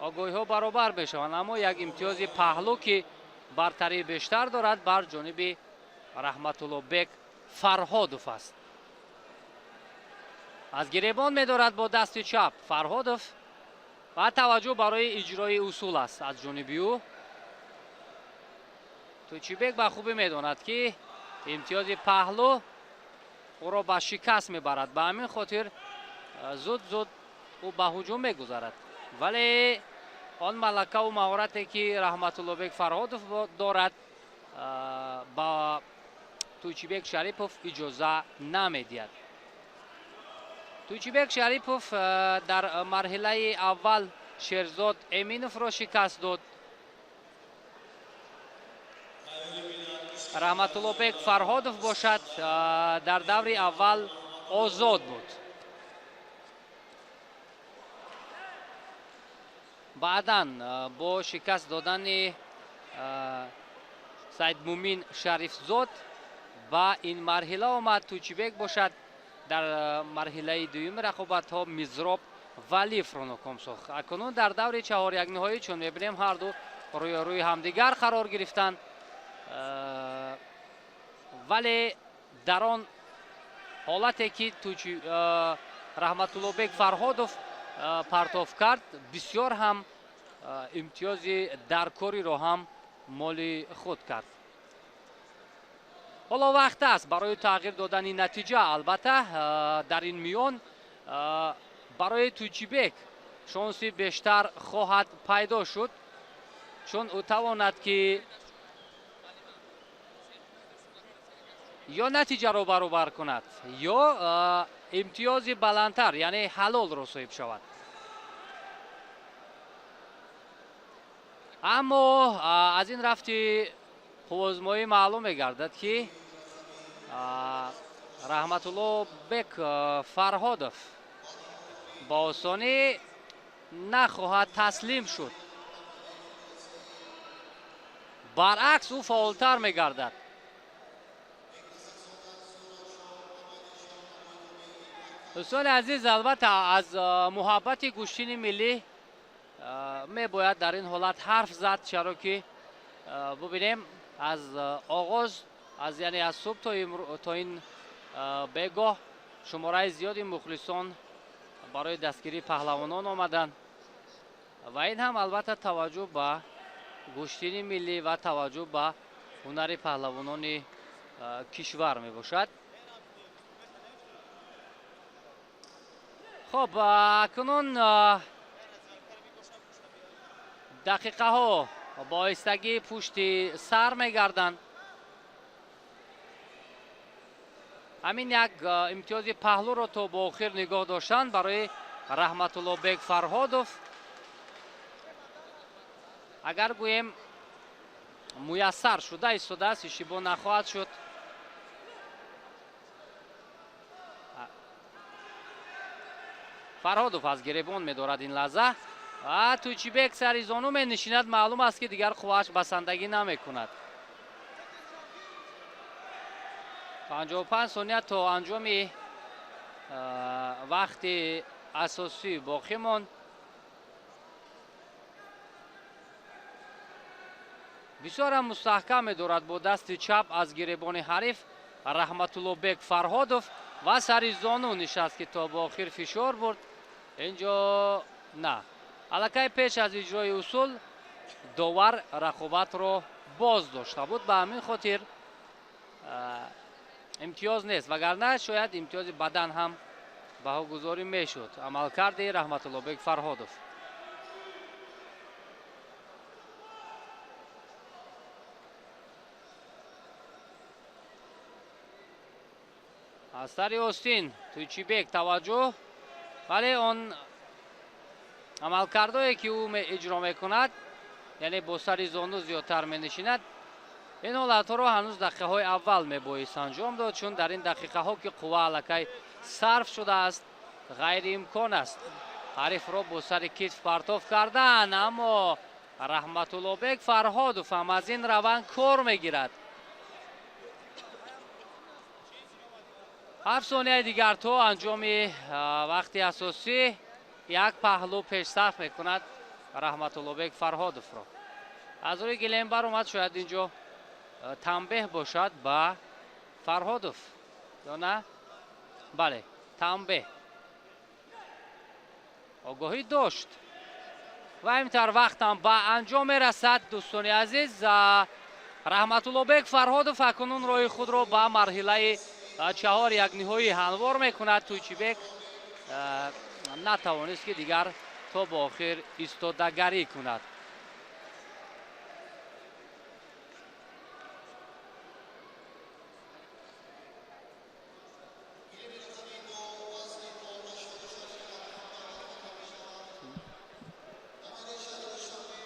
Огоҳиҳо баробар мешаванд, аммо як имтиёзи паҳлӯ ки бартарии бештар дорад бар ҷониби Раҳматуллобек Фарҳодов аст. Аз гиребон медорад бо дасти чап Фарҳодов ва таваҷҷӯҳ барои иҷрои усул аст аз ҷониби ӯ. Тӯйчибек ба хубӣ медонад ки имтиёзи паҳлӯ ӯро ба шикаст мебарад, ба ҳамин хотир зуд-зуд ӯ ба ҳуҷум мегузарад. Вале он малакаву маҳорате ки Раҳматуллобек Фарҳодов дорад ба Тӯйчибек Шарипов иҷоза намедиҳад. Тӯйчибек Шарипов дар марҳилаи аввал Шерзод Эминовро шикаст дод. Раҳматуллобек Фарҳодов бошад дар даври аввал озод буд. Баъдан бо шикаст додани Саидмумин Шарифзод ба ин марҳила омад. Тӯйчибек бошад дар марҳилаи дуюми рақобатҳо Мизроб Валиевро ноком сохт. Акнун дар даври чаҳорякниҳоӣ чун мебинем ҳар ду рӯёрӯи ҳамдигар қарор гирифтанд, вале дар он ҳолате ки Раҳматуллобек Фарҳодов партоф кард, бисёр ҳам имтиёзи даркориро ҳам моли худ кард. Ҳоло вақт аст барои тағйир додани натиҷа. Албатта дар ин миён барои Тӯйчибек шонси бештар хоҳад пайдо шуд, чун ӯ тавонад ки ё натиҷаро баробар кунад, ё имтиёзи баландтар, яъне ҳалолро соҳиб шавад. Аммо аз ин рафти қуввозмоӣ маълум мегардад ки Раҳматуллобек Фарҳодов ба осонӣ нахоҳад таслим шуд. Баръакс ӯ фаъолтар мегардад. Дӯстони азиз, албатта аз муҳаббати гӯштини миллӣ мебояд дар ин ҳолат ҳарф зад, чаро ки бубинем аз оғоз, аз яъне аз субҳ то ин бегоҳ шумораи зиёди мухлисон барои дастгирии паҳлавонон омаданд ва ин ҳам албатта таваҷҷӯҳ ба гӯштини миллӣ ва таваҷҷӯҳ ба ҳунари паҳлавонони кишвар мебошад. Хоб, акнун дақиқаҳо бо оҳистагӣ пушти сар мегарданд. Ҳамин як имтиёзи паҳлӯро то бо охир нигоҳ доштан барои Раҳматуллобек Фарҳодов, агар гӯем, муяссар шуда истодааст, иштибоҳ нахоҳад шуд. Фарҳодов аз гиребон медорад ин лаҳза ва Тӯйчибек сари зону менишинад. Маълум аст, ки дигар қуввааш басандагӣ намекунад. 55 сония то анҷоми вақти асосӣ боқӣ монд. Бисёрам мустаҳкам медорад бо дасти чап аз гиребони ҳариф Раҳматуллобек Фарҳодов ва сари зону нишаст, ки то ба охир фишор бурд. Инҷо на, аллакай пеш аз иҷрои усул довар рақобатро боз дошта буд, ба ҳамин хотир имтиёз нест, вагарна шояд имтиёзи бадан ҳам баҳогузорӣ мешуд. Амалкарди Раҳматуллобек Фарҳодов. Аз сари остин Тӯйчибек таваҷҷӯҳ, вале он амалкардое, ки ӯ иҷро мекунад, яъне бо сари зону зиёдтар менишинад, ин ҳолатҳоро ҳанӯз дақиқаҳои аввал мебоист анҷом дод, чун дар ин дақиқаҳо, ки қувва аллакай сарф шудааст, ғайриимкон аст ҳарифро бо сари китф партоф кардан. Аммо Раҳматуллобек Фарҳодов ҳам аз ин раванд кор мегирад. 7 сонияи дигар то анҷоми вақти асосӣ. Як паҳлӯ пешсаф мекунад Раҳматуллобек Фарҳодовро. Аз рӯи гилем баромад, шояд инҷо танбеҳ бошад ба Фарҳодов ё на? Бале, танбеҳ. Огоҳӣ дошт ва интар вақтам ба анҷом мерасад. Дӯстони азиз, Раҳматуллобек Фарҳодов акнун роҳи худро ба марҳилаи чаҳор як ниҳоӣ ҳамвор мекунад. Тӯйчибек натавонист, ки дигар то ба охир истодагарӣ кунад.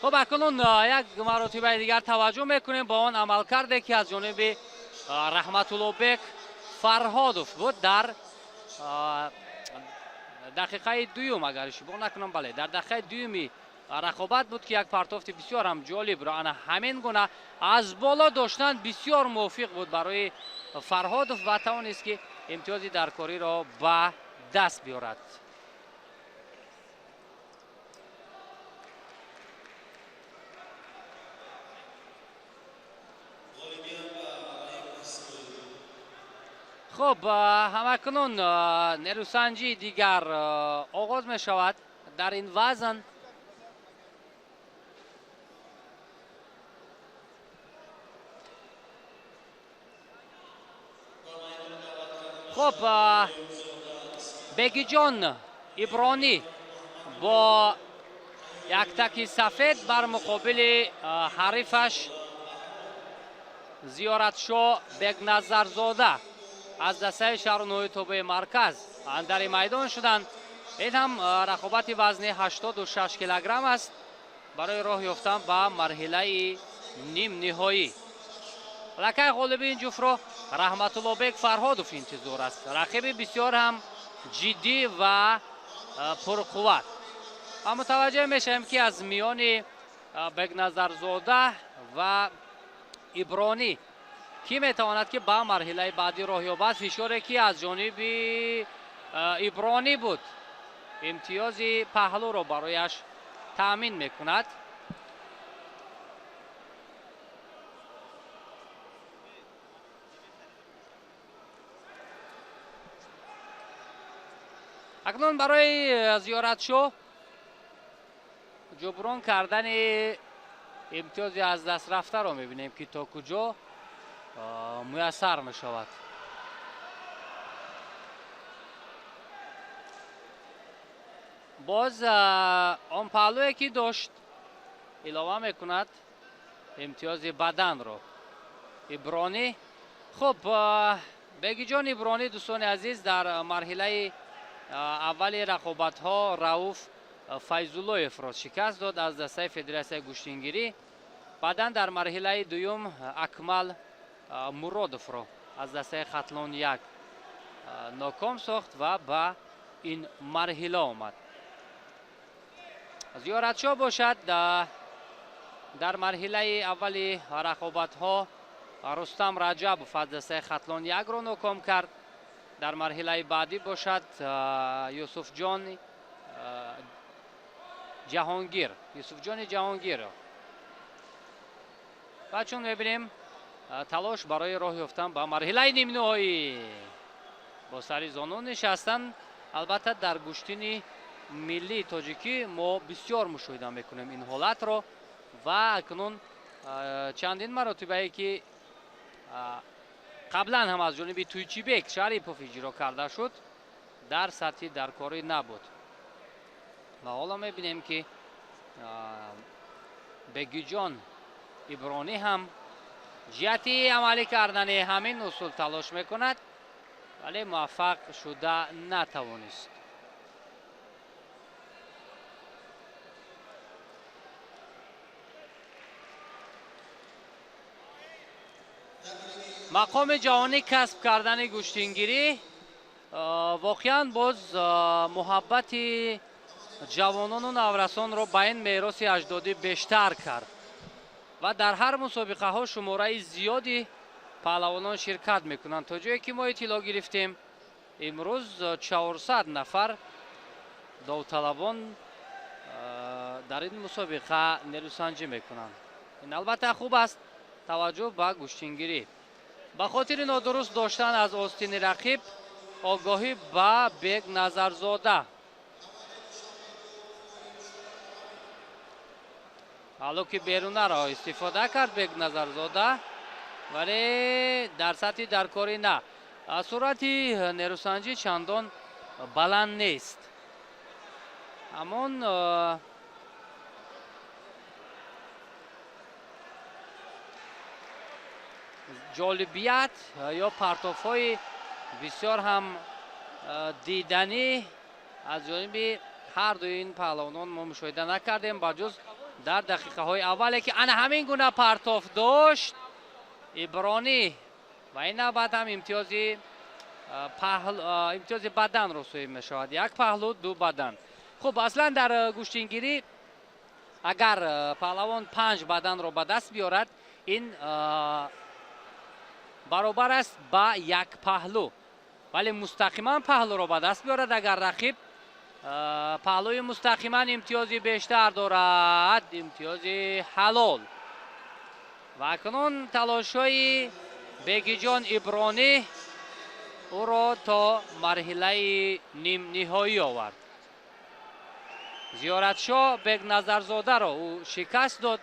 Хуб, акнун як маротибаи дигар таваҷҷӯҳ мекунем ба он амалкарде, ки аз ҷониби Раҳматуллобек Фарҳодов буд дар дақиқаи дуюм, агар иштибоҳ накунам, бале, дар дақиқаи дуюми рақобат буд, ки як партофти бисёр ҳам ҷолибро ана ҳамин гуна аз боло доштан бисёр мувофиқ буд барои Фарҳодов ва тавонист, ки имтиёзи даркориро ба даст биёрад. Хуб, ҳамакнун нерӯсанҷии дигар оғоз мешавад дар ин вазн. Хуб, Бегиҷон Ибронӣ бо яктаки сафед бар муқобили ҳарифаш Зиёратшоҳ Бегназарзода аз дастаи шаҳру ноҳияи тобеи марказ андари майдон шуданд. Ин ҳам рақобати вазни 86 килограмм аст барои роҳ ёфтан ба марҳилаи нимниҳоӣ. Аллакай ғолиби ин ҷуфтро Раҳматуллобек Фарҳодов интизор аст, рақиби бисёр ҳам ҷиддӣ ва пурқувват. Ва мутаваҷҷеҳ мешавем, ки аз миёни Бегназарзода ва Ибронӣ кӣ метавонад, ки ба марҳилаи баъдӣ роҳ ёбад. Фишоре, ки аз ҷониби Ибронӣ буд, имтиёзи паҳлӯро барояш таъмин мекунад. Акнун барои Зиёратшоҳ ҷуброн кардани Имтиёзи аз даст рафтаро мебинем, ки то куҷо муяссар мешавад. Боз он паҳлӯе ки дошт, илова мекунад имтиёзи баданро Ибронӣ. Хуб, Бегиҷон Ибронӣ, дӯстони азиз, дар марҳилаи аввали рақобатҳо Рауф Файзуллоевро шикаст дод аз дастаи Федератсияи гӯштингирӣ. Баъдан дар марҳилаи дуюм Акмал Муродовро аз дастаи Хатлон 1 ноком сохт ва ба ин марҳила омад. Зиёратшоҳ бошад, дар марҳилаи аввали рақобатҳо Рустам Раҷабов аз дастаи Хатлон 1-ро ноком кард. Дар марҳилаи баъдӣ бошад Юсуфҷон Ҷаҳонгир, Юсуфҷони Ҷаҳонгир. Ва чун мебинем, талош барои роҳ ёфтан ба марҳилаи нимниҳоӣ бо сари зону нишастан. Албатта, дар гӯштини миллии тоҷикӣ мо бисёр мушоҳида мекунем ин ҳолатро ва акнун чандин маротибае ки қаблан ҳам аз ҷониби Туйчибек Шарипов иҷро карда шуд, дар сатҳи даркорӣ набуд. Ва ҳоло мебинем, ки Бегиҷон Ибронӣ ҳам ҷиҳати амалӣ кардани ҳамин усул талош мекунад, вале муваффақ шуда натавонист. Мақоми ҷаҳонӣ касб кардани гӯштингирӣ воқеан боз муҳаббати ҷавонону наврасонро ба ин мероси аҷдодӣ бештар кард ва дар ҳар мусобиқаҳо шумораи зиёди паҳлавонон ширкат мекунанд. То ҷое ки мо иттилоъ гирифтем, имрӯз 400 нафар довталабон дар ин мусобиқа нерӯсанҷӣ мекунанд. Ин албатта хуб аст таваҷҷӯҳ ба гӯштингирӣ. Ба хотири нодуруст доштан аз остини рақиб огоҳӣ ба Бег Назарзода. Паҳлӯ ки берунаро истифода кард Бег Назарзода, вале дар сатҳи даркорӣ на. Суръати нерӯсанҷӣ чандон баланд нест. Ҳамон ҷолибият ё партофҳои бисёр ҳам диданӣ аз ҷониби ҳар дуи ин паҳлавонон мо мушоҳида накардем, ба ҷуз дар дақиқаҳои аввале ки ана ҳамин гуна партоф дошт Ибронӣ ва ин навбат ҳам имтиёзи баданро соҳиб мешавад. Як паҳлӯ, ду бадан. Хуб, аслан дар гӯштингирӣ агар паҳлавон 5 баданро ба даст биёрад, ин баробар аст ба як паҳлӯ, вале мустақиман паҳлӯро ба даст биёрад агар рақиб паҳлӯи мустақиман имтиёзи бештар дорад, имтиёзи ҳалол. Ва акнун талошҳои Бегиҷон Ибронӣ ӯро то марҳилаи нимниҳоӣ овард. Зиёратшоҳ Бегназарзодаро ӯ шикаст дод.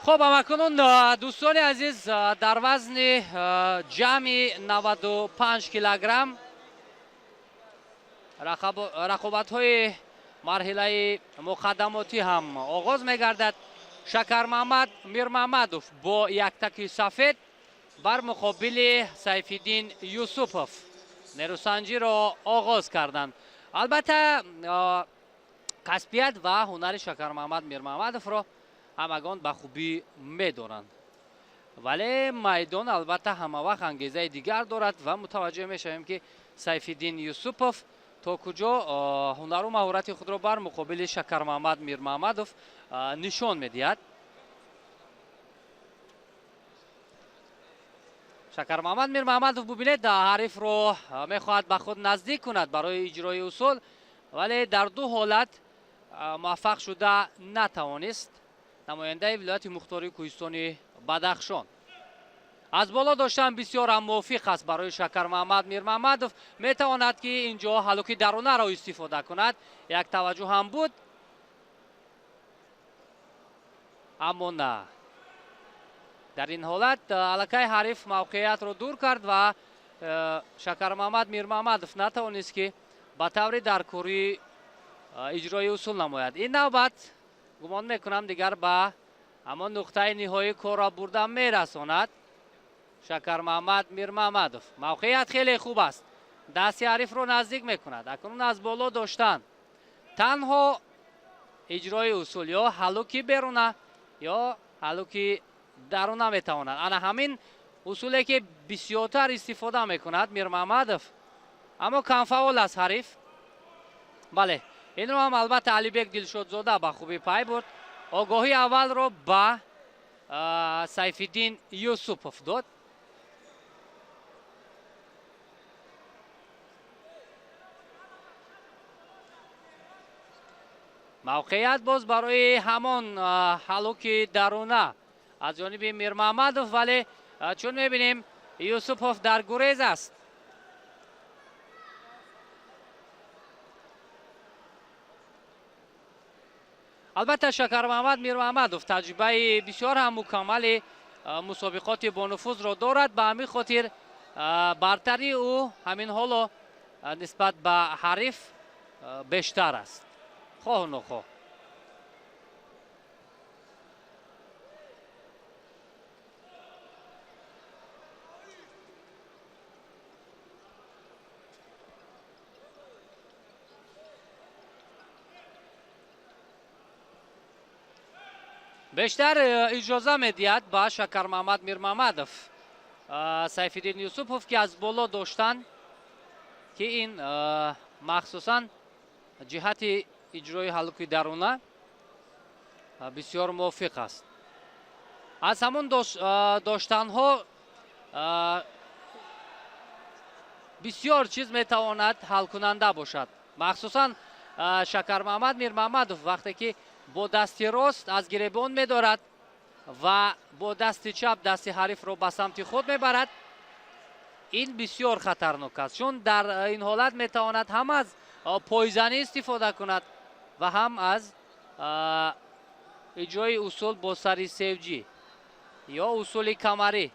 Хуб, ҳамакунун, дӯстони азиз, дар вазни ҷамъи 95 килограмм рақобатҳои марҳилаи муқаддамотӣ ҳам оғоз мегардад. Шакармаҳмад Мирмаҳмадов бо яктаки сафед бар муқобили Сайфиддин Юсупов нерӯсанҷиро оғоз карданд. Албатта, касбият ва ҳунари Шакармаҳмад Мирмаҳмадовро ҳамагон ба хубӣ медонанд, вале майдон албатта ҳамавақт ангезаи дигар дорад ва мутаваҷҷӯҳ мешавем, ки Сайфиддин Юсупов то куҷо ҳунару маҳорати худро бар муқобили Шакармаҳмад Мирмаҳмадов нишон медиҳад. Шакармаҳмад Мирмаҳмадов, бубинед, ҳарифро мехоҳад ба худ наздик кунад барои иҷрои усул, вале дар ду ҳолат муваффақ шуда натавонист. Намояндаи вилояти мухтори кӯҳистони Бадахшон аз боло доштан бисёр ҳам мувофиқ аст барои Шакармаҳмад Мирмаҳмадов. Метавонад, ки инҷо ҳалуки дарунаро истифода кунад. Як таваҷҷӯҳ ҳам буд, аммо на. Дар ин ҳолат аллакай ҳариф мавқеиятро дур кард ва Шакармаҳмад Мирмаҳмадов натавонист, ки ба таври даркорӣ иҷрои усул намояд. Ин навбат гумон мекунам, дигар ба ҳамон нуқтаи ниҳоӣ корро бурда мерасонад Шакармаҳмад Мирмаҳмадов. Мавқеият хеле хуб аст, дасти ҳарифро наздик мекунад. Акнун аз боло доштан танҳо иҷрои усул ё ҳалуки беруна ё ҳалуки даруна метавонад. Ана ҳамин усуле, ки бисёртар истифода мекунад Мирмаҳмадов, аммо камфаъол аст ҳариф. Бале, инро ҳам албатта Алибек Дилшодзода ба хубӣ пай бурд. Огоҳии аввалро ба Сайфиддин Юсупов дод. Мавқеият боз барои ҳамон ҳалуки даруна аз ҷониби Мирмаҳмадов, вале чун мебинем, Юсупов дар гурез аст. Албатта, Шакармаҳмад Мирмаҳмадов таҷрибаи бисёр ҳам мукаммали мусобиқоти бонуфузро дорад. Ба ҳамин хотир бартарии ӯ ҳамин ҳоло нисбат ба ҳариф бештар аст, хоҳу нохоҳ. Бештар иҷоза медиҳад ба Шакармаҳмад Мирмаҳмадов Сайфиддин Юсупов, ки аз боло доштан, ки ин махсусан ҷиҳати иҷрои ҳалуки даруна бисёр мувофиқ аст. Аз ҳамон доштанҳо бисёр чиз метавонад ҳалкунанда бошад. Махсусан Шакармаҳмад Мирмаҳмадов вақте ки бо дасти рост аз гиребон медорад ва бо дасти чап дасти ҳарифро ба самти худ мебарад, ин бисёр хатарнок аст, чун дар ин ҳолат метавонад ҳам аз пойзанӣ истифода кунад ва ҳам аз иҷрои усул бо сари севҷӣ ё усули камарӣ.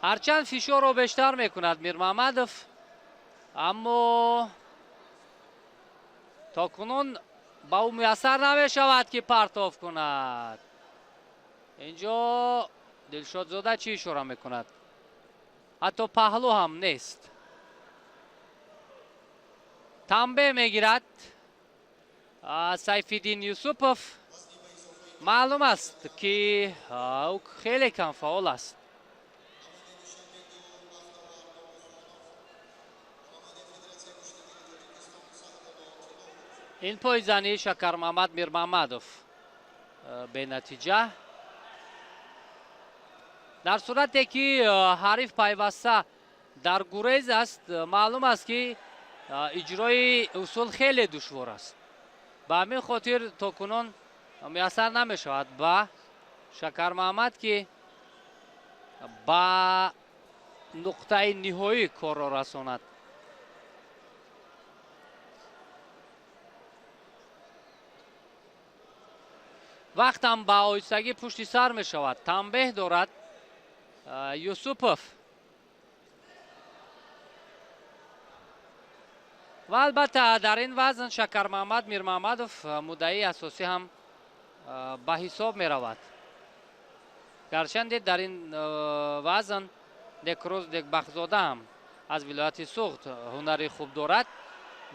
Ҳарчанд фишорро бештар мекунад Мирмаҳмадов, аммо то кунун ба ӯ муяссар намешавад, ки партов кунад. Инҷо Дилшодзода чӣ ишора мекунад? Ҳатто паҳлӯ ҳам нест. Танбе мегирад Сайфиддин Юсупов. Маълум аст, ки ӯ хеле камфаъол аст. Ин пойзании Шакармаҳмад Мирмаҳмадов бенатиҷа. Дар сурате ки ҳариф пайваста дар гурез аст, маълум аст, ки иҷрои усул хеле душвор аст. Ба ҳамин хотир то кунун муяссар намешавад ба Шакармаҳмад, ки ба нуқтаи ниҳоӣ корро расонад. Вақтам ба оҳистагӣ пушти сар мешавад. Танбеҳ дорад Юсупов. Ва албатта дар ин вазн Шакармаҳмад Мирмаҳмадов муддаии асосӣ ҳам ба ҳисоб меравад. Гарчанде дар ин вазн Некрӯз Бекбахтзода ҳам аз вилояти Суғд ҳунари хуб дорад,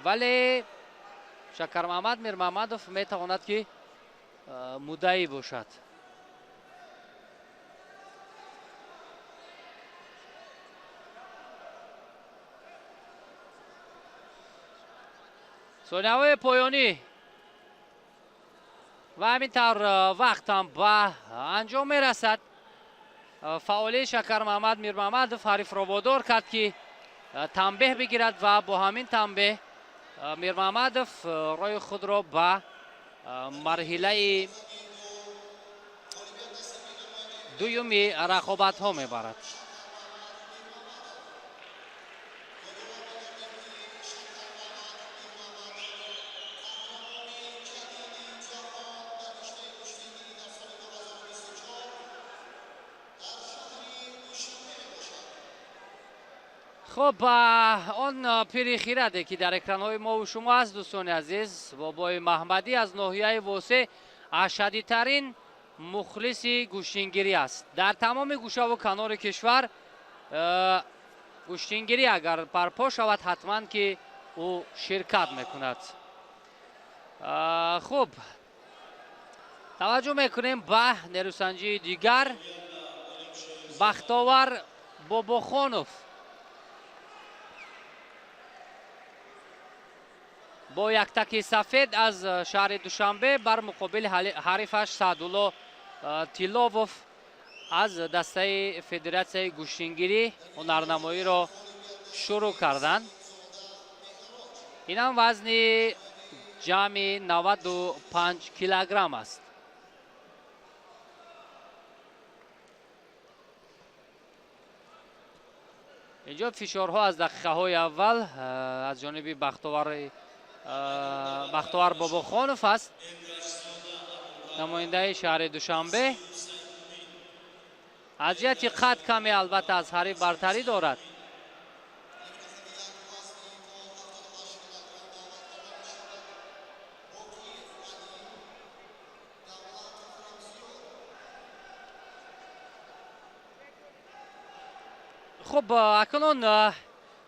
вале Шакармаҳмад Мирмаҳмадов метавонад ки муддаӣ бошад. Сонияҳои поёнӣ ва ҳамин тавр вақт ҳам ба анҷом мерасад. Фаъолии Шакармаҳмад Мирмаҳмадов ҳарифро водор кард ки танбеҳ бигирад ва бо ҳамин танбеҳ Мирмаҳмадов роҳи худро ба марҳилаи дуюми рақобатҳо мебарад. Хуб, он пири хираде ки дар экранҳои мову шумо аст, дӯстони азиз, бобои Маҳмадӣ аз ноҳияи Восе ашаддитарин мухлиси гӯштингирӣ аст. Дар тамоми гӯшаву канори кишвар гӯштингирӣ агар барпо шавад, ҳатман ки ӯ ширкат мекунад. Хуб, таваҷҷӯҳ мекунем ба нерӯсанҷии дигар. Бахтовар Бобохонов бо яктаки сафед аз шаҳри Душанбе бар муқобили ҳарифаш Саъдулло Тиловов аз дастаи федератсияи гӯштингирӣ ҳунарнамоиро шурӯъ карданд. Инам вазни ҷамъи 95 килограмм аст. Инҷо фишорҳо аз дақиқаҳои аввал аз ҷониби Бахтовар Бобохонов аст, намояндаи шаҳри Душанбе. Аз ҷиҳати қад каме албатта аз ҳариф бартарӣ дорад. Хуб, акнун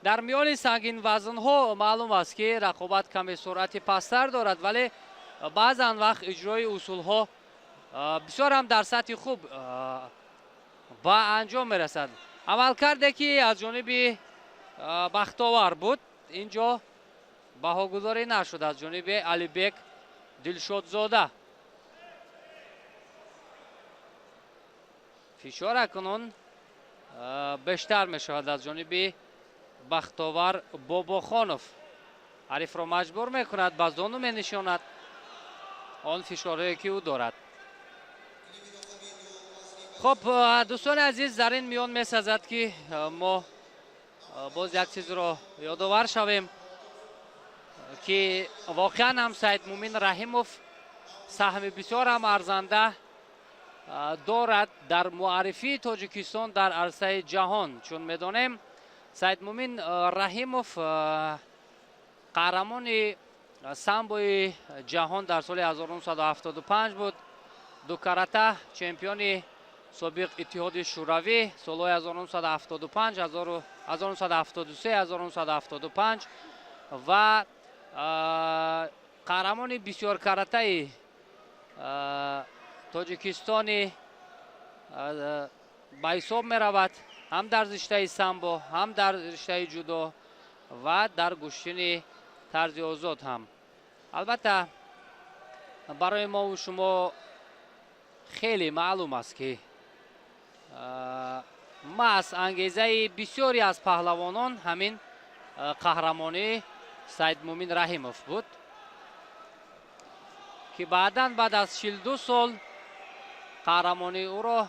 дар миёни сангинвазнҳо маълум аст ки рақобат каме суръати пасттар дорад, вале баъзан вақт иҷрои усулҳо бисёр ҳам дар сатҳи хуб ба анҷом мерасад. Амалкарде ки аз ҷониби Бахтовар буд, инҷо баҳогузорӣ нашуд аз ҷониби Алибек Дилшодзода. Фишор акнун бештар мешавад аз ҷониби Бахтовар Бобохонов. Ҳарифро маҷбур мекунад, ба зону менишонад он фишорҳое ки ӯ дорад. Хуб, дӯстони азиз, дар ин миён месазад ки мо боз як чизро ёдовар шавем ки воқеан ҳам Саидмумин Раҳимов саҳми бисёр ҳам арзанда дорад дар муаррифии Тоҷикистон дар арсаи ҷаҳон. Чун медонем, Саидмумин Раҳимов қаҳрамони самбои ҷаҳон дар соли 1975 буд, дукарата чемпиони собиқ Иттиҳоди Шӯравӣ солҳои 1975, 1973, 1975 ва қаҳрамони бисёркаратаи Тоҷикистони ба ҳисоб меравад, ҳам дар риштаи самбо, ҳам дар риштаи ҷудо ва дар гӯштини тарзи озод ҳам. Албатта барои мову шумо хеле маълум аст ки маҳз ангезаи бисёре аз паҳлавонон ҳамин қаҳрамонии Саидмумин Раҳимов буд ки баъдан баъд аз 42 сол қаҳрамонии ӯро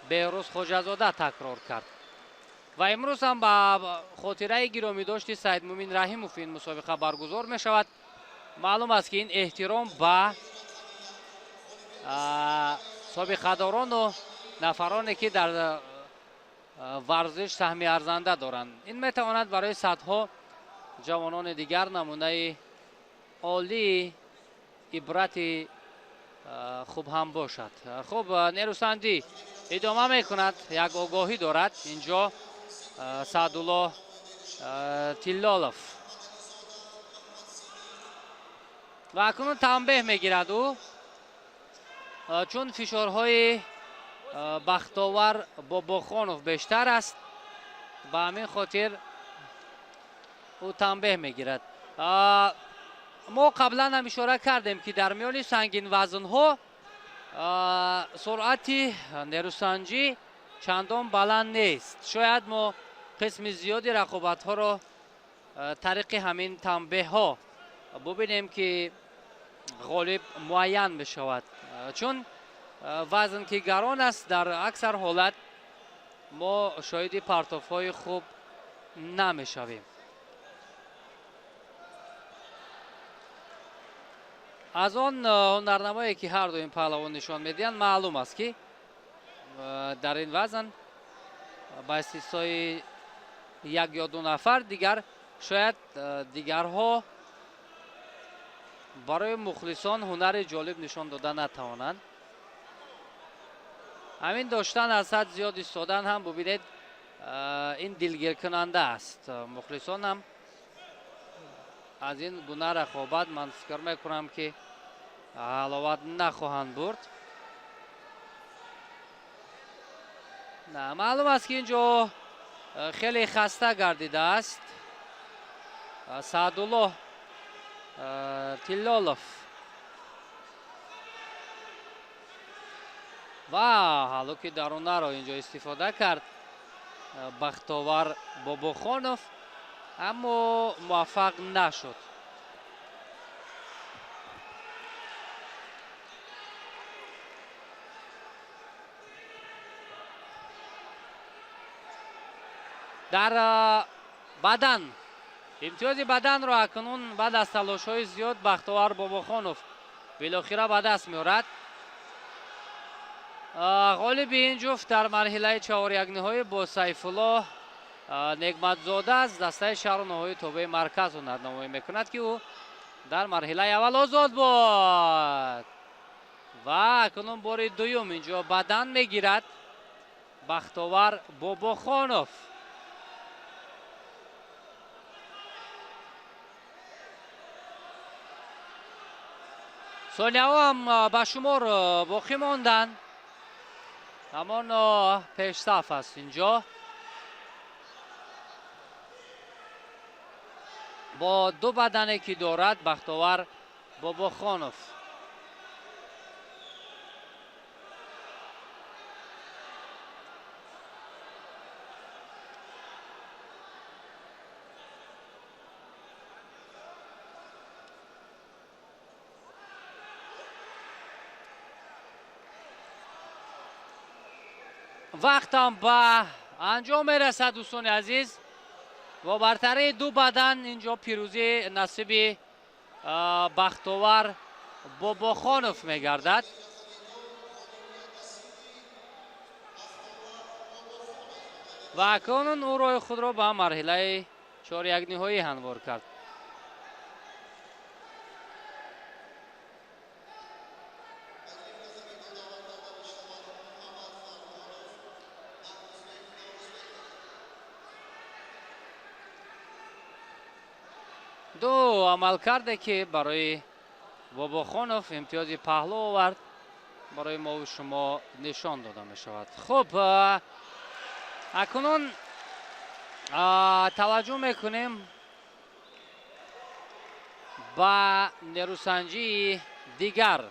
Беҳрӯз Хоҷазода такрор кард. Ва имрӯз ҳам ба хотираи гиромидошти Саидмумин Раҳимов ин мусобиқа баргузор мешавад. Маълум аст ки ин эҳтиром ба Собиқадорону нафароне, ки дар варзиш саҳми арзанда доранд. Ин метавонад барои садҳо ҷавонони дигар намунаи олии ибрати хуб ҳам бошад. Хуб, нерӯсанҷӣ идома мекунад, як огоҳӣ дорад инҷо Саъдулло Тиллолов ва акнун танбеҳ мегирад ӯ, чун фишорҳои Бахтовар Бобохонов бештар аст, ба ҳамин хотир ӯ танбеҳ мегирад. Мо қаблан ҳам ишора кардем, ки дар миёни сангинвазнҳо суръати нерӯсанҷӣ чандон баланд нест. Шояд мо қисми зиёди рақобатҳоро тариқи ҳамин танбеҳҳо бубинем, ки ғолиб муайян мешавад, чун вазн ки гарон аст, дар аксар ҳолат мо шоҳиди партофҳои хуб намешавем. Аз он ҳунарнамое, ки ҳар ду ин паҳлавон нишон медиҳанд, маълум аст, ки дар ин вазн ба истиснои як ё ду нафар дигар шояд дигарҳо барои мухлисон ҳунари ҷолиб нишон дода натавонанд. Ҳамин доштан аз ҳад зиёд истодан ҳам, бубинед, ин дилгиркунанда аст. Мухлисон ҳам аз ин гуна рақобат, ман фикр мекунам, ки ҳаловат нахоҳанд бурд. Маълум аст, ки ин ҷо хеле хаста гардидааст Саъдулло Тиллолов ва ҳалуки дарунаро ин ҷо истифода кард Бахтовар Бобохонов, аммо муваффақ нашуд. Дар бадан имтиёзи баданро акнун баъд аз талошҳои зиёд Бахтовар Бобохонов билохира ба даст меорад. Ғолиби ин ҷуфт дар марҳилаи чаҳорякниҳоӣ бо Сайфулло Негматзода аз дастаи шаҳру ноҳияи тобеи марказ ҳунарнамоӣ мекунад, ки ӯ дар марҳилаи аввал озод буд ва акнун бори дуюм инҷо бадан мегирад Бахтовар Бобохонов. Сонияҳо ҳам ба шумор боқӣ монданд, ҳамон пешсаф аст инҷо бо ду бадане, ки дорад Бахтовар Бобохонов. Вақтам ба анҷом мерасад, дӯстони азиз. Бо бартарии ду бадан инҷо пирӯзӣ насиби Бахтовар Бобохонов мегардад. Ва акнун ӯ роҳи худро ба марҳилаи чорякниҳоӣ ҳамвор кард. Ду амалкарде, ки барои Бобохонов имтиёзи паҳлӯ овард, барои мову шумо нишон дода мешавад. Хуб, акнун таваҷҷӯҳ мекунем ба нерӯсанҷии дигар.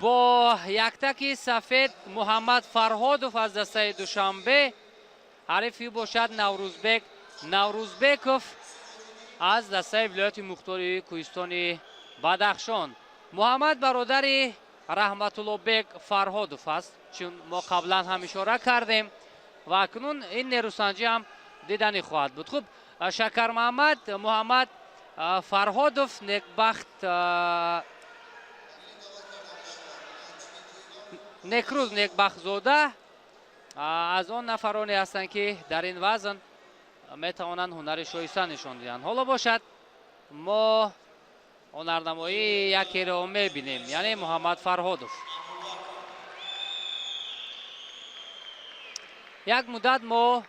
Бо яктаки сафед Муҳаммад Фарҳодов аз дастаи Душанбе, ҳарифи бошад Наврӯзбек Наврӯзбеков аз дастаи вилояти мухтори кӯҳистони Бадахшон. Муҳаммад бародари Раҳматуллобек Фарҳодов аст, чун мо қаблан ҳам ишора кардем ва акнун ин нерӯсанҷӣ ҳам диданӣ хоҳад буд. Хуб, Шакармуҳаммад Муҳаммад Фарҳодов некбахт. Некрӯз Некбахтзода аз он нафароне ҳастанд, ки дар ин вазн метавонанд ҳунари шоиста нишон диҳанд. Ҳоло бошад, мо ҳунарнамоии якеро мебинем, яъне Муҳаммад Фарҳодов. Як муддат мо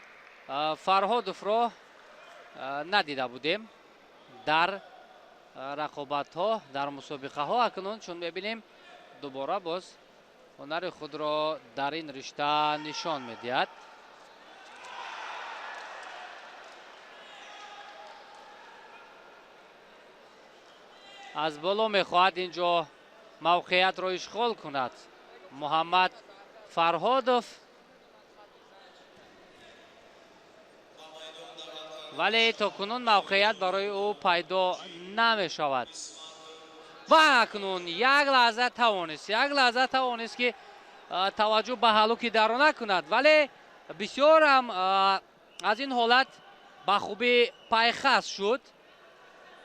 Фарҳодовро надида будем дар рақобатҳо, дар мусобиқаҳо. Акнун чун мебинем, дубора боз ҳунари худро дар ин ришта нишон медиҳад. Аз боло мехоҳад инҷо мавқеиятро ишғол кунад Муҳаммад Фарҳодов, вале то кунун мавқеият барои ӯ пайдо намешавад. Ва акнун як лаҳза тавонист, як лаҳза тавонист, ки таваҷҷӯҳ ба ҳалуки дарона кунад, вале бисёр ҳам аз ин ҳолат ба хубӣ пайхас шуд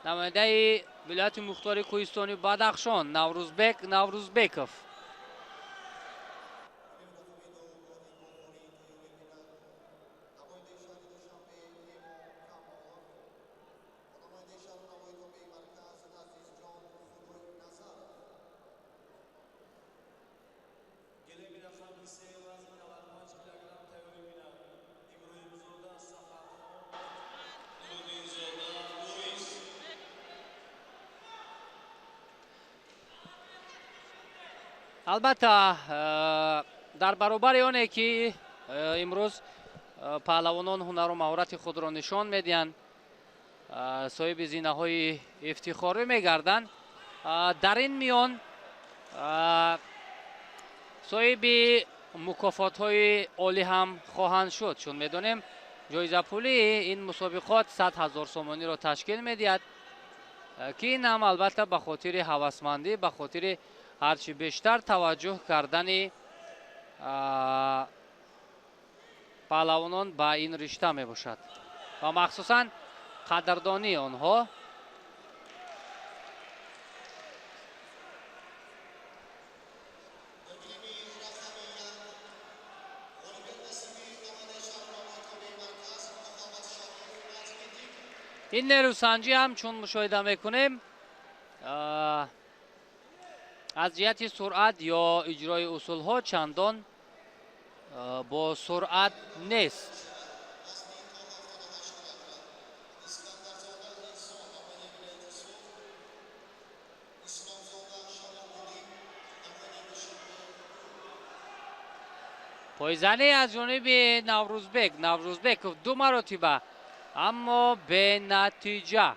намояндаи вилояти мухтори кӯҳистони Бадахшон Наврӯзбек Наврӯзбеков. Албатта, дар баробари оне ки имрӯз паҳлавонон ҳунару маҳорати худро нишон медиҳанд, соҳиби зинаҳои ифтихорӣ мегарданд, дар ин миён соҳиби мукофотҳои олӣ ҳам хоҳанд шуд. Чун медонем, ҷоизапулии ин мусобиқот 100 ҳазор сомониро ташкил медиҳад, ки ин ҳам албатта ба хотири ҳавасмандӣ, ба хотири ҳарчи бештар таваҷҷӯҳ кардани паҳлавонон ба ин ришта мебошад ва махсусан қадрдонии онҳо. Ин нерӯсанҷӣ ҳам чун мушоҳида мекунем, аз ҷиҳати суръат ё иҷрои усулҳо чандон бо суръат нест. Пойзанӣ аз ҷониби Наврӯзбек Наврӯзбеков ду маротиба, аммо бенатиҷа.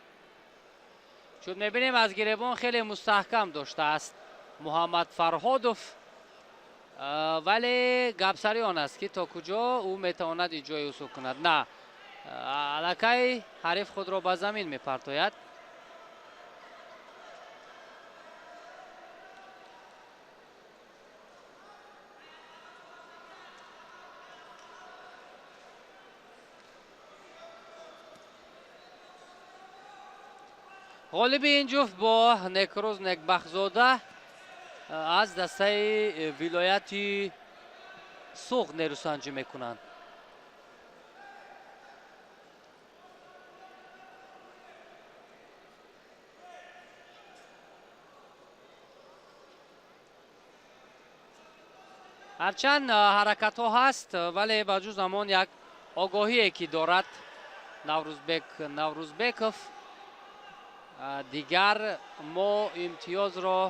Чун мебинем, аз гиребон хеле мустаҳкам доштааст Муҳаммад Фарҳодов, вале гапсари он аст, ки то куҷо ӯ метавонад иҷрои усул кунад. На, аллакай ҳариф худро ба замин мепартояд. Ғолиби ин ҷуфт бо Некрӯз Некбахтзода аз дастаи вилояти Суғд нерӯсанҷӣ мекунанд. Ҳарчанд ҳаракатҳо ҳаст, вале ба ҷуз ҳамон як огоҳие ки дорад Наврӯзбек Наврӯзбеков, дигар мо имтиёзро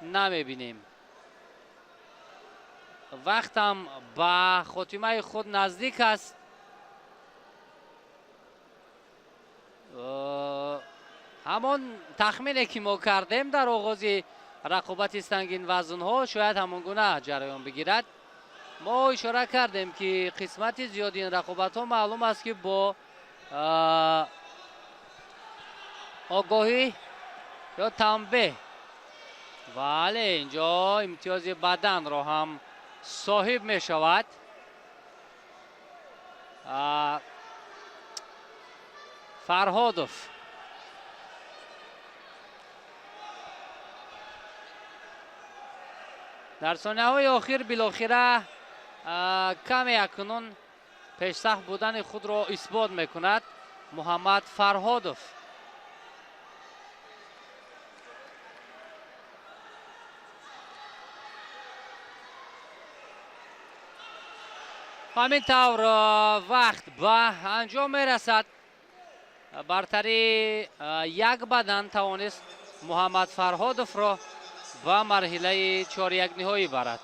намебинем. Вақтам ба хотимаи худ наздик аст. Ҳамон тахмине ки мо кардем дар оғози рақобати сангинвазнҳо, шояд ҳамон гуна ҷараён бигирад. Мо ишора кардем, ки қисмати зиёди ин рақобатҳо маълум аст, ки бо огоҳӣ ё танбеҳ, вале инҷо имтиёзи баданро ҳам соҳиб мешавад. Фарҳодов. Дар сонияҳои охир билохира каме акнун пешсаф будани худро исбот мекунад Муҳаммад Фарҳодов. Ҳамин тавр вақт ба анҷом мерасад. Бартарии як бадан тавонист Муҳаммад Фарҳодовро ба марҳилаи чорякниҳоӣ барад.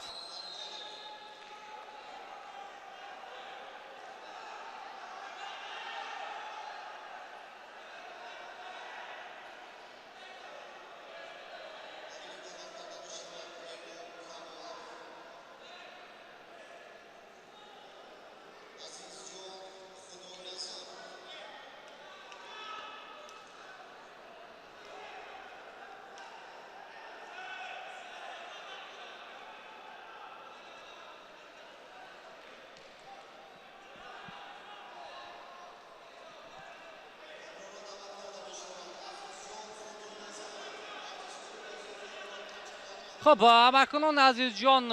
Хуб, ҳамакунун Азизҷон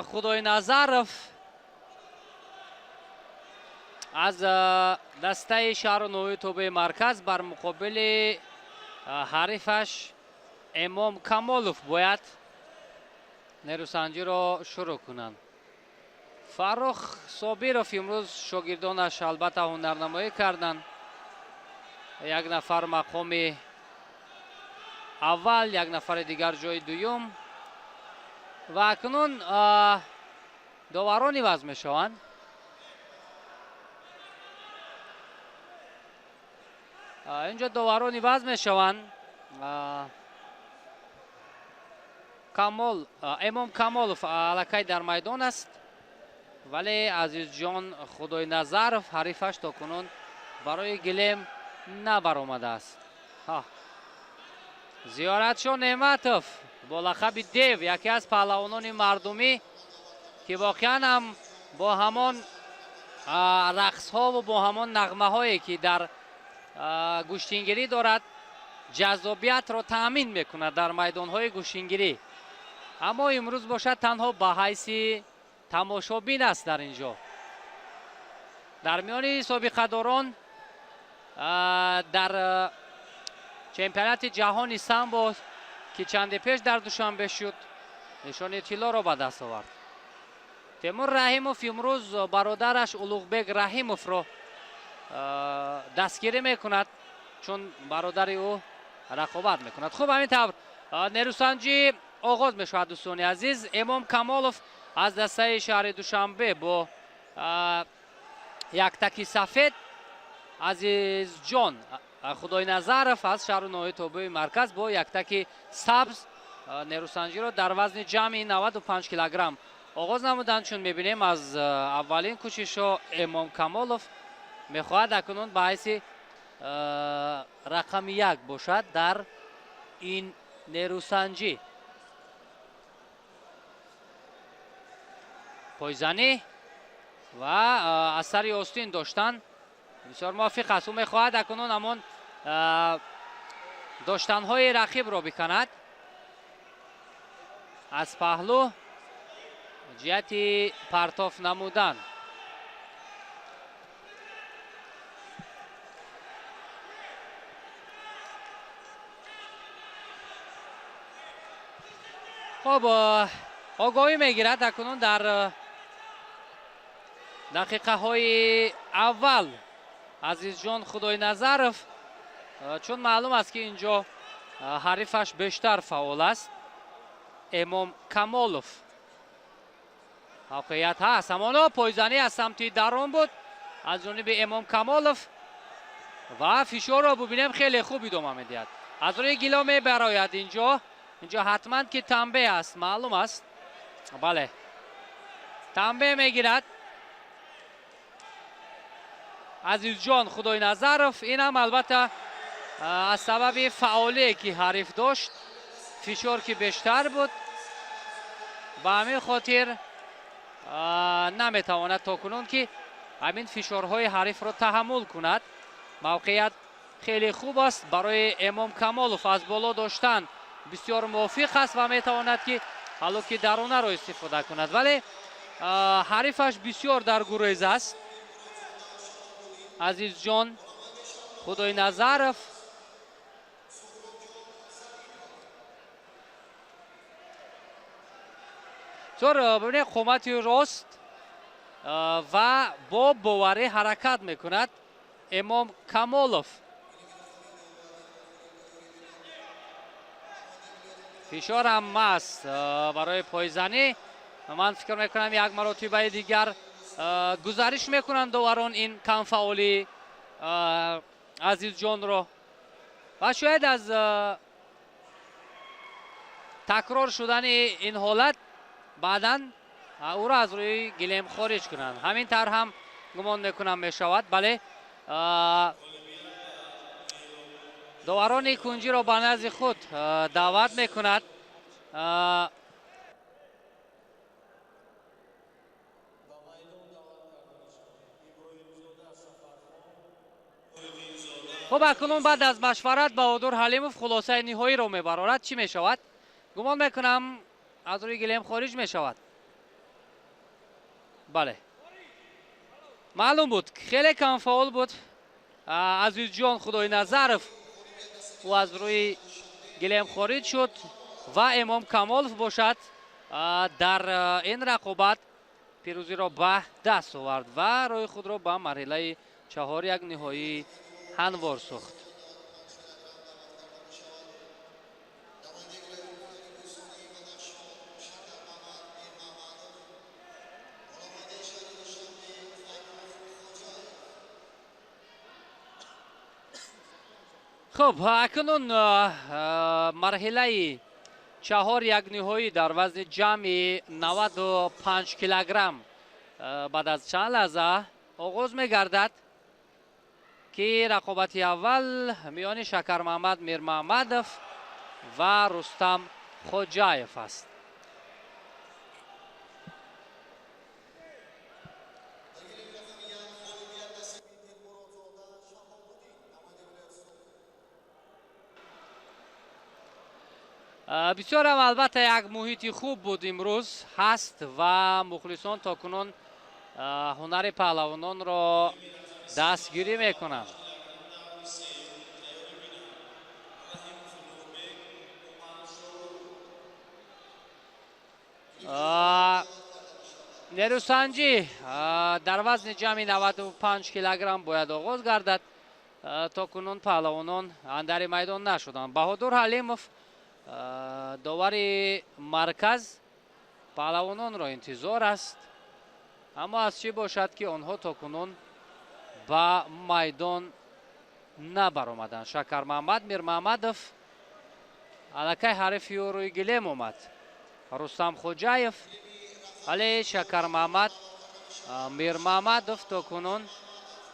Худойназаров аз дастаи шаҳру ноҳияи тобеи марказ бар муқобили ҳарифаш Эмом Камолов бояд нерӯсанҷиро шурӯъ кунанд. Фаррух Собиров имрӯз шогирдонаш албатта ҳунарнамоӣ карданд. Як нафар мақоми аввал, як нафари дигар ҷои дуюм. Ва акнун доварон иваз мешаванд. Инҷо доварон иваз мешаванд. Эмом Камолов аллакай дар майдон аст, вале Азизҷон Худойназаров ҳарифаш то кунун барои гилем набаромадааст. Зиёратшо Неъматов бо лақаби Дев, яке аз паҳлавонони мардумӣ, ки воқеан ҳам бо ҳамон рақсҳову бо ҳамон нағмаҳое ки дар гӯштингирӣ дорад, ҷаззобиятро таъмин мекунад дар майдонҳои гӯштингирӣ. Аммо имрӯз бошад танҳо ба ҳайси тамошобин аст дар ин ҷо. Дар миёни собиқадорон дар чемпионати ҷаҳони самбо ки чанде пеш дар Душанбе шуд, нишони тиллоро ба даст овард. Темур Раҳимов имрӯз бародараш Улуғбек Раҳимовро дастгирӣ мекунад, чун бародари ӯ рақобат мекунад. Хуб, ҳамин тавр нерӯсанҷӣ оғоз мешавад дӯстони азиз. Эмом Камолов аз дастаи шаҳри Душанбе бо яктаки сафед, Азизҷон Худойназаров аз шаҳру ноҳияи тобеи марказ бо яктаки сабз нерӯсанҷиро дар вазни ҷамъи 95 килограмм оғоз намуданд. Чун мебинем аз аввалин кӯшишҳо Эмом Камолов мехоҳад акнун ба ҳайси рақами як бошад дар ин нерӯсанҷӣ. Пойзанӣ ва асари остин доштан бисёр мувофиқ аст. Ӯ мехоҳад акнун ҳамон доштанҳои рақибро биканад аз паҳлӯ ҷиҳати партоф намудан. Хуб, огоҳӣ мегирад акнун дар дақиқаҳои аввал Азизҷон Худойназаров, чун маълум аст ки инҷо ҳарифаш бештар фаъол аст, Эмом Камолов. Мавқеият ҳаст, ҳамоно пойзанӣ аз самти дарун буд аз ҷониби Эмом Камолов ва фишорро бубинем хеле хуб идома медиҳад. Аз рӯи гило мебарояд инҷо. Инҷо ҳатман ки танбеҳ аст, маълум аст. Бале, танбеҳ мегирад Азизҷон Худойназаров. Ин ҳам албатта аз сабаби фаъолие ки ҳариф дошт, фишор ки бештар буд, ба ҳамин хотир наметавонад то кунун ки ҳамин фишорҳои ҳарифро таҳаммул кунад. Мавқеият хеле хуб аст барои Эмом Камолов, аз боло доштан бисёр мувофиқ аст ва метавонад ки Ҳалоки даронаро истифода кунад, вале ҳарифаш бисёр дар гурез аст. Азизҷон Худойназаров бисёр, бибинед, қомати рост ва бо боварӣ ҳаракат мекунад Имом Камолов. Фишорам маст барои пойзанӣ. Ман фикр мекунам, як маротибаи дигар гузариш мекунанд доварон ин камфаъолии Азизҷонро ва шояд аз такрор шудани ин ҳолат баъдан ӯро аз рӯи гилем хориҷ кунанд. Ҳамин тавр ҳам гумон мекунам мешавад. Бале, доварони кунҷиро ба назди худ даъват мекунад. Хуб, акнун баъд аз машварат Баҳодур Ҳалимов хулосаи ниҳоиро мебарорад. Чӣ мешавад? Гумон мекунам, аз рӯи гилем хориҷ мешавад. Бале, маълум буд, хеле камфаъол буд Азизҷон Худойназаров. Ӯ аз рӯи гилем хориҷ шуд ва Имом Камолов бошад дар ин рақобат пирӯзиро ба даст овард ва роҳи худро ба марҳилаи чаҳор як ниҳоӣ ҳамвор сохт. Хуб, акнун марҳилаи 4-1 ниҳоӣ дар вазни ҷамъи 95 килограмм баъд аз чанд лаҳза оғоз мегардад, ки рақобати аввал миёни Шакармаҳмад Мирмаҳмадов ва Рустам Хоҷаев аст. Бисёрам албатта як муҳити хуб буд имрӯз ҳаст ва мухлисон то кунун ҳунари паҳлавононро дастгирӣ мекунанд. Нерӯсанҷӣ дар вазни ҷамъи 95 килограмм бояд оғоз гардад. То кунун паҳлавонон андари майдон нашуданд. Баҳодур Ҳалимов, довари марказ, паҳлавононро интизор аст, аммо аз чӣ бошад, ки онҳо то кунун ба майдон набаромаданд? Шакармаҳмад Мирмаҳмадов аллакай ҳарифи ӯ рӯи гилем омад, Рустам Хоҷаев, вале Шакармаҳмад Мирмаҳмадов то кунун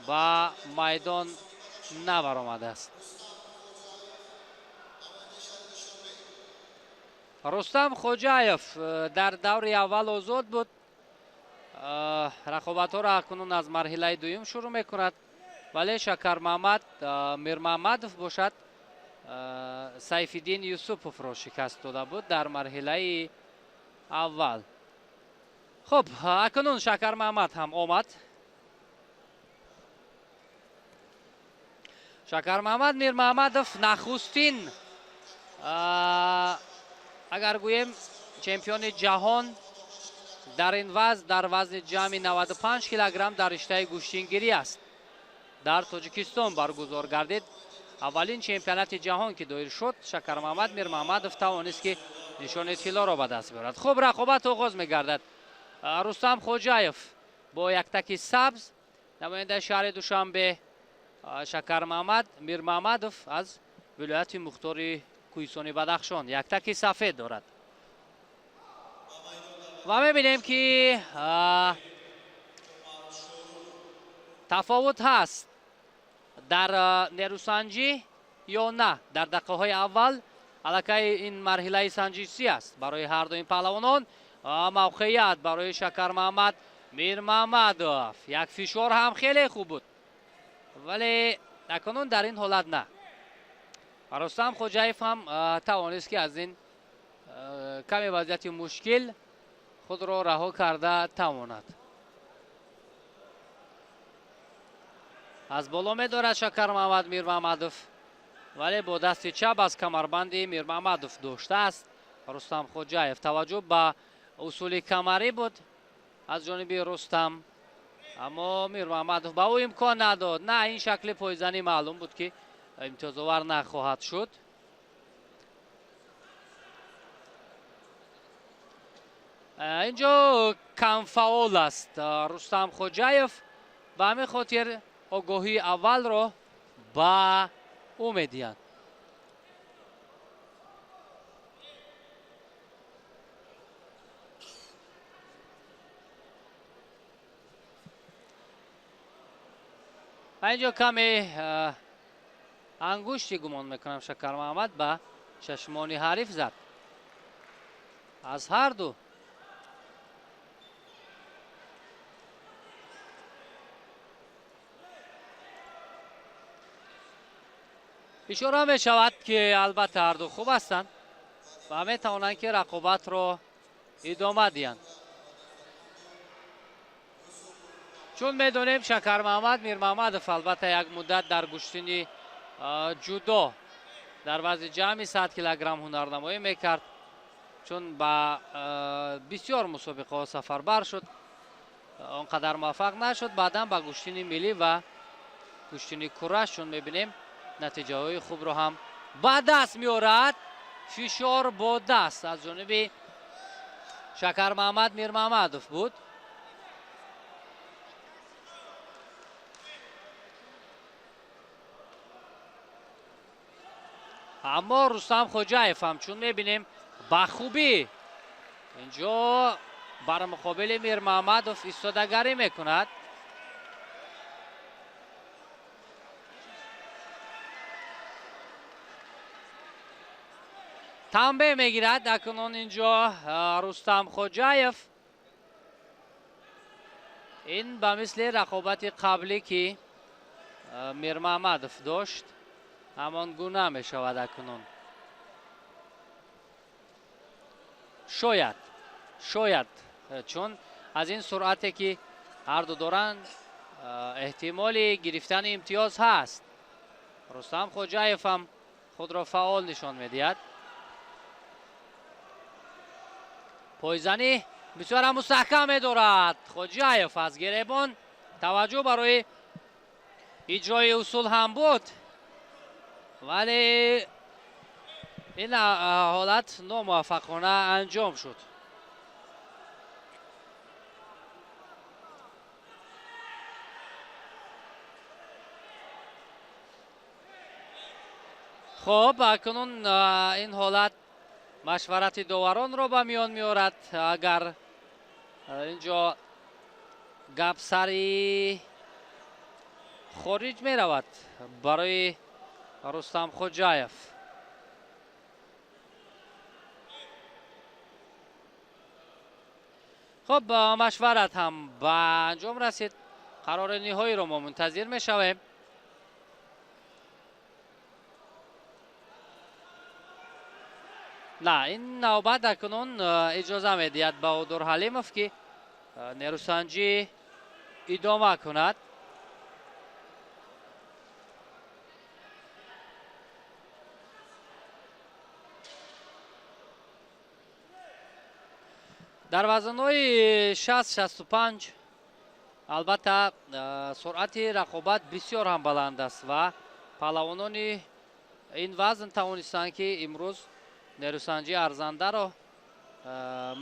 ба майдон набаромадааст. Рустам Хоҷаев дар даври аввал озод буд. Рақобатҳоро акнун аз марҳилаи дуюм шурӯъ мекунад, вале Шакармаҳмад Мирмаҳмадов бошад Сайфиддин Юсуповро шикаст дода буд дар марҳилаи аввал. Хуб, акнун Шакармаҳмад ҳам омад. Шакармаҳмад Мирмаҳмадов нахустин, агар гӯем, чемпиони ҷаҳон дар ин вазн, дар вазни ҷамъи 95 килограмм дар риштаи гӯштингирӣ аст. Дар Тоҷикистон баргузор гардид аввалин чемпионати ҷаҳон, ки доир шуд. Шакармаҳмад Мирмаҳмадов тавонист, ки нишони тиллоро ба даст биёрад. Хуб, рақобат оғоз мегардад. Рустам Хоҷаев бо яктаки сабз, намояндаи шаҳри Душанбе, Шакармаҳмад Мирмаҳмадов аз вилояти мухтори Кӯҳистони Бадахшон яктаки сафед дорад. Ва мебинем, ки тафовут ҳаст дар нерӯсанҷӣ ё на. Дар дақиқаҳои аввал аллакай ин марҳилаи санҷишӣ аст барои ҳарду ин паҳлавонон. Мавқеият барои Шакармаҳмад Мирмаҳмадов. Як фишор ҳам хеле хуб буд, вале акнун дар ин ҳолат на. Рустам Хоҷаев ҳам тавонист, ки аз ин каме вазъияти мушкил худро раҳо карда тавонад. Аз боло медорад Шакармаҳмад Мирмаҳмадов, вале бо дасти чап аз камарбанди Мирмаҳмадов доштааст Рустам Хоҷаев. Таваҷҷӯҳ ба усули камарӣ буд аз ҷониби Рустам, аммо Мирмаҳмадов ба ӯ имкон надод. На, ин шакли пойзанӣ маълум буд, ки имтиёзовар нахоҳад шуд. Инҷо камфаъол аст Рустам Хоҷаев, ба ҳамин хотир огоҳии аввалро ба ӯ медиҳанд. Инҷо каме ангушти гумон мекунам Шакармаҳмад ба чашмони ҳариф зад. Аз ҳар ду ишора мешавад, ки албатта ҳар ду хуб ҳастанд ва метавонанд, ки рақобатро идома диҳанд. Чун медонем, Шакармаҳмад Мирмаҳмадов албатта як муддат дар гӯштини ҷудо дар вазни ҷамъи 100 килограмм ҳунарнамоӣ мекард, чун ба бисёр мусобиқаҳо сафарбар шуд, он қадар муваффақ нашуд. Баъдан ба гӯштини миллӣ ва гӯштини кураш, чун мебинем, натиҷаҳои хубро ҳам ба даст меорад. Фишор бо даст аз ҷониби Шакармаҳмад Мирмаҳмадов буд. Аммо Рустам Хоҷаев ҳам, чун мебинем, ба хубӣ инҷо бар муқобили Мирмаҳмадов истодагарӣ мекунад. Танбе мегирад акнун инҷо Рустам Хоҷаев. Ин ба мисли рақобати қаблӣ, ки Мирмаҳмадов дошт, ҳамон гуна мешавад акнун. Шояд, чун аз ин суръате, ки ҳар ду доранд, эҳтимоли гирифтани имтиёз ҳаст. Рустам Хоҷаев ҳам худро фаъол нишон медиҳад. Пойзанӣ бисёр ҳам мустаҳкам медорад Хоҷаев аз гиребон. Таваҷҷӯҳ барои иҷрои усул ҳам буд, вале ин ҳолат номуваффақона анҷом шуд. Хуб, акнун ин ҳолат машварати доваронро ба миён меорад. Агар инҷо гап сари хориҷ меравад барои Рустам Хоҷаев. Хуб, машварат ҳам ба анҷом расид. Қарори ниҳоиро мо мунтазир мешавем. На, ин навбат акнун иҷоза медиҳад Баҳодур Ҳалимов, ки нерӯсанҷӣ идома кунад. Дар вазнҳои 60-65 албатта суръати рақобат бисёр ҳам баланд аст ва паҳлавонони ин вазн тавонистанд, ки имрӯз нерӯсанҷии арзандаро,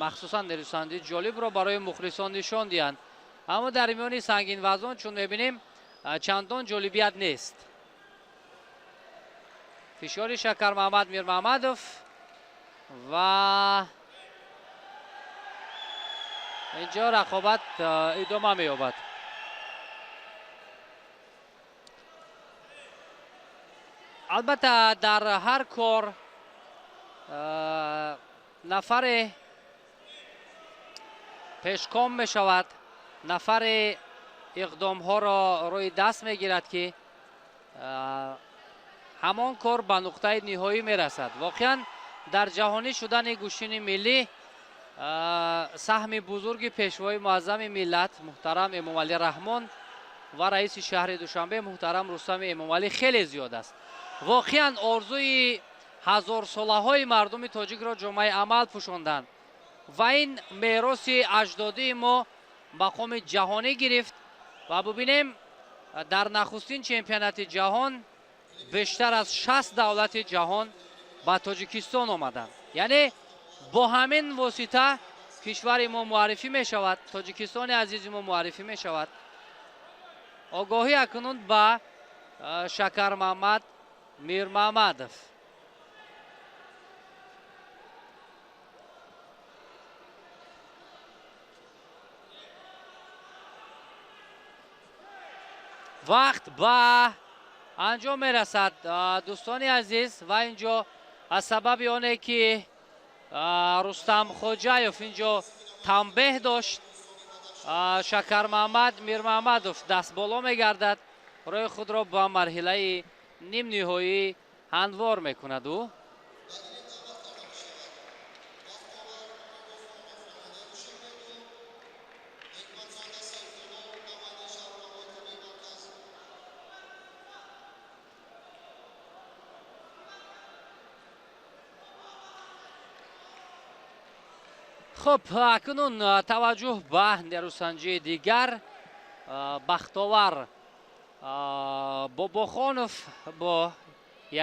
махсусан нерӯсанҷии ҷолибро барои мухлисон нишон диҳанд. Аммо дар миёни сангинвазнон, чун мебинем, чандон ҷолибият нест. Фишори Шакармаҳмад Мирмаҳмадов ва инҷо рақобат идома меёбад. Албатта дар ҳар кор нафаре пешком мешавад, нафаре иқдомҳоро рӯи даст мегирад, ки ҳамон кор ба нуқтаи ниҳоӣ мерасад. Воқеан Дар ҷаҳонӣ шудани гӯштини миллӣ саҳми бузурги пешвои муаззами миллат муҳтарам Эмомалӣ Раҳмон ва раиси шаҳри Душанбе муҳтарам Рустами Эмомалӣ хеле зиёд аст. Воқеан орзуи ҳазорсолаҳои мардуми тоҷикро ҷомаи амал пӯшонданд ва ин мероси аҷдодии мо мақоми ҷаҳонӣ гирифт ва бубинем дар нахустин чемпионати ҷаҳон бештар аз 60 давлати ҷаҳон ба Тоҷикистон омаданд. Яъне бо ҳамин восита кишвари мо муаррифӣ мешавад, Тоҷикистони азизи мо муаррифӣ мешавад. Огоҳӣ акнун ба Шакармаҳмад Мирмаҳмадов. Вақт ба анҷом мерасад, дӯстони азиз, ва инҷо аз сабаби оне ки Рустам Хоҷаев инҷо танбеҳ дошт, Шакармаҳмад Мирмаҳмадов дастболо мегардад, роҳи худро ба марҳилаи нимниҳоӣ ҳамвор мекунад ӯ. Хуб, акнун таваҷҷӯҳ ба нерӯсанҷии дигар. Бахтовар Бобохонов бо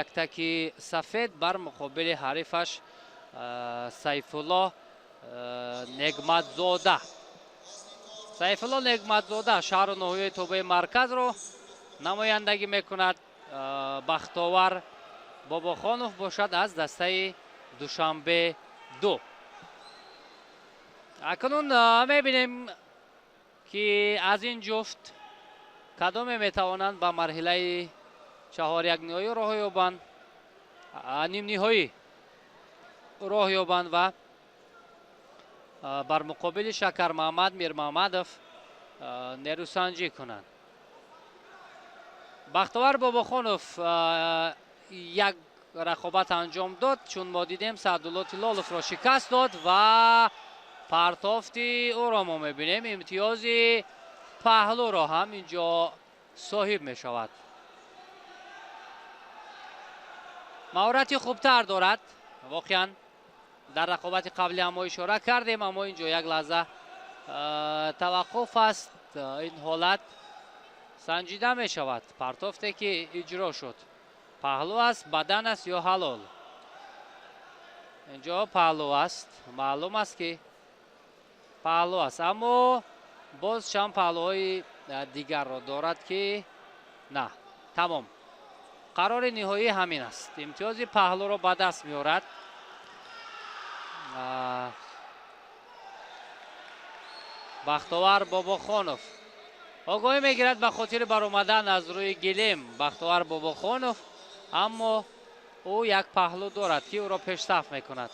яктаки сафед бар муқобили ҳарифаш Сайфулло Негматзода. Сайфулло Негматзода шаҳру ноҳияи тобеи марказро намояндагӣ мекунад. Бахтовар Бобохонов бошад аз дастаи Душанбе 2. Акнун мебинем ки аз ин ҷуфт кадоме метавонанд ба марҳилаи чаҳорякниҳоӣ роҳ ёбанд, нимниҳоӣ роҳ ёбанд ва бар муқобили Шакармаҳмад Мирмаҳмадов нерӯсанҷӣ кунанд. Бахтовар Бобохонов як рақобат анҷом дод, чун мо дидем Саъдулло Тилоловро шикаст дод ва партофти ӯро мо мебинем. Имтиёзи паҳлӯро ҳам инҷо соҳиб мешавад. Маҳорати хубтар дорад воқеан. Дар рақобати қаблӣ ҳам мо ишора кардем, аммо инҷо як лаҳза таваққуф аст. Ин ҳолат санҷида мешавад. Партофте ки иҷро шуд паҳлӯ аст, бадан аст ё ҳалол? Инҷо паҳлӯ аст, маълум аст ки паҳлӯ аст, аммо боз чанд паҳлӯҳои дигарро дорад ки на. Тамом, қарори ниҳоӣ ҳамин аст. Имтиёзи паҳлӯро ба даст меорад Бахтовар Бобохонов. Огоҳӣ мегирад ба хотири баромадан аз рӯи гилем Бахтовар Бобохонов, аммо ӯ як паҳлӯ дорад ки ӯро пешсаф мекунад.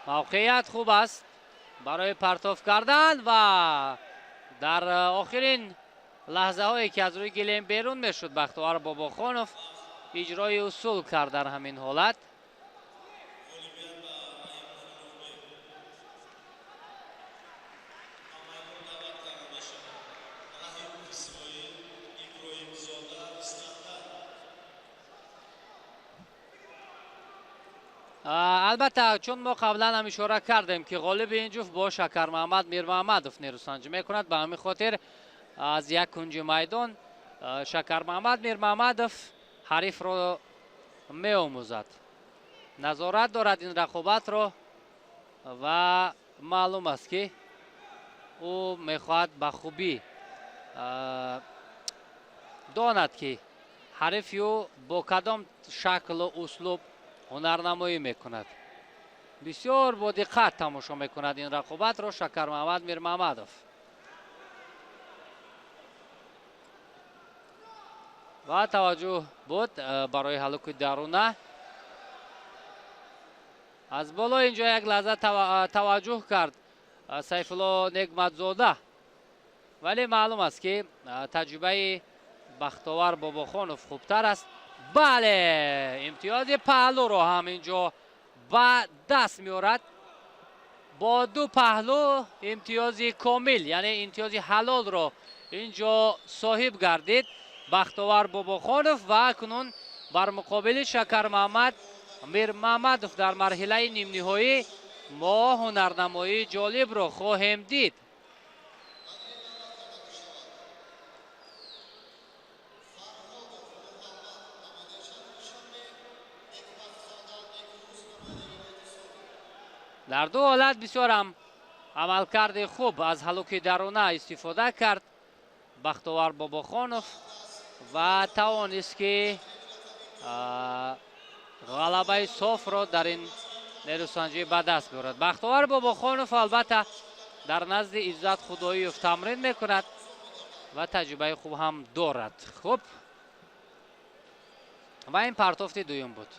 Мавқеият хуб аст барои партоф кардан ва дар охирин лаҳзаҳое ки аз рӯи гилем берун мешуд Бахтовар Бобохонов иҷрои усул кард дар ҳамин ҳолат. Албатта, чун мо қаблан ҳам ишора кардем ки ғолиби ин ҷуфт бо Шакармаҳмад Мирмаҳмадов нерӯсанҷӣ мекунад, ба ҳамин хотир аз як кунҷи майдон Шакармаҳмад Мирмаҳмадов ҳарифро меомӯзад, назорат дорад ин рақобатро ва маълум аст ки ӯ мехоҳад ба хубӣ донад ки ҳарифи ӯ бо кадом шаклу услуб ҳунарнамоӣ мекунад. Бисёр бо диққат тамошо мекунад ин рақобатро Шакармаҳмад Мирмаҳмадов. Ва таваҷҷӯҳ буд барои ҳалуки даруна. Аз боло инҷо як лаҳза таваҷҷӯҳ кард Сайфулло Негматзода Вале маълум аст, ки таҷрибаи Бахтовар Бобохонов хубтар аст. Бале, имтиёзи паҳлӯро ҳам инҷо ба даст меорад. Бо ду паҳлӯ имтиёзи комил, яъне имтиёзи ҳалолро инҷо соҳиб гардид Бахтовар Бобохонов ва акнун бар муқобили Шакармаҳмад Мирмаҳмадов дар марҳилаи нимниҳоӣ мо ҳунарнамоии ҷолибро хоҳем дид. Дар ду ҳолат бисёр ҳам амалкарди хуб аз ҳалуки даруна истифода кард Бахтовар Бобохонов ва тавонист, ки ғалабаи софро дар ин нерӯсанҷӣ ба даст биёрад. Бахтовар Бобохонов албатта дар назди Иззат Худоиев тамрин мекунад ва таҷрибаи хуб ҳам дорад. Хуб, ва ин партофти дуюм буд.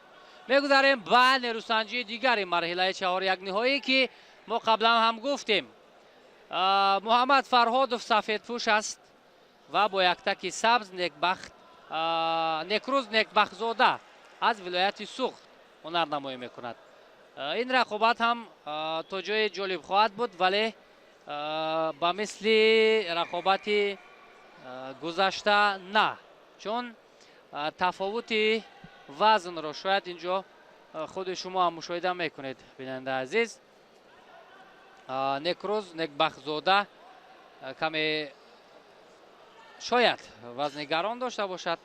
Мегузарем ба нерӯсанҷии дигари марҳилаи чаҳорякниҳоӣ, ки мо қаблан ҳам гуфтем. Муҳаммад Фарҳодов сафедпӯш аст ва бо яктаки сабз Некрӯз Некбахтзода аз вилояти Суғд ҳунарнамоӣ мекунад. Ин рақобат ҳам то ҷое ҷолиб хоҳад буд, вале ба мисли рақобати гузашта на, чун тафовути вазнро шояд инҷо худи шумо ҳам мушоҳида мекунед, бинандаи азиз. Некрӯз Некбахтзода каме шояд вазни гарон дошта бошад,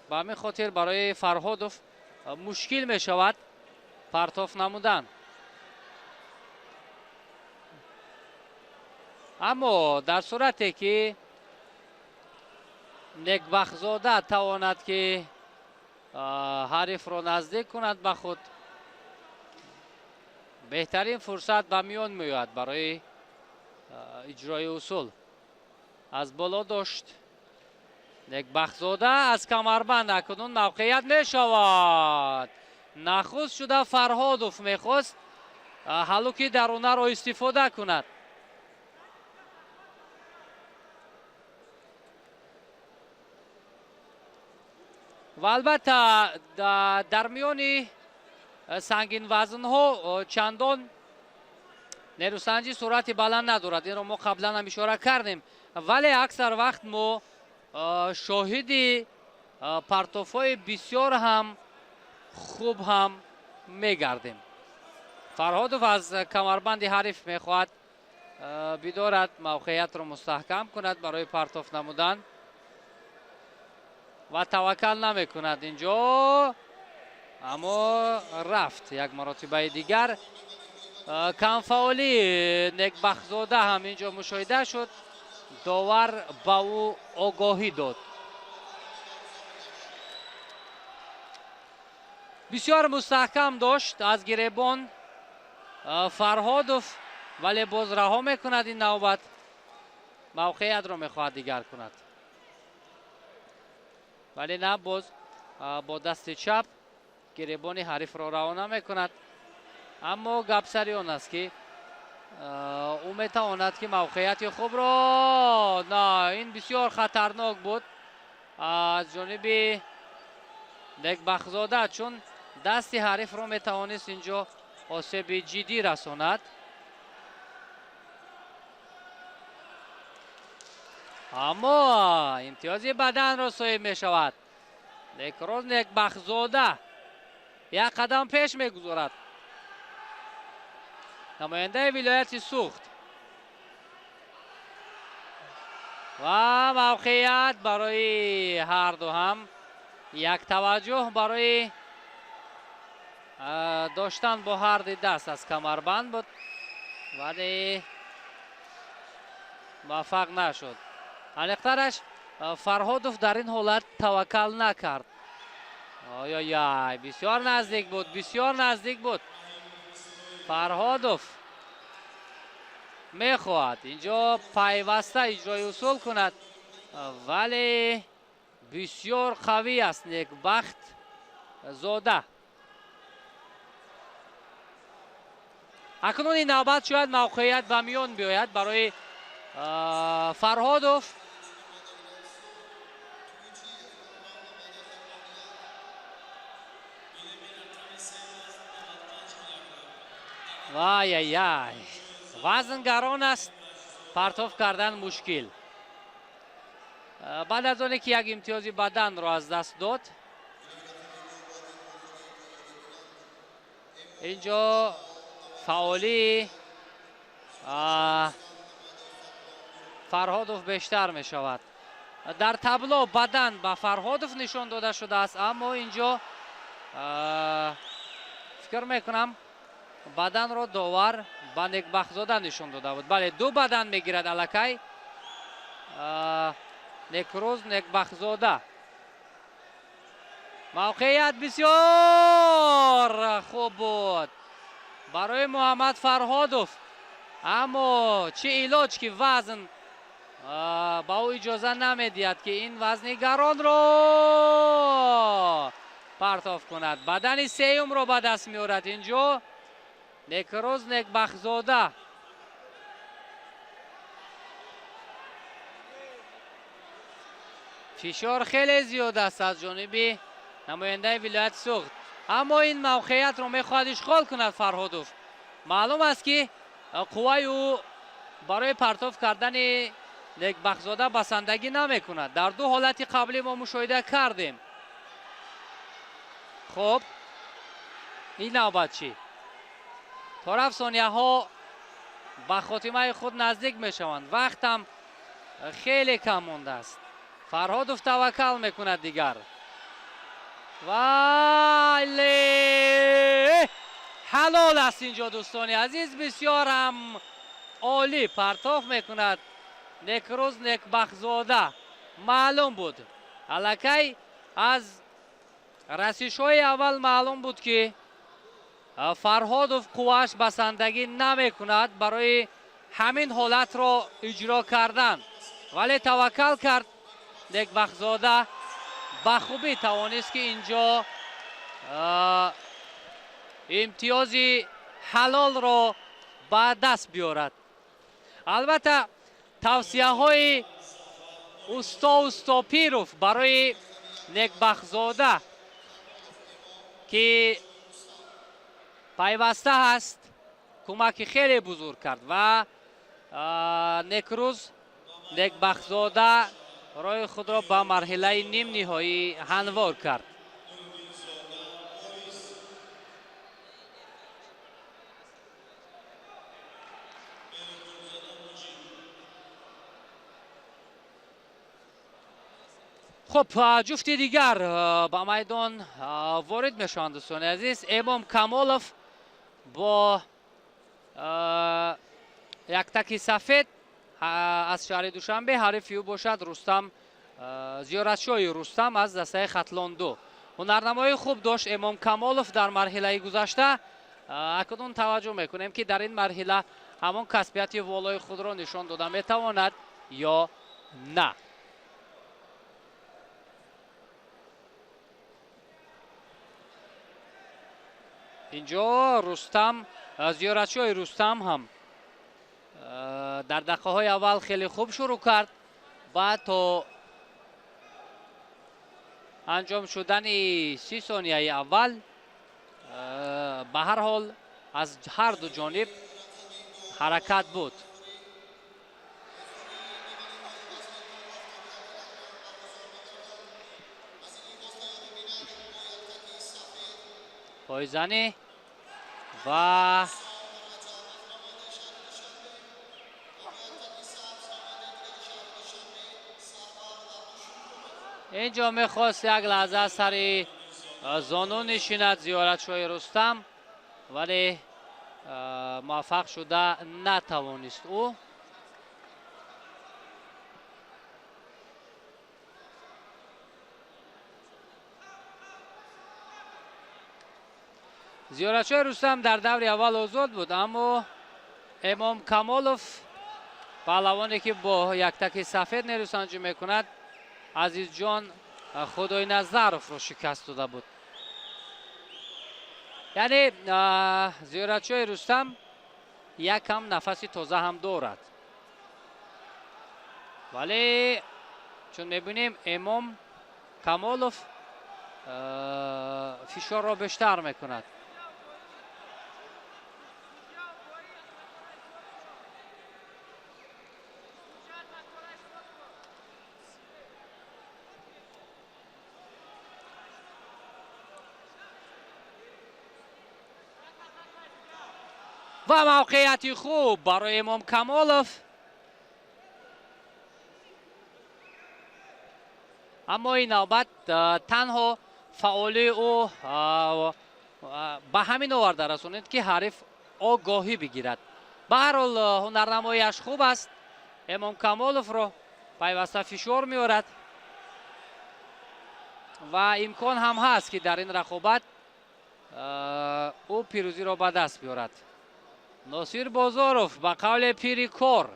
ба ҳамин хотир барои Фарҳодов мушкил мешавад партоф намудан. Аммо дар сурате ки Некбахтзода тавонад, ки ҳарифро наздик кунад ба худ, беҳтарин фурсат ба миён меояд барои иҷрои усул. Аз боло дошт Некбахтзода, аз камарбанд акнун мавқеият мешавад. Нахуст шуда Фарҳодов мехост ҳалуки дарунаро истифода кунад. Ва албатта дар миёни сангинвазнҳо чандон нерӯсанҷӣ суръати баланд надорад. Инро мо қаблан ҳам ишора кардем, вале аксар вақт мо шоҳиди партофҳои бисёр ҳам хуб ҳам мегардем. Фарҳодов аз камарбанди ҳариф мехоҳад бидорад, мавқеиятро мустаҳкам кунад барои партоф намудан ва таваккал намекунад инҷо, аммо рафт як маротибаи дигар. Камфаъолии Некбахтзода ҳам инҷо мушоҳида шуд. Довар ба ӯ огоҳӣ дод. Бисёр мустаҳкам дошт аз гиребон Фарҳодов, вале боз раҳо мекунад. Ин навбат мавқеиятро мехоҳад дигар кунад, вале на, боз бо дасти чап гиребони ҳарифро раҳо намекунад. Аммо гап сари он аст, ки ӯ метавонад, ки мавқеияти хубро, на, ин бисёр хатарнок буд аз ҷониби Некбахтзода, чун дасти ҳарифро метавонист инҷо осеби ҷиддӣ расонад. Аммо имтиёзи баданро соҳиб мешавад. Некрӯз Некбахтзода як қадам пеш мегузорад, намояндаи вилояти Суғд. Ва мавқеият барои ҳарду ҳам як таваҷҷӯҳ барои доштан бо ҳарди даст аз камарбанд буд, вале муваффақ нашуд. Аниқтараш, Фарҳодов дар ин ҳолат таваккал накард. Ой-ой-ой, бисёр наздик буд, бисёр наздик буд. Фарҳодов мехоҳад инҷо пайваста иҷрои усул кунад, вале бисёр қавӣ аст Некбахт зода. Акнун ин навбат шояд мавқеият ба миён биёяд барои Фарҳодов вай-яй-яй, вазн гарон аст, партоф кардан мушкил. Баъд аз оне ки як имтиёзи баданро аз даст дод, инҷо фаъолии Фарҳодов бештар мешавад. Дар табло бадан ба Фарҳодов нишон дода шудааст, аммо инҷо фикр мекунам баданро довар ба Некбахтзода нишон дода буд. Бале, ду бадан мегирад аллакай Некрӯз Некбахтзода. Мавқеият бисёр хуб буд барои Муҳаммад Фарҳодов, аммо чӣ илоҷ ки вазн ба ӯ иҷоза намедиҳад ки ин вазни гаронро партоф кунад. Бадани сеюмро ба даст меорад инҷо Некрӯз Некбахтзода. Фишор хеле зиёд аст аз ҷониби намояндаи вилояти Суғд, аммо ин мавқеиятро мехоҳад ишғол кунад Фарҳодов. Маълум аст ки қувваи ӯ барои партоф кардани Некбахтзода басандагӣ намекунад. Дар ду ҳолати қаблӣ мо мушоҳида кардем. Хуб, ин навбат чӣ? То рафт сонияҳо ба хотимаи худ наздик мешаванд. Вақтам хеле кам мондааст. Фарҳодов таваккал мекунад дигар. Вале ҳалол аст инҷо дӯстони азиз, бисёр ҳам олӣ партоф мекунад Некрӯз Некбахтзода. Маълум буд аллакай аз расишҳои аввал маълум буд ки Фарҳодов қуввааш басандагӣ намекунад барои ҳамин ҳолатро иҷро кардан, вале таваккал кард Некбахтзода, ба хубӣ тавонист ки инҷо имтиёзи ҳалолро ба даст биёрад. Албатта тавсияҳои усто Устопиров барои Некбахтзода ки пайваста ҳаст кӯмаки хеле бузург кард ва Некрӯз Некбахтзода роҳи худро ба марҳилаи нимниҳоӣ ҳамвор кард. Хуб, ҷуфти дигар ба майдон ворид мешаванд дӯстони азиз. Эмом Камолов бо яктаки сафед аз шаҳри Душанбе, ҳарифи ӯ бошад Рустам Зиёратшоҳи Рустам аз дастаи Хатлон 2. Ҳунарнамоии хуб дошт Эмом Камолов дар марҳилаи гузашта. Акнун таваҷҷӯҳ мекунем ки дар ин марҳила ҳамон касбияти волои худро нишон дода метавонад ё на. Инҷо Рустам Зиёратшоҳи Рустам ҳам дар дақиқаҳои аввал хеле хуб шурӯъ кард ва то анҷом шудани 30 сонияи аввал ба ҳар ҳол аз ҳар ду ҷониб ҳаракат буд. Пойзанӣ ва инҷо мехост як лаҳза сари зону нишинад Зиёратшоҳи Рустам, вале муваффақ шуда натавонист ӯ. Зиёратшоҳи Рустам дар даври аввал озод буд, аммо Эмом Камолов паҳлавоне ки бо яктаки сафед нерӯсанҷӣ мекунад, Азизҷон Худойназаровро шикаст дода буд. Яъне Зиёратшоҳи Рустам якам нафаси тоза ҳам дорад. Вале чун мебинем, Эмом Камолов фишорро бештар мекунад. Ва мавқеияти хуб барои Эмом Камолов, аммо ин навбат танҳо фаъолии ӯ ба ҳамин оварда расонид, ки ҳариф огоҳӣ бигирад. Ба ҳар ҳол, ҳунарнамояш хуб аст. Эмом Камоловро пайваста фишор меорад ва имкон ҳам ҳаст, ки дар ин рақобат ӯ пирӯзиро ба даст биёрад. Носир Бозоров, ба қавле пири кор,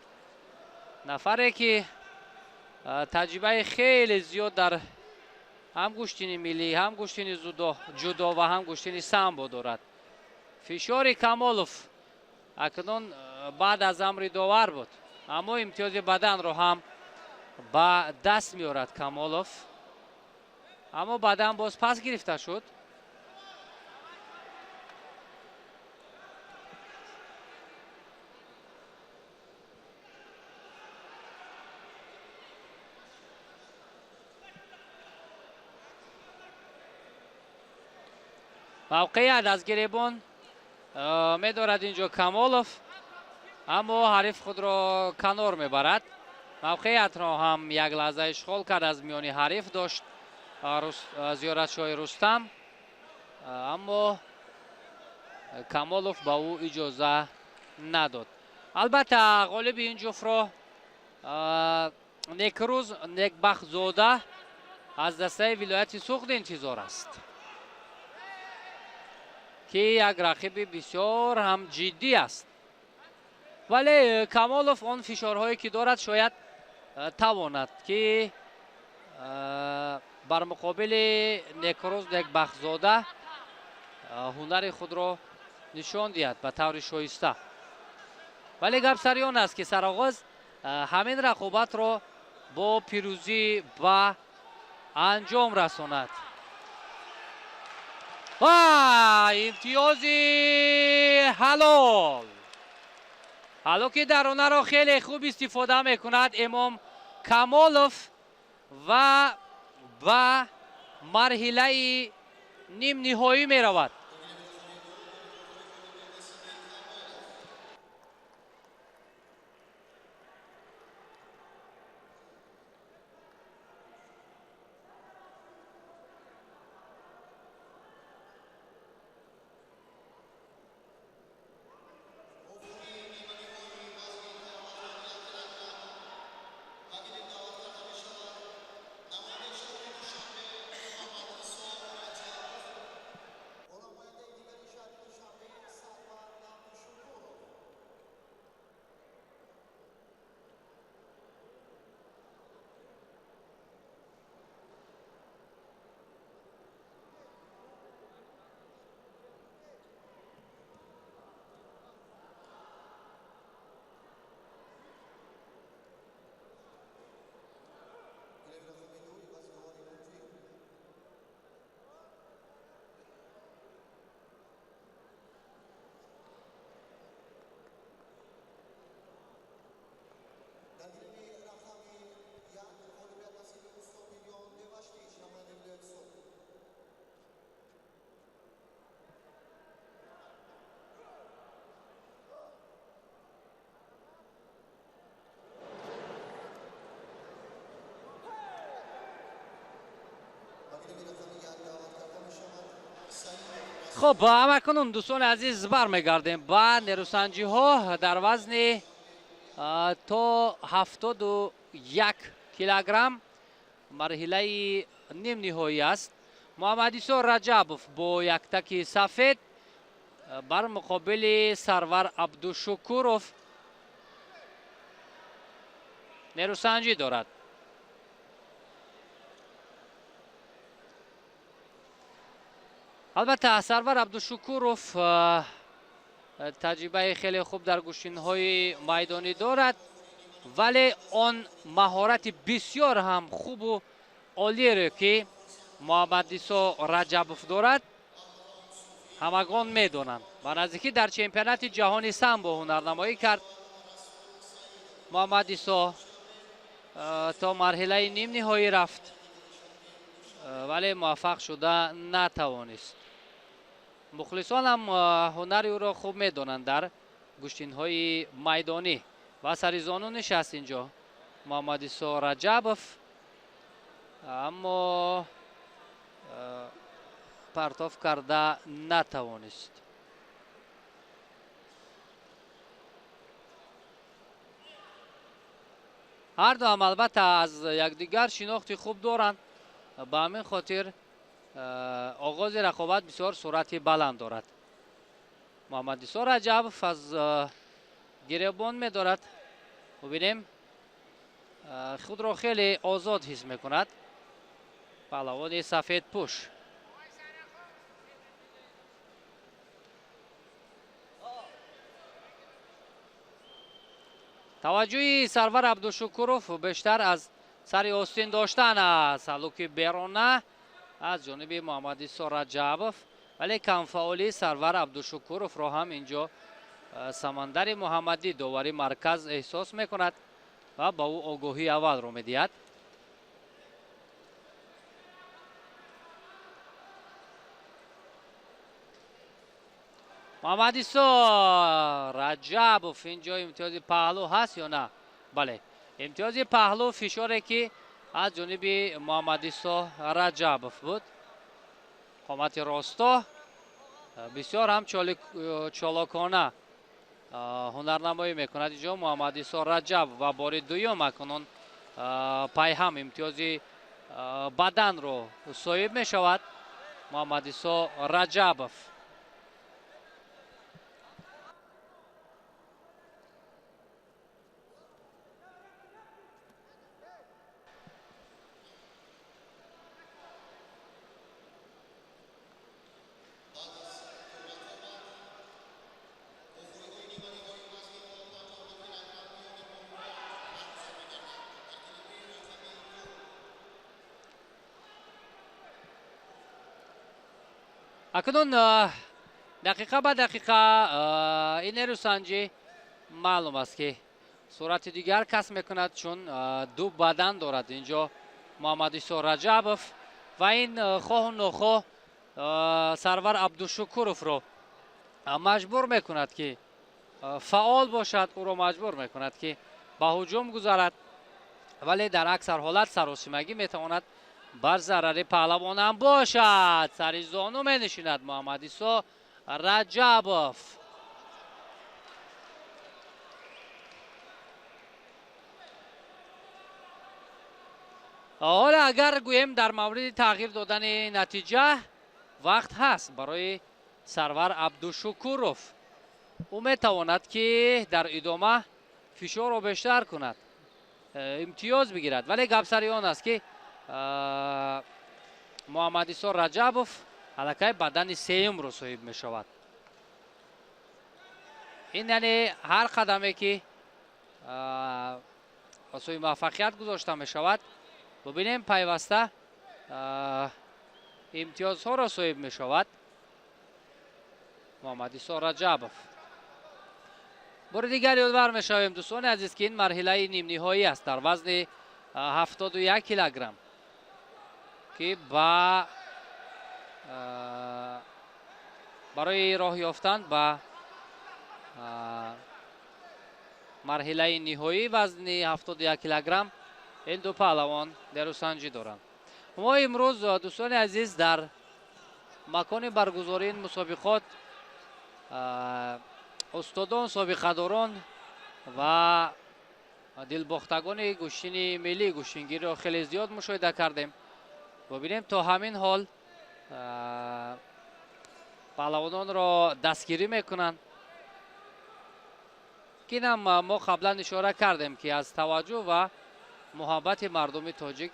нафаре ки таҷрибаи хеле зиёд дар ҳам гӯштини миллӣ, ҳам гӯштини ҷудо ва ҳам гӯштини самбо дорад. Фишори Камолов акнун баъд аз амри довар буд, аммо имтиёзи баданро ҳам ба даст меорад Камолов, аммо баъдан боз пас гирифта шуд. Мавқеият аз гиребон медорад инҷо Камолов, аммо ҳариф худро канор мебарад. Мавқеиятро ҳам як лаҳза ишғол кард, аз миёни ҳариф дошт Зиёратшоҳи Рустам, аммо Камолов ба ӯ иҷоза надод. Албатта, ғолиби ин ҷуфтро Некрӯз Некбахтзода аз дастаи вилояти Суғд интизор аст, ки як рақиби бисёр ҳам ҷиддӣ аст. Вале Камолов он фишорҳое ки дорад, шояд тавонад, ки бар муқобили Некрӯз Некбахтзода ҳунари худро нишон диҳад ба таври шоиста. Вале гап сари он аст, ки сароғоз ҳамин рақобатро бо пирӯзӣ ба анҷом расонад. Ва имтиёзи ҳалол, ҳало ки даронаро хеле хуб истифода мекунад Эмом Камолов ва ба марҳилаи нимниҳоӣ меравад. Хуб, ҳамакунун, дӯстони азиз, бармегардем ба нерӯсанҷиҳо дар вазни то 71 килограмм. Марҳилаи нимниҳоӣ аст. Муҳаммадисо Раҷабов бо яктаки сафед бар муқобили Сарвар Абдушукуров нерӯсанҷӣ дорад. Албатта, Сарвар Абдушукуров таҷрибаи хеле хуб дар гӯштинҳои майдонӣ дорад. Вале он маҳорати бисёр ҳам хубу олиеро, ки Муҳаммадисо Раҷабов дорад, ҳамагон медонанд. Ба наздикӣ дар чемпионати ҷаҳони самбо ҳунарнамоӣ кард Муҳаммадисо, то марҳилаи нимниҳоӣ рафт, вале муваффақ шуда натавонист. Мухлисон ҳам ҳунари ӯро хуб медонанд дар гӯштинҳои майдонӣ. Ва сари зону нишаст инҷо Муҳаммадисо Раҷабов, аммо партоф карда натавонист. Ҳарду ҳам албатта аз якдигар шинохти хуб доранд, ба ҳамин хотир оғози рақобат бисёр суръати баланд дорад. Муҳаммадисо Раҷабов аз гиребон медорад. Бубинем, худро хеле озод ҳис мекунад паҳлавони сафедпӯш. Таваҷҷӯҳи Сарвар Абдушукуров бештар аз сари остин доштан аст. Ҳалуки берона аз ҷониби Муҳаммадисо Раҷабов, вале камфаъолии Сарвар Абдушукуровро ҳам инҷо Самандари Муҳаммадӣ, довари марказ, эҳсос мекунад ва ба ӯ огоҳии аввалро медиҳад. Муҳаммадисо Раҷабов, инҷо имтиёзи паҳлӯ ҳаст ё на? Бале, имтиёзи паҳлӯ, фишоре ки аз ҷониби Муҳаммадисо Раҷабов буд. Қомати росто бисёр ҳам чолокона ҳунарнамоӣ мекунад инҷо Муҳаммадисо Раҷаб ва бори дуюм акнун пайҳам имтиёзи баданро соҳиб мешавад Муҳаммадисо Раҷабов. Акнун дақиқа ба дақиқа ин нерӯсанҷӣ маълум аст, ки сурати дигар касб мекунад, чун ду бадан дорад инҷо Муҳаммадисо Раҷабов ва ин хоҳу нохоҳ Сарвар Абдушукуровро маҷбур мекунад, ки фаъол бошад, ӯро маҷбур мекунад, ки ба ҳуҷум гузарад, вале дар аксар ҳолат саросимагӣ метавонад бар зарари паҳлавонам бошад. Сари зону менишинад Муҳаммадисо Раҷабов. Ҳоло агар гӯем дар мавриди тағйир додани натиҷа, вақт ҳаст барои Сарвар Абдушукуров. Ӯ метавонад, ки дар идома фишорро бештар кунад, имтиёз бигирад, вале гап сари он аст, ки Муҳаммадисо Раҷабов аллакай бадани сеюмро соҳиб мешавад. Ин яъне ҳар қадаме, ки сӯи муваффақият гузошта мешавад, бубинем, пайваста имтиёзҳоро соҳиб мешавад Муҳаммадисо Раҷабов. Бори дигар ёдвар мешавем, дӯстони азиз, ки ин марҳилаи нимниҳоӣ аст дар вазни 71 килограмм, ки ба барои роҳ ёфтан ба марҳилаи ниҳоӣ вазни 71 килограмм ин ду паҳлавон нерӯсанҷӣ доранд. Мо имрӯз, дӯстони азиз, дар макони баргузории ин мусобиқот устодон, собиқадорон ва дилбохтагони гӯштини миллӣ гӯштингириро хеле зиёд мушоҳида кардем. Бубинем, то ҳамин ҳол паҳлавононро дастгирӣ мекунанд, ки инам мо қаблан ишора кардем, ки аз таваҷҷӯҳ ва муҳаббати мардуми тоҷик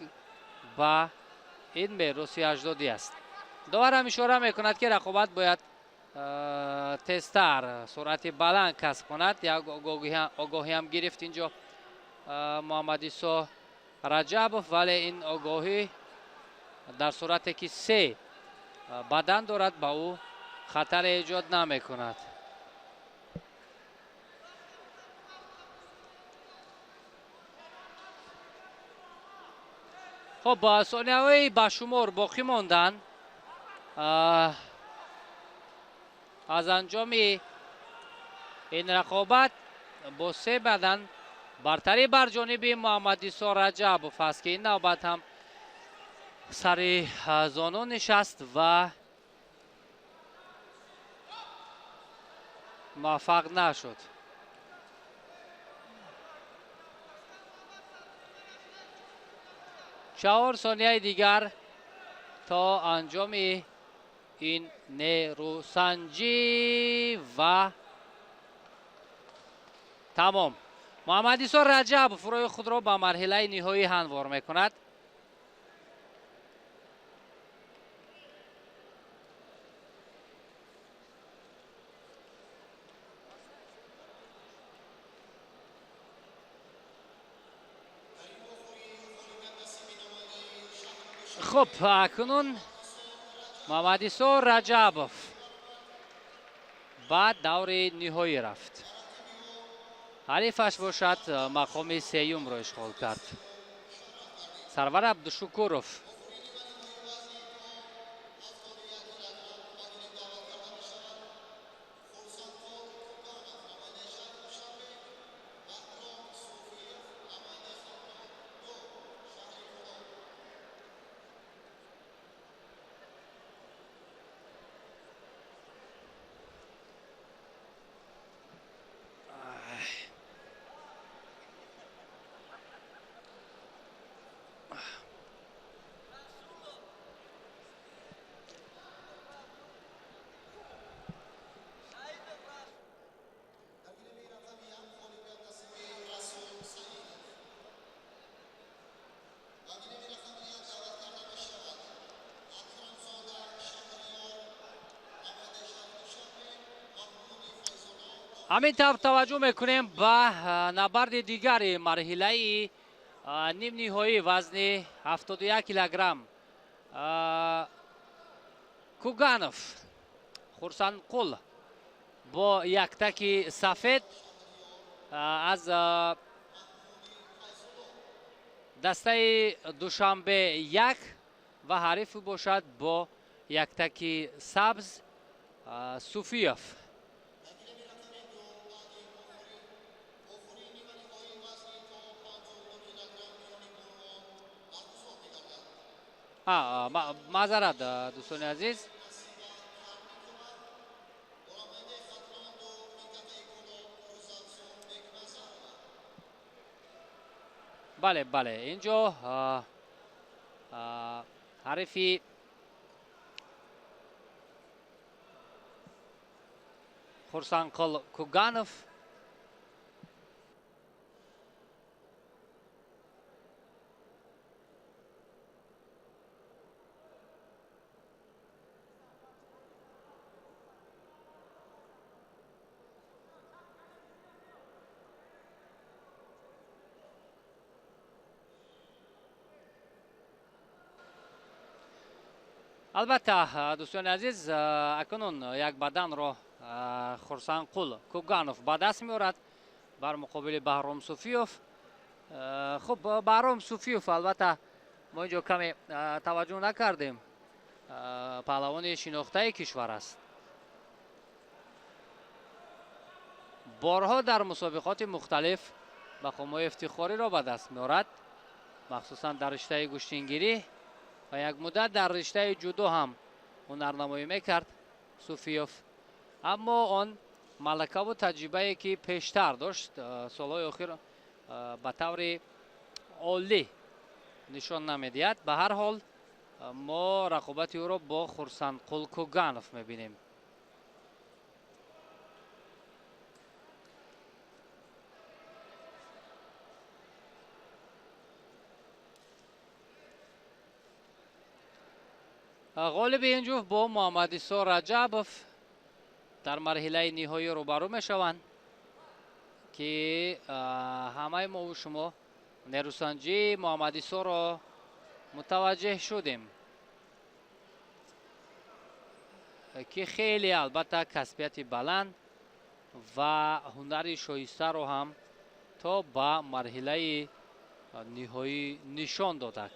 ба ин мероси аҷдодӣ аст. Доварам ишора мекунад, ки рақобат бояд тезтар, суръати баланд касб кунад. Як огоҳиам гирифт инҷо Муҳаммадисо Раҷабов, вале ин огоҳӣ дар сурате ки се бадан дорад, ба ӯ хатаре эҷод намекунад. Хуб, сонияҳои ба шумор боқӣ монданд аз анҷоми ин рақобат. Бо се бадан бартарӣ бар ҷониби Муҳаммадисо Раҷабов аст, ки ин навбат ҳам сари зону нишаст ва муваффақ нашуд. 4 сонияи дигар то анҷоми ин нерӯсанҷӣ ва тамом. Муҳаммадисо Раҷабов роҳи худро ба марҳилаи ниҳоӣ ҳамвор мекунад. Хуб, акнун Муҳаммадисо Раҷабов ба даври ниҳоӣ рафт. Ҳарифаш бошад мақоми сеюмро ишғол кард. Сарвар Абдушукуров. Ҳамин тавр таваҷҷӯҳ мекунем ба набарди дигари марҳилаи нимниҳоӣ вазни 71 килограмм. Куганов Хурсандқул бо яктаки сафед аз дастаи Душанбе 1 ва ҳариф бошад бо яктаки сабз Суфиев. Маъзарат, дӯстони азиз. Бале, бале, инҷо ҳарифи Хурсандқул Куганов Албатта, дӯстони азиз, акнун як баданро Хурсандқул Куганов ба даст меорад бар муқобили Баҳром Суфиев. Хуб, Баҳром Суфиев, албатта, мо инҷо каме таваҷҷӯҳ накардем, паҳлавони шинохтаи кишвар аст. Борҳо дар мусобиқоти мухталиф мақомҳои ифтихориро ба даст меорад, махсусан дар риштаи гӯштингирӣ ва як муддат дар риштаи ҷудо ҳам ҳунарнамоӣ мекард Суфиев. Аммо он малакаву таҷрибае ки пештар дошт, солҳои охир ба таври олӣ нишон намедиҳад. Ба ҳар ҳол, мо рақобати ӯро бо Хурсандқул Куганов мебинем. Ғолиби ин ҷуфт бо Муҳаммадисо Раҷабов дар марҳилаи ниҳоӣ рӯбарӯ мешаванд, Ки ҳамаи мову шумо нерӯсанҷии Муҳаммадисоро мутаваҷҷеҳ шудем, ки хеле албатта касбияти баланд ва ҳунари шоистаро ҳам то ба марҳилаи ниҳоӣ нишон додад.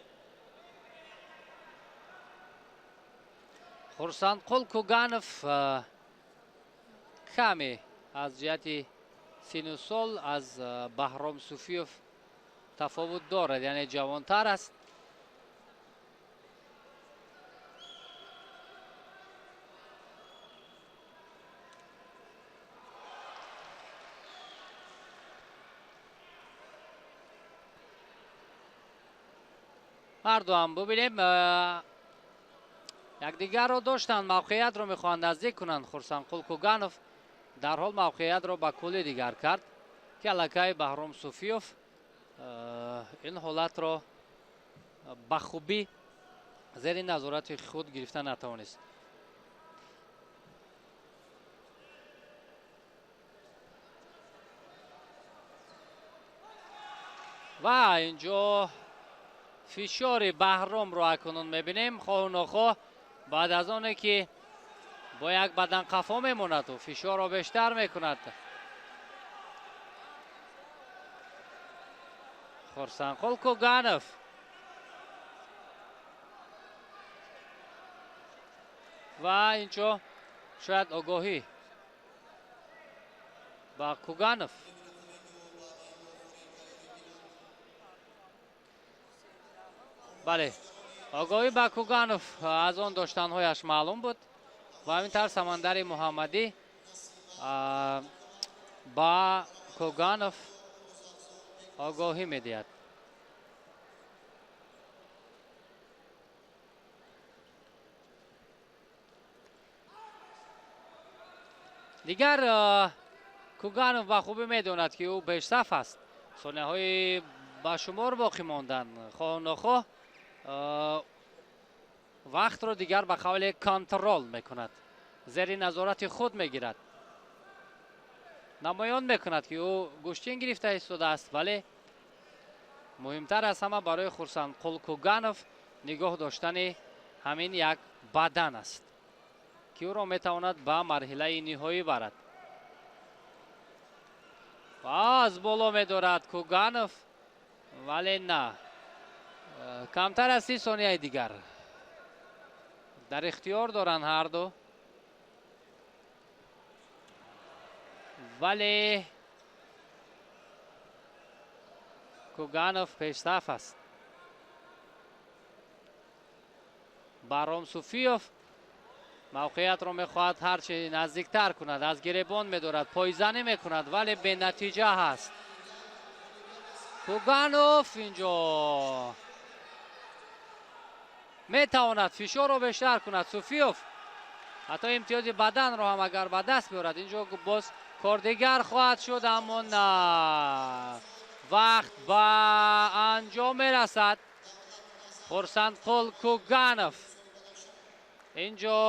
Хурсандқул Куганов каме аз ҷиҳати сину сол аз Баҳром Суфиев тафовут дорад, яъне ҷавонтар аст. Ҳарду ҳам бубинем, якдигарро доштанд, мавқеиятро мехоҳанд наздик кунанд. Хурсандқул Куганов дарҳол мавқеиятро ба кулли дигар кард, ки аллакай Баҳром Суфиев ин ҳолатро ба хубӣ зери назорати худ гирифта натавонист. Ва инҷо фишори Баҳромро акнун мебинем. Хоҳу нохоҳ баъд аз оне ки бо як бадан қафо мемонад, ӯ фишорро бештар мекунад. Хурсандқул Куганов ва инҷо шояд огоҳӣ ба Куганов. Бале, огоҳӣ ба Куганов аз он доштанҳояш маълум буд ва ҳамин тавр Самандари Муҳаммадӣ ба Куганов огоҳӣ медиҳад. Дигар Куганов ба хубӣ медонад, ки ӯ бешсаф аст. Сонияҳои ба шумор боқӣ монданд. Хоҳу нохоҳ вақтро дигар ба қавле контрол мекунад, зери назорати худ мегирад, намоён мекунад, ки ӯ гӯштин гирифта истодааст, вале муҳимтар аз ҳама барои Хурсандқул Куганов нигоҳ доштани ҳамин як бадан аст, ки ӯро метавонад ба марҳилаи ниҳоӣ барад. Аз боло медорад Куганов, вале на, камтар аз 30 сонияи дигар дар ихтиёр доранд ҳарду, вале Куганов пешсаф аст. Баҳром Суфиев мавқеиятро мехоҳад ҳарчи наздиктар кунад, аз гиребон медорад, пойзанӣ мекунад, вале бенатиҷа ҳаст. Куганов инҷо метавонад фишорро бештар кунад. Суфиев ҳатто имтиёзи баданро ҳам агар ба даст биёрад, инҷо боз кор дигар хоҳад шуд, аммо на, вақт ба анҷом мерасад. Хурсандқул Куганов инҷо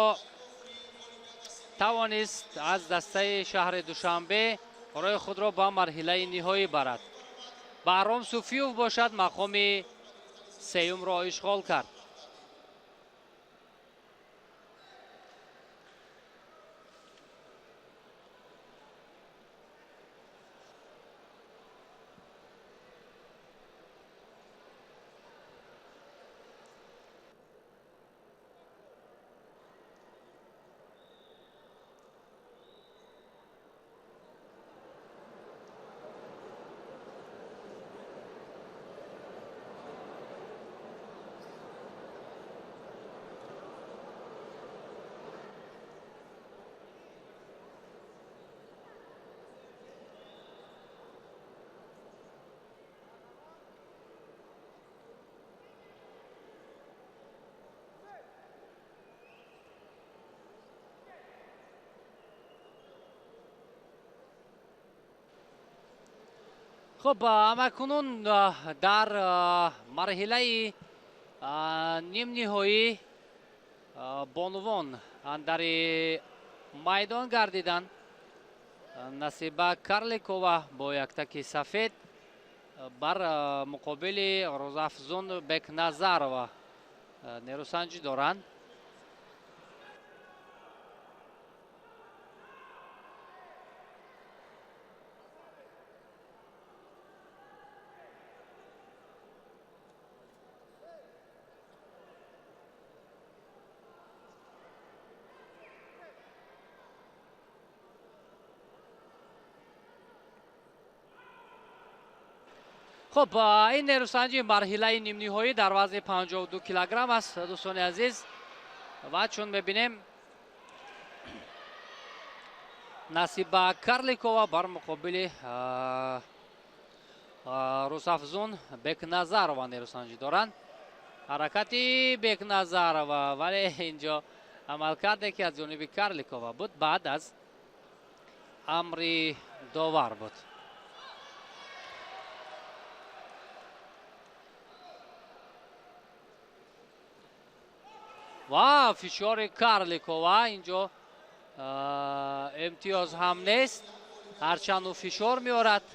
тавонист аз дастаи шаҳри Душанбе роҳи худро ба марҳилаи ниҳоӣ барад. Баҳром Суфиев бошад мақоми сеюмро ишғол кард. Хуб, ҳамакунун дар марҳилаи нимниҳоӣ бонувон андари майдон гардиданд. Насиба Карликова бо яктаки сафед бар муқобили Рӯзафзун Бекназарова нерӯсанҷӣ доранд. Хуб, ин нерӯсанҷи марҳилаи нимниҳоӣ дар вазни 52 килограмм аст, дӯстони азиз. Ва чун мебинем, Насиба Карликова бар муқобили Рӯзафзун Бекназарова нерӯсанҷӣ доранд. Ҳаракати Бекназарова, вале инҷо амалкарде ки аз ҷониби Карликова буд, баъд аз амри довар буд. Ва фишори Карликова инҷо имтиёз ҳам нест, ҳарчанд ӯ фишор меорад.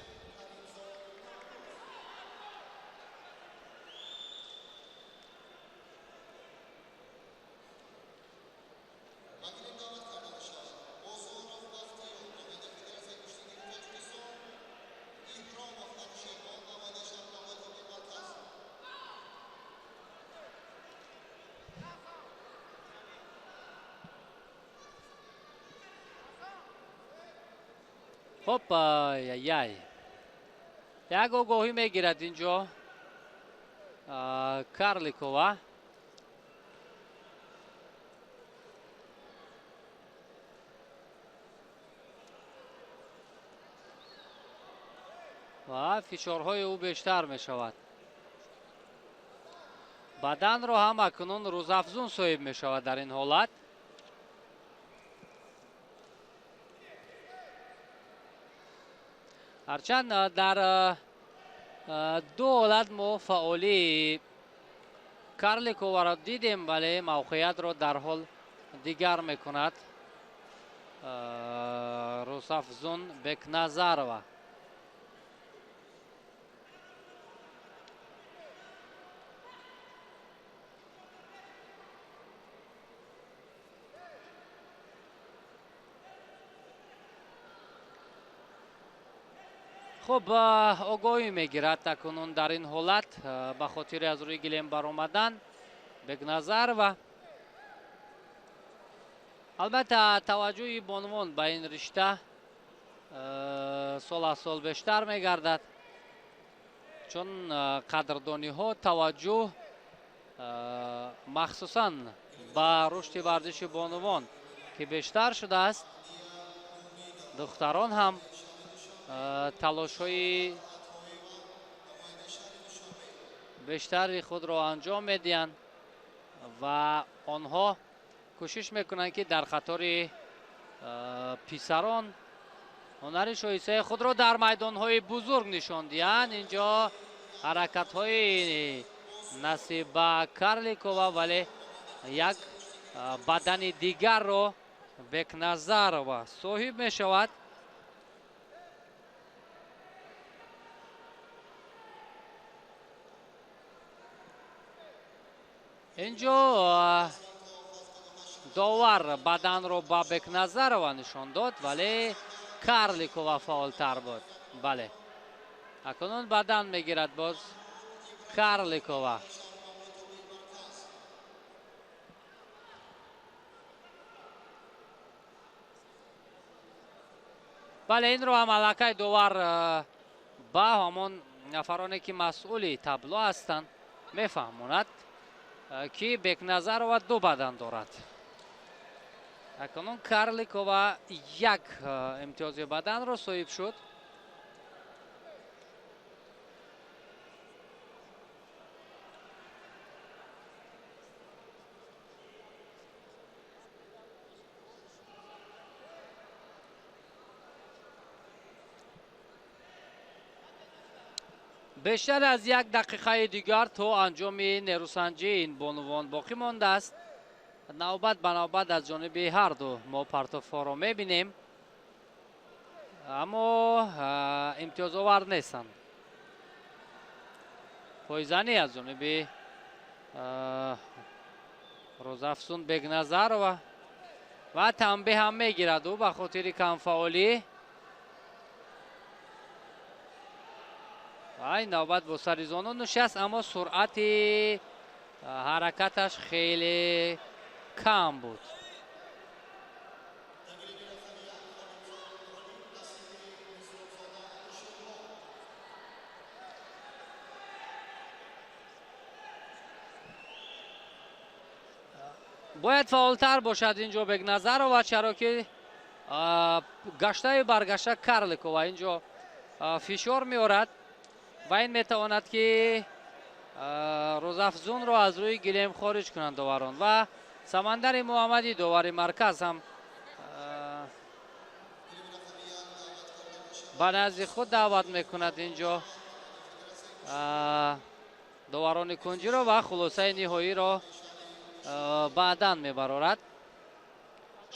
Хуб, яй як огоҳӣ мегирад инҷо Карликова. Ва фишорҳои ӯ бештар мешавад. Баданро ҳам акнун Рӯзафзун соҳиб мешавад дар ин ҳолат. Ҳарчанд дар ду ҳолат мо фаъолии Карликоваро дидем, вале мавқеиятро дар ҳол дигар мекунад Рӯзафзун Бекназарова. Хуб, огоҳӣ мегирад акнун дар ин ҳолат ба хотири аз рӯи гилем баромадан Бекназарова. Албатта, таваҷҷӯҳи бонувон ба ин ришта сол аз сол бештар мегардад, чун қадрдониҳо таваҷҷӯҳ махсусан ба рушди варзиши бонувон ки бештар шудааст, духтарон ҳам талошҳои бештари худро анҷом медиҳанд ва онҳо кӯшиш мекунанд, ки дар қатори писарон ҳунари шоистаи худро дар майдонҳои бузург нишон диҳанд. Инҷо ҳаракатҳои Насиба Карликова, вале як бадани дигарро Бекназарова соҳиб мешавад. Инҷо довар баданро ба Бекназарова нишон дод, вале Карликова фаъолтар буд. Бале, акнун бадан мегирад боз Карликова. Бале, инро ҳам аллакай довар ба ҳамон нафароне ки масъули табло ҳастанд мефаҳмонад, ки Бекназарова ду бадан дорад. Акнун Карликова як имтиёзи баданро соҳиб шуд. Бештар аз як дақиқаи дигар то анҷоми нерӯсанҷии ин бонувон боқӣ мондааст. Навбат ба навбат аз ҷониби ҳарду мо партофҳоро мебинем. Аммо имтиёзовар нестанд. Пойзанӣ аз ҷониби Рӯзафзун Бегназарова ва танбеҳ ҳам мегирад ӯ ба хотири камфаъолӣ. Ва ин навбат бо сари зону нишаст, аммо суръати ҳаракаташ хеле кам буд. Бояд фаъолтар бошад инҷо Бегназарова, чаро ки гаштаю баргашта Карликова инҷо фишор меорад ва ин метавонад ки Рӯзафзунро аз рӯи гилем хориҷ кунанд доварон. Ва Самандари Муҳаммадӣ, довари марказ, ҳам ба назди худ даъват мекунад инҷо доварони кунҷиро ва хулосаи ниҳоиро баъдан мебарорад.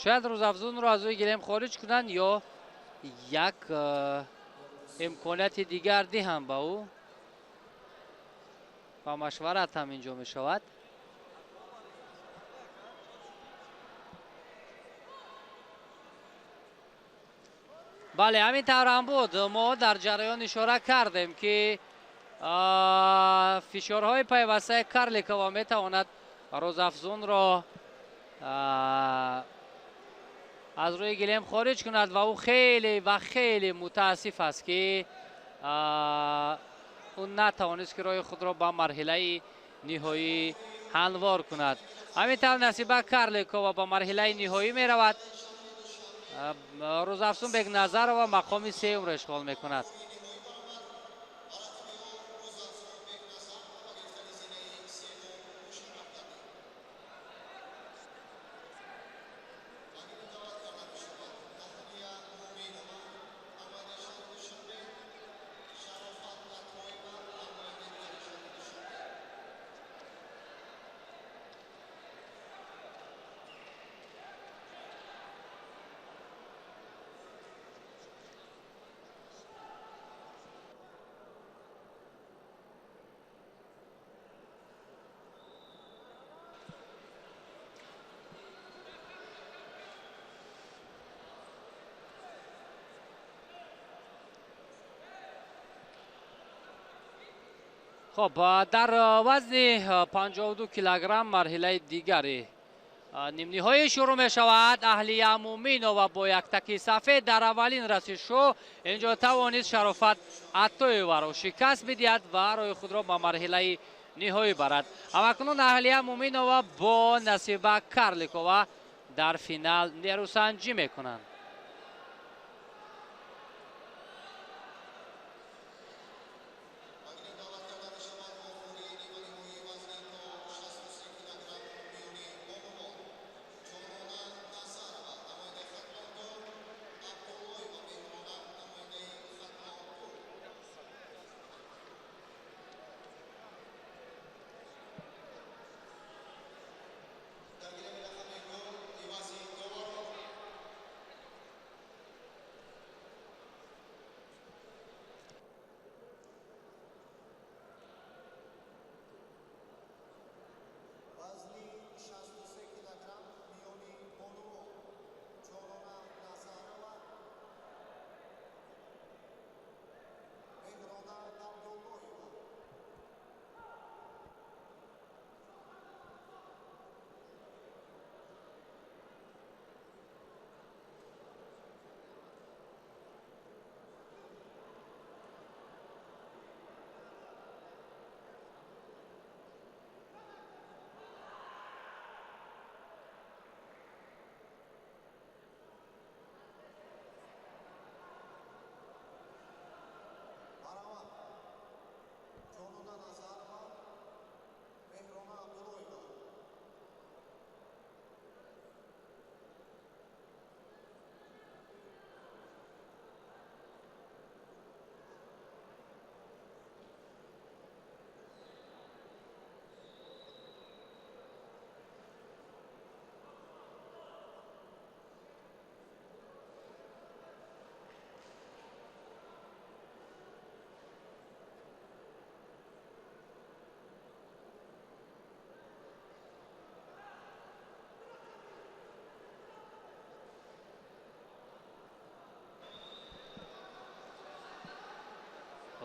Шояд Рӯзафзунро аз рӯи гилем хориҷ кунанд ё як имконияти дигар диҳанд ба ӯ ва машварат ҳам инҷо мешавад. Бале, ҳамин тавр ҳам буд. Мо дар ҷараён ишора кардем, ки фишорҳои пайвастаи Карликова метавонад Рӯзафзунро аз рӯи гилем хориҷ кунад ва ӯ хеле ва хеле мутаассиф аст, ки ӯ натавонист ки роҳи худро ба марҳилаи ниҳоӣ ҳамвор кунад. Ҳамин тавр Насиба Карликова ба марҳилаи ниҳоӣ меравад. Рӯзафзун Бегназарова мақоми сеюмро ишғол мекунад. Хоб, дар вазни 52 килограмм марҳилаи дигари нимниҳоӣ шурӯъ мешавад. Аҳлия Муминова бо як таки сафед дар аввалин расишу инҷо тавонист Шарофат Аттоеваро шикаст бидиҳад ва роҳи худро ба марҳилаи ниҳоӣ барад. Ҳамакнун Аҳлия Муминова бо Насиба Карликова дар финал нерӯсанҷӣ мекунанд.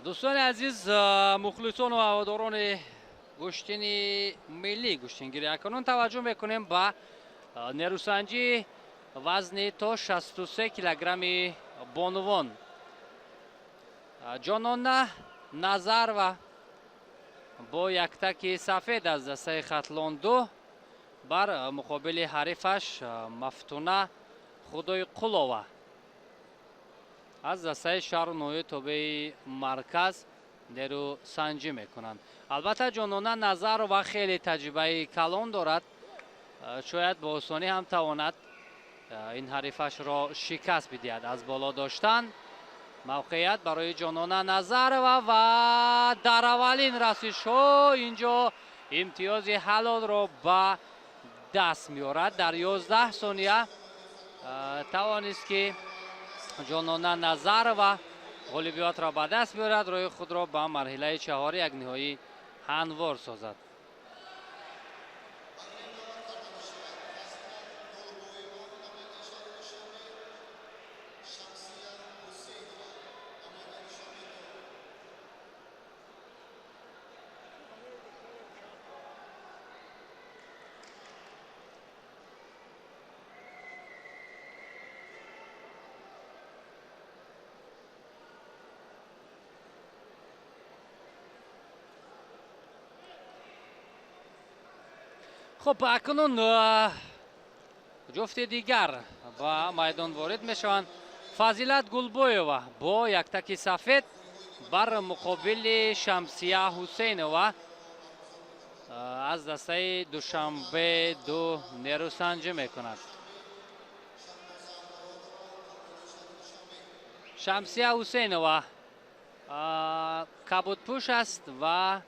Дӯстони азиз, мухлисон ва ҳаводорони гӯштини миллӣ гӯштингирӣ, акнун таваҷҷӯҳ мекунем ба нерӯсанҷии вазни то 63 килограмми бонувон. Ҷонона Назарова бо яктаки сафед аз дастаи Хатлон 2 бар муқобили ҳарифаш Мафтуна Худойқулова аз дастаи шаҳру ноҳияи тобеи марказ нерӯсанҷӣ мекунанд. Албатта, Ҷонона Назарова хеле таҷрибаи калон дорад, шояд бо осонӣ ҳам тавонад ин ҳарифашро шикаст бидиҳад. Аз боло доштан мавқеият барои Ҷонона Назарова ва дар аввалин расишҳо инҷо имтиёзи ҳалолро ба даст меорад. Дар 11 сония тавонист, ки Ҷонона Назарова ғолибиятро ба даст биёрад, роҳи худро ба марҳилаи чаҳори якниҳоӣ ҳамвор созад. Хуб, акнун ҷуфти дигар ба майдон ворид мешаванд. Фазилат Гулбоева бо яктаки сафед бар муқобили Шамсия Ҳусейнова аз дастаи Душанбе 2 нерӯсанҷӣ мекунад. Шамсия Ҳусейнова кабудпӯш аст ва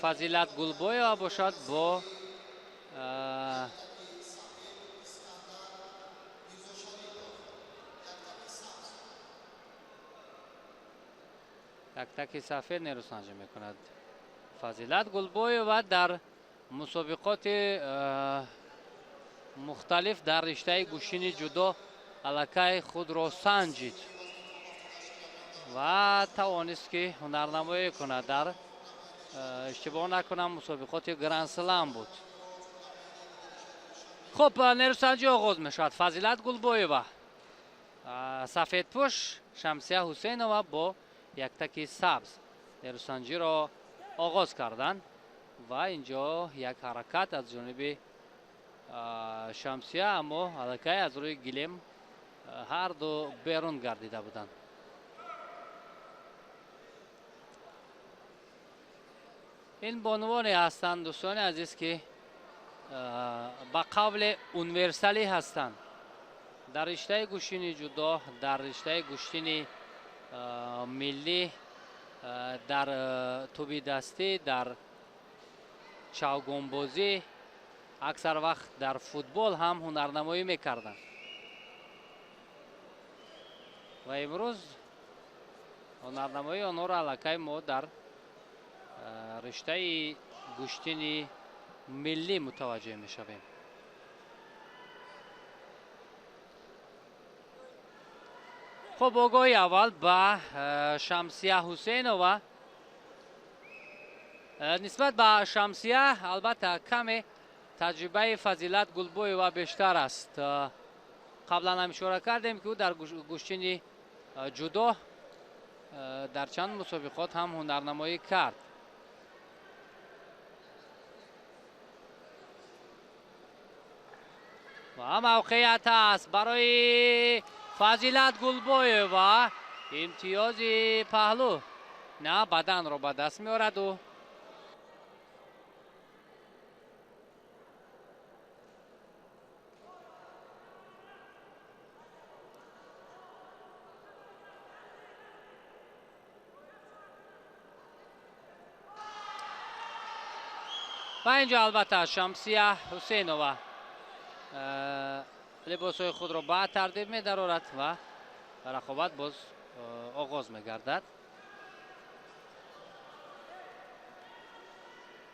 Фазилат Гулбоева бошад бо яктаки сафед нерӯсанҷӣ мекунад. Фазилат Гулбоева дар мусобиқоти мухталиф дар риштаи гӯштини ҷудо аллакай худро санҷид ва тавонист, ки ҳунарнамоӣ кунад. Дар иштибоҳ накунам, мусобиқоти Гранд-Слам буд. Хуб, нерӯсанҷӣ оғоз мешавад. Фазилат Гулбоева сафедпӯш, Шамсия Ҳусейнова бо яктаки сабз нерӯсанҷиро оғоз карданд ва инҷо як ҳаракат аз ҷониби Шамсия, аммо аллакай аз рӯи гилем ҳарду берун гардида буданд. Ин бонувоне ҳастанд, дӯстони азиз, ки ба қавле универсалӣ ҳастанд дар риштаи гӯштини ҷудо, дар риштаи гӯштини миллӣ, дар тӯбидастӣ, дар чавгонбозӣ, аксар вақт дар футбол ҳам ҳунарнамоӣ мекарданд ва имрӯз ҳунарнамоии онҳоро аллакай мо дар риштаи гӯштини миллӣ мутаваҷҷеҳ мешавем. Хуб, огоҳи аввал ба Шамсия Ҳусейнова. Нисбат ба Шамсия албатта каме таҷрибаи Фазилат Гулбоева бештар аст. Қаблан ҳам ишора кардем, ки ӯ дар гӯштини ҷудо дар чанд мусобиқот ҳам ҳунарнамоӣ кард. Ва мавқеият аст барои Фазилат Гулбоева. Имтиёзи паҳлӯ на баданро ба даст меорад ӯ. Ва инҷо албатта Шамсия Ҳусейнова либосҳои худро ба тартиб медарорад ва рақобат боз оғоз мегардад.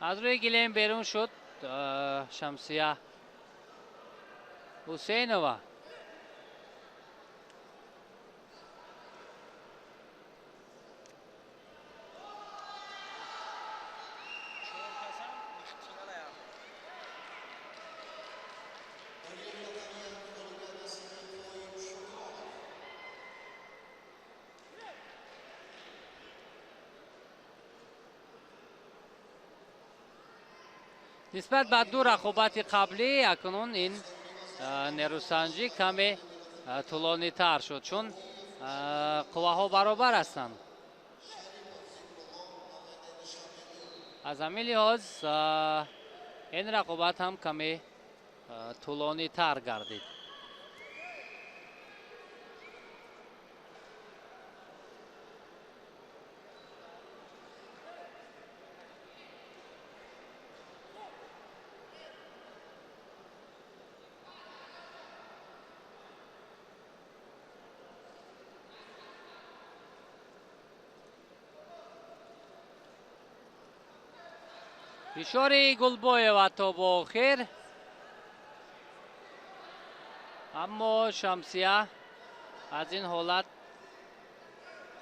Аз рӯи гилем берун шуд Шамсия Ҳусейнова. Нисбат ба ду рақобати қаблӣ акнун ин нерӯсанҷӣ каме тӯлонитар шуд, чун қувваҳо баробар ҳастанд. Аз ҳамин лиҳоз ин рақобат ҳам каме тӯлонитар гардид. Фишори Гулбоева то бо охир, аммо Шамсия аз ин ҳолат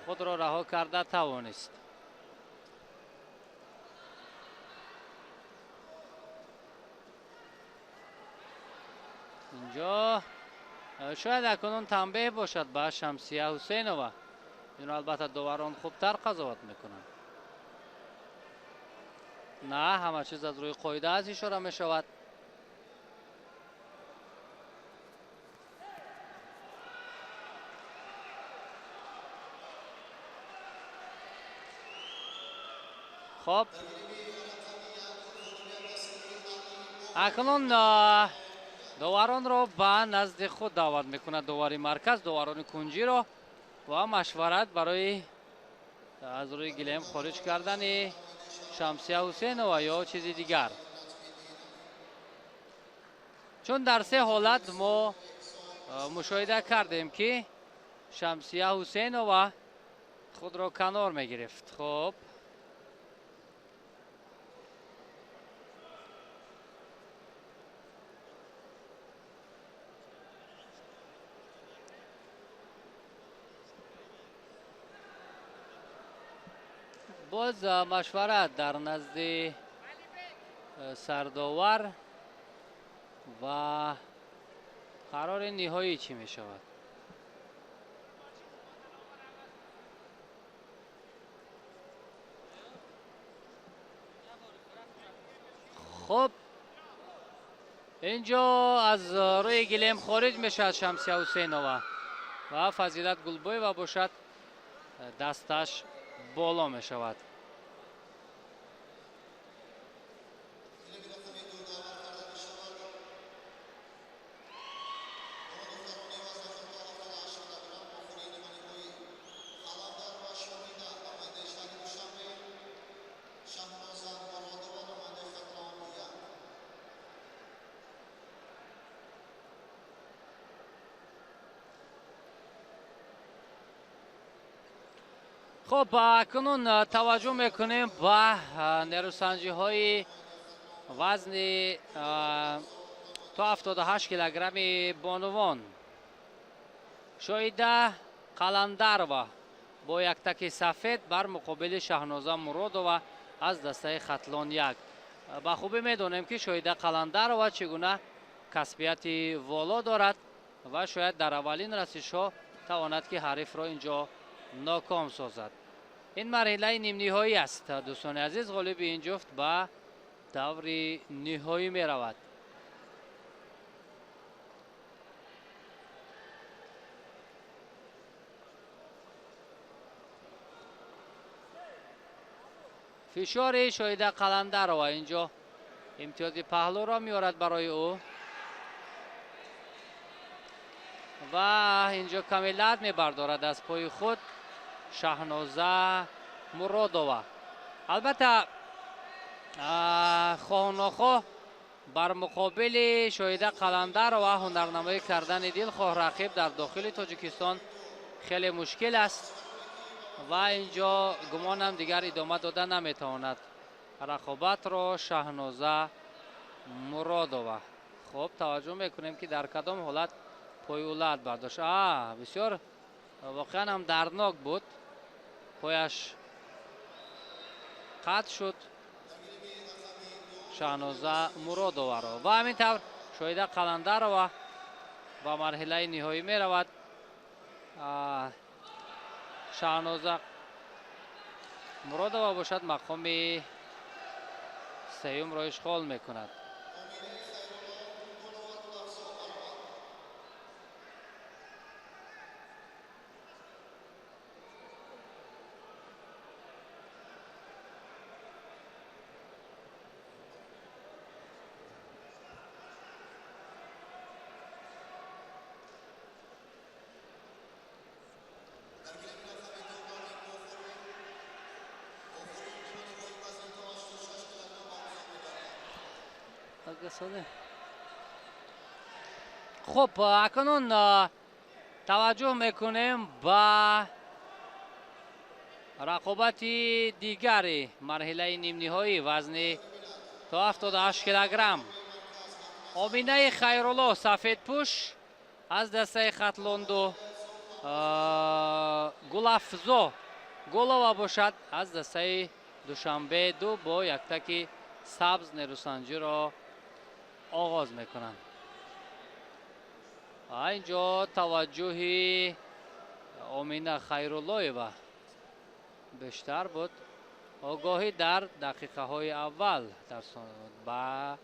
худро раҳо карда тавонист. Инҷо шояд акнун танбеҳ бошад ба Шамсия Ҳусейнова. Инро албатта доварон хубтар қазоват мекунанд. На, ҳама чиз аз рӯи қоида аст ишора мешавад. Хоб, акнун доваронро ба назди худ даъват мекунад довари марказ, доварони кунҷиро ва машварат барои аз рӯи гилем хориҷ кардани Шамсия Ҳусейнова ё чизи дигар. Чун дар се ҳолат мо мушоҳида кардем, ки Шамсия Ҳусейнова худро канор мегирифт. Хоб, боз машварат дар назди сардовар ва қарори ниҳоӣ чӣ мешавад? Хуб, инҷо аз рӯи гилем хориҷ мешавад Шамсия Ҳусейнова ва Фазилат Гулбоева бошад дасташ боло мешавад. Хуб, акнун таваҷҷӯҳ мекунем ба нерӯсанҷиҳои вазни то 78 килограмми бонувон. Шоида Қаландарова бо яктаки сафед бар муқобили Шаҳноза Муродова аз дастаи Хатлон 1. Ба хубӣ медонем, ки Шоида Қаландарова чӣ гуна касбияти воло дорад ва шояд дар аввалин расишҳо тавонад, ки ҳарифро инҷо ноком созад. Ин марҳилаи нимниҳоӣ аст, дӯстони азиз. Ғолиби ин ҷуфт ба даври ниҳоӣ меравад. Фишори Шоида Қаландарова инҷо имтиёзи паҳлӯро меорад барои ӯ ва инҷо каме лат мебардорад аз пои худ Шаҳноза Муродова. Албатта хоҳу нохоҳ бар муқобили Шоида Қаландарова ҳунарнамоӣ кардани дилхоҳ рақиб дар дохили Тоҷикистон хеле мушкил аст ва инҷо гумонам дигар идома дода наметавонад рақобатро Шаҳноза Муродова. Хуб, таваҷҷӯҳ мекунем, ки дар кадом ҳолат пои ӯ лат бардошт. Бисёр воқеан ҳам дарднок буд, пояш қатъ шуд Шаҳноза Муродоваро ва ҳамин тавр Шоида Қаландарова ба марҳилаи ниҳоӣ меравад. Шаҳноза Муродова бошад мақоми сеюмро ишғол мекунад. Хуб, акнун таваҷҷӯҳ мекунем ба рақобати дигари марҳилаи нимниҳоӣ вазни то 78 килограмм. Оминаи Хайрулло сафедпӯш аз дастаи Хатлонду, Гулафзо Гулова бошад аз дастаи Душанбе ду бо яктаки сабз нерӯсанҷиро оғоз мекунанд. Инҷо таваҷҷӯҳи Омина Хайруллоева бештар буд. Огоҳӣ дар дақиқаҳои аввал ба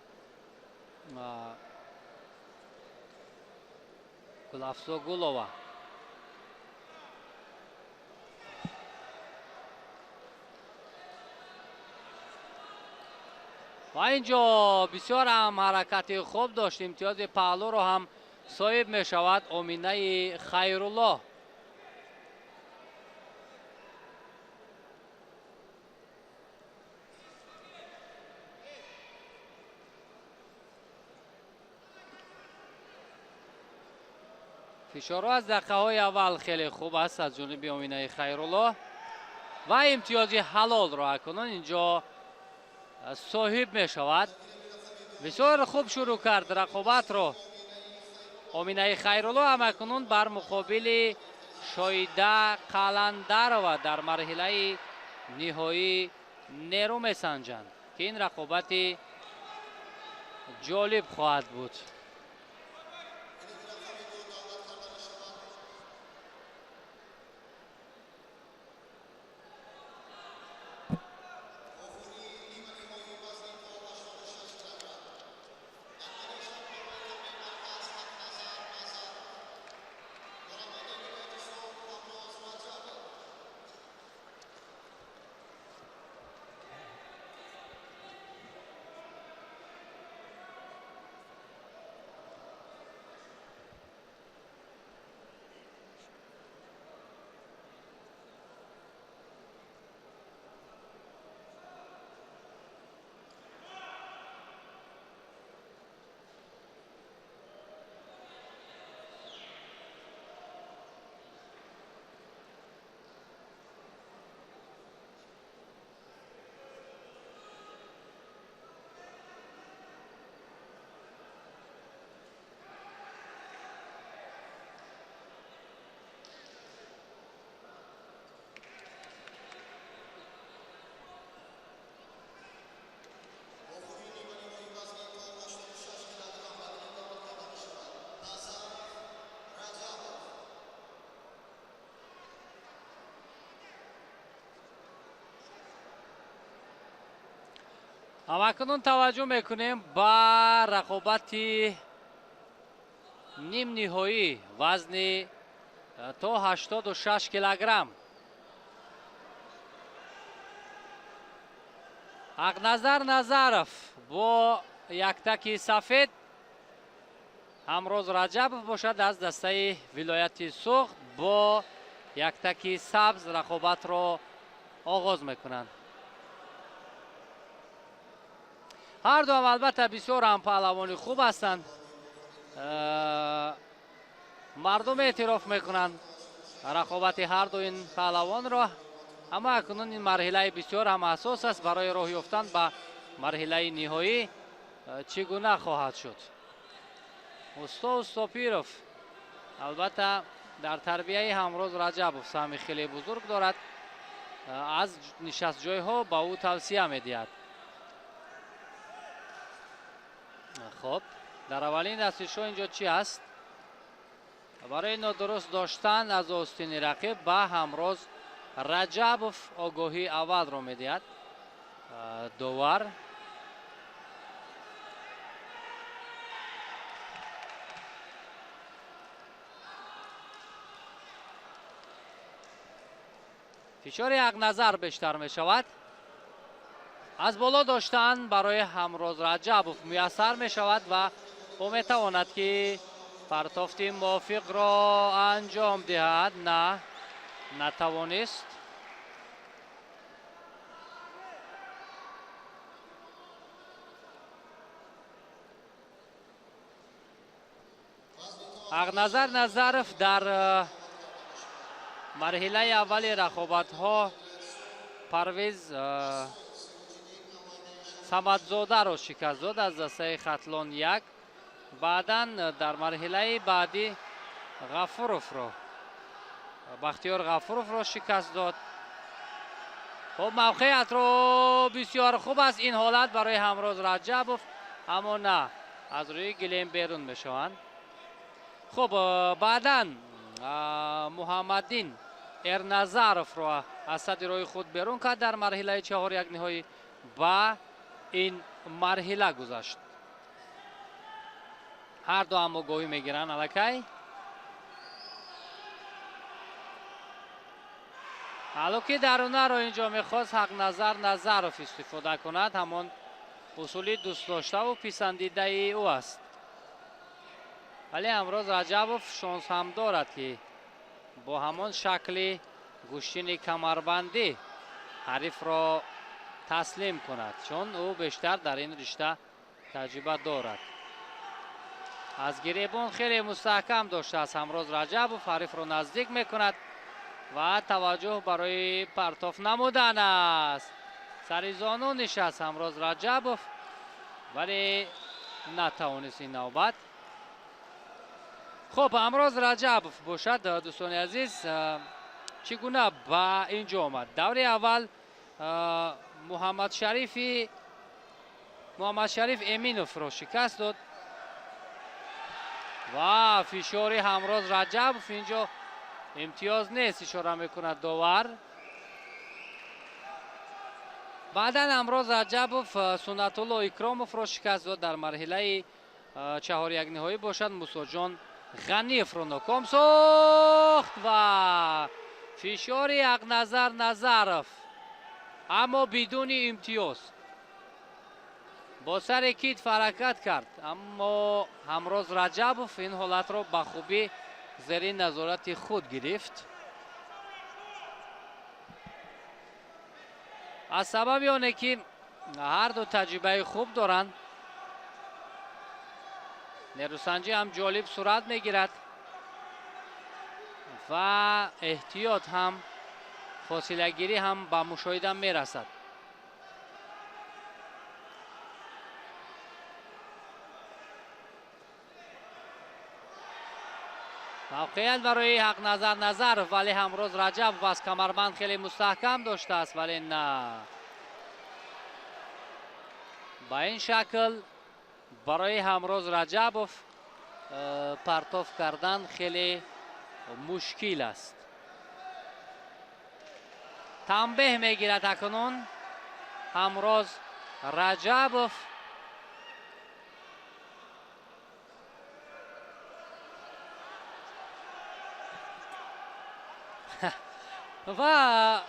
Гулафзо Гулова. Ва инҷо бисёр ҳам ҳаракати хуб дошт. Имтиёзи паҳлӯро ҳам соҳиб мешавад Оминаи Хайрулло. Фишорҳо аз дақиқаҳои аввал хеле хуб аст аз ҷониби Оминаи Хайрулло ва имтиёзи ҳалолро акнун инҷо соҳиб мешавад. Бисёр хуб шурӯъ кард рақобатро Оминаи Хайрулло. Ҳам акнун бар муқобили Шоида Қаландарова дар марҳилаи ниҳоӣ нерӯ месанҷанд, ки ин рақобати ҷолиб хоҳад буд. Ҳамакнун таваҷҷӯҳ мекунем ба рақобати нимниҳоӣ вазни то 86 килограмм. Ҳақназар Назаров бо яктаки сафед, Ҳамроз Раҷабов бошад аз дастаи вилояти Суғд бо яктаки сабз рақобатро оғоз мекунанд. Ҳар дуам албатта бисёр ҳам паҳлавони хуб ҳастанд. Мардум эътироф мекунанд рақобати ҳар ду ин паҳлавонро. Аммо акнун ин марҳилаи бисёр ҳам ҳассос аст барои роҳ ёфтан ба марҳилаи ниҳоӣ чӣ гуна хоҳад шуд. Усто Устопиров албатта дар тарбияи Ҳамроз Раҷабов саҳми хеле бузург дорад. Аз нишастҷойҳо ба ӯ тавсия медиҳад. Хуб, дар аввалин дастишҳо инҷо чӣ аст? Барои нодуруст доштан аз остини рақиб ба Ҳамроз Раҷабов огоҳии аввалро медиҳад довар. Фишори Ҳақназар бештар мешавад. Аз боло доштан барои Ҳамроз Раҷабов муяссар мешавад ва ӯ метавонад ки партофти мувофиқро анҷом диҳад. На, натавонист. Ҳақназар Назаров дар марҳилаи аввали рақобатҳо Парвиз Самадзодаро шикаст дод аз дастаи Хатлон 1. Баъдан дар марҳилаи баъдӣ Ғафуровро, Бахтиёр Ғафуровро шикаст дод. Хуб, мавқеиятро бисёр хуб аст ин ҳолат барои Ҳамроз Раҷабов, аммо на, аз рӯи гилем берун мешаванд. Хуб, баъдан Муҳаммаддин Эрназаровро аз сади роҳи худ берун кард дар марҳилаи чаҳоряк ниҳоӣ ба ин марҳила гузашт. Ҳар ду ҳам огоҳӣ мегиранд аллакай. Ҳало ки дарунаро инҷо мехост Ҳақназар Назаров истифода кунад, ҳамон усули дӯстдоштаву писандидаи ӯ аст. Вале Ҳамроз Раҷабов шонс ҳам дорад ки бо ҳамон шакли гӯштини камарбандӣ ҳарифро таслим кунад, чун ӯ бештар дар ин ришта таҷриба дорад. Аз гиребон хеле мустаҳкам доштааст Ҳамроз Раҷабов, ҳарифро наздик мекунад ва таваҷҷӯҳ барои партоф намудан аст. Сари зону нишаст Ҳамроз Раҷабов, вале натавонист ин навбат. Хуб, Ҳамроз Раҷабов бошад, дӯстони азиз, чӣ гуна ба ин ҷо омад? Даври аввал Муҳаммадшариф Эминовро шикаст дод ва фишори Ҳамроз Раҷабов инҷо имтиёз нест, ишора мекунад довар. Баъдан Ҳамроз Раҷабов Суннатулло Икромовро шикаст дод дар марҳилаи чаҳоряк ниҳоӣ бошад Мусоҷон Ғаниевро ноком сохт ва фишори Ҳақназар Назаров, аммо бидуни имтиёз. Бо сари китф ҳаракат кард, аммо Ҳамроз Раҷабов ин ҳолатро ба хубӣ зери назорати худ гирифт. Аз сабаби оне ки ҳар ду таҷрибаи хуб доранд, нерӯсанҷӣ ҳам ҷолиб сурат мегирад ва эҳтиёт ҳам, фосилагирӣ ҳам ба мушоҳида мерасад. Мавқеият барои Ҳақназар Назаров, вале Ҳамроз Раҷабов аз камарбанд хеле мустаҳкам доштааст, вале на. Ба ин шакл барои Ҳамроз Раҷабов партоф кардан хеле мушкил аст. Танбеҳ мегирад акнун Ҳамроз Раҷабов. Ва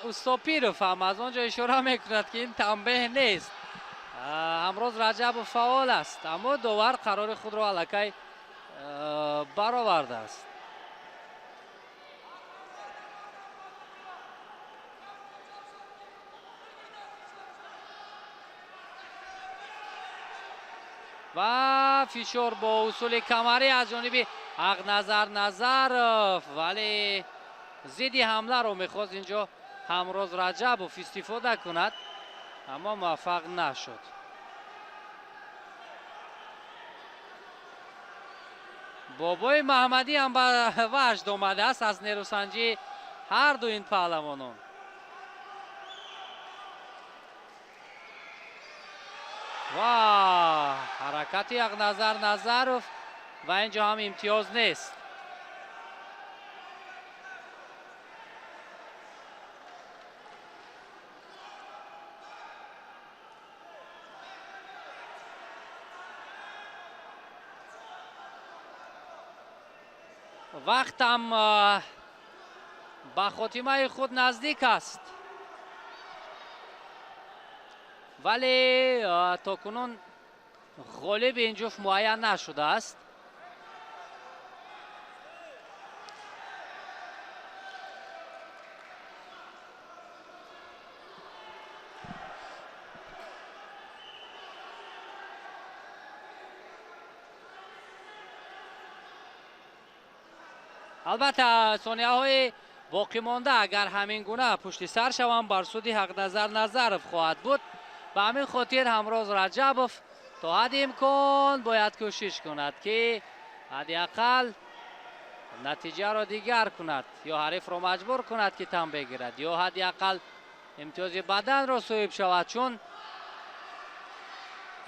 Устопиров ҳам аз он ҷо ишора мекунад ки ин танбеҳ нест. Ҳамроз Раҷабов фаъол аст, аммо довар қарори худро аллакай баровардааст. Ва фишор бо усули камарӣ аз ҷониби Ҳақназар Назаров, вале зидди ҳамларо мехост инҷо Ҳамроз Раҷабов истифода кунад, аммо муваффақ нашуд. Бобои Маҳмадӣ ҳам ба ваҷд омадааст аз нерӯсанҷии ҳар ду ин паҳлавонон. Ва ҳаракати Ҳақназар Назаров ва инҷо ҳам имтиёз нест. Вақтам Ба хотимаи худ наздик аст, вале то кунун ғолиби ин ҷуфт муайян нашудааст. Албатта, сонияҳои боқимонда агар ҳамин гуна пушти сар шаванд, бар суди Ҳақназар Назаров хоҳад буд. Ба ҳамин хотир Ҳамроз Раҷабов то ҳадди имкон бояд кӯшиш кунад, ки ҳадди ақал натиҷаро дигар кунад, ё ҳарифро маҷбур кунад, ки тан бигирад, ё ҳадди ақал имтиёзи баданро соҳиб шавад, чун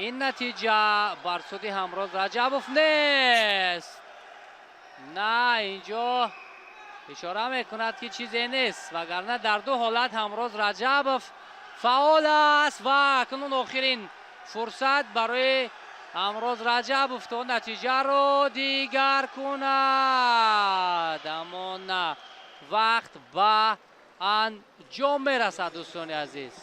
ин натиҷа бар суди Ҳамроз Раҷабов нест. На, инҷо ишора мекунад, ки чизе нест, вагарна дар ду ҳолат Ҳамроз Раҷабов фаъол аст. Ва акнун охирин фурсат барои Ҳамроз Раҷабов то натиҷаро дигар кунад, аммо на, вақт ба анҷом мерасад, дӯстони азиз.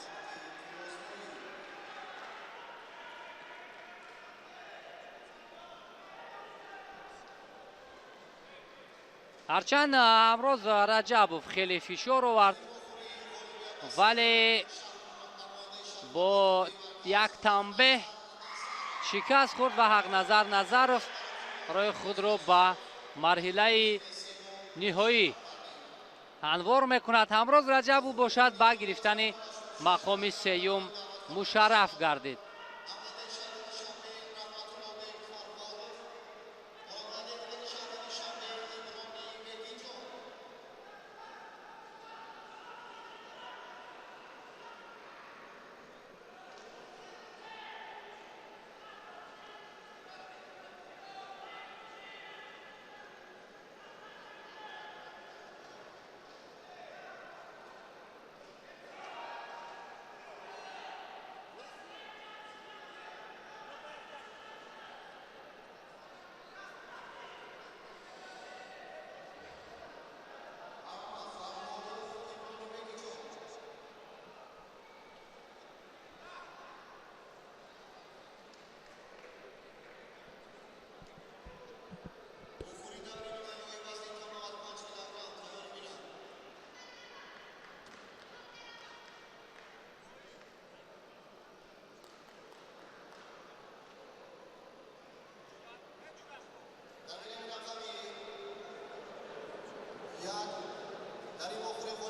Ҳарчанд Ҳамроз Раҷабов хеле фишор овард, вале бо як танбеҳ шикаст хӯрд ва Ҳақназар Назаров роҳи худро ба марҳилаи ниҳоӣ анвор мекунад. Ҳамроз Раҷабов бошад, ба гирифтани мақоми сеюм мушарраф гардид.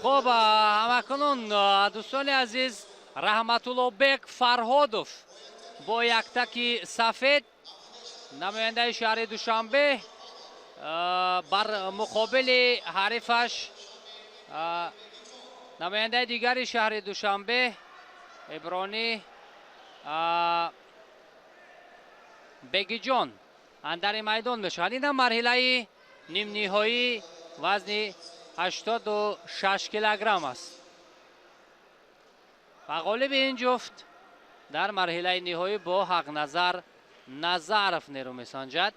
Хуб, ҳамакунун, дӯстони азиз, Раҳматуллобек Фарҳодов бо яктаки сафед, намояндаи шаҳри Душанбе, бар муқобили ҳарифаш, намояндаи дигари шаҳри Душанбе, Ибронӣ Бегиҷон андари майдон мешавад. Инам марҳилаи нимниҳоӣ вазни 86 килограмм аст ва ғолиби ин ҷуфт дар марҳилаи ниҳоӣ бо Ҳақназар Назаров нерӯ месанҷад.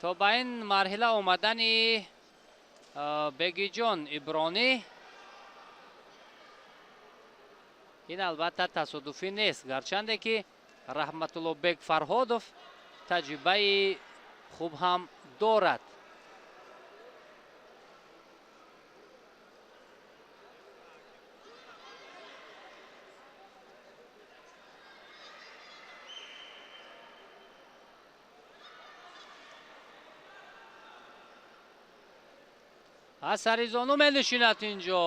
То ба ин марҳила омадани Бегиҷон Ибронӣ ин албатта тасодуфӣ нест, гарчанде ки Раҳматуллобек Фарҳодов таҷрибаи хуб ҳам дорад. Аз сари зону менишинад инҷо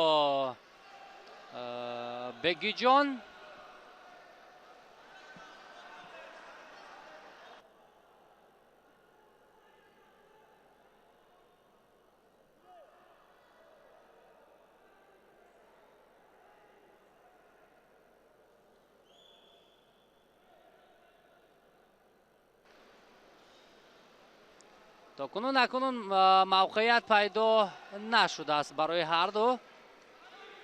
Бегиҷон. То кунун акнун мавқеият пайдо нашудааст барои ҳарду,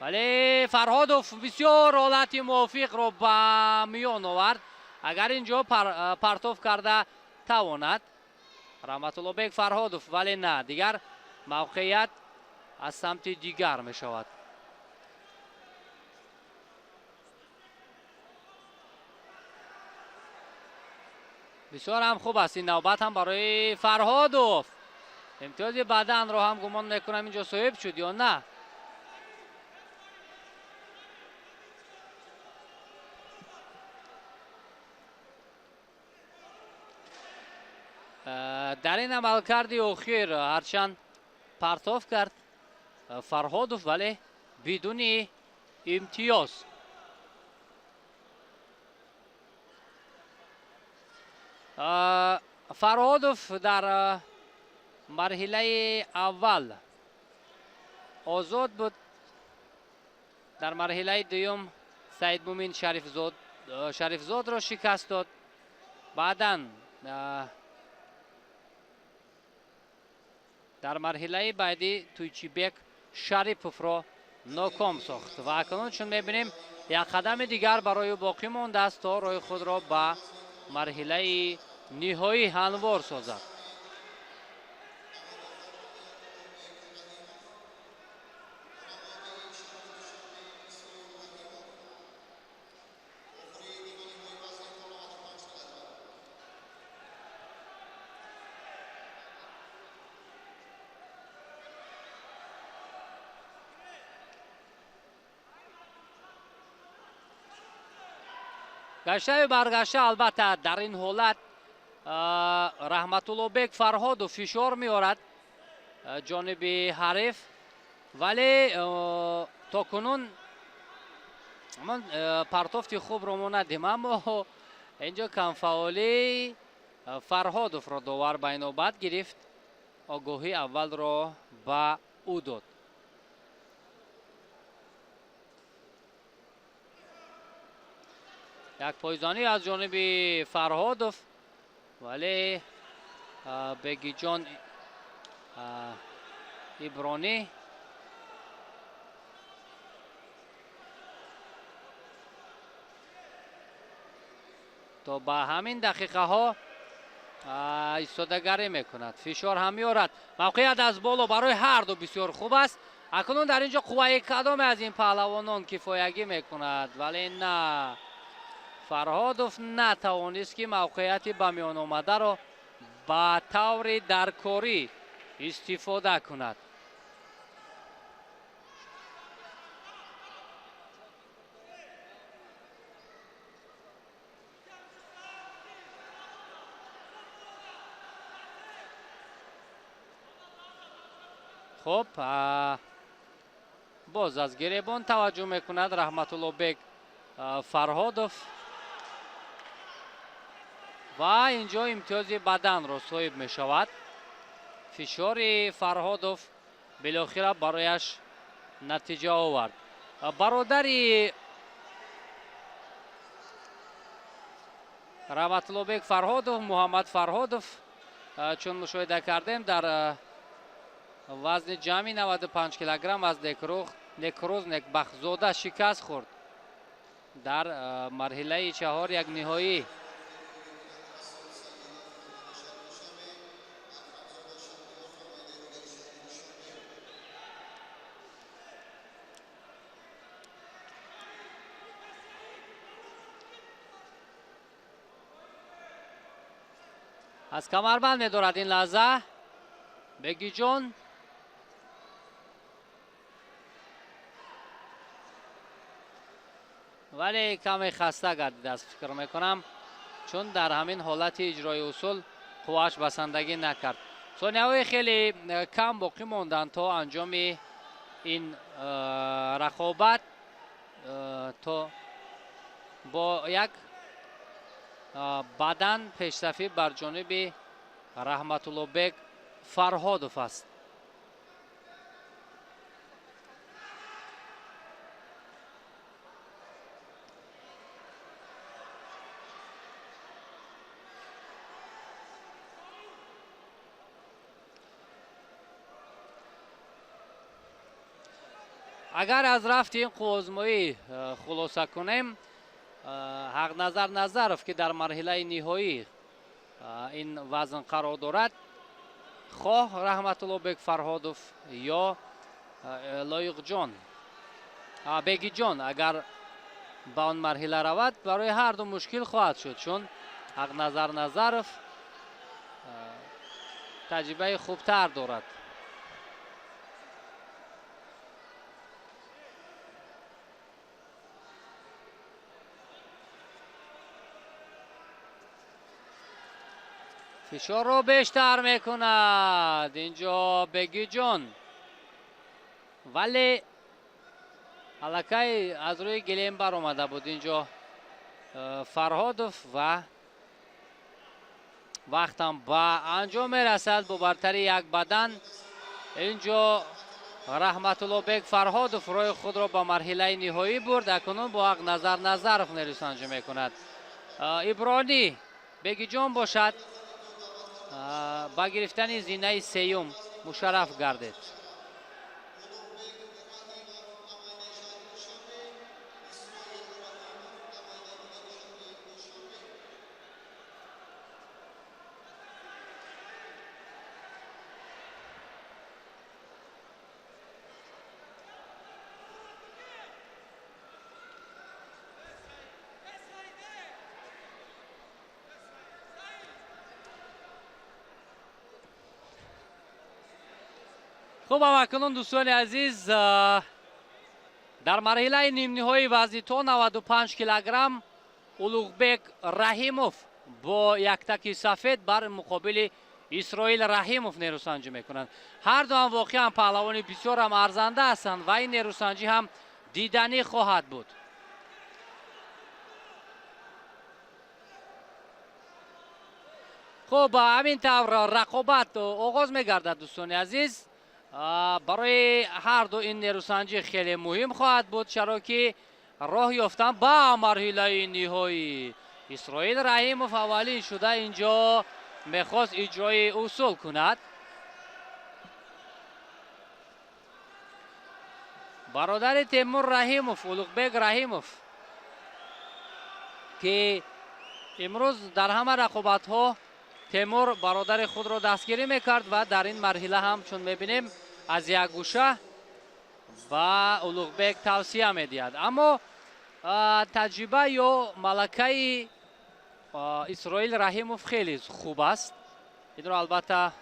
вале Фарҳодов бисёр ҳолати мувофиқро ба миён овард. Агар инҷо партов карда тавонад, Раҳматуллобек Фарҳодов, вале на, дигар мавқеият аз самти дигар мешавад. Бисёр ҳам хуб аст ин навбат ҳам барои Фарҳодов. Имтиёзи баданро ҳам гумон мекунам инҷо соҳиб шуд ё на? Дар ин амалкарди охир ҳарчанд партоф кард Фарҳодов, вале бидуни имтиёз. Фарҳодов дар марҳилаи аввал озод буд. Дар марҳилаи дуюм Саидмумин Шарифзодро шикаст дод. Баъдан дар марҳилаи баъдӣ Туйчибек Шариповро ноком сохт ва акнун чун мебинем як қадами дигар барои ӯ боқӣ мондааст то роҳи худро ба марҳилаи ниҳоӣ ҳамвор созад. Гаштаю баргашта албатта дар ин ҳолат Раҳматуллобек Фарҳодов фишор меорад ҷониби ҳариф, вале то кунун ман партофти хубро мо надидем, аммо инҷо камфаъолии Фарҳодовро довар ба инобат гирифт, огоҳии аввалро ба ӯ дод. Як пойзанӣ аз ҷониби Фарҳодов, вале Бегиҷон Ибронӣ то ба ҳамин дақиқаҳо истодагарӣ мекунад, фишор ҳам меорад. Мавқеият аз боло барои ҳарду бисёр хуб аст. Акнун дар инҷо қувваи кадоме аз ин паҳлавонон кифоягӣ мекунад, вале на, Фарҳодов натавонист ки мавқеияти ба миён омадаро ба таври даркорӣ истифода кунад. Хуб, боз аз гиребон таваҷҷӯҳ мекунад Раҳматуллобек Фарҳодов ва инҷо имтиёзи баданро соҳиб мешавад. Фишори Фарҳодов билохира барояш натиҷа овард. Бародари Раҳматуллобек Фарҳодов, Муҳаммад Фарҳодов, чун мушоҳида кардем, дар вазни ҷамъи 95 килограмм аз Некрӯз Некбахтзода шикаст хӯрд дар марҳилаи чаҳор як ниҳоӣ. Аз камарбанд медорад ин лаҳза Бегиҷон. Вале каме хаста гардидааст фикр мекунам, чун дар ҳамин ҳолати иҷрои усул қуввааш басандагӣ накард. Сонияҳои хеле кам боқӣ монданд то анҷоми ин рақобат, то бо як бадан пешсафӣ бар ҷониби Раҳматуллобек Фарҳодов аст. Агар аз рафти ин қувваозмоӣ хулоса кунем, Ҳақназар Назаров, ки дар марҳилаи ниҳоӣ ин вазн қарор дорад, Хоҳ Раҳматуллобек Фарҳодов ё Лоиқҷон Бегиҷон агар ба он марҳила равад, барои ҳар ду мушкил хоҳад шуд, чун Ҳақназар Назаров таҷрибаи хубтар дорад. Фишорро бештар мекунад инҷо Бегиҷон, вале аллакай аз рӯи гилем баромада буд инҷо Фарҳодов ва вақтам ба анҷом мерасад бо бартарии як бадан. Инҷо Раҳматуллобек Фарҳодов роҳи худро ба марҳилаи ниҳоӣ бурд. Акнун бо Ҳақназар Назаров нерӯсанҷӣ мекунад. Ибронӣ Бегиҷон бошад ба гирифтани зинаи сеюм мушарраф гардид. Хуб, акнун дӯстони азиз, дар марҳилаи нимниҳоии вазни то 95 килограмм Улуғбек Раҳимов бо яктаки сафед бар муқобили Исроил Раҳимов нерӯсанҷӣ мекунанд. Ҳар ду ҳам воқеан паҳлавони бисёр ҳам арзанда ҳастанд ва ин нерӯсанҷӣ ҳам диданӣ хоҳад буд. Хуб, ҳамин тавр рақобат оғоз мегардад дӯстони азиз. Барои ҳар ду ин нерӯсанҷӣ хеле муҳим хоҳад буд, чаро ки роҳ ёфтан ба марҳилаи ниҳоӣ. Исроил Раҳимов аввалин шуда инҷо мехост иҷрои усул кунад. Бародари Темур Раҳимов, Улуғбек Раҳимов, ки имрӯз дар ҳама рақобатҳо Темур бародари худро дастгирӣ мекард ва дар ин марҳила ҳам чун мебинем аз як гӯша ба Улуғбек тавсия медиҳад. Аммо таҷриба ё малакаи Исроил Раҳимов хеле хуб аст. Инро албатта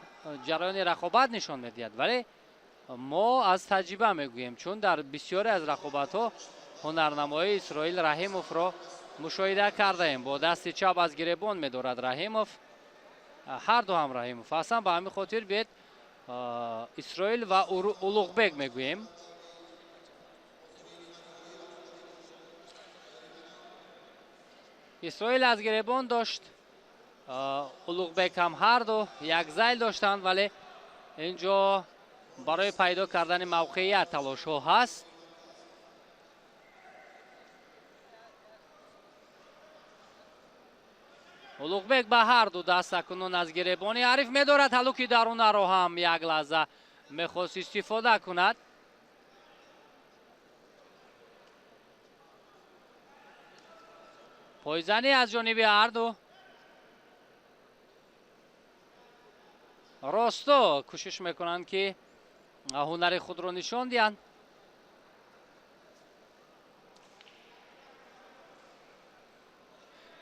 ҷараёни рақобат нишон медиҳад, вале мо аз таҷриба мегӯем, чун дар бисёре аз рақобатҳо ҳунарнамоии Исроил Раҳимовро мушоҳида кардаем. Бо дасти чап аз гиребон медорад Раҳимов. Ҳар ду ҳам Раҳимов ҳастанд. Ба ҳамин хотир биед Исроил ва Улуғбек мегӯем. Исроил аз гиребон дошт, Улуғбек ҳам ҳар ду як зайл доштанд, вале инҷо барои пайдо кардани мавқеият талошҳо ҳаст. Улуғбек ба ҳар ду даст акнун аз гиребони ҳариф медорад. Ҳалуки дарунаро ҳам як лаҳза мехост истифода кунад. Пойзанӣ аз ҷониби ҳар ду. Росто кӯшиш мекунанд, ки ҳунари худро нишон диҳанд.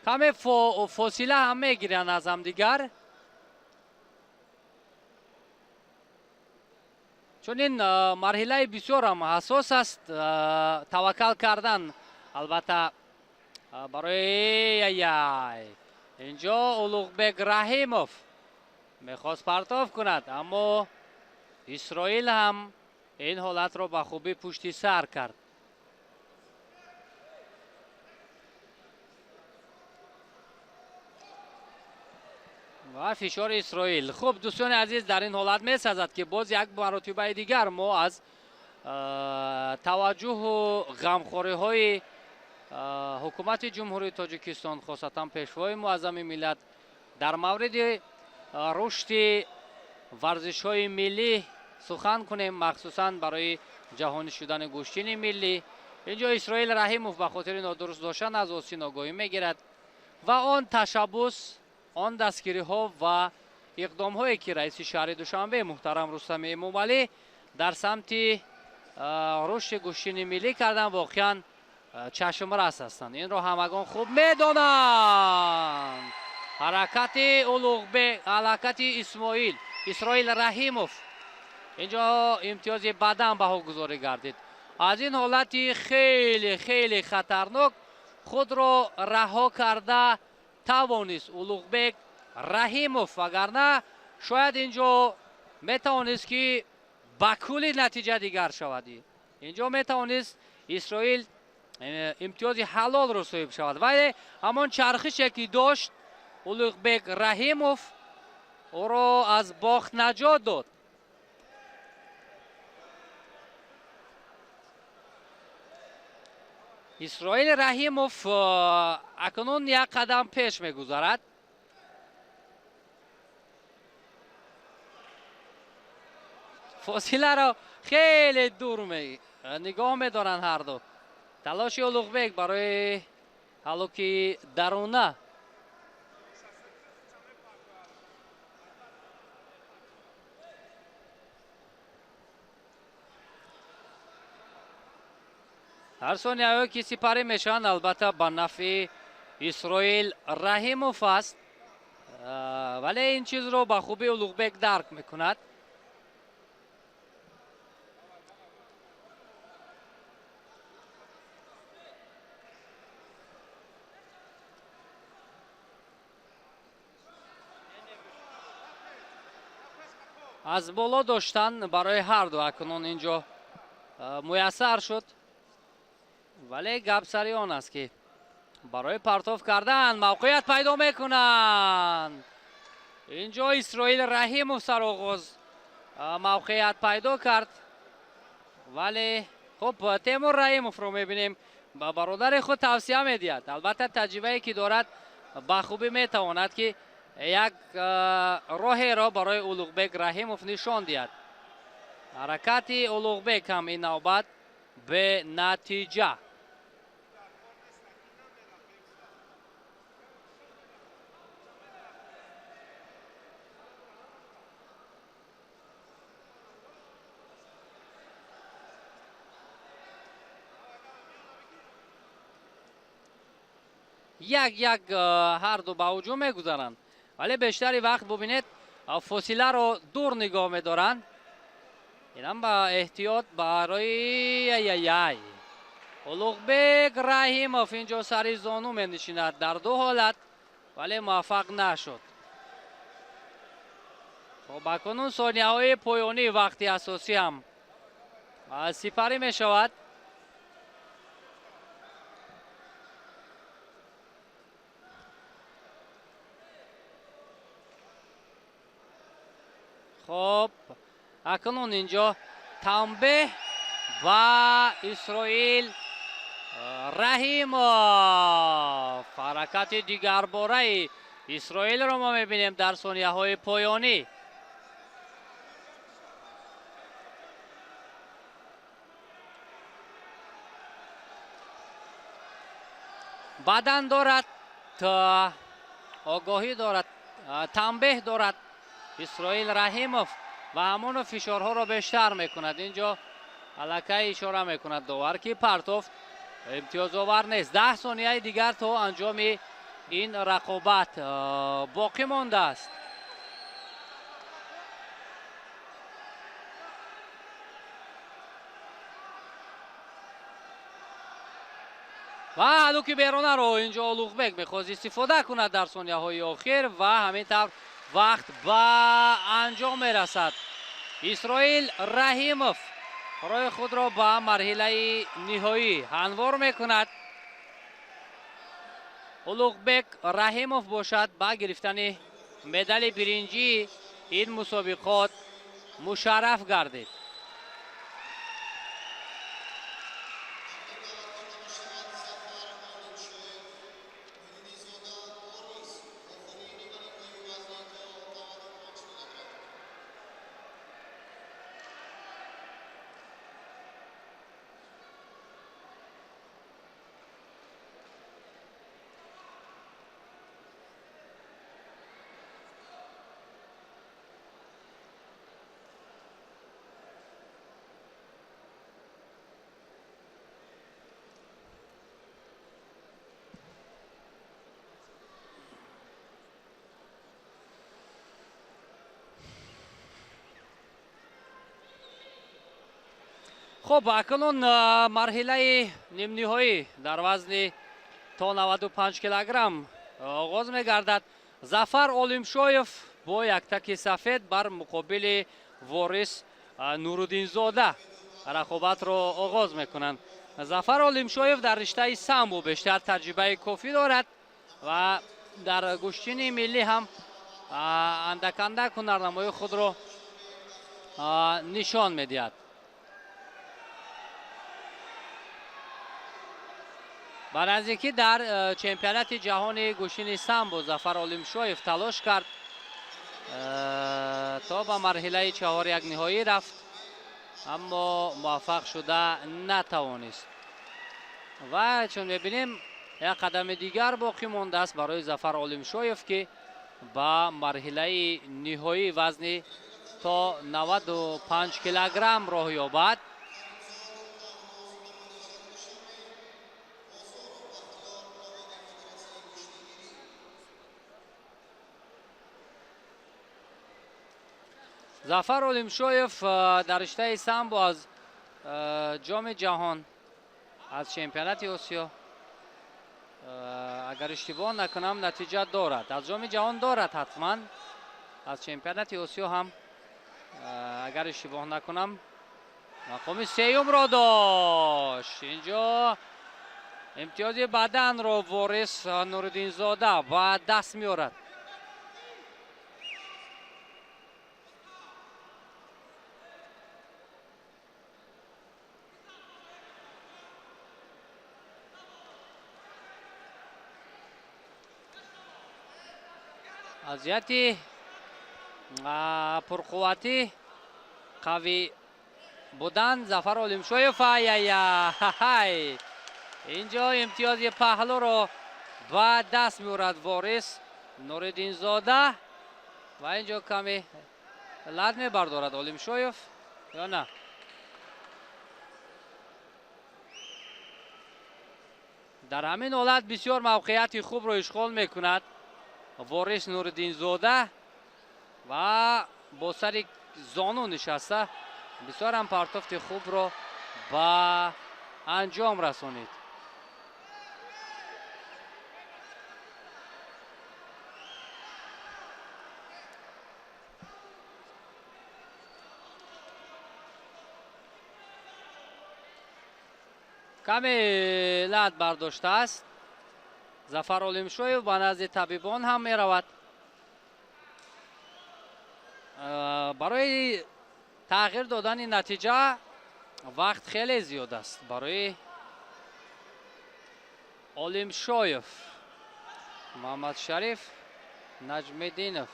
Каме фосила ҳам мегиранд аз ҳамдигар. Чун ин марҳилаи бисёр ҳам ҳассос аст. Таваккал кардан албатта барои яй. Инҷо Улуғбек Раҳимов мехост партоф кунад, аммо Исроил ҳам ин ҳолатро ба хубӣ пушти сар кард. Ва фишори Исроил. Хуб, дӯстони азиз, дар ин ҳолат месазад, ки боз як маротибаи дигар мо аз таваҷҷӯҳу ғамхориҳои ҳукумати Ҷумҳурии Тоҷикистон, хосатан Пешвои Муаззами миллат, дар мавриди рушди варзишҳои миллӣ сухан кунем, махсусан барои ҷаҳонӣ шудани гӯштини миллӣ. Инҷо Исроил Раҳимов ба хотири нодуруст доштан аз осин огоҳӣ мегирад ва он ташаббус, он дастгириҳо ва иқдомҳое ки раиси шаҳри Душанбе муҳтарам Рустами Эмомалӣ дар самти рушди гӯштини миллӣ кардан, воқеан чашмрас ҳастанд. Инро ҳамагон хуб медонанд. Ҳаракати Улуғбек, ҳаракати Исроил Раҳимов инҷо имтиёзи бадан баҳогузорӣ гардид. Аз ин ҳолати хеле хеле хатарнок худро раҳо карда тавонист Улуғбек Раҳимов, вагарна шояд инҷо метавонист ки ба кулли натиҷа дигар шавад. Инҷо метавонист Исроил имтиёзи ҳалолро соҳиб шавад, вале ҳамон чархише ки дошт Улуғбек Раҳимов ӯро аз бохт наҷот дод. Исроил Раҳимов акнун як қадам пеш мегузарад. Фосиларо хеле дур нигоҳ медоранд ҳар ду. Талоши Улуғбек барои ҳалоки даруна. Ҳар сонияҳое ки сипарӣ мешаванд, албатта ба нафъи Исроил Раҳимов аст, вале ин чизро ба хубӣ Улуғбек дарк мекунад. Аз боло доштан барои ҳар ду акнун инҷо муяссар шуд, вале гап сари он аст ки барои партоф кардан мавқеият пайдо мекунанд. Инҷо Исроил Раҳимов сароғоз мавқеият пайдо кард, вале хуб Темур Раҳимовро мебинем ба бародари худ тавсия медиҳад. Албатта таҷрибае ки дорад ба хубӣ метавонад ки як роҳеро барои Улуғбек Раҳимов нишон диҳад. Ҳаракати Улуғбек ҳам ин навбат бенатиҷа. Як як ҳар ду ба ҳуҷум мегузаранд, вале бештари вақт бубинед фосиларо дур нигоҳ медоранд. Инам ба эҳтиёт барои аяй. Улуғбек Раҳимов инҷо сари зону менишинад дар ду ҳолат, вале муваффақ нашуд. Хуб, акнун сонияҳои поёнии вақти асосӣ ҳам сипарӣ мешавад. Хуб, акнун инҷо танбеҳ ба Исроил Раҳимов. Ҳаракати дигарбораи Исроилро мо мебинем дар сонияҳои поёнӣ. Бадан дорад, огоҳӣ дорад, танбеҳ дорад Исроил Раҳимов ва ҳамоно фишорҳоро бештар мекунад. Инҷо аллакай ишора мекунад довар ки партофт имтиёзовар нест. 10 сонияи дигар то анҷоми ин рақобат боқӣ мондааст. Ва ҳалуки беронаро инҷо Улуғбек мехост истифода кунад дар сонияҳои охир ва ҳамин тавр вақт ба анҷом мерасад. Исроил Раҳимов роҳи худро ба марҳилаи ниҳоӣ ҳамвор мекунад. Улуғбек Раҳимов бошад ба гирифтани медали биринҷии ин мусобиқот мушарраф гардид. Хуб, акнун марҳилаи нимниҳоӣ дар вазни то 95 килограмм оғоз мегардад. Зафар Олимшоев бо яктаки сафед бар муқобили Ворис Нуруддинзода рақобатро оғоз мекунанд. Зафар Олимшоев дар риштаи самбо бештар таҷрибаи кофӣ дорад ва дар гӯштини миллӣ ҳам андак андак ҳунарнамоии худро нишон медиҳад. Ба наздикӣ дар чемпионати ҷаҳони гӯштини самбо Зафар Олимшоев талош кард то ба марҳилаи чаҳорякниҳоӣ рафт, аммо муваффақ шуда натавонист. Ва чун мебинем, як қадами дигар боқӣ мондааст барои Зафар Олимшоев, ки ба марҳилаи ниҳоии вазни то 95 килограмм роҳ ёбад. Зафар Олимшоев дар риштаи самбо аз ҷоми ҷаҳон, аз чемпионати Осиё, агар иштибоҳ накунам, натиҷа дорад. Аз ҷоми ҷаҳон дорад ҳатман, аз чемпионати Осиё ҳам агар иштибоҳ накунам мақоми сеюмро дошт. Инҷо имтиёзи баданро Ворис Нуриддинзода ба даст меорад. Аз ҷиҳати пурқувватӣ қавӣ будан Зафар Олимшоев ай-ай-ай инҷо имтиёзи паҳлӯро ба даст меорад Ворис Нуриддинзода ва инҷо каме лад мебардорад Олимшоев ё на? Дар ҳамин ҳолат бисёр мавқеияти хубро ишғол мекунад Ворис Нуриддинзода ва бо сари зону нишаста бисёр ҳам партофти хубро ба анҷом расонид. Каме лад бардоштааст. Зафар Олимшоев ба назди табибон ҳам меравад. Барои тағйир додани натиҷа вақт хеле зиёд аст барои Олимшоев. Муҳаммадшариф Наҷмиддинов.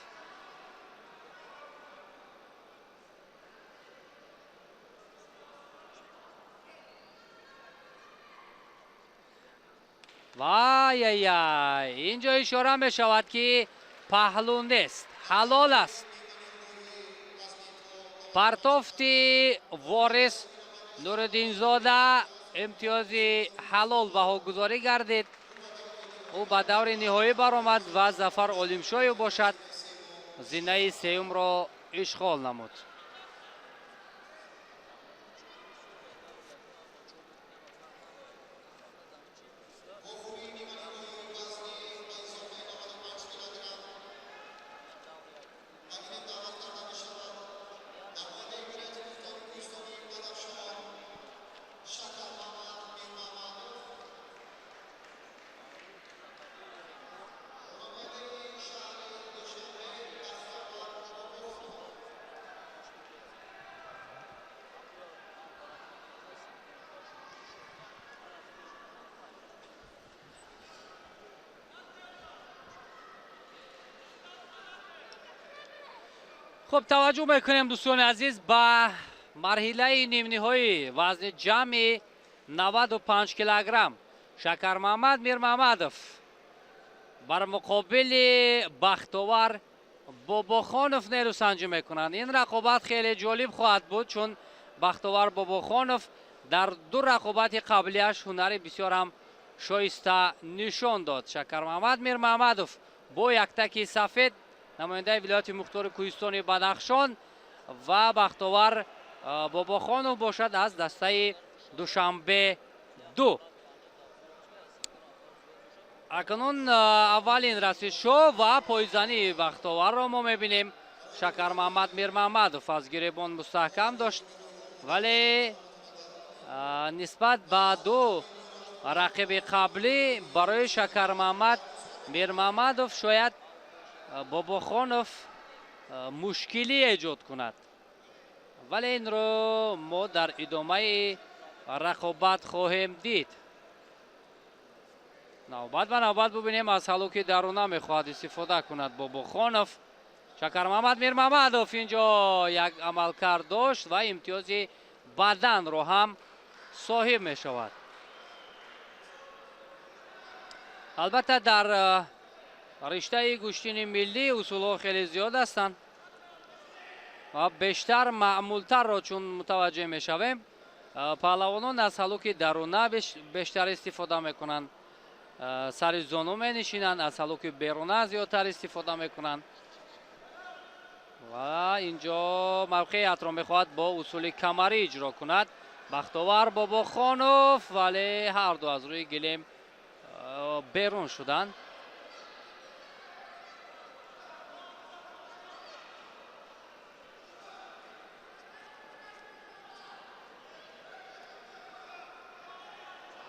Вай-яй-яй, инҷо ишора мешавад, ки паҳлӯ нест, ҳалол аст. Партофти Ворис Нуриддинзода имтиёзи ҳалол баҳогузорӣ гардид. Ӯ ба даври ниҳоӣ баромад ва Зафар Олимшоев бошад зинаи сеюмро ишғол намуд. Хуб, таваҷҷӯҳ мекунем дӯстони азиз ба марҳилаи нимниҳоӣ вазни ҷамъи 95 килограмм. Шакармаҳмад Мирмаҳмадов бар муқобили Бахтовар Бобохонов нерӯсанҷӣ мекунанд. Ин рақобат хеле ҷолиб хоҳад буд, чун Бахтовар Бобохонов дар ду рақобати қаблияш ҳунари бисёр ҳам шоиста нишон дод. Шакармаҳмад Мирмаҳмадов бо яктаки сафед намояндаи вилояти мухтори кӯҳистони Бадахшон ва Бахтовар Бобохонов бошад аз дастаи Душанбе 2. Акнун аввалин расишҳо ва пойзании Бахтоварро мо мебинем. Шакармаҳмад Мирмаҳмадов аз гиребон мустаҳкам дошт, вале нисбат ба ду рақиби қаблӣ барои Шакармаҳмад Мирмаҳмадов шояд Бобохонов мушкилӣ эҷод кунад, вале инро мо дар идомаи рақобат хоҳем дид. Навбат ба навбат бубинем, аз ҳалуки даруна мехоҳад истифода кунад Бобохонов. Шакармаҳмад Мирмаҳмадов инҷо як амалкард дошт ва имтиёзи баданро ҳам соҳиб мешавад. Албатта дар риштаи гӯштини миллӣ усулҳо хеле зиёд ҳастанд ва бештар маъмултарро чун мутаваҷҷеҳ мешавем, паҳлавонон аз ҳалуки даруна бештар истифода мекунанд, сари зону менишинанд, аз ҳалуки беруна зиёдтар истифода мекунанд ва инҷо мавқеиятро мехоҳад бо усули камарӣ иҷро кунад Бахтовар Бобохонов, вале ҳарду аз рӯи гилем берун шуданд.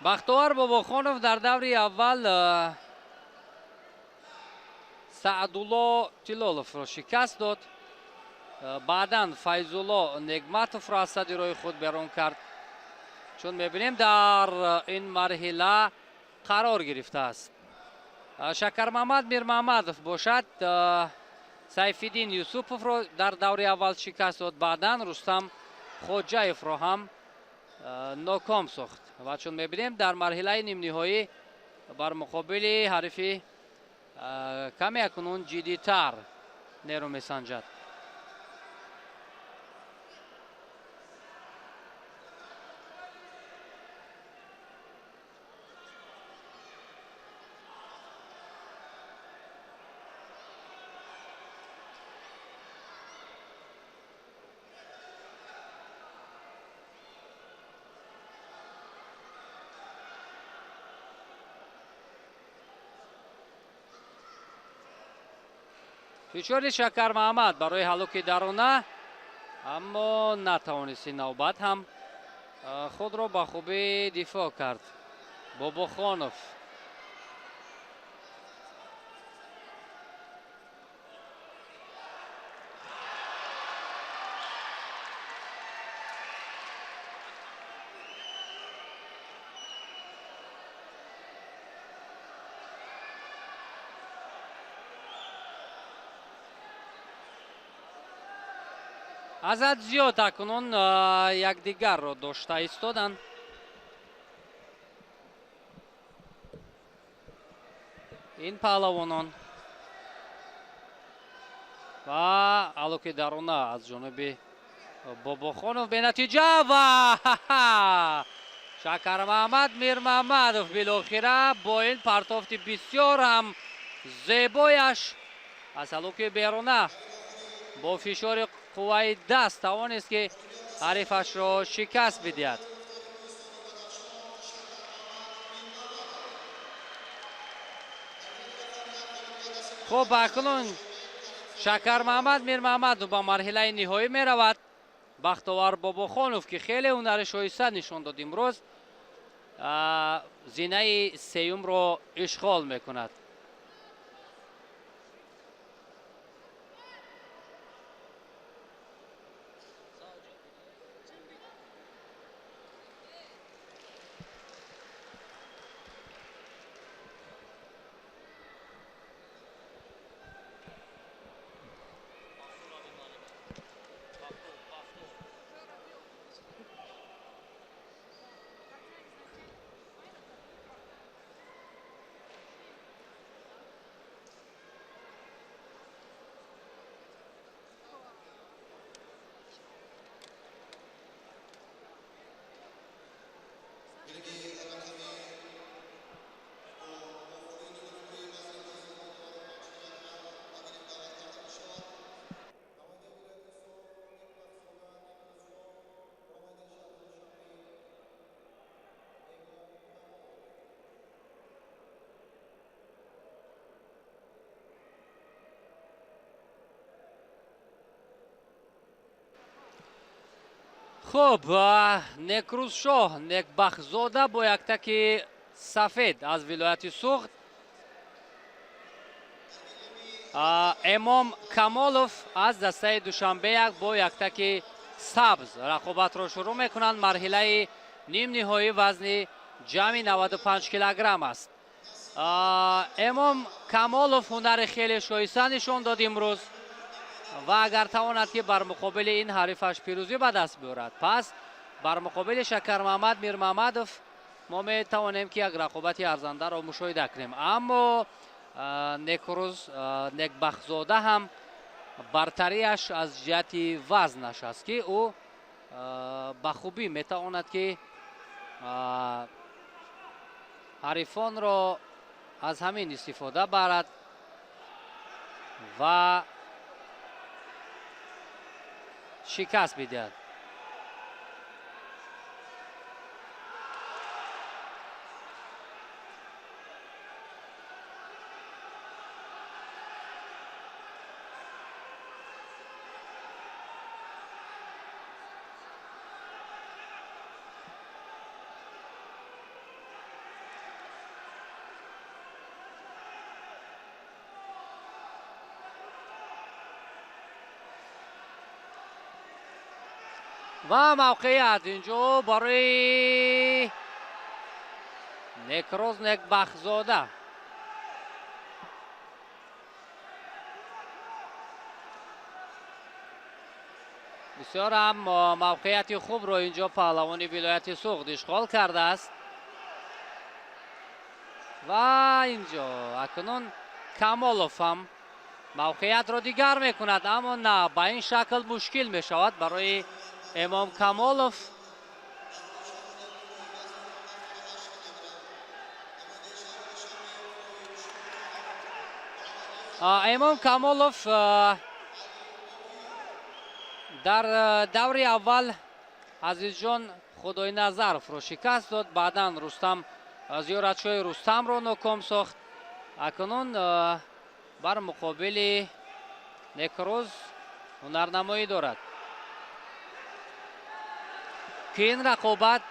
Бахтовар Бобохонов дар даври аввал Саъдулло Тилоловро шикаст дод, баъдан Файзулло Негматовро аз сади роҳи худ берун кард. Чун мебинем дар ин марҳила қарор гирифтааст. Шакармаҳмад Мирмаҳмадов бошад Сайфиддин Юсуповро дар даври аввал шикаст дод, баъдан Рустам Хоҷаевро ҳам ноком сохт ва чун мебинем дар марҳилаи нимниҳоӣ бар муқобили ҳарифи каме акнун ҷиддитар нерӯ месанҷад. Фишори Шакармаҳмад барои ҳалуки даруна, аммо натавонист ин навбат ҳам худро ба хубӣ дифоъ кард Бобохонов. Аз ҳад зиёд акнун якдигарро дошта истоданд. Ин паҳлавонон ва ҳалуки даруна аз ҷониби Бобохонов бенатиҷа ва Шакармаҳмад Мирмаҳмадов билохира бо ин партофти бисёр ҳам зебояш аз ҳалуки беруна бо фишори қувваи даст тавонист ки ҳарифашро шикаст бидиҳад. Хуб, акнун Шакармаҳмад Мирмаҳмадов ба марҳилаи ниҳоӣ меравад. Бахтовар Бобохонов ки хеле ҳунари шоиста нишон дод имрӯз, зинаи сеюмро ишғол мекунад. Хуб, Некрӯзшоҳ Некбахтзода бо яктаки сафед аз вилояти Суғд, Эмом Камолов аз дастаи Душанбе як бо яктаки сабз рақобатро шурӯъ мекунанд. Марҳилаи нимниҳоӣ вазни ҷамъи 95 килограмм аст. Эмом Камолов ҳунари хеле шоиста нишон дод имрӯз ва агар тавонад ки бар муқобили ин ҳарифаш пирӯзӣ ба даст биёрад, пас бар муқобили Шакармаҳмад Мирмаҳмадов мо метавонем ки як рақобати арзандаро мушоҳида кунем. Аммо Некрӯз Некбахтзода ҳам бартариаш аз ҷиҳати вазнаш аст, ки ӯ ба хубӣ метавонад ки ҳарифонро аз ҳамин истифода барад ва шикаст бидиҳад. Ва мавқеият инҷо барои Некрӯз Некбахтзода. Бисёр ҳам мавқеияти хубро инҷо паҳлавони вилояти Суғд ишғол кардааст ва инҷо акнун Камолов ҳам мавқеиятро дигар мекунад, аммо на ба ин шакл мушкил мешавад барои Эмом Камолов. Эмом Камолов дар даври аввал Азизҷон Худойназаровро шикаст дод, баъдан Рустам Зиёратшоҳи Рустамро ноком сохт. Акнун бар муқобили Некрӯз ҳунарнамоӣ дорад ки ин рақобат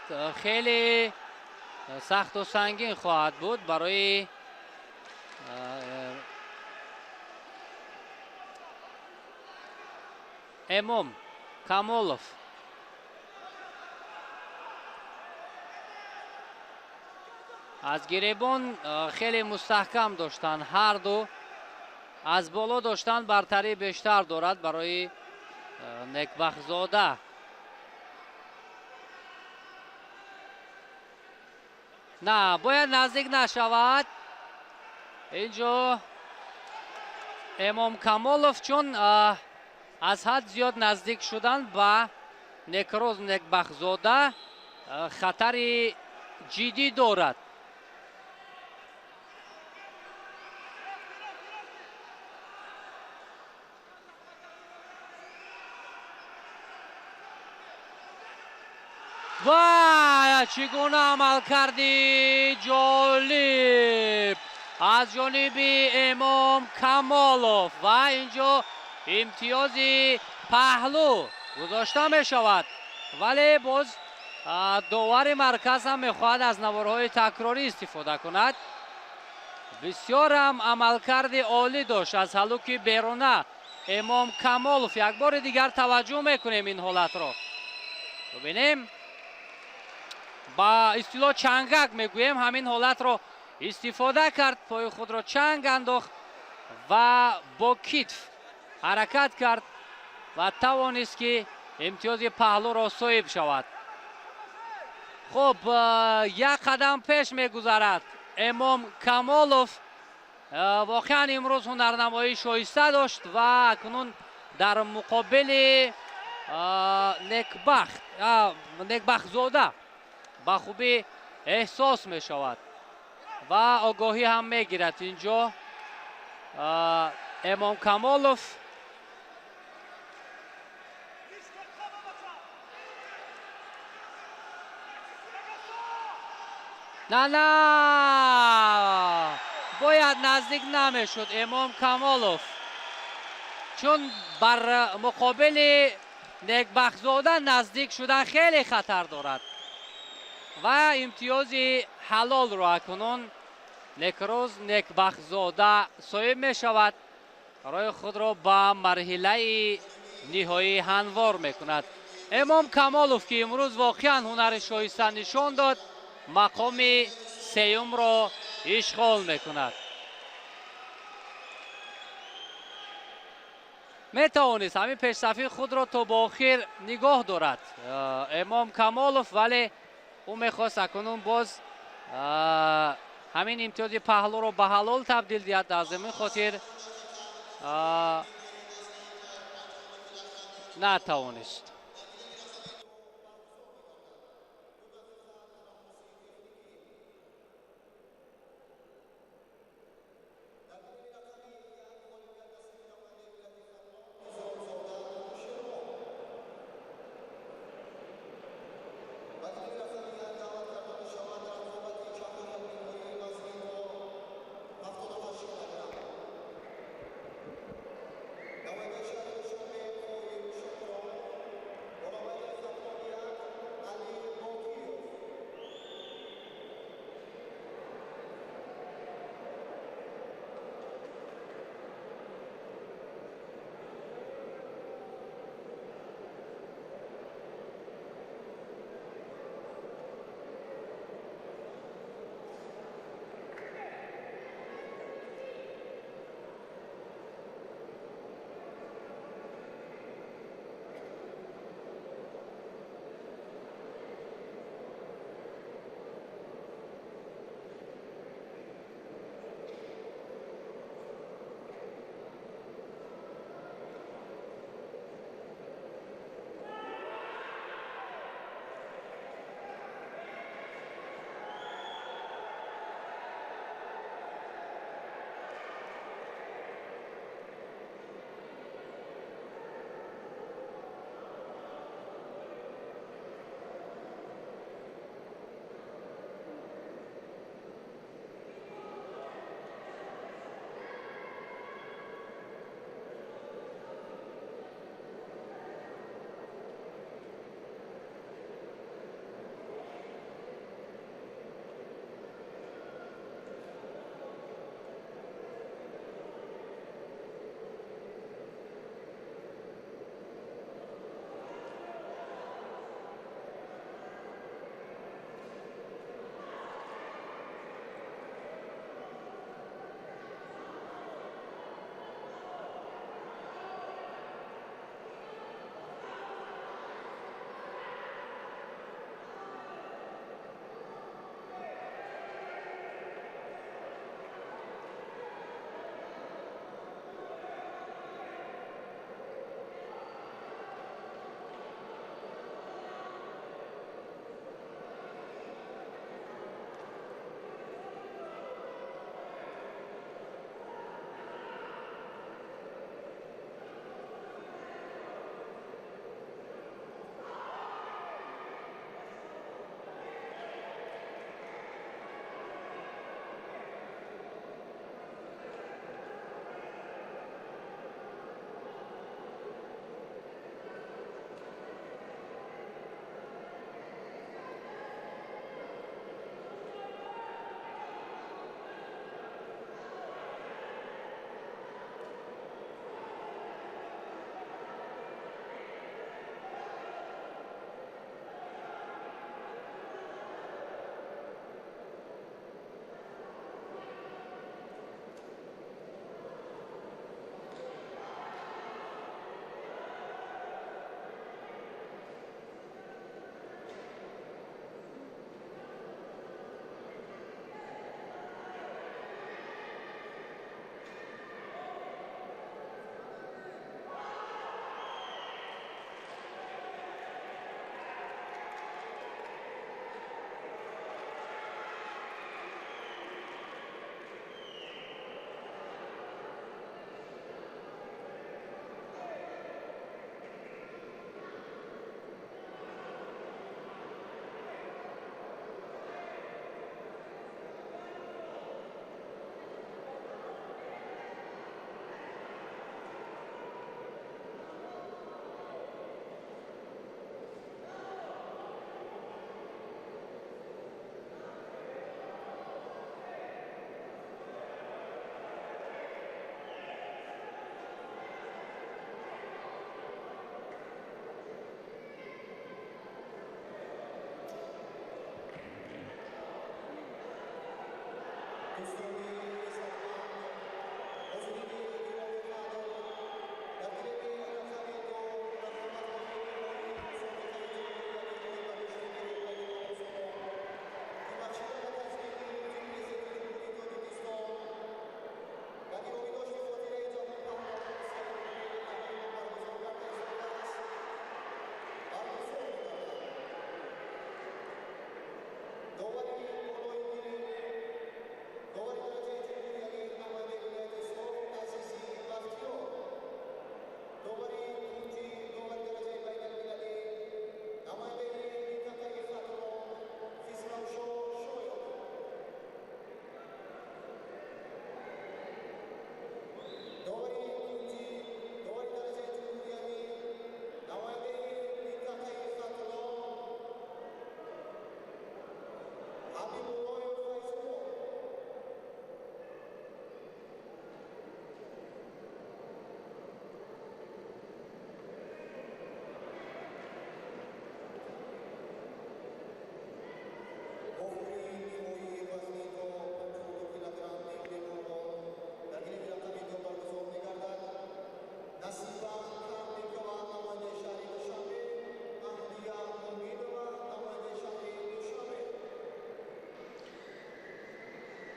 хеле сахту сангин хоҳад буд барои Эмом Камолов. Аз гиребон хеле мустаҳкам доштан ҳарду, аз боло доштан бартарӣ бештар дорад барои Некбахтзода. На, бояд наздик нашавад. Инҷо Эмом Камолов чун аз ҳад зиёд наздик шудан ба Некрӯз Некбахтзода хатари ҷиддӣ дорад. Ва чӣ гуна амалкарди ҷолиб аз ҷониби Эмом Камолов ва инҷо имтиёзи паҳлӯ гузошта мешавад, вале боз довари марказ ҳам мехоҳад аз наворҳои такрорӣ истифода кунад. Бисёрам амалкарди олӣ дошт аз ҳалуки беруна Эмом Камолов. Як бори дигар таваҷҷӯҳ мекунем ин ҳолатро, бибинем. Ба истилоҳ чангак мегӯем, ҳамин ҳолатро истифода кард, пои худро чанг андохт ва бо китф ҳаракат кард ва тавонист ки имтиёзи паҳлӯро соҳиб шавад. Хуб, як қадам пеш мегузарад Эмом Камолов. Воқеан имрӯз ҳунарнамоии шоиста дошт ва акнун дар муқобили Некбахтзода ба хубӣ эҳсос мешавад ва огоҳӣ ҳам мегирад инҷо Эмом Камолов. На, на, бояд наздик намешуд Эмом Камолов, чун бар муқобили Некбахтзода наздик шудан хеле хатар дорад ва имтиёзи ҳалолро акнун Некрӯз Некбахтзода соҳиб мешавад, роҳи худро ба марҳилаи ниҳоӣ ҳамвор мекунад. Эмом Камолов, ки имрӯз воқеан ҳунари шоиста нишон дод, мақоми сеюмро ишғол мекунад. Метавонист ҳамин пешсафии худро то ба охир нигоҳ дорад Эмом Камолов, вале ӯ мехост акнун боз ҳамин имтиёзи паҳлӯро ба ҳалол табдил диҳад. Аз ҳамин хотир натавонист.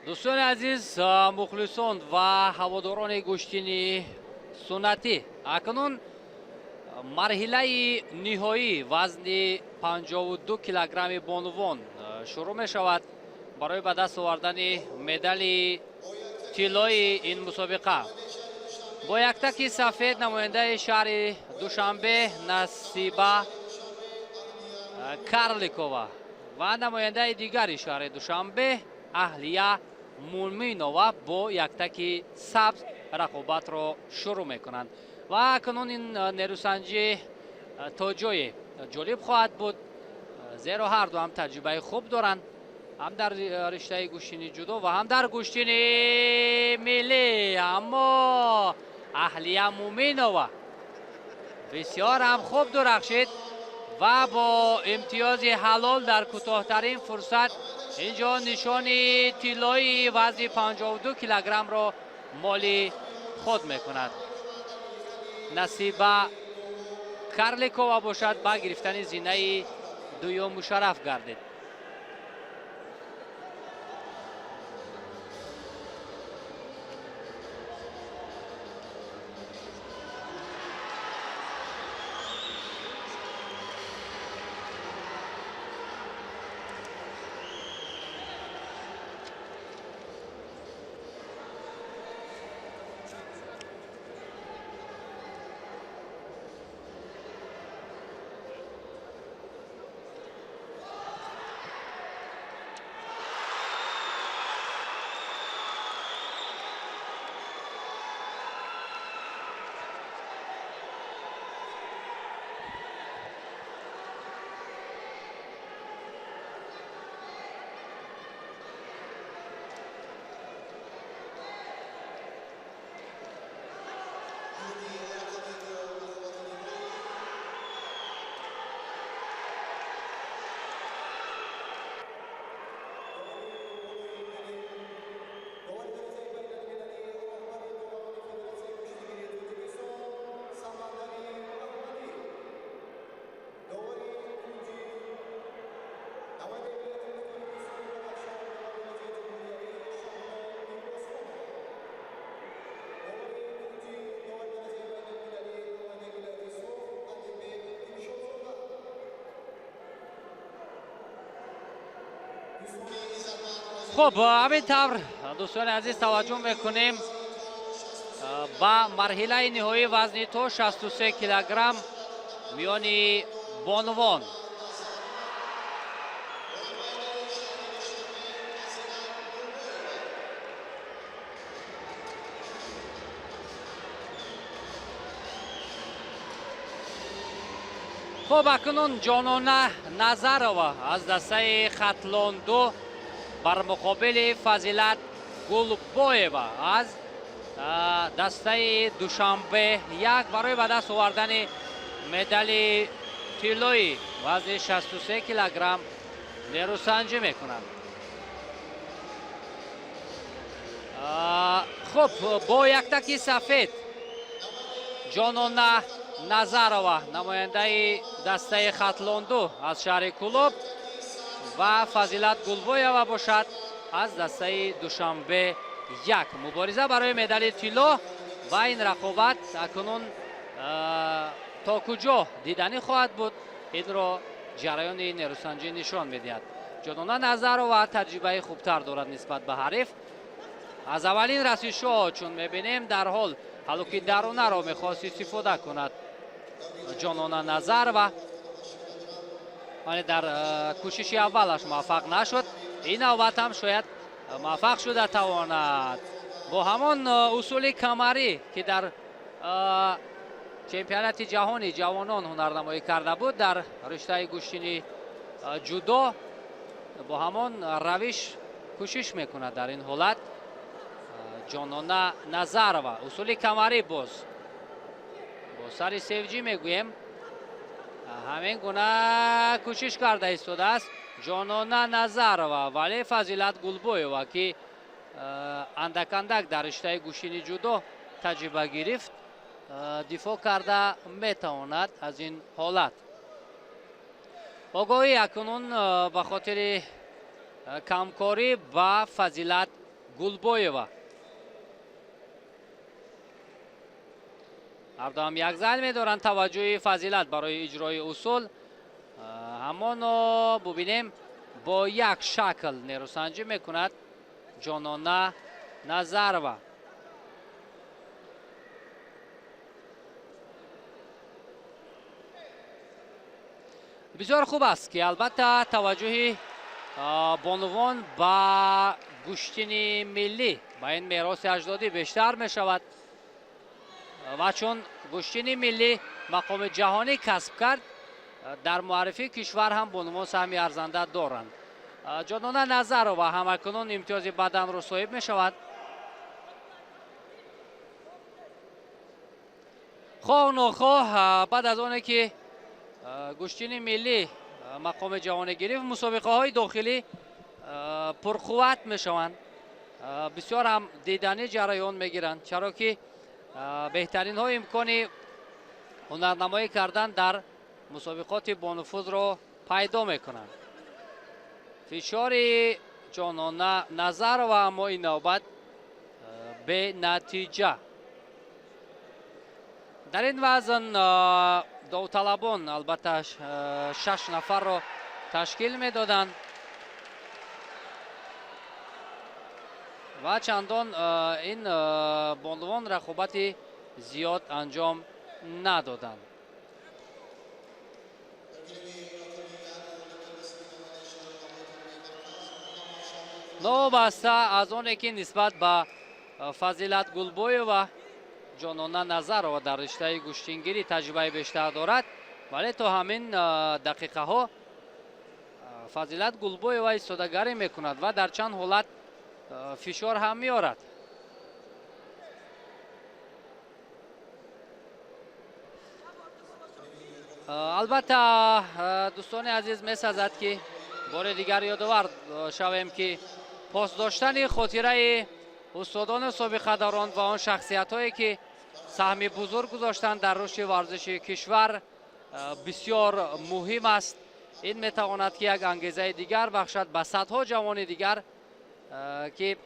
Дӯстони азиз, мухлисон ва ҳаводорони гӯштини суннатӣ, акнун марҳилаи ниҳоӣ вазни 52 килограмми бонувон шурӯъ мешавад барои ба даст овардани медали тиллои ин мусобиқа. Бо яктаки сафед намояндаи шаҳри Душанбе Насиба Карликова ва намояндаи дигари шаҳри Душанбе Аҳлия Муминова бо яктаки сабз рақобатро шурӯъ мекунанд. Ва акнун ин нерӯсанҷӣ то ҷое ҷолиб хоҳад буд, зеро ҳарду ҳам таҷрибаи хуб доранд, ҳам дар риштаи гӯштини ҷудо ва ҳам дар гӯштини миллӣ. Аммо Аҳлия Муминова бисёр ҳам хуб дурахшид ва бо имтиёзи ҳалол дар кӯтоҳтарин фурсат инҷо нишони тиллои вазни 52 килограммро моли худ мекунад. Насиба Карликова бошад ба гирифтани зинаи дуюм мушарраф гардид. Хуб, ҳамин тавр дӯстони азиз таваҷҷӯҳ мекунем ба марҳилаи ниҳоии вазни то 63 килограмм миёни бонувон. Хуб, акнун Ҷонона Назарова аз дастаи Хатлон 2 бар муқобили Фазилат Гулбоева аз дастаи Душанбе 1 барои ба даст овардани медали тиллоӣ вазни 63 килограмм нерӯсанҷӣ мекунанд. Хуб, бо яктаки сафед Ҷонона Назарова, намояндаи дастаи Хатлонду аз шаҳри Кӯлоб, ва Фазилат Гулбоева бошад аз дастаи Душанбе 1. Мубориза барои медали тилло ва ин рақобат акнун то куҷо диданӣ хоҳад буд, инро ҷараёни нерӯсанҷӣ нишон медиҳад. Ҷонона Назарова таҷрибаи хубтар дорад нисбат ба ҳариф. Аз аввалин расишҳо чун мебинем, дарҳол ҳалуки дарунаро мехост истифода кунад Ҷонона Назарова, вале дар кӯшиши аввалаш муваффақ нашуд. Ин навбат ҳам шояд муваффақ шуда тавонад бо ҳамон усули камарӣ, ки дар чемпионати ҷаҳони ҷавонон ҳунарнамоӣ карда буд дар риштаи гӯштини ҷудо, бо ҳамон равиш кӯшиш мекунад дар ин ҳолат Ҷонона Назарова. Усули камарӣ боз бо сари севҷӣ мегӯем, ҳамин гуна кӯшиш карда истодааст Ҷонона Назарова, вале Фазилат Гулбоева, ки андак андак дар риштаи гӯштини ҷудо таҷриба гирифт, дифоъ карда метавонад аз ин ҳолат. Огоҳӣ акнун ба хотири камкорӣ ба Фазилат Гулбоева. Ҳардуам якзал медоранд таваҷҷӯҳи Фазилат барои иҷрои усул. Ҳамоно бубинем, бо як шакл нерӯсанҷӣ мекунад Ҷонона Назарова. Бисёр хуб аст, ки албатта таваҷҷӯҳи бонувон ба гӯштини миллӣ, ба ин мероси аҷдодӣ бештар мешавад ва чун гӯштини миллӣ мақоми ҷаҳонӣ касб кард, дар муаррифии кишвар ҳам бонувон саҳми арзанда доранд. Ҷонона Назарова ҳамакунун имтиёзи баданро соҳиб мешавад. Хоҳ нохоҳ, баъд аз оне ки гӯштини миллӣ мақоми ҷаҳонӣ гирифт, мусобиқаҳои дохилӣ пурқувват мешаванд, бисёр ҳам диданӣ ҷараён мегиранд, чаро ки беҳтаринҳо имкони ҳунарнамоӣ кардан дар мусобиқоти бонуфузро пайдо мекунанд. Фишори Ҷонона Назарова, аммо ин навбат бенатиҷа. Дар ин вазн довталабон албатта 6 нафарро ташкил медоданд ва чандон ин бонувон рақобати зиёд анҷом надоданд. Новобаста аз оне ки нисбат ба Фазилат Гулбоева Ҷонона Назарова дар риштаи гӯштингирӣ таҷрибаи бештар дорад, вале то ҳамин дақиқаҳо Фазилат Гулбоева истодагарӣ мекунад ва дар чанд ҳолат фишор ҳам меорад. Албатта, дӯстони азиз, месазад ки бори дигар ёдовар шавем, ки пос доштани хотираи устодону собиқадорон ва он шахсиятҳое ки саҳми бузург гузоштанд дар рушди варзиши кишвар бисёр муҳим аст. Ин метавонад ки як ангезаи дигар бахшад ба садҳо ҷавони дигар, ки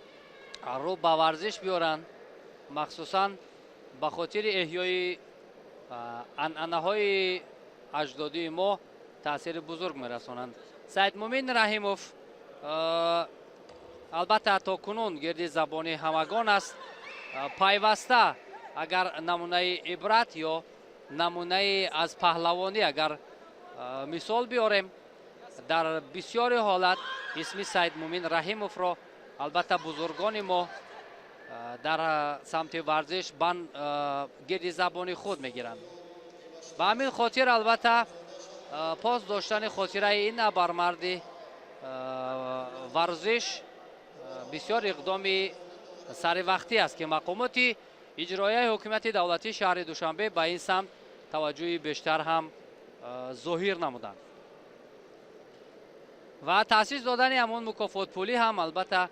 рӯ ба варзиш биёранд, махсусан ба хотири эҳёи анъанаҳои аҷдодии мо таъсири бузург мерасонанд. Саидмумин Раҳимов албатта то кунун гирди забони ҳамагон аст. Пайваста агар намунаи ибрат ё намунаи аз паҳлавонӣ агар мисол биёрем, дар бисёри ҳолат исми Саидмумин Раҳимовро албатта бузургони мо дар самти варзиш гирди забони худ мегиранд. Ба ҳамин хотир албатта пос доштани хотираи ин абармарди варзиш бисёр иқдоми саривақтӣ аст, ки мақомоти иҷроияи ҳукумати давлатии шаҳри Душанбе ба ин самт таваҷҷӯҳи бештар ҳам зоҳир намуданд ва таъсис додани ҳамон мукофотпулӣ ҳам албатта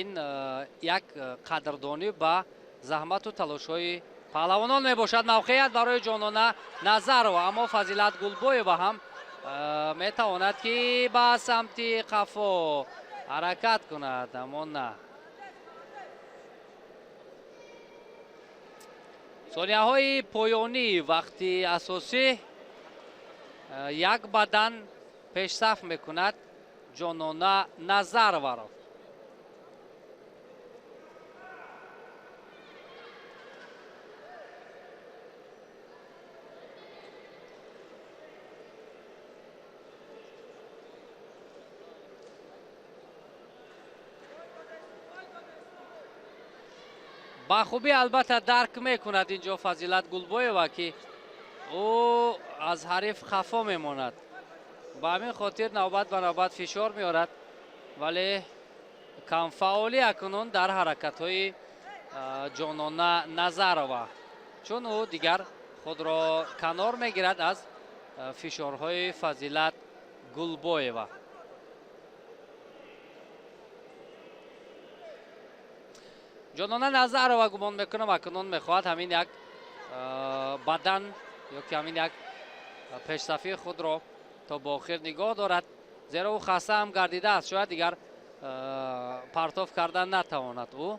Ин як қадрдонӣ ба заҳмату талошҳои паҳлавонон мебошад. Мавқеият барои Ҷонона Назарова, аммо Фазилат Гулбоева ҳам метавонад, ки ба самти қафо ҳаракат кунад, аммо на. Сонияҳои поёнии вақти асосӣ як бадан пешсаф мекунад Ҷонона Назароваро. Ба хубӣ албатта дарк мекунад инҷо Фазилат Гулбоева, ки ӯ аз ҳариф хафо мемонад. Ба ҳамин хотир навбат ба навбат фишор меорад, вале камфаъолӣ акнун дар ҳаракатҳои Ҷонона Назарова, чун ӯ дигар худро канор мегирад аз фишорҳои Фазилат Гулбоева. Ҷонона Назарова гумон мекунам акнун мехоҳад ҳамин як бадан ё ки ҳамин як пешсафии худро то ба охир нигоҳ дорад, зеро ӯ хаста ҳам гардидааст, шояд дигар партоф кардан натавонад ӯ.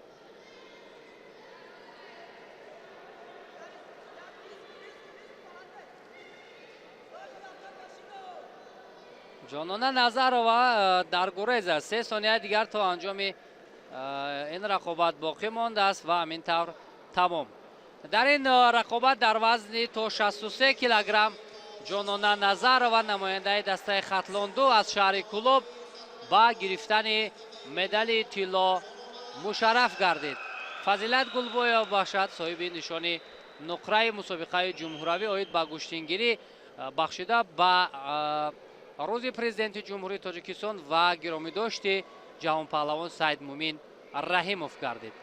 Ҷонона Назарова дар гурез аст. 3 сонияи дигар то анҷоми ин рақобат боқӣ мондааст ва ҳамин тавр тамом. Дар ин рақобат дар вазни то 63 килограмм Ҷонона Назарова, намояндаи дастаи Хатлонду аз шаҳри Кӯлоб, ба гирифтани медали тилло мушарраф гардид. Фазилат Гулбоева бошад соҳиби нишони нуқраи мусобиқаи ҷумҳуравӣ оид ба гӯштингирӣ бахшида ба рӯзи президенти Ҷумҳурии Тоҷикистон ва гиромидошти ҷаҳонпаҳлавон Саидмумин Раҳимов гардид.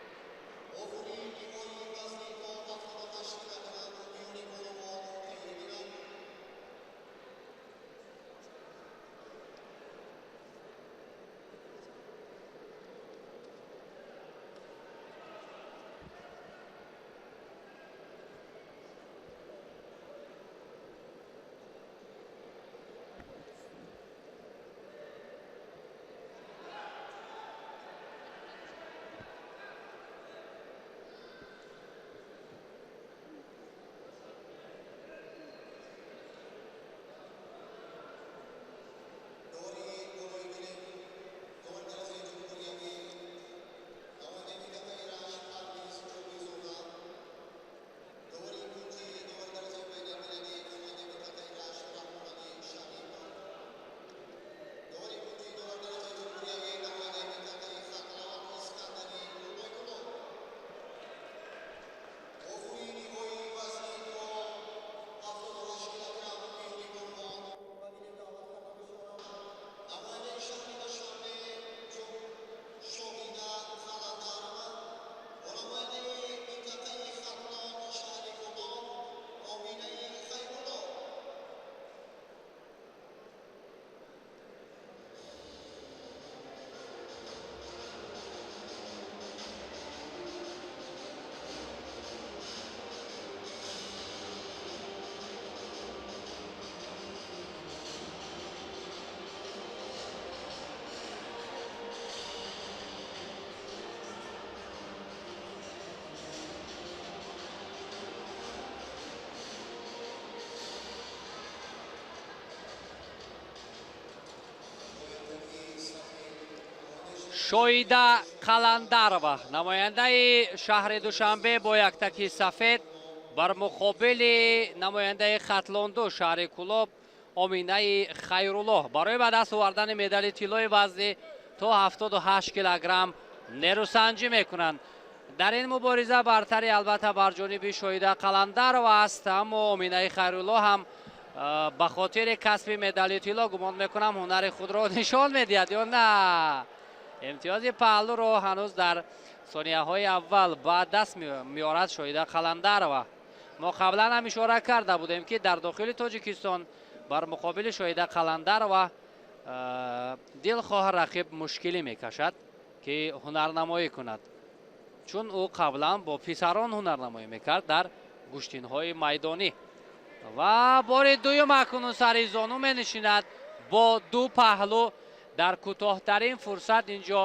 Шоида Қаландарова, намояндаи шаҳри Душанбе бо яктаки сафед бар муқобили намояндаи Хатлонду шаҳри Кӯлоб Оминаи Хайруллоҳ барои ба даст овардани медали тиллои вазни то 78 килограмм нерӯсанҷӣ мекунанд. Дар ин мубориза бартарӣ албатта бар ҷониби Шоида Қаландарова аст, аммо Оминаи Хайруллоҳ ҳам ба хотири касби медали тилло гумон мекунам ҳунари худро нишон медиҳад ё на. Имтиёзи паҳлӯро ҳанӯз дар сонияҳои аввал ба даст меорад Шоида Қаландарова. Мо қаблан ҳам ишора карда будем, ки дар дохили Тоҷикистон бар муқобили Шоида Қаландарова дилхоҳ рақиб мушкилӣ мекашад. Ки ҳунарнамоӣ кунад, чун ӯ қаблан бо писарон ҳунарнамоӣ мекард дар гӯштинҳои майдонӣ. Ва бори дуюм акнун сари зону менишинад бо ду паҳлӯ. Дар кӯтоҳтарин фурсат инҷо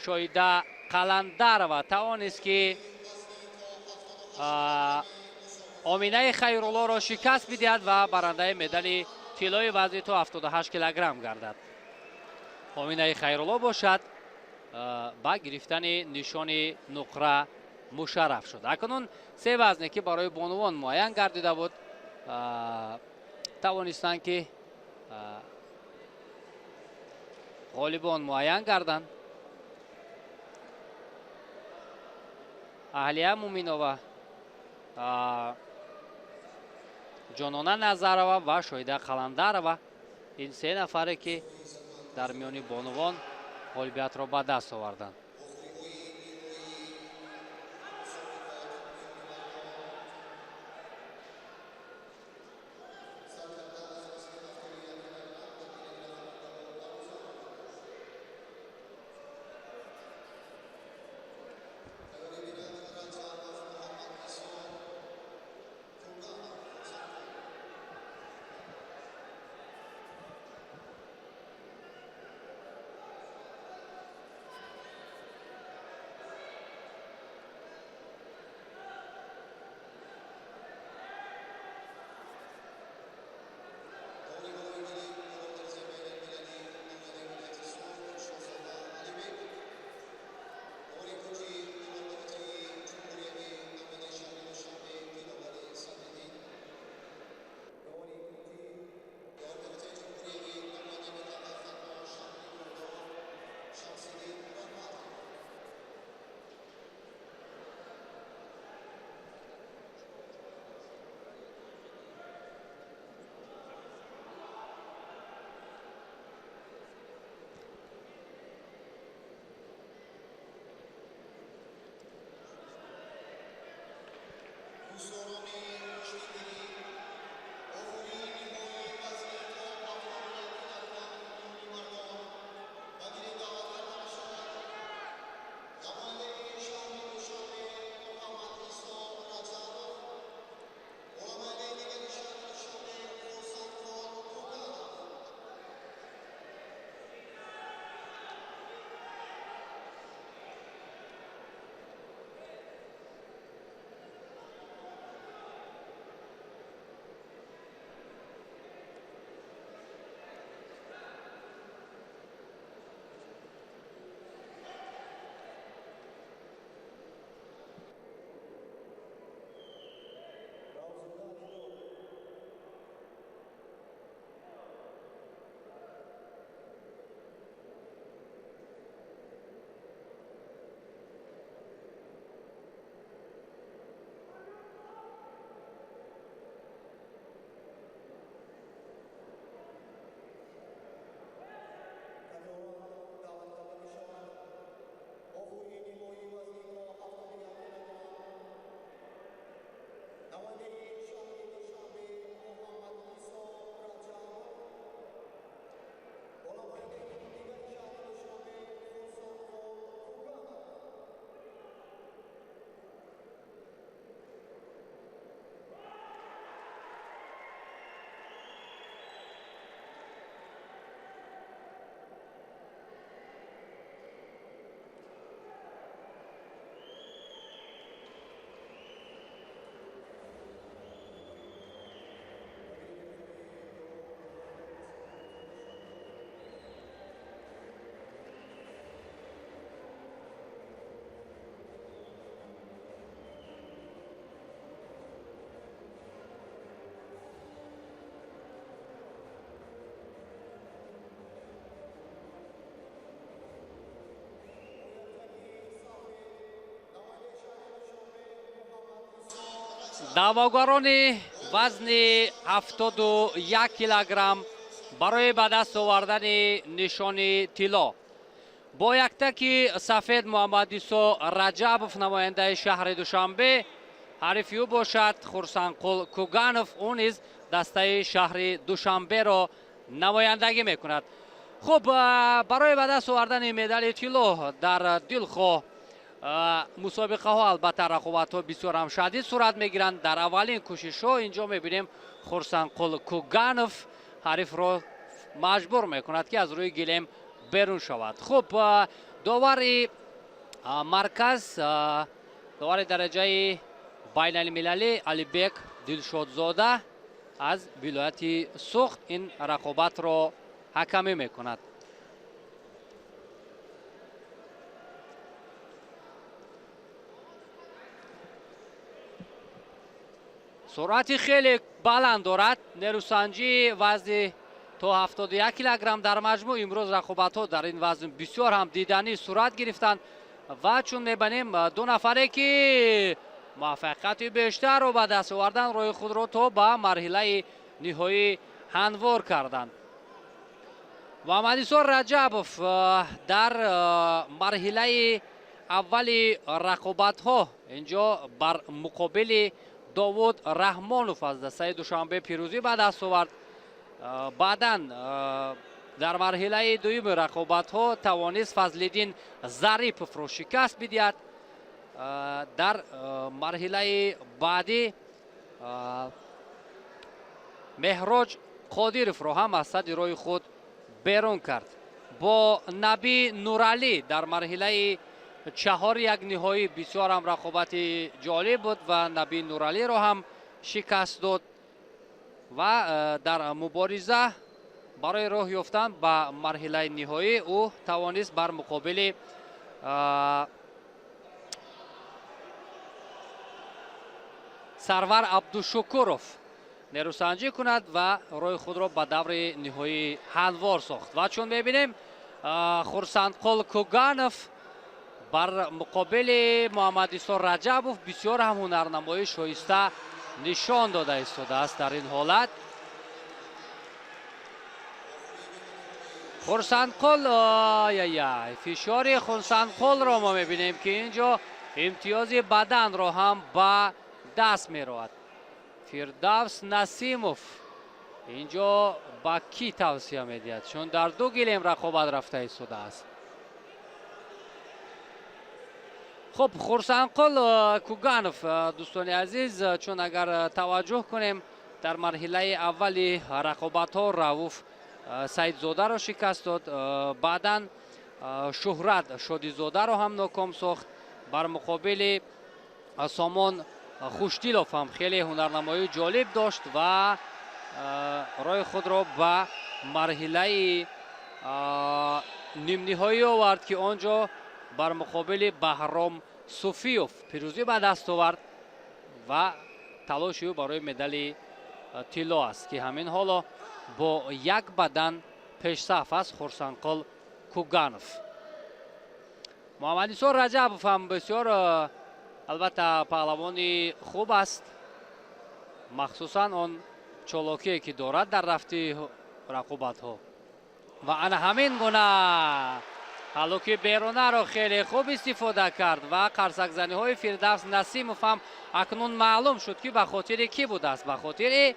Шоида Қаландарова тавонист, ки Оминаи Хайруллоро шикаст бидиҳад ва барандаи медали тиллои вазни то 78 килограмм гардад. Оминаи Хайрулло бошад, ба гирифтани нишони нуқра мушарраф шуд. Акнун се вазне, ки барои бонувон муайян гардида буд, тавонистанд, ки ғолибон муайян гарданд. Аҳлия Муминова, Ҷонона Назарова ва Шоида Қаландарова, ин се нафаре, ки дар миёни бонувон ғолибиятро ба даст оварданд. Даъвогарони вазни 71 килограмм барои ба даст овардани нишони тилло бо яктаки сафед Муҳаммадисо Раҷабов, намояндаи шаҳри Душанбе, ҳарифи ӯ бошад Хурсанқул Куганов, ӯ низ дастаи шаҳри Душанберо намояндагӣ мекунад. Хуб, барои ба даст овардани медали тилло дар дилхоҳ мусобиқаҳо албатта рақобатҳо бисёр ҳам шадид сурат мегиранд. Дар аввалин кӯшишҳо инҷо мебинем Хурсандқул Куганов ҳарифро маҷбур мекунад, ки аз рӯи гилем берун шавад. Хуб, довари марказ, довари дараҷаи байналмилалӣ Алибек Дилшодзода аз вилояти Суғд ин рақобатро ҳакамӣ мекунад. Суръати хеле баланд дорад нерӯсанҷии вазни то 71 килограмм. Дар маҷмӯъ имрӯз рақобатҳо дар ин вазн бисёр ҳам диданӣ сурат гирифтанд ва чун мебинем ду нафаре ки муваффақияти бештарро ба даст овардан роҳи худро то ба марҳилаи ниҳоӣ ҳамвор карданд. Муҳаммадисо Раҷабов дар марҳилаи аввали рақобатҳо инҷо бар муқобили Довуд Раҳмонов аз дастаи Душанбе пирӯзӣ ба даст овард. Баъдан дар марҳилаи дуюми рақобатҳо тавонист Фазлиддин Зариповро шикаст бидиҳад. Дар марҳилаи баъдӣ Меҳроҷ Қодировро ҳам аз сади роҳи худ берун кард. Бо Наби Нуралӣ дар марҳилаи чаҳори як ниҳоӣ бисёр ҳам рақобати ҷолиб буд ва Наби Нуралиро ҳам шикаст дод ва дар мубориза барои роҳ ёфтан ба марҳилаи ниҳоӣ ӯ тавонист бар муқобили Сарвар Абдушукуров нерӯсанҷӣ кунад ва роҳи худро ба даври ниҳоӣ ҳамвор сохт. Ва чун мебинем Хурсандқул Куганов бар муқобили Муҳаммадисо Раҷабов бисёр ҳам ҳунарнамоии шоиста нишон дода истодааст. Дар ин ҳолат Хурсандқул аяй фишори Хурсандқулро мо мебинем, ки инҷо имтиёзи баданро ҳам ба даст меравад. Фирдавс Насимов инҷо ба кӣ тавсия медиҳад, чун дар ду гилем рақобат рафта истодааст. Хуб, Хурсандқул Куганов, дӯстони азиз, чун агар таваҷҷӯҳ кунем дар марҳилаи аввали рақобатҳо Рауф Саидзодаро шикаст дод, баъдан Шуҳрат Шодизодаро ҳам ноком сохт. Бар муқобили Сомон Хушдилов ҳам хеле ҳунарнамоии ҷолиб дошт ва роҳи худро ба марҳилаи нимниҳоӣ овард, ки он ҷо бар муқобили Баҳром Суфиёв пирӯзӣ ба даст овард ва талоши ӯ барои медали тилло аст, ки ҳамин ҳоло бо як бадан пешсаф аст Хурсандқул Куганов. Муҳаммадисо Раҷабов ҳам бисёр албатта паҳлавони хуб аст, махсусан он чолокие ки дорад дар рафти рақобатҳо ва ана ҳамин гуна ҳалуки берунаро хеле хуб истифода кард ва қарсакзаниҳои Фирдавс Насимов ҳам акнун маълум шуд, ки ба хотири кӣ будааст, ба хотири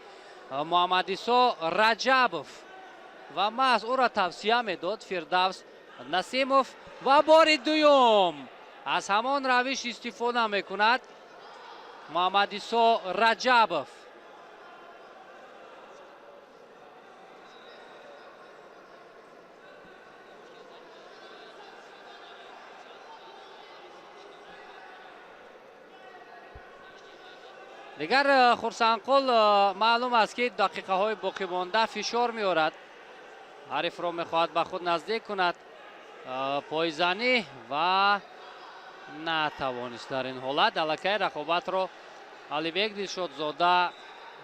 Муҳаммадисо Раҷабов ва маҳз ӯро тавсия медод Фирдавс Насимов ва бори дуюм аз ҳамон равиш истифода мекунад Муҳаммадисо Раҷабов. Дигар Хурсандқул маълум аст, ки дақиқаҳои боқимонда фишор меорад, ҳарифро мехоҳад ба худ наздик кунад, пойзанӣ ва натавонист дар ин ҳолат. Аллакай рақобатро Алибек Дилшодзода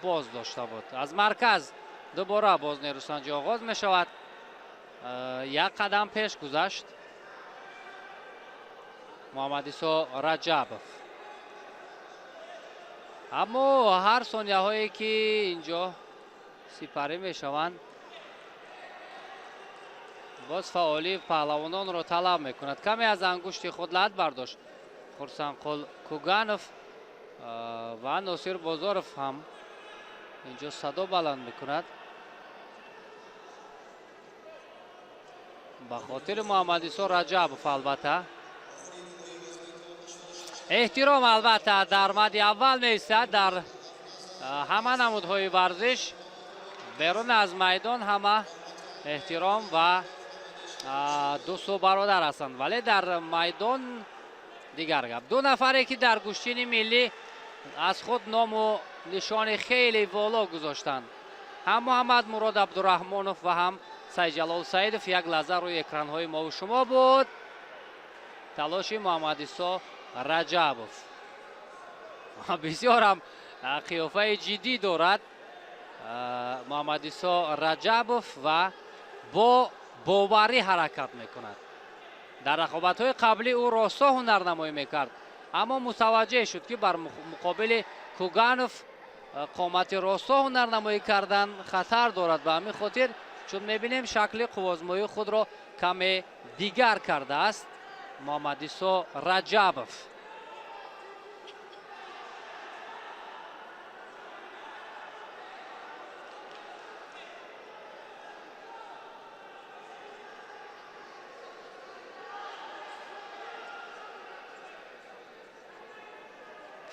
боз дошта буд. Аз марказ дубора боз нерӯсанҷӣ оғоз мешавад. Як қадам пеш гузашт Муҳаммадисо Раҷабов, аммо ҳар сонияҳое ки инҷо сипарӣ мешаванд боз фаъолии паҳлавононро талаб мекунад. Каме аз ангушти худ лат бардошт Хурсандқул Куганов ва Носир Бозоров ҳам инҷо садо баланд мекунад. Ба хотири Муҳаммадисо Раҷабов албатта. Эҳтиром албатта дар мади аввал меистад дар ҳама намудҳои варзиш. Берун аз майдон ҳама эҳтиром ва дӯсту бародар ҳастанд, вале дар майдон дигар гап. Ду нафаре ки дар гӯштини миллӣ аз худ ному нишони хеле воло гузоштанд, ҳам Муҳаммад Мурод Абдураҳмонов ва ҳам Сайдҷалол Саидов. Як лаҳза рӯи экранҳои мову шумо буд талоши Муҳаммадисо Раҷабов. Бисёр ҳам қиёфаи ҷиддӣ дорад Муҳаммадисо Раҷабов ва бо боварӣ ҳаракат мекунад. Дар рақобатҳои қаблӣ ӯ росто ҳунарнамоӣ мекард, аммо мутаваҷҷеҳ шуд, ки бар муқобили Куганов қомати росто ҳунарнамоӣ кардан хатар дорад. Ба ҳамин хотир, чун мебинем, шакли қуввозмоии худро каме дигар кардааст Муҳаммадисо Раҷабов.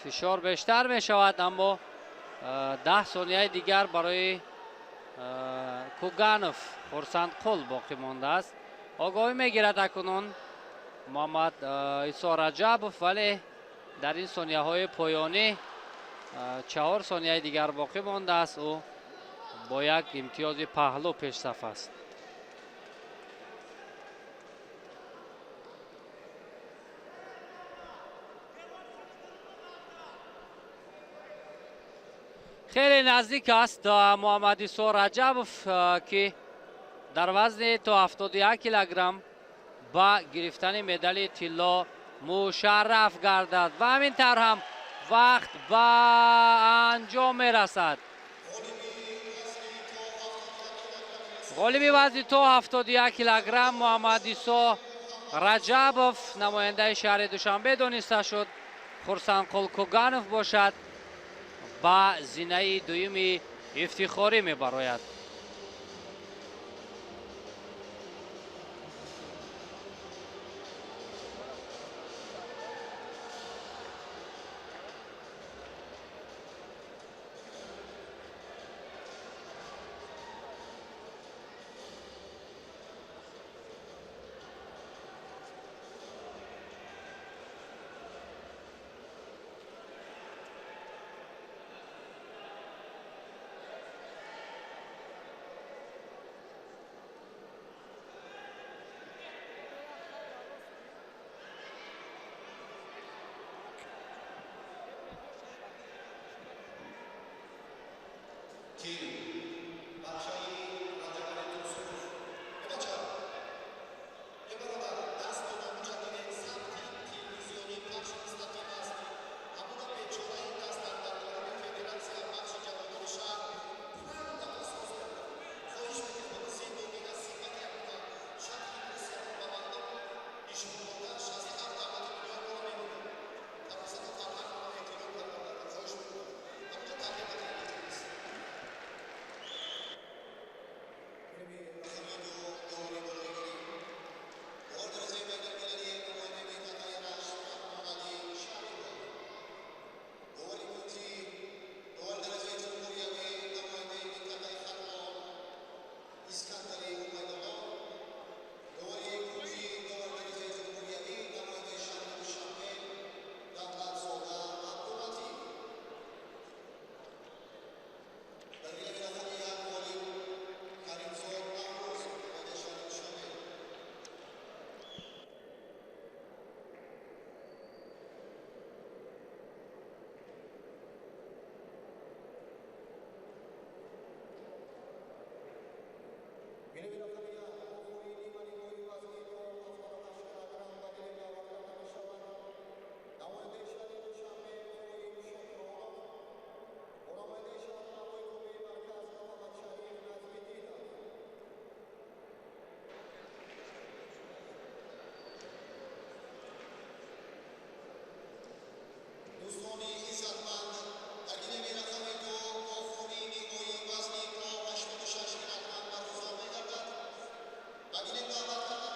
Фишор бештар мешавад, аммо 10 сонияи дигар барои Куганов Хурсандқул боқӣ мондааст. Огоҳӣ мегирад акнун Муҳаммад Исо Раҷабов, вале дар ин сонияҳои поёнӣ 4 сонияи дигар боқӣ мондааст. Ӯ бо як имтиёзи паҳлӯ пешсаф аст. Хеле наздик аст Муҳаммадисо Раҷабов, ки дар вазни то 71 килограмм ба гирифтани медали тилло мушарраф гардад. Ва ҳамин тавр ҳам вақт ба анҷом мерасад. Ғолиби вазни то 71 килограмм Муҳаммадисо Раҷабов, намояндаи шаҳри Душанбе дониста шуд. Хурсандқул Куганов бошад ба зинаи дуюми ифтихорӣ мебарояд. Bagine davat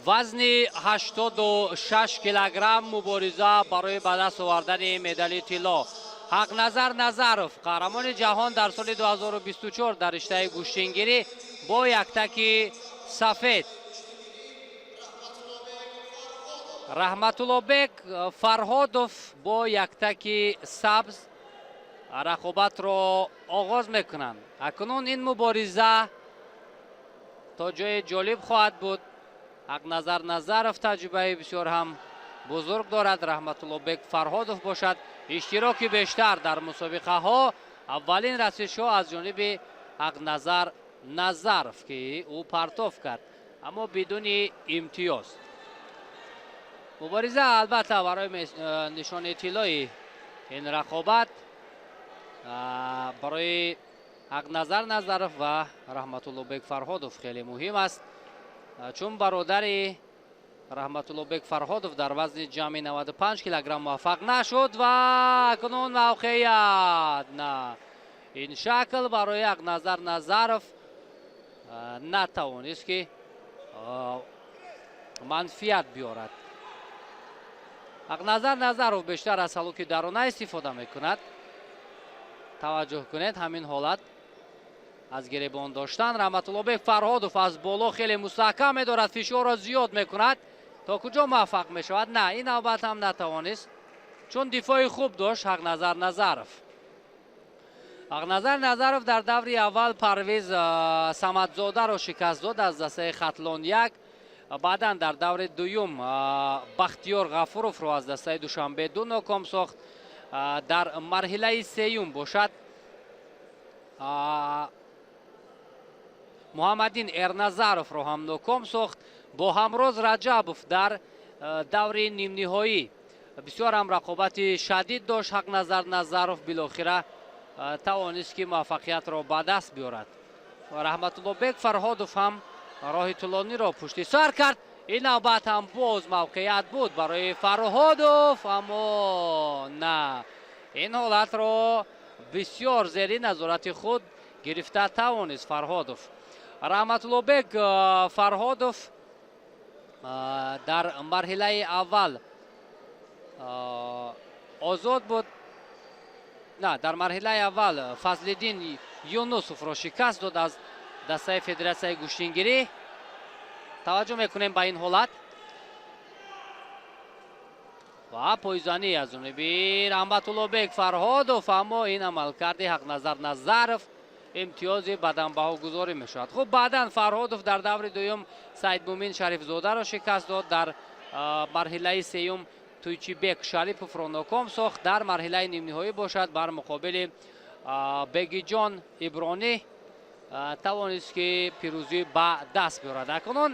Вазни 86 килограмм мубориза барои ба даст овардани медали тилло. Ҳақназар Назаров, қаҳрамони ҷаҳон дар соли 2024 дар риштаи гӯштингирӣ бо яктаки сафед. Раҳматуллобек Фарҳодов бо яктаки сабз рақобатро оғоз мекунанд. Акнун ин мубориза то ҷои ҷолиб хоҳад буд. Ҳақназар Назаров таҷрибаи бисёр ҳам бузург дорад. Раҳматуллобек Фарҳодов бошад иштироки бештар дар мусобиқаҳо. Аввалин расишҳо аз ҷониби Ҳақназар Назаров, ки ӯ партоф кард, аммо бидуни имтиёз. Мубориза албатта барои нишони тиллои ин рақобат барои Ҳақназар Назаров ва Раҳматуллобек Фарҳодов хеле муҳим аст, чун бародари Раҳматуллобек Фарҳодов дар вазни ҷамъи 95 килограмм муваффақ нашуд ва акнун мавқеият на ин шакл барои Ҳақназар Назаров натавонист ки манфиат биёрад. Ҳақназар Назаров бештар аз ҳалуки дарона истифода мекунад. Таваҷҷӯҳ кунед, ҳамин ҳолат аз гиребон доштан. Раҳматуллобек Фарҳодов аз боло хеле мустаҳкам медорад, фишорро зиёд мекунад. То куҷо муваффақ мешавад? На, ин навбат ҳам натавонист, чун дифои хуб дошт Ҳақназар Назаров. Ҳақназар Назаров дар даври аввал Парвиз Самадзодаро шикаст дод аз дастаи Хатлон 1. Баъдан дар даври дуюм Бахтиёр Ғафуровро аз дастаи Душанбе 2 ноком сохт. Дар марҳилаи сеюм бошад Муҳаммаддин Эрназаровро ҳам ноком сохт. Бо Ҳамроз Раҷабов дар даври нимниҳоӣ бисёр ҳам рақобати шадид дошт. Ҳақназар Назаров билохира тавонист ки муваффақиятро ба даст биёрад. Раҳматуллобек Фарҳодов ҳам роҳи тӯлониро пушти сар кард. Ин навбат ҳам боз мавқеият буд барои Фарҳодов, аммо на, ин ҳолатро бисёр зери назорати худ гирифта тавонист Фарҳодов. Раҳматуллобек Фарҳодов дар марҳилаи аввал озод буд. На, дар марҳилаи аввал Фазлиддин Юнусовро шикаст дод аз дастаи федератсияи гӯштингирӣ. Таваҷҷӯҳ мекунем ба ин ҳолат ва пойзанӣ аз ҷониби Раҳматуллобек Фарҳодов, аммо ин амалкарди Ҳақназар Назаров имтиёзи баданбаҳогузорӣ мешавад. Хуб, баъдан Фарҳодов дар даври дуюм Саидмумин Шарифзодаро шикаст дод. Дар марҳилаи сеюм Туйчибек Шариповро ноком сохт. Дар марҳилаи нимниҳоӣ бошад бар муқобили Бегиҷон Ибронӣ тавонист ки пирӯзӣ ба даст биёрад. Акнун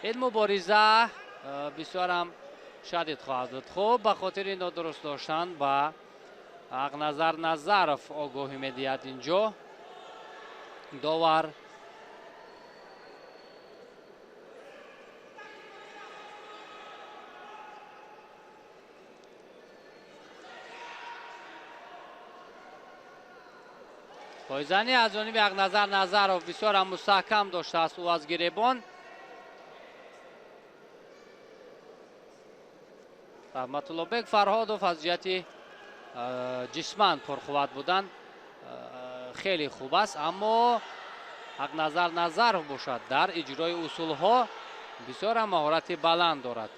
ин мубориза бисёрам шадид хоҳад буд. Хуб, ба хотири нодуруст доштан ба Ҳақназар Назаров огоҳӣ медиҳад инҷо довар. Пойзанӣ аз ҷониби Ҳақназар Назаров бисёр ҳам мустаҳкам доштааст ӯ аз гиребон. Раҳматуллобек Фарҳодов аз ҷиҳати ҷисман пурқувват будан хеле хуб аст, аммо Ҳақназар Назаров бошад дар иҷрои усулҳо бисёр ҳам маҳорати баланд дорад.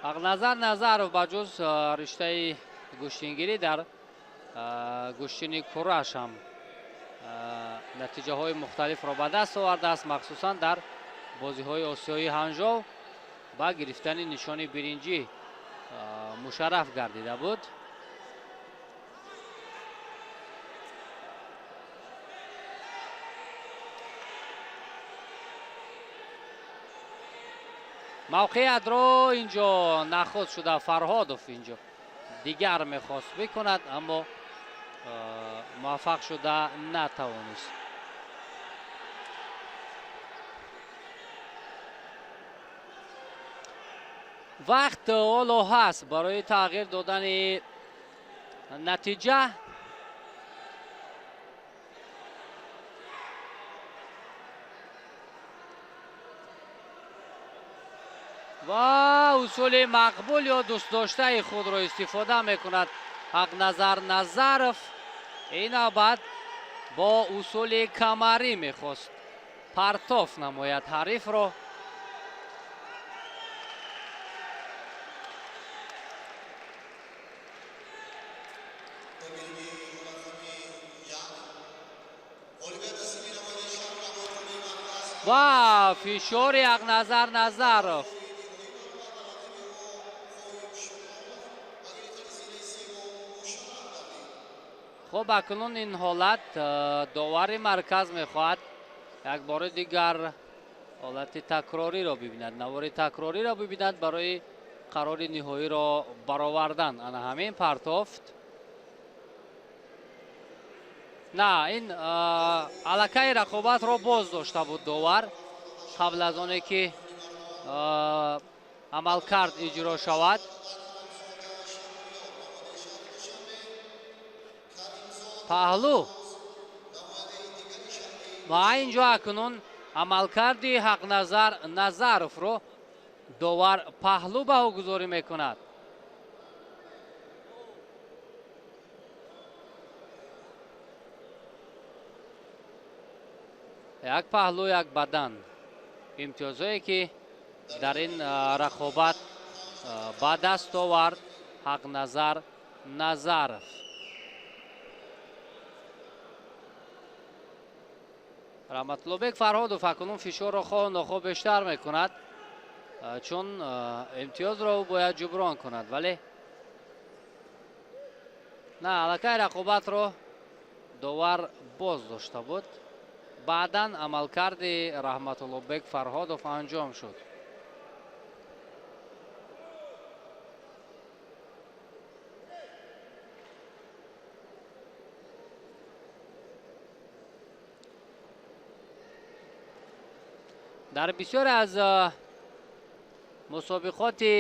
Ҳақназар Назаров ба ҷуз риштаи гӯштингирӣ дар гӯштини кураш ҳам натиҷаҳои мухталифро ба даст овардааст, махсусан дар бозиҳои осиёии Ҳанжоу ба гирифтани нишони биринҷӣ мушарраф гардида буд. Мавқеиятро инҷо нахуст шуда Фарҳодов инҷо дигар мехост бикунад, аммо муваффақ шуда натавонист. Вақт ҳоло ҳаст барои тағйир додани натиҷа. Ва усули мақбул ё дӯстдоштаи худро истифода мекунад Ҳақназар Назаров. Ин навбат бо усули камарӣ мехост партоф намояд ҳарифро. Ва фишори Ҳақназар Назаров. Хуб, акнун ин ҳолат довари марказ мехоҳад як бори дигар ҳолати такрориро бибинад, навори такрориро бибинад барои қарори ниҳоиро баровардан. Ана ҳамин партофт. На, ин аллакай рақобатро боз дошта буд довар қабл аз оне ки амалкард иҷро шавад. Паҳлу ва инҷо акнун амалкарди Ҳақназар Назаровро довар паҳлу баҳогузорӣ мекунад. Як паҳлу, як бадан. Имтиёзҳое ки дар ин рақобат ба даст овард Ҳақназар Назаров. Раҳматуллобек Фарҳодов акнун фишорро хоҳу нохоҳ бештар мекунад, чун имтиёзро ӯ бояд ҷуброн кунад, вале на, аллакай рақобатро довар боз дошта буд. Баъдан амалкарди Раҳматуллобек Фарҳодов анҷом шуд. Дар бисёре аз мусобиқоти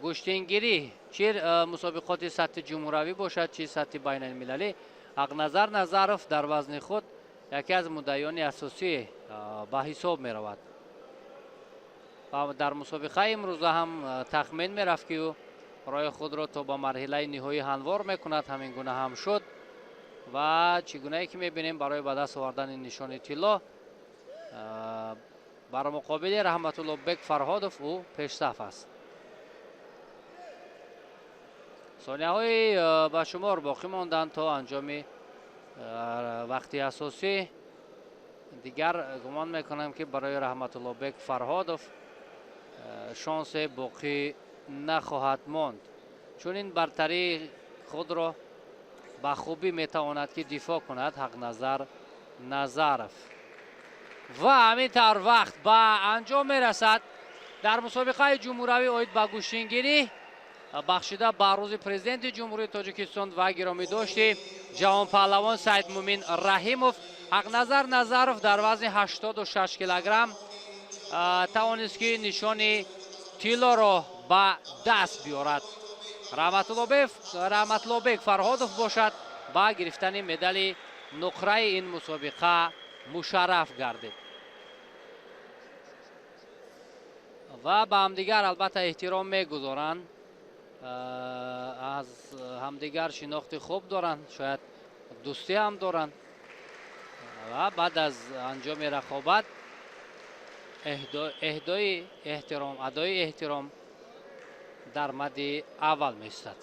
гӯштингирӣ, чи мусобиқоти сатҳи ҷумҳуравӣ бошад, чи сатҳи байналмилалӣ, Ҳақназар Назаров дар вазни худ яке аз муддаиёни асосӣ ба ҳисоб меравад. Ва дар мусобиқаи имрӯза ҳам тахмин мерафт, ки ӯ роҳи худро то ба марҳилаи ниҳоӣ ҳамвор мекунад. Ҳамин гуна ҳам шуд ва чӣ гунае ки мебинем, барои ба даст овардани нишони тилло бар муқобили Раҳматуллобек Фарҳодов ӯ пешсаф аст. Сонияҳои ба шумор боқӣ монданд то анҷоми вақти асосӣ. Дигар гумон мекунам, ки барои Раҳматуллобек Фарҳодов шонсе боқӣ нахоҳад монд, чун ин бартарии худро ба хубӣ метавонад ки дифоъ кунад Ҳақназар Назаров. Ва ҳамин тавр вақт ба анҷом мерасад. Дар мусобиқаи ҷумҳуравӣ оид ба гӯштингирӣ бахшида ба рӯзи президенти Ҷумҳурии Тоҷикистон ва гиромидошти ҷавонпаҳлавон Саидмумин Раҳимов, Ҳақназар Назаров дар вазни 86 килограмм тавонист ки нишони тиллоро ба даст биёрад. Раҳматуллобек Фарҳодов бошад ба гирифтани медали нуқраи ин мусобиқа мушарраф гардид. Ва ба ҳамдигар албатта эҳтиром мегузоранд, аз ҳамдигар шинохти хуб доранд, шояд дӯстӣ ҳам доранд. Ва баъд аз анҷоми рақобат эҳдои эҳтиром, адои эҳтиром дар мадди аввал меистад.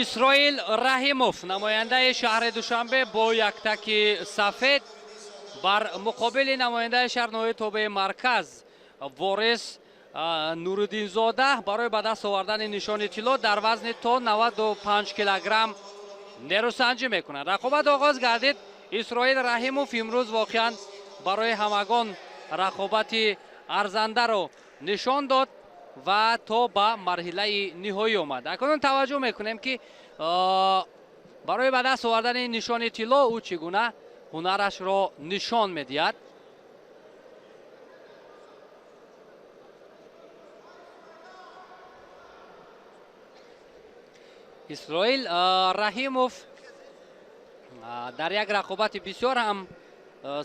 Исроил Раҳимов, намояндаи шаҳри Душанбе бо яктаки сафед бар муқобили намояндаи шаҳр ноҳияи тобеи марказ Ворис Нуриддинзода барои ба даст овардани нишони тилло дар вазни то 95 килограмм нерӯсанҷӣ мекунад. Рақобат оғоз гардид. Исроил Раҳимов имрӯз воқеан барои ҳамагон рақобати арзандаро нишон дод ва то ба марҳилаи ниҳоӣ омад. Акнун таваҷҷӯҳ мекунем, ки барои ба даст овардани нишони тилло ӯ чӣ гуна ҳунарашро нишон медиҳад. Исроил Раҳимов дар як рақобати бисёр ҳам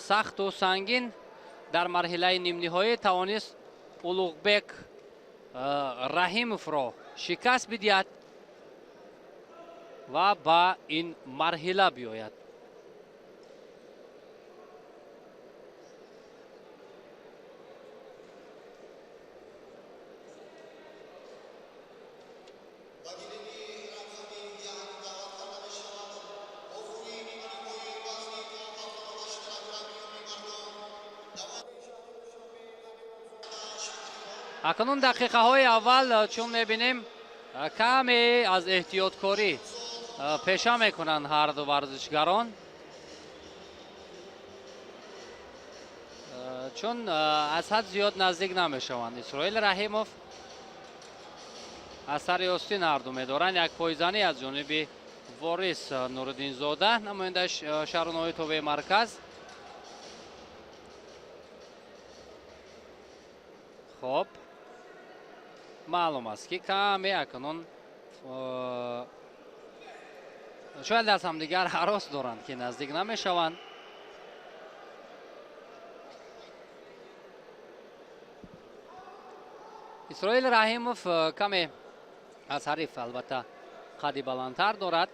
сахту сангин дар марҳилаи нимниҳоӣ тавонист Улуғбек Раҳимовро шикаст бидиҳад ва ба ин марҳила биёяд. Акнун дақиқаҳои аввал чун мебинем, каме аз эҳтиёткорӣ пеша мекунанд ҳарду варзишгарон, чун аз ҳад зиёд наздик намешаванд. Исроил Раҳимов аз сари остин ҳарду медоранд. Як пойзанӣ аз ҷониби Ворис Нуриддинзода, намояндаи шаҳру ноҳияи тобеи марказ. Хоб, маълум аст, ки каме акнун шояд аз ҳамдигар ҳарос доранд, ки наздик намешаванд. Исроил Раҳимов каме аз ҳариф албатта қадди баландтар дорад.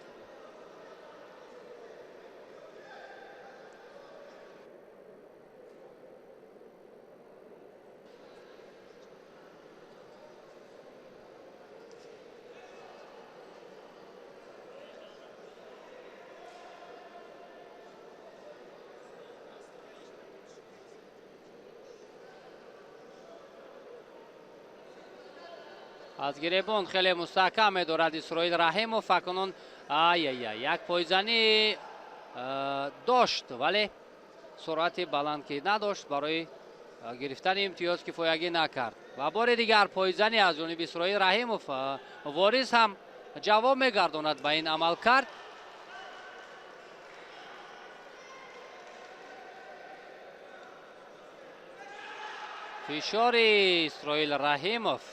Аз гиребон хеле мустаҳкам медорад Исроил Раҳимов. Акнун ай-ай-ай, як пойзанӣ дошт, вале суръати баланд ки надошт, барои гирифтани имтиёз кифоягӣ накард. Ва бори дигар пойзанӣ аз ҷониби Исроил Раҳимов. Ворис ҳам ҷавоб мегардонад ба ин амалкард. Фишори Исроил Раҳимов.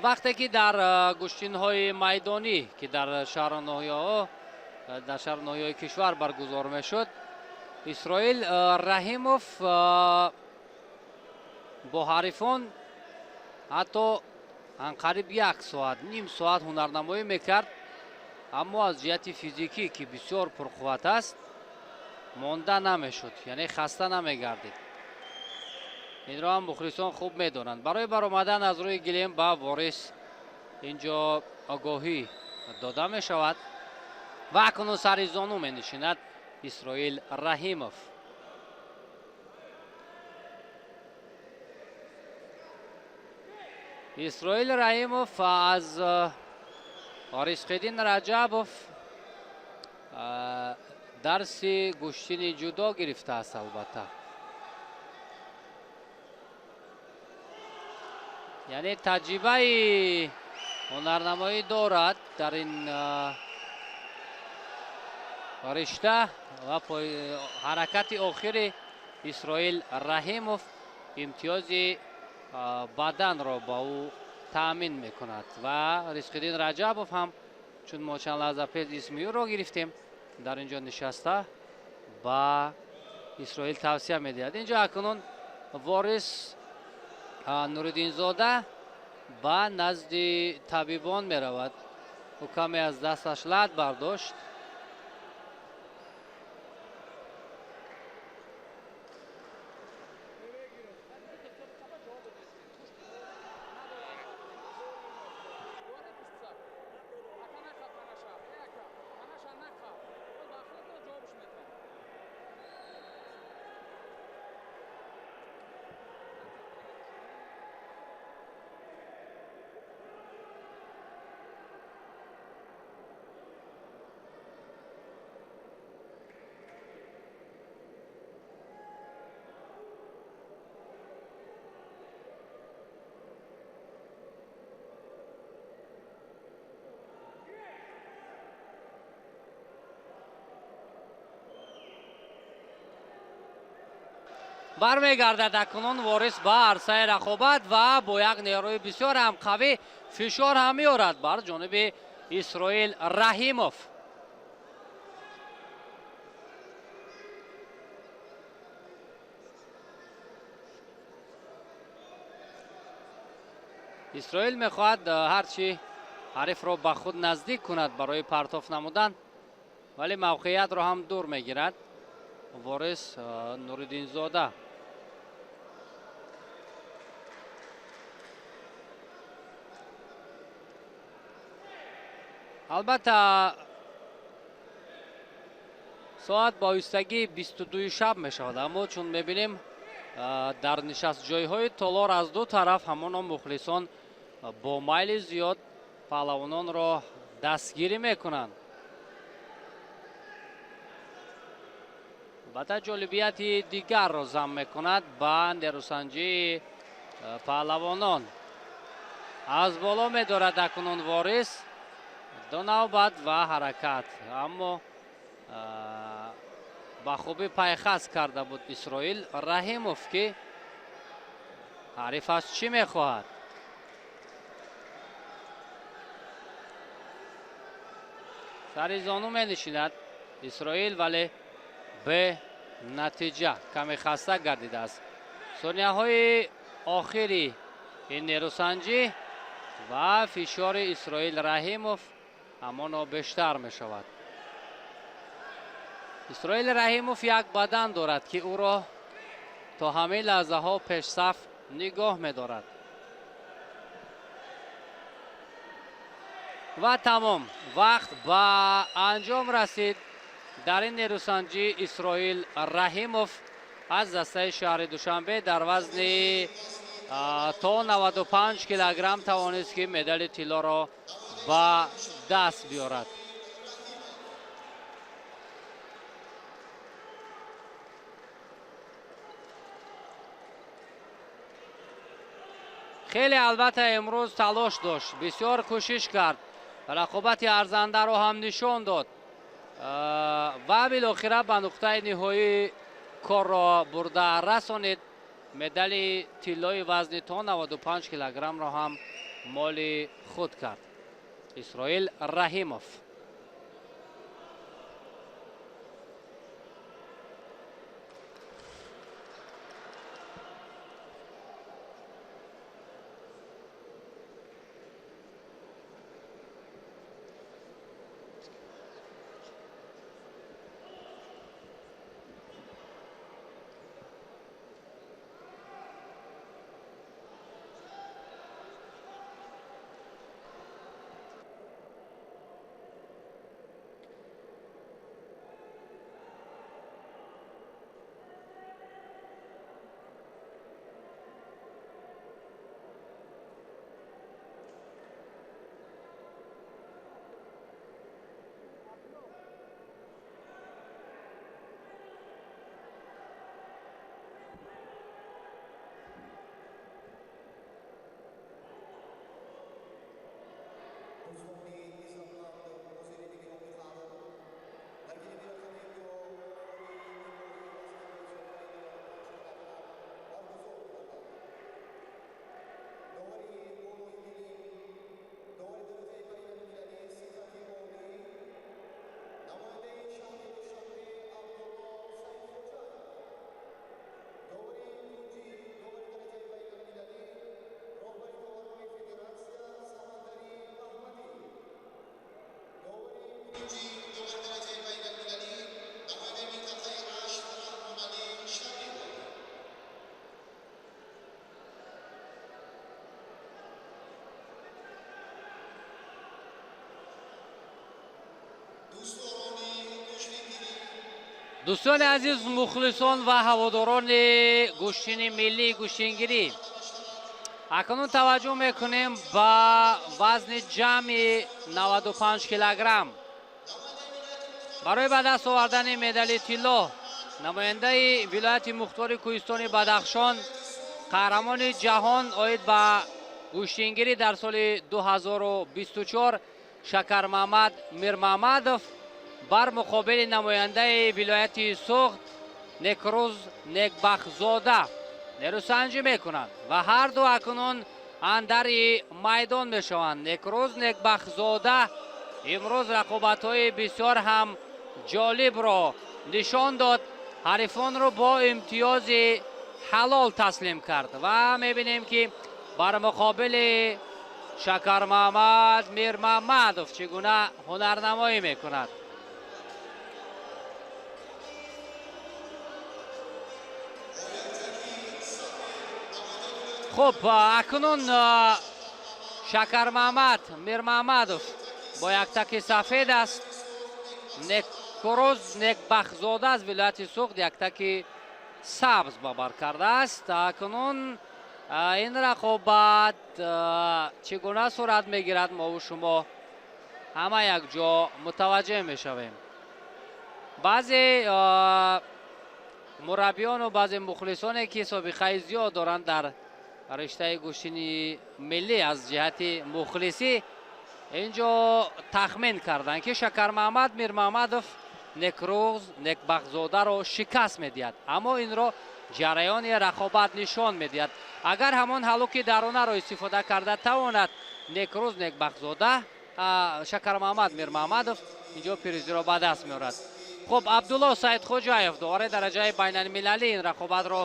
Вақте ки дар гӯштинҳои майдонӣ, ки дар шаҳру ноҳияҳо, дар шаҳру ноҳияҳои кишвар баргузор мешуд, Исроил Раҳимов бо ҳарифон ҳатто анқариб як соат, ним соат ҳунарнамоӣ мекард, аммо аз ҷиҳати физикӣ, ки бисёр пурқувват аст, монда намешуд, яъне хаста намегардид. Инро ҳам мухлисон хуб медонанд. Барои баромадан аз рӯи гилем ба Ворис инҷо огоҳӣ дода мешавад ва акнун сари зону менишинад Исроил Раҳимов. Исроил Раҳимов аз Ризқиддин Раҷабов дарси гӯштини ҷудо гирифтааст албатта. Яъне таҷрибаи ҳунарнамоӣ дорад дар ин ришта ва ҳаракати охири Исроил Раҳимов имтиёзи баданро ба ӯ таъмин мекунад ва Ризқиддин Раҷабов ҳам, чун мо чанд лаҳза пеш исми ӯро гирифтем, дар ин ҷо нишаста ба Исроил тавсия медиҳад. Инҷо акнун Ворис Нуриддинзода ба назди табибон меравад. Ӯ каме аз дасташ лат бардошт. Бармегардад акнун Ворис ба арсаи рақобат ва бо як нерӯи бисёр ҳам қавӣ фишор ҳам меорад бар ҷониби Исроил Раҳимов. Исроил мехоҳад ҳарчи ҳарифро ба худ наздик кунад барои партоф намудан, вале мавқеиятро ҳам дур мегирад Ворис Нуриддинзода. Албатта, соат ба оҳистагӣ 22 шаб мешавад, аммо чун мебинем, дар нишастҷойҳои толор аз ду тараф ҳамоно мухлисон бо майли зиёд паҳлавононро дастгирӣ мекунанд. Албатта, ҷолибияти дигарро зам мекунад ба нерӯсанҷии паҳлавонон. Аз боло медорад акнун Ворис, ду навбат ва ҳаракат, аммо ба хубӣ пайхас карда буд Исроил Раҳимов, ки ҳарифаш чӣ мехоҳад. Сари зону менишинад Исроил, вале бе натиҷа, каме хаста гардидааст. Сонияҳои охири ин нерӯсанҷӣ ва фишори Исроил Раҳимов ҳамоно бештар мешавад. Исроил Раҳимов як бадан дорад, ки ӯро то ҳамин лаҳзаҳо пешсаф нигоҳ медорад. Ва тамом, вақт ба анҷом расид. Дар ин нерӯсанҷӣ Исроил Раҳимов аз дастаи шаҳри Душанбе дар вазни то 95 килограмм тавонист, ки медали тиллоро ба даст биёрад. Хеле албатта имрӯз талош дошт, бисёр кӯшиш кард, рақобати арзандаро ҳам нишон дод ва билохира ба нуқтаи ниҳоӣ корро бурда расонид. Медали тиллои вазни то 95 килограммро ҳам моли худ кард Исроил Раҳимов. Дӯстони азиз, мухлисон ва ҳаводорони гӯштини миллии гӯштингирӣ, акнун таваҷҷӯҳ мекунем ба вазни ҷамъи 95 килограмм. Барои ба даст овардани медали тилло намояндаи вилояти мухтори кӯҳистони Бадахшон, қаҳрамони ҷаҳон оид ба гӯштингирӣ дар соли 2024 Шакармамад Мирмамадов бар муқобили намояндаи вилояти Суғд, Некрӯз Некбахтзода нерӯсанҷӣ мекунанд ва ҳарду акнун андари майдон мешаванд. Некрӯз Некбахтзода имрӯз рақобатҳои бисёр ҳам ҷолибро нишон дод, ҳарифонро бо имтиёзи ҳалол таслим кард ва мебинем, ки бар муқобили Шакармаҳмад Мирмаҳмадов чӣ гуна ҳунарнамоӣ мекунад. Хуб, акнун Шакармаҳмад Мирмаҳмадов бо яктаки сафед аст. Некрӯз Некбахтзода аз вилояти Суғд яктаки сабз ба бар кардааст. Акнун ин рақобат чӣ гуна сурат мегирад, мову шумо ҳама якҷо мутаваҷҷеҳ мешавем. Баъзе мураббиёну баъзе мухлисоне, ки собиқаи зиёд доранд дар риштаи гӯштини миллӣ, аз ҷиҳати мухлисӣ инҷо тахмин карданд, ки Шакармаҳмад Мирмаҳмадов Некрӯз Некбахтзодаро шикаст медиҳад, аммо инро ҷараёни рақобат нишон медиҳад. Агар ҳамон ҳалуки даронаро истифода карда тавонад Некрӯз Некбахтзода, Шакармаҳмад Мирмаҳмадов инҷо пирӯзиро ба даст меорад. Хуб, Абдулло Саидхоҷаев, довари дараҷаи байналмилалӣ, ин рақобатро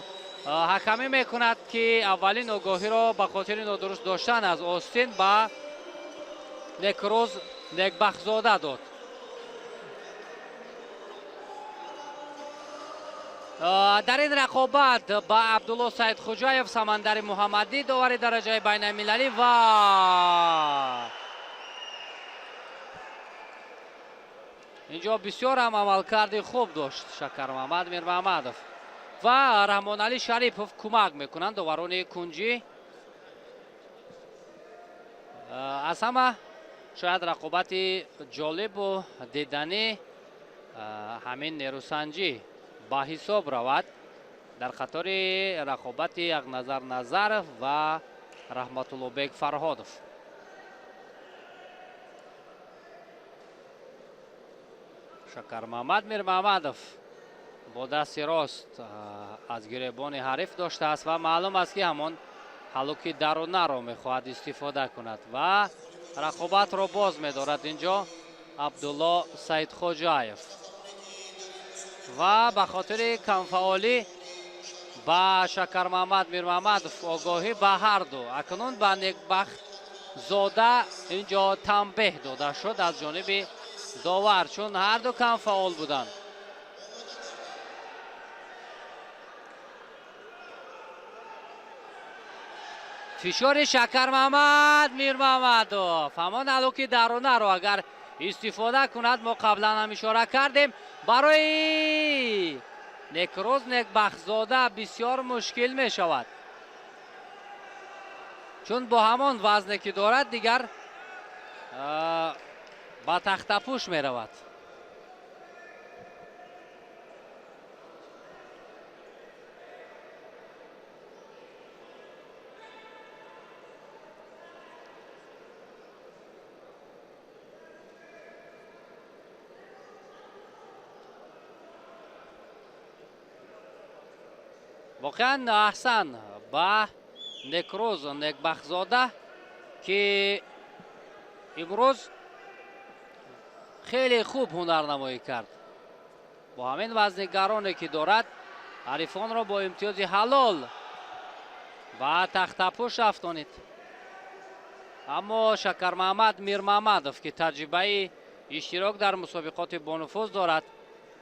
ҳакамӣ мекунад, ки аввалин огоҳиро ба хотири нодуруст доштан аз остин ба Некрӯз Некбахтзода дод. Дар ин рақобат ба Абдулло Саидхоҷаев, Самандари Муҳаммадӣ, довари дараҷаи байналмилалӣ ва инҷо бисёр ҳам амалкарди хуб дошт Шакармаҳмад Мирмаҳмадов ва Раҳмоналӣ Шарипов кӯмак мекунанд доварони кунҷӣ. Аз ҳама шояд рақобати ҷолибу диданӣ ҳамин нерӯсанҷӣ ба ҳисоб равад дар қатори рақобати Яқназар Назаров ва Раҳматуллобек Фарҳодов. Шакармаҳмад Мирмаҳмадов бо дасти рост аз гиребони ҳариф доштааст ва маълум аст, ки ҳамон ҳалуки дарунаро мехоҳад истифода кунад ва рақобатро боз медорад инҷо Абдулло Саидхоҷаев ва ба хотири камфаъолӣ ба Шакармаҳмад Мирмаҳмадов огоҳӣ ба ҳарду. Акнун ба Некбахтзода инҷо танбеҳ дода шуд аз ҷониби довар, чун ҳарду камфаъол буданд. Фишори Шакармаҳмад Мирмаҳмадов ҳамон ҳалуки дарунаро агар истифода кунад, мо қаблан ҳам ишора кардем, барои Некрӯз Некбахтзода бисёр мушкил мешавад, чун бо ҳамон вазне ки дорад дигар ба тахтапӯш меравад. Воқеан аҳсан ба Некрӯз Некбахтзода, ки имрӯз хеле хуб ҳунарнамоӣ кард. Бо ҳамин вазни гароне ки дорад, ҳарифонро бо имтиёзи ҳалол ба тахтапӯш афтонид. Аммо Шакармаҳмад Мирмаҳмадов, ки таҷрибаи иштирок дар мусобиқоти бонуфуз дорад,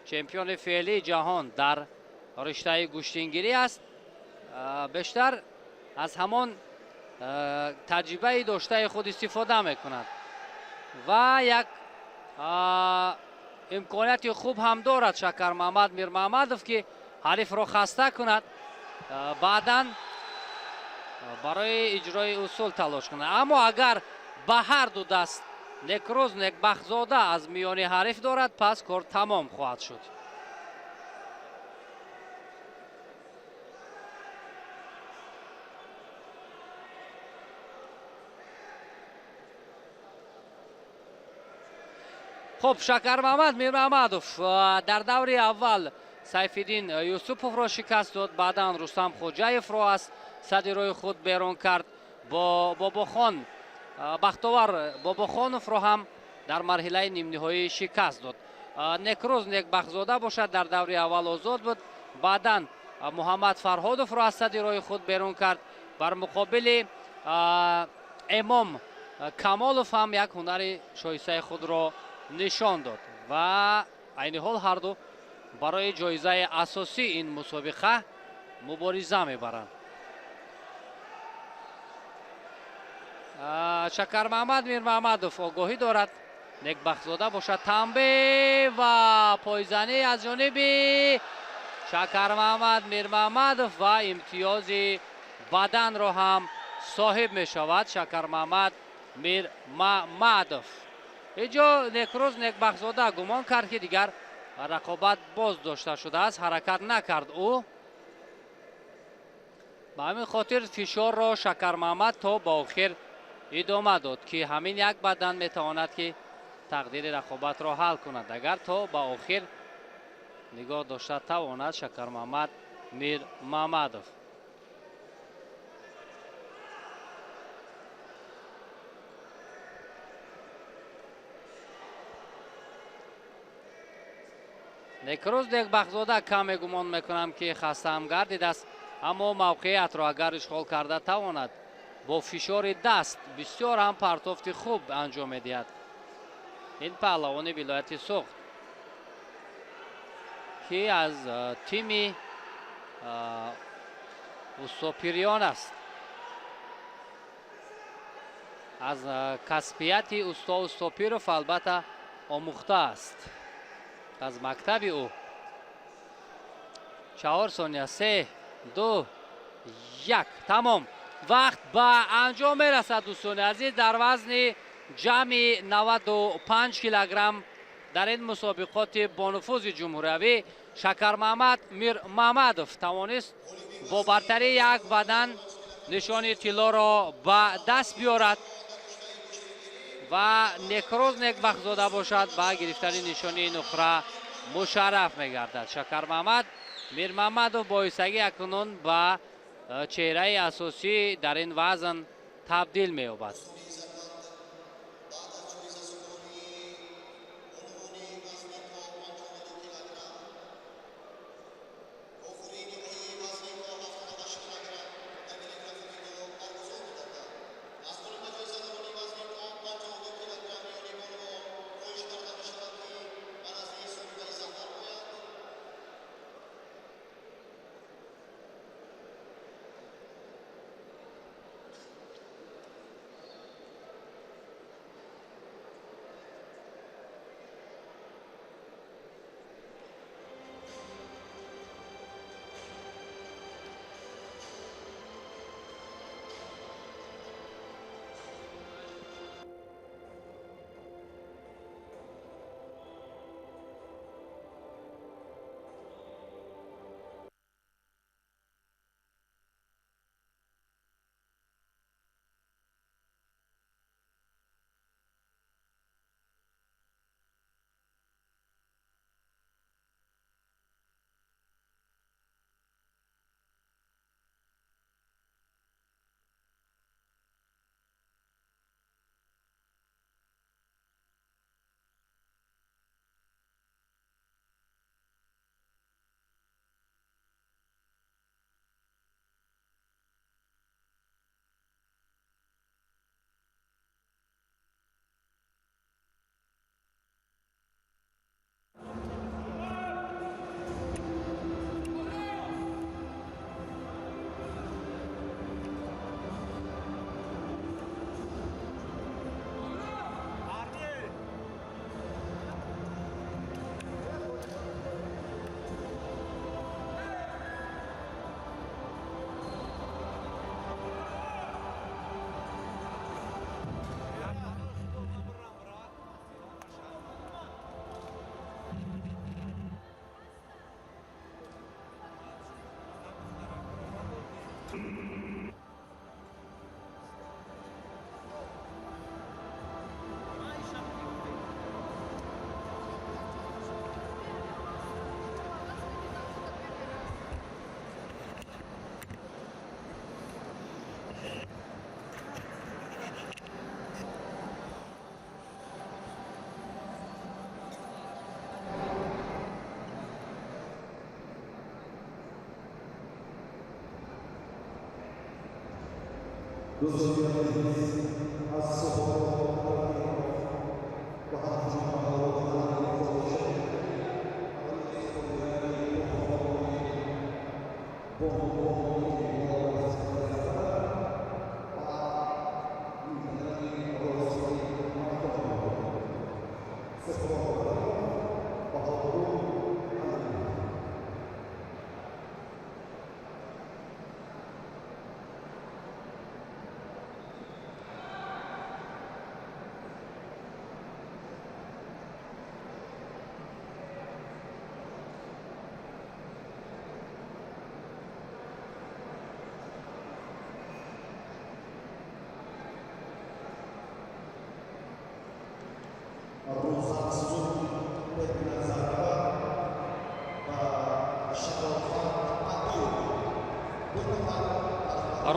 чемпиони феълии ҷаҳон дар риштаи гӯштингирӣ аст, бештар аз ҳамон таҷрибаи доштаи худ истифода мекунад ва як имконияти хуб ҳам дорад Шакармаҳмад Мирмаҳмадов, ки ҳарифро хаста кунад, баъдан барои иҷрои усул талош кунад. Аммо агар ба ҳар ду даст Некрӯз Некбахтзода аз миёни ҳариф дорад, пас кор тамом хоҳад шуд. Хуб, Шакармаҳмад Мирмаҳмадов дар даври аввал Сайфиддин Юсуповро шикаст дод, баъдан Рустам Хоҷаевро аз сади роҳи худ берун кард. Бо Бобохон Бахтовар Бобохоновро ҳам дар марҳилаи нимниҳоӣ шикаст дод. Некрӯз Некбахтзода бошад дар даври аввал озод буд, баъдан Муҳаммад Фарҳодовро аз сади роҳи худ берун кард. Бар муқобили Эмом Камолов ҳам як ҳунари шоистаи худро нишон дод ва айни ҳол ҳарду барои ҷоизаи асосии ин мусобиқа мубориза мебаранд. Шакармаҳмад Мирмаҳмадов огоҳӣ дорад. Некбахтзода бошад танбеҳ ва пойзанӣ аз ҷониби Шакармаҳмад Мирмаҳмадов ва имтиёзи баданро ҳам соҳиб мешавад Шакармаҳмад Мирмаҳмадов. Инҷо Некрӯз Некбахтзода гумон кард, ки дигар рақобат боз дошта шудааст, ҳаракат накард ӯ. Ба ҳамин хотир фишорро Шакармаҳмад то ба охир идома дод, ки ҳамин як бадан метавонад, ки тақдири рақобатро ҳал кунад. Агар то ба охир нигоҳ дошта тавонад Шакармаҳмад Мирмаҳмадов. Некрӯз Некбахтзода каме гумон мекунам, ки хастаам гардидааст, аммо мавқеиятро агар ишғол карда тавонад, бо фишори даст бисёр ҳам партофти хуб анҷом медиҳад. Ин паҳлавони вилояти Суғд, ки аз тими устопириён аст, аз касбияти усто Устопиров албатта омӯхтааст, аз мактаби ӯ. 4 сония, 3, 2, 1, тамом. Вақт ба анҷом мерасад дӯстони азиз. Дар вазни ҷамъи 95 килограмм дар ин мусобиқоти бонуфузи ҷумҳуриявӣ Шакармаҳмад Мирмаҳмадов тавонист бо бартарии як бадан нишони тиллоро ба даст биёрад ва Некрӯз Некбахтзода бошад ба гирифтани нишони нуқра мушарраф мегардад. Шакармаҳмад Мирмаҳмадов боистагӣ акнун ба чеҳраи асосӣ дар ин вазн табдил меёбад.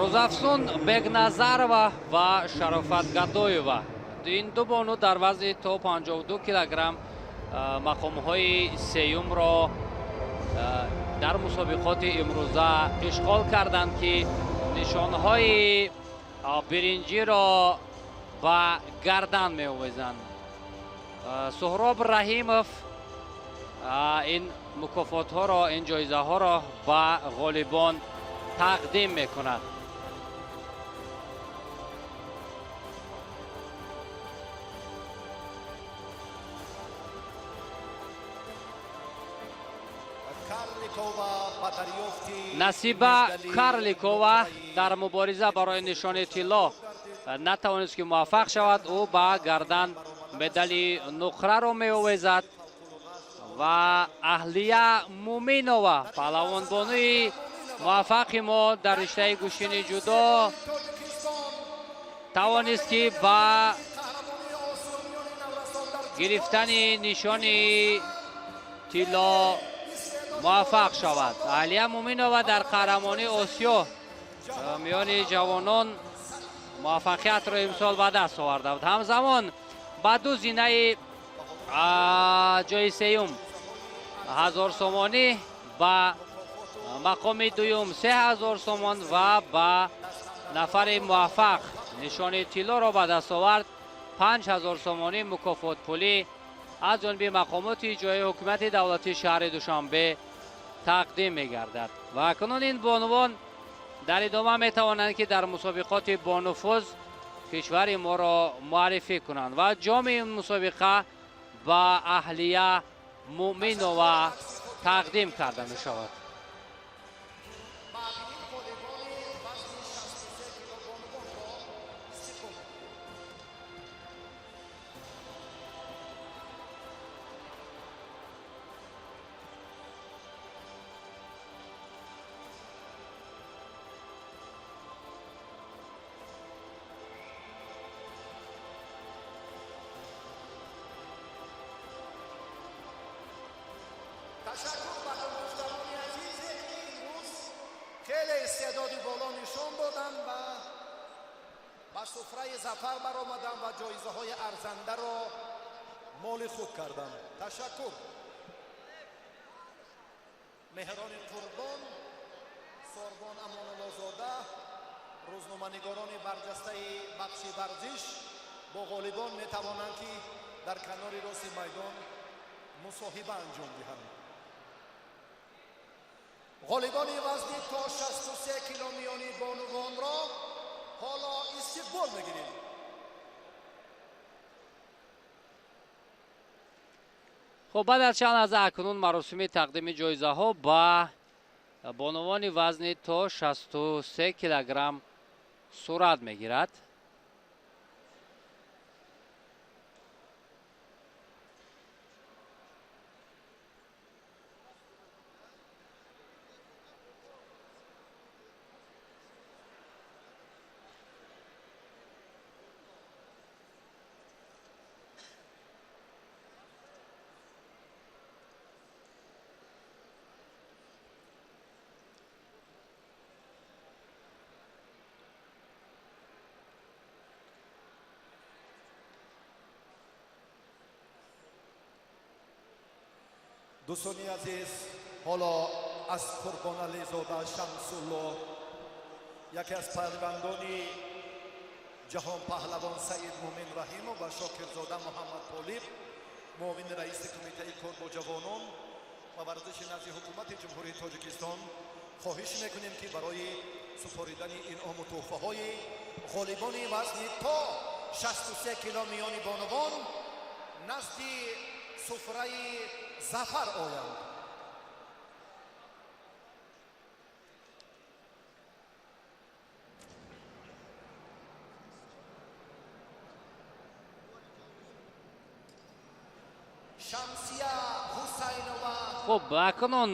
Рӯзафсун Бегназарова ва Шарофат Гадоева, ин ду бону дар вазни то 52 килограмм мақомҳои сеюмро дар мусобиқоти имрӯза ишғол карданд, ки нишонҳои биринҷиро ба гардан меовезанд. Суҳроб Раҳимов ин мукофотҳоро, ин ҷоизаҳоро ба ғолибон тақдим мекунад. Насиба Карликова дар мубориза барои нишони тилло натавонист, ки муваффақ шавад. Ӯ ба гардан медали нуқраро меовезад ва Аҳлия Муминова, паҳлавонбонуи муваффақи мо дар риштаи гӯштини ҷудо, тавонист, ки ба гирифтани нишони тилло муваффақ шавад. Аҳлия Муминова дар қаҳрамонии Осиё миёни ҷавонон муваффақиятро имсол ба даст оварда буд. Ҳамзамон ба ду зинаи ҷои сеюм 1000 сомонӣ, ба мақоми дуюм 3000 сомон ва ба нафари муваффақ нишони тиллоро ба даст овард 5000 сомонӣ мукофотпулӣ аз ҷониби мақомоти иҷроии ҳукумати давлатии шаҳри Душанбе тақдим мегардад. Ва акнун ин бонувон дар идома метавонанд, ки дар мусобиқоти бонуфуз кишвари моро муаррифӣ кунанд ва ҷоми ин мусобиқа ба Аҳлия Муъминова тақдим карда мешавад. Ташаккур ба дӯстони азизе, ки имрӯз хеле истеъдоди боло нишон доданд ва ба суфраи зафар баромаданд ва ҷоизаҳои арзандаро моли худ карданд. Ташаккур. Меҳрони Қурбон, Сорбон Амонуллозода, рӯзноманигорони барҷастаи бахши варзиш бо ғолибон метавонанд, ки дар канори рости майдон мусоҳиба анҷом диҳанд. Ғолибони вазни то 63 кило миёни бонувонро ҳоло истиқбол мегирем. Хуб, баъд аз чанд лаҳза акнун маросими тақдими ҷоизаҳо ба бонувони вазни то 63 килограмм сурат мегирад. Дӯстони азиз, ҳоло аз Қурбонализода Шамсулло, яке аз пайвандони Ҷаҳонпаҳлавон Саид Мумин Раҳимов ва Шокирзода Муҳаммад Толиб, муовини раиси Кумитаи кор бо ҷавонон ва варзиши назди Ҳукумати Ҷумҳурии Тоҷикистон, хоҳиш мекунем, ки барои супоридани инъому тӯҳфаҳои ғолибони вазни то 63 кило миёни бонувон назди суфраи зафар оянд. Шамсия Ҳусайнова. Хуб, акнун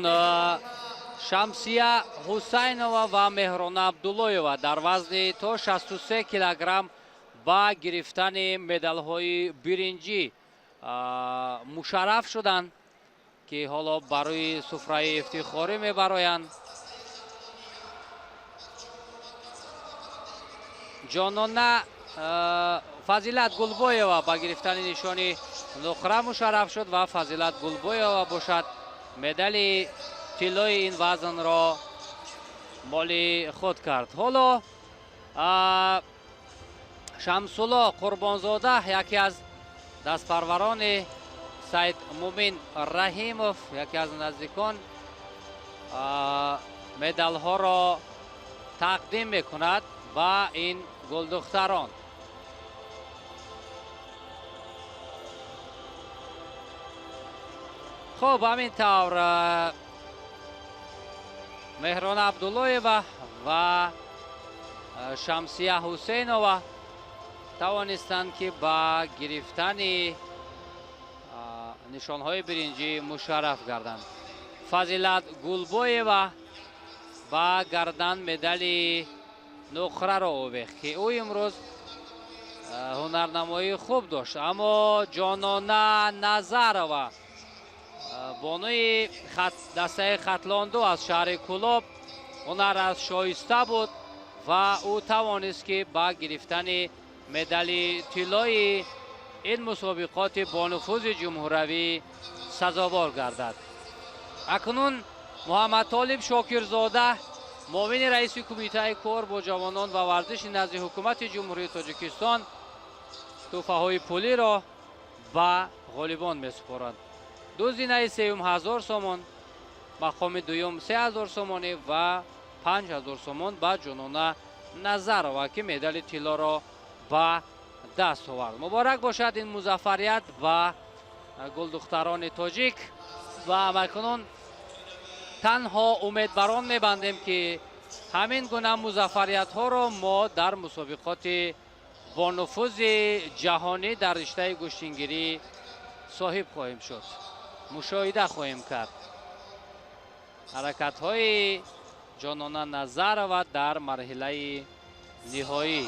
Шамсия Ҳусайнова ва Меҳрона Абдуллоева дар вазни то 63 килограмм ба гирифтани медалҳои биринҷӣ мушарраф шуданд, ки ҳоло барои суфраи ифтихорӣ мебароянд. Ҷонона Фазилат Гулбоева ба гирифтани нишони нуқра мушарраф шуд ва Фазилат Гулбоева бошад медали тиллои ин вазнро моли худ кард. Ҳоло Шамсулло Қурбонзода, яке аз дастпарварони Саид Мумин Раҳимов, яке аз наздикон, медалҳоро тақдим мекунад ба ин гулдухтарон. Хуб, ҳамин тавр Меҳрона Абдуллоева ва Шамсия Ҳусейнова тавонистанд, ки ба гирифтани нишонҳои биринҷӣ мушарраф гарданд. Фазилат Гулбоева ба гардан медали нуқраро овехт, ки ӯ имрӯз ҳунарнамоии хуб дошт. Аммо Ҷонона Назарова, бонуи дастаи Хатлонду аз шаҳри Кӯлоб, ҳунараш шоиста буд ва ӯ тавонист, ки ба гирифтани медали тиллои ин мусобиқоти бонуфузи ҷумҳуравӣ сазовор гардад. Акнун Муҳаммадтолиб Шокирзода, муовини раиси Кумитаи кор бо ҷавонон ва варзиши назди Ҳукумати Ҷумҳурии Тоҷикистон, тӯҳфаҳои пулиро ба ғолибон месупорад. Ду зинаи сеюм 1000 сомон, мақоми дуюм 3000 сомонӣ ва 5000 сомон ба Ҷонона Назарова, ки медали тиллоро ба даст овард. Муборак бошад ин музаффарият ба гулдухтарони тоҷик ва амакунун танҳо умедбарон мебандем, ки ҳамин гуна музаффариятҳоро мо дар мусобиқоти бонуфузи ҷаҳонӣ дар риштаи гӯштингирӣ соҳиб хоҳем шуд. Мушоҳида хоҳем кард ҳаракатҳои Ҷонона Назарова дар марҳилаи ниҳоӣ.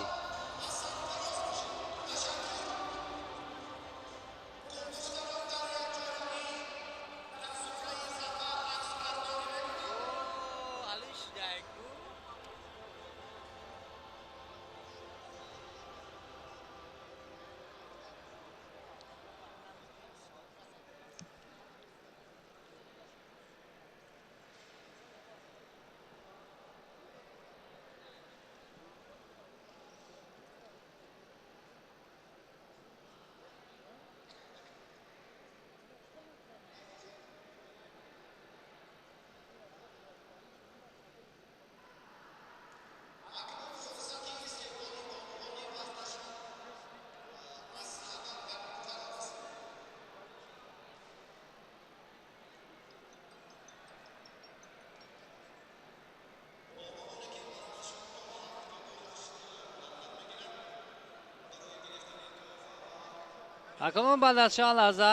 Акнун баъд аз чанд лаҳза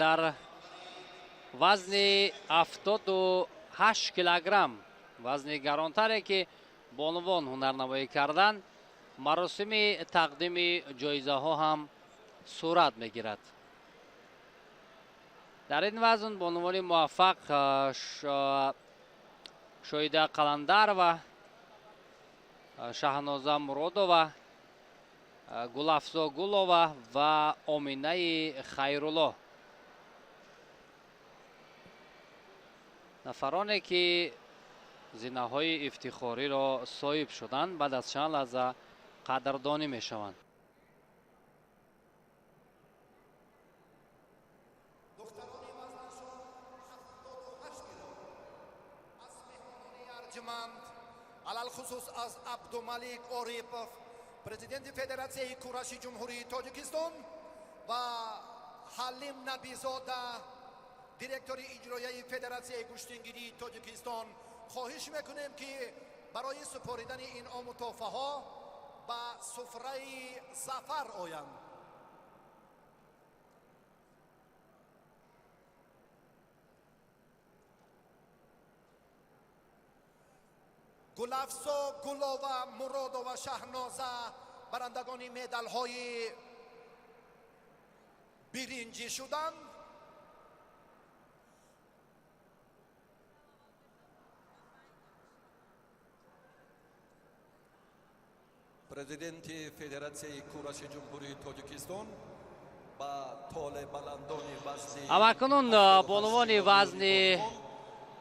дар вазни 78 килограмм, вазни гаронтаре ки бонувон ҳунарнамоӣ карданд, маросими тақдими ҷоизаҳо ҳам сурат мегирад. Дар ин вазн бонувони муваффақ Шоида Қаландарова, Шаҳноза Муродова, Гулафзо Гулова ва Оминаи Хайрулло, нафароне ки зинаҳои ифтихориро соҳиб шуданд, баъд аз чанд лаҳза Қадрдонӣ мешаванд. Алалхусус аз Абдумалик Орипов, президенти Федератсияи кураши Ҷумҳурии Тоҷикистон, ва Ҳалим Набизода, директори иҷроияи Федератсияи гӯштингирии Тоҷикистон, хоҳиш мекунем, ки барои супоридани инъому тӯҳфаҳо ба суфраи зафар оянд. Гулафзо Гулова, Муродова Шаҳноза барандагони медалҳои биринҷӣ шуданд. Президенти Федератсияи кураши Ҷумҳурии Тоҷикистон ба толебаландони вазни Ҳамакунун бонувони вазни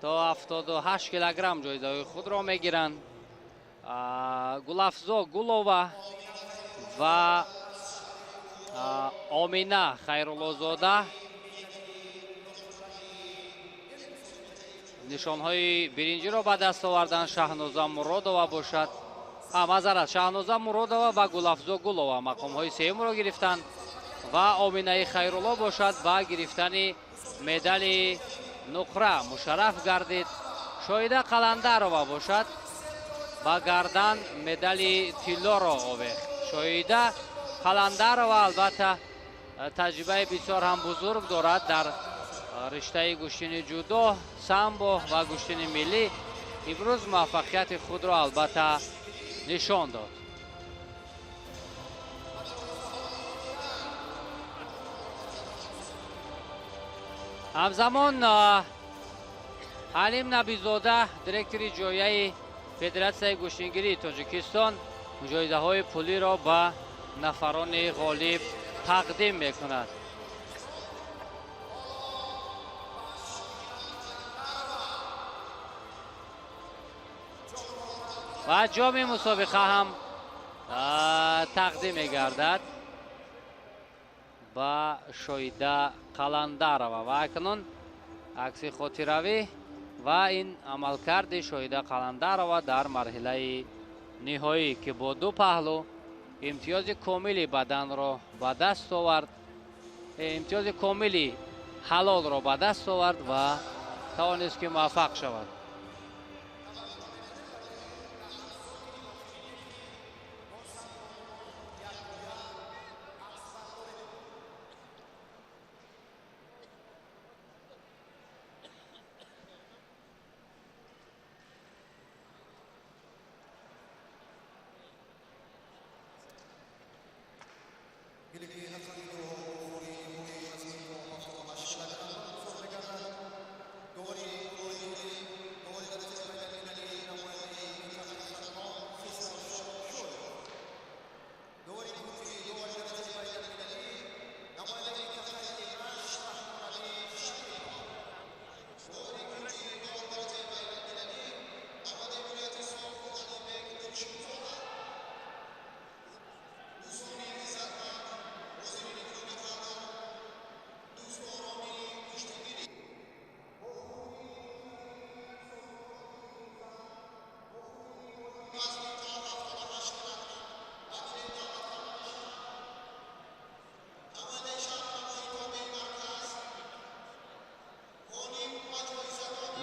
то 78 килограмм ҷоизаҳои худро мегиранд. Гулафзо Гулова ва Омина Хайруллозода нишонҳои биринҷиро ба даст оварданд. Шаҳноза Муродова бошад, маъзарат, Шаҳноза Муродова ва Гулафзо Гулова мақомҳои сеюмро гирифтанд ва Оминаи Хайрулло бошад ба гирифтани медали нуқра мушарраф гардид. Шоида Қаландарова бошад ба гардан медали тиллоро овехт. Шоида Қаландарова албатта таҷрибаи бисёр ҳам бузург дорад дар риштаи гӯштини ҷудо, самбо ва гӯштини миллӣ. Имрӯз муваффақияти худро албатта нишон дод. Ҳамзамон Ҳалим Набизода, директори ҷояи Федератсияи гӯштингирии Тоҷикистон, ҷоизаҳои пулиро ба нафарони ғолиб тақдим мекунад. Ва ҷоми мусобиқа ҳам тақдим мегардад ба Шоида Қаландарова. Ва акнун акси хотиравӣ ва ин амалкарди Шоида Қаландарова дар марҳилаи ниҳоӣ, ки бо ду паҳлӯ имтиёзи комили баданро ба даст овард, имтиёзи комили ҳалолро ба даст овард ва тавонист, ки муваффақ шавад.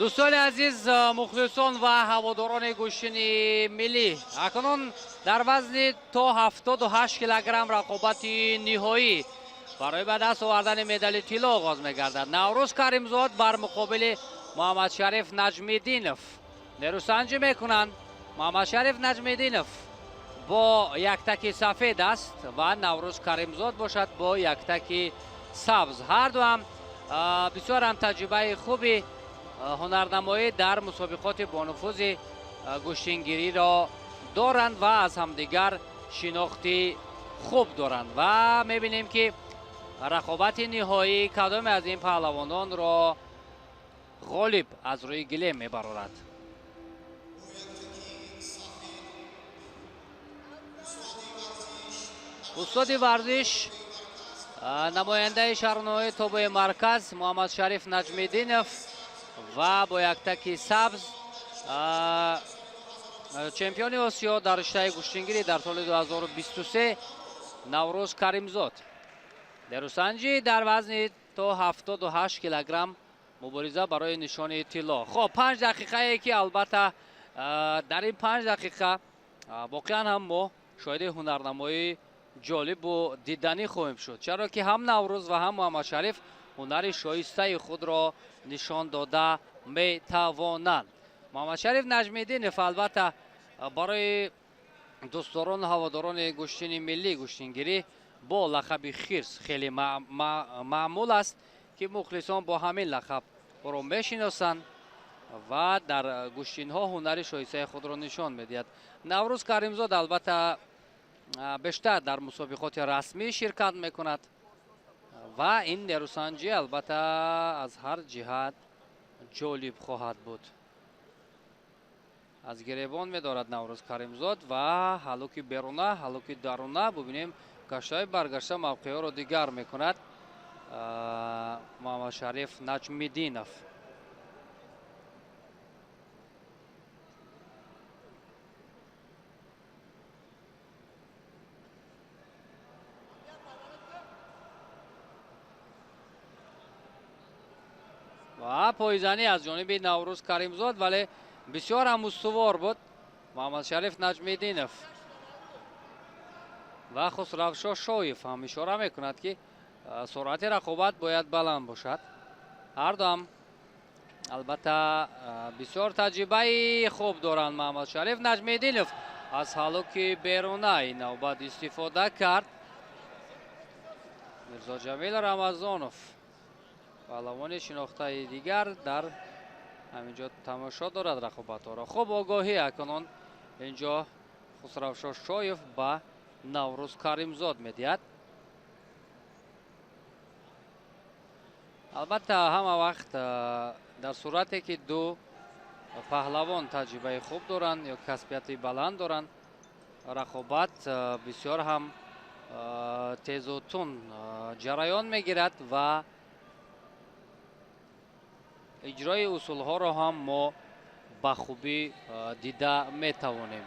Дӯстони азиз, мухлисон ва ҳаводорони гӯштини миллӣ, акнун дар вазни то 78 килограмм рақобати ниҳоӣ барои ба даст овардани медали тилло оғоз мегардад. Наврӯз Каримзод бар муқобили Муҳаммадшариф Наҷмиддинов нерӯсанҷӣ мекунанд. Муҳаммадшариф Наҷмиддинов бо яктаки сафед аст ва Наврӯз Каримзод бошад бо яктаки сабз. Ҳарду ҳам бисёр ҳам таҷрибаи хуби ҳунарнамоӣ дар мусобиқоти бонуфузи гӯштингириро доранд ва аз ҳамдигар шинохти хуб доранд ва мебинем, ки рақобати ниҳоӣ кадоме аз ин паҳлавононро ғолиб аз рӯи гилем мебарорад. Устоди варзиш, намояндаи шаҳру тобеи марказ Муҳаммадшариф Наҷмиддинов ва бо яктаки сабз чемпиони Осиё дар риштаи гӯштингирӣ дар соли 2023 Наврӯз Каримзод. Нерӯсанҷӣ дар вазни то 78 килограмм, мубориза барои нишони тилло. Хоб, 5 дақиқае ки албатта дар ин 5 дақиқа воқеан ҳам мо шоҳиди ҳунарнамоии ҷолибу диданӣ хоҳем шуд, чаро ки ҳам Наврӯз ва ҳам Муҳаммадшариф ҳунари шоистаи худро нишон дода метавонанд. Муҳаммадшариф Наҷмиддинов албатта барои дӯстдорону ҳаводорони гӯштини миллӣ гӯштингирӣ бо лақаби хирс хеле маъмул аст, ки мухлисон бо ҳамин лақаб ӯро мешиносанд ва дар гӯштинҳо ҳунари шоистаи худро нишон медиҳад. Наврӯз Каримзод албатта бештар дар мусобиқоти расмӣ ширкат мекунад ва ин нерӯсанҷӣ албатта аз ҳар ҷиҳат ҷолиб хоҳад буд. Аз гиребон медорад Наврӯз Каримзод ва ҳалуки беруна, ҳалуки даруна, бубинем, гаштаи баргашта мавқеъро дигар мекунад Муҳаммадшариф Наҷмиддинов. Ва пойзанӣ аз ҷониби Наврӯз Каримзод, вале бисёр ҳам устувор буд Муҳаммадшариф Наҷмиддинов. Ва Хусравшоҳ Шоев ҳам ишора мекунад, ки суръати рақобат бояд баланд бошад. Ҳар дуам албатта бисёр таҷрибаи хуб доранд. Муҳаммадшариф Наҷмиддинов аз ҳалуки беруна ин навбат истифода кард. Мирзоҷамил Рамазонов, паҳлавони шинохтаи дигар, дар ҳаминҷо тамошо дорад рақобатҳоро. Хуб, огоҳӣ акнун инҷо Хусравшоҳ Шоев ба Наврӯз Каримзод медиҳад. Албатта ҳама вақт дар сурате ки ду паҳлавон таҷрибаи хуб доранд ё касбияти баланд доранд, рақобат бисёр ҳам тезу тун ҷараён мегирад ва иҷрои усулҳоро ҳам мо ба хубӣ дида метавонем.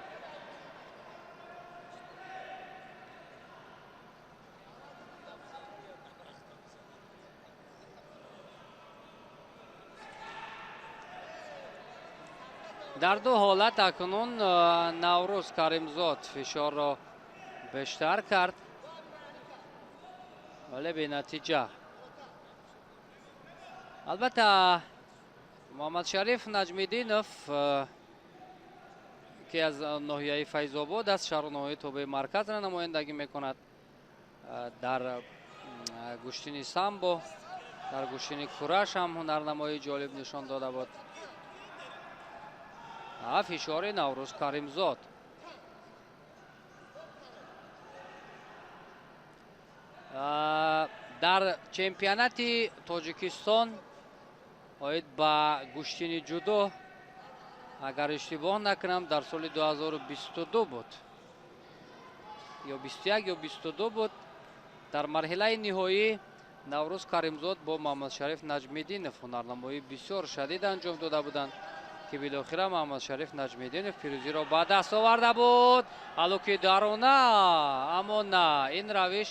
Дар ду ҳолат акнун Наврӯз Каримзод фишорро бештар кард, вале бенатиҷа. Албатта Муҳаммадшариф Наҷмиддинов, ки аз ноҳияи Файзобод аст, шаҳру ноҳияи тобеи марказро намояндагӣ мекунад, дар гӯштини самбо, дар гӯштини кураш ҳам ҳунарнамоии ҷолиб нишон дода буд. Фишори Наврӯз Каримзод. Дар чемпионати Тоҷикистон оид ба гӯштини ҷудо, агар иштибоҳ накунам, дар соли 2022 буд ё 21 ё 22 буд, дар марҳилаи ниҳоӣ Наврӯз Каримзод бо Муҳаммадшариф Наҷмиддинов ҳунарнамоии бисёр шадид анҷом дода буданд, ки билохира Муҳаммадшариф Наҷмиддинов пирӯзиро ба даст оварда буд. Ҳалуки даруна, аммо на, ин равиш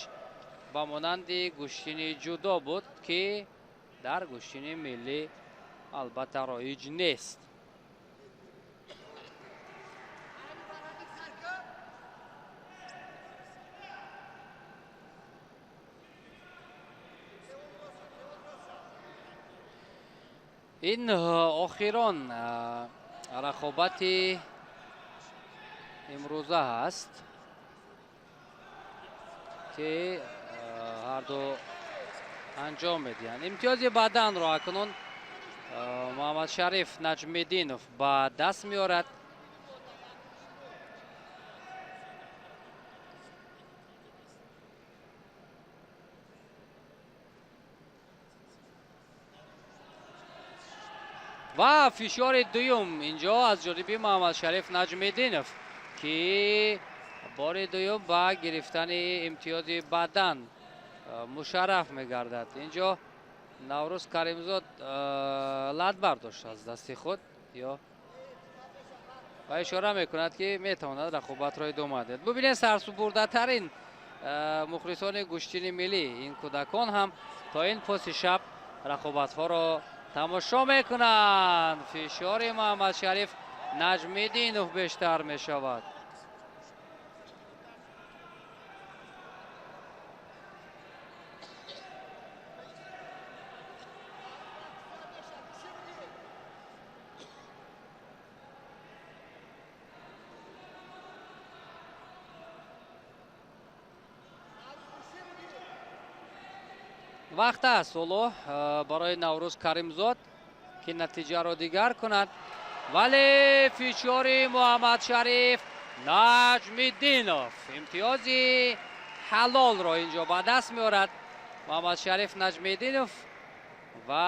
ба монанди гӯштини ҷудо буд, ки дар гӯштини миллӣ албатта роиҷ нест. Ин охирон рақобати имрӯза ҳаст, ки ҳарду анҷом медиҳанд. Имтиёзи баданро акнун Муҳаммадшариф Наҷмиддинов ба даст меорад. Ва фишори дуюм инҷо аз ҷониби Муҳаммадшариф Наҷмиддинов, ки Бори дуюм ба гирифтани имтиёзи бадан мушарраф мегардад. Инҷо Наврӯз Каримзод лат бардошт аз дасти худ ё ва ишора мекунад, ки метавонад рақобатро идома диҳад. Бубинед, сарсупурдатарин мухлисони гӯштини миллӣ, ин кӯдакон ҳам то ин поси шаб рақобатҳоро тамошо мекунанд. Фишори Муҳаммадшариф Наҷмиддинов бештар мешавад. Вақт аст ҳоло барои Наврӯз Каримзод, ки натиҷаро дигар кунад, вале фишори Муҳаммадшариф Наҷмиддинов имтиёзи ҳалолро инҷо ба даст меорад. Муҳаммадшариф Наҷмиддинов ва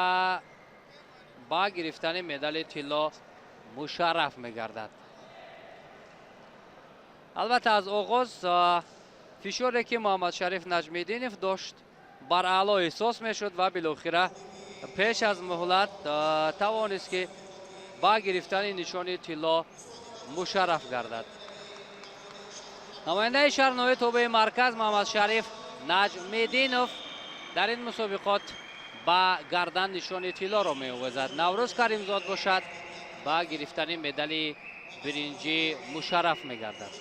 ба гирифтани медали тилло мушарраф мегардад. Албатта, аз оғоз фишоре, ки Муҳаммадшариф Наҷмиддинов дошт, бар аъло эҳсос мешуд ва билохира пеш аз муҳлат тавонист, ки ба гирифтани нишони тилло мушарраф гардад. Намояндаи шаҳрнои тобеи марказ Муҳаммадшариф Наҷмиддинов дар ин мусобиқот ба гардан нишони тиллоро меовезад. Наврӯз Каримзод бошад, ба гирифтани медали биринҷӣ мушарраф мегардад.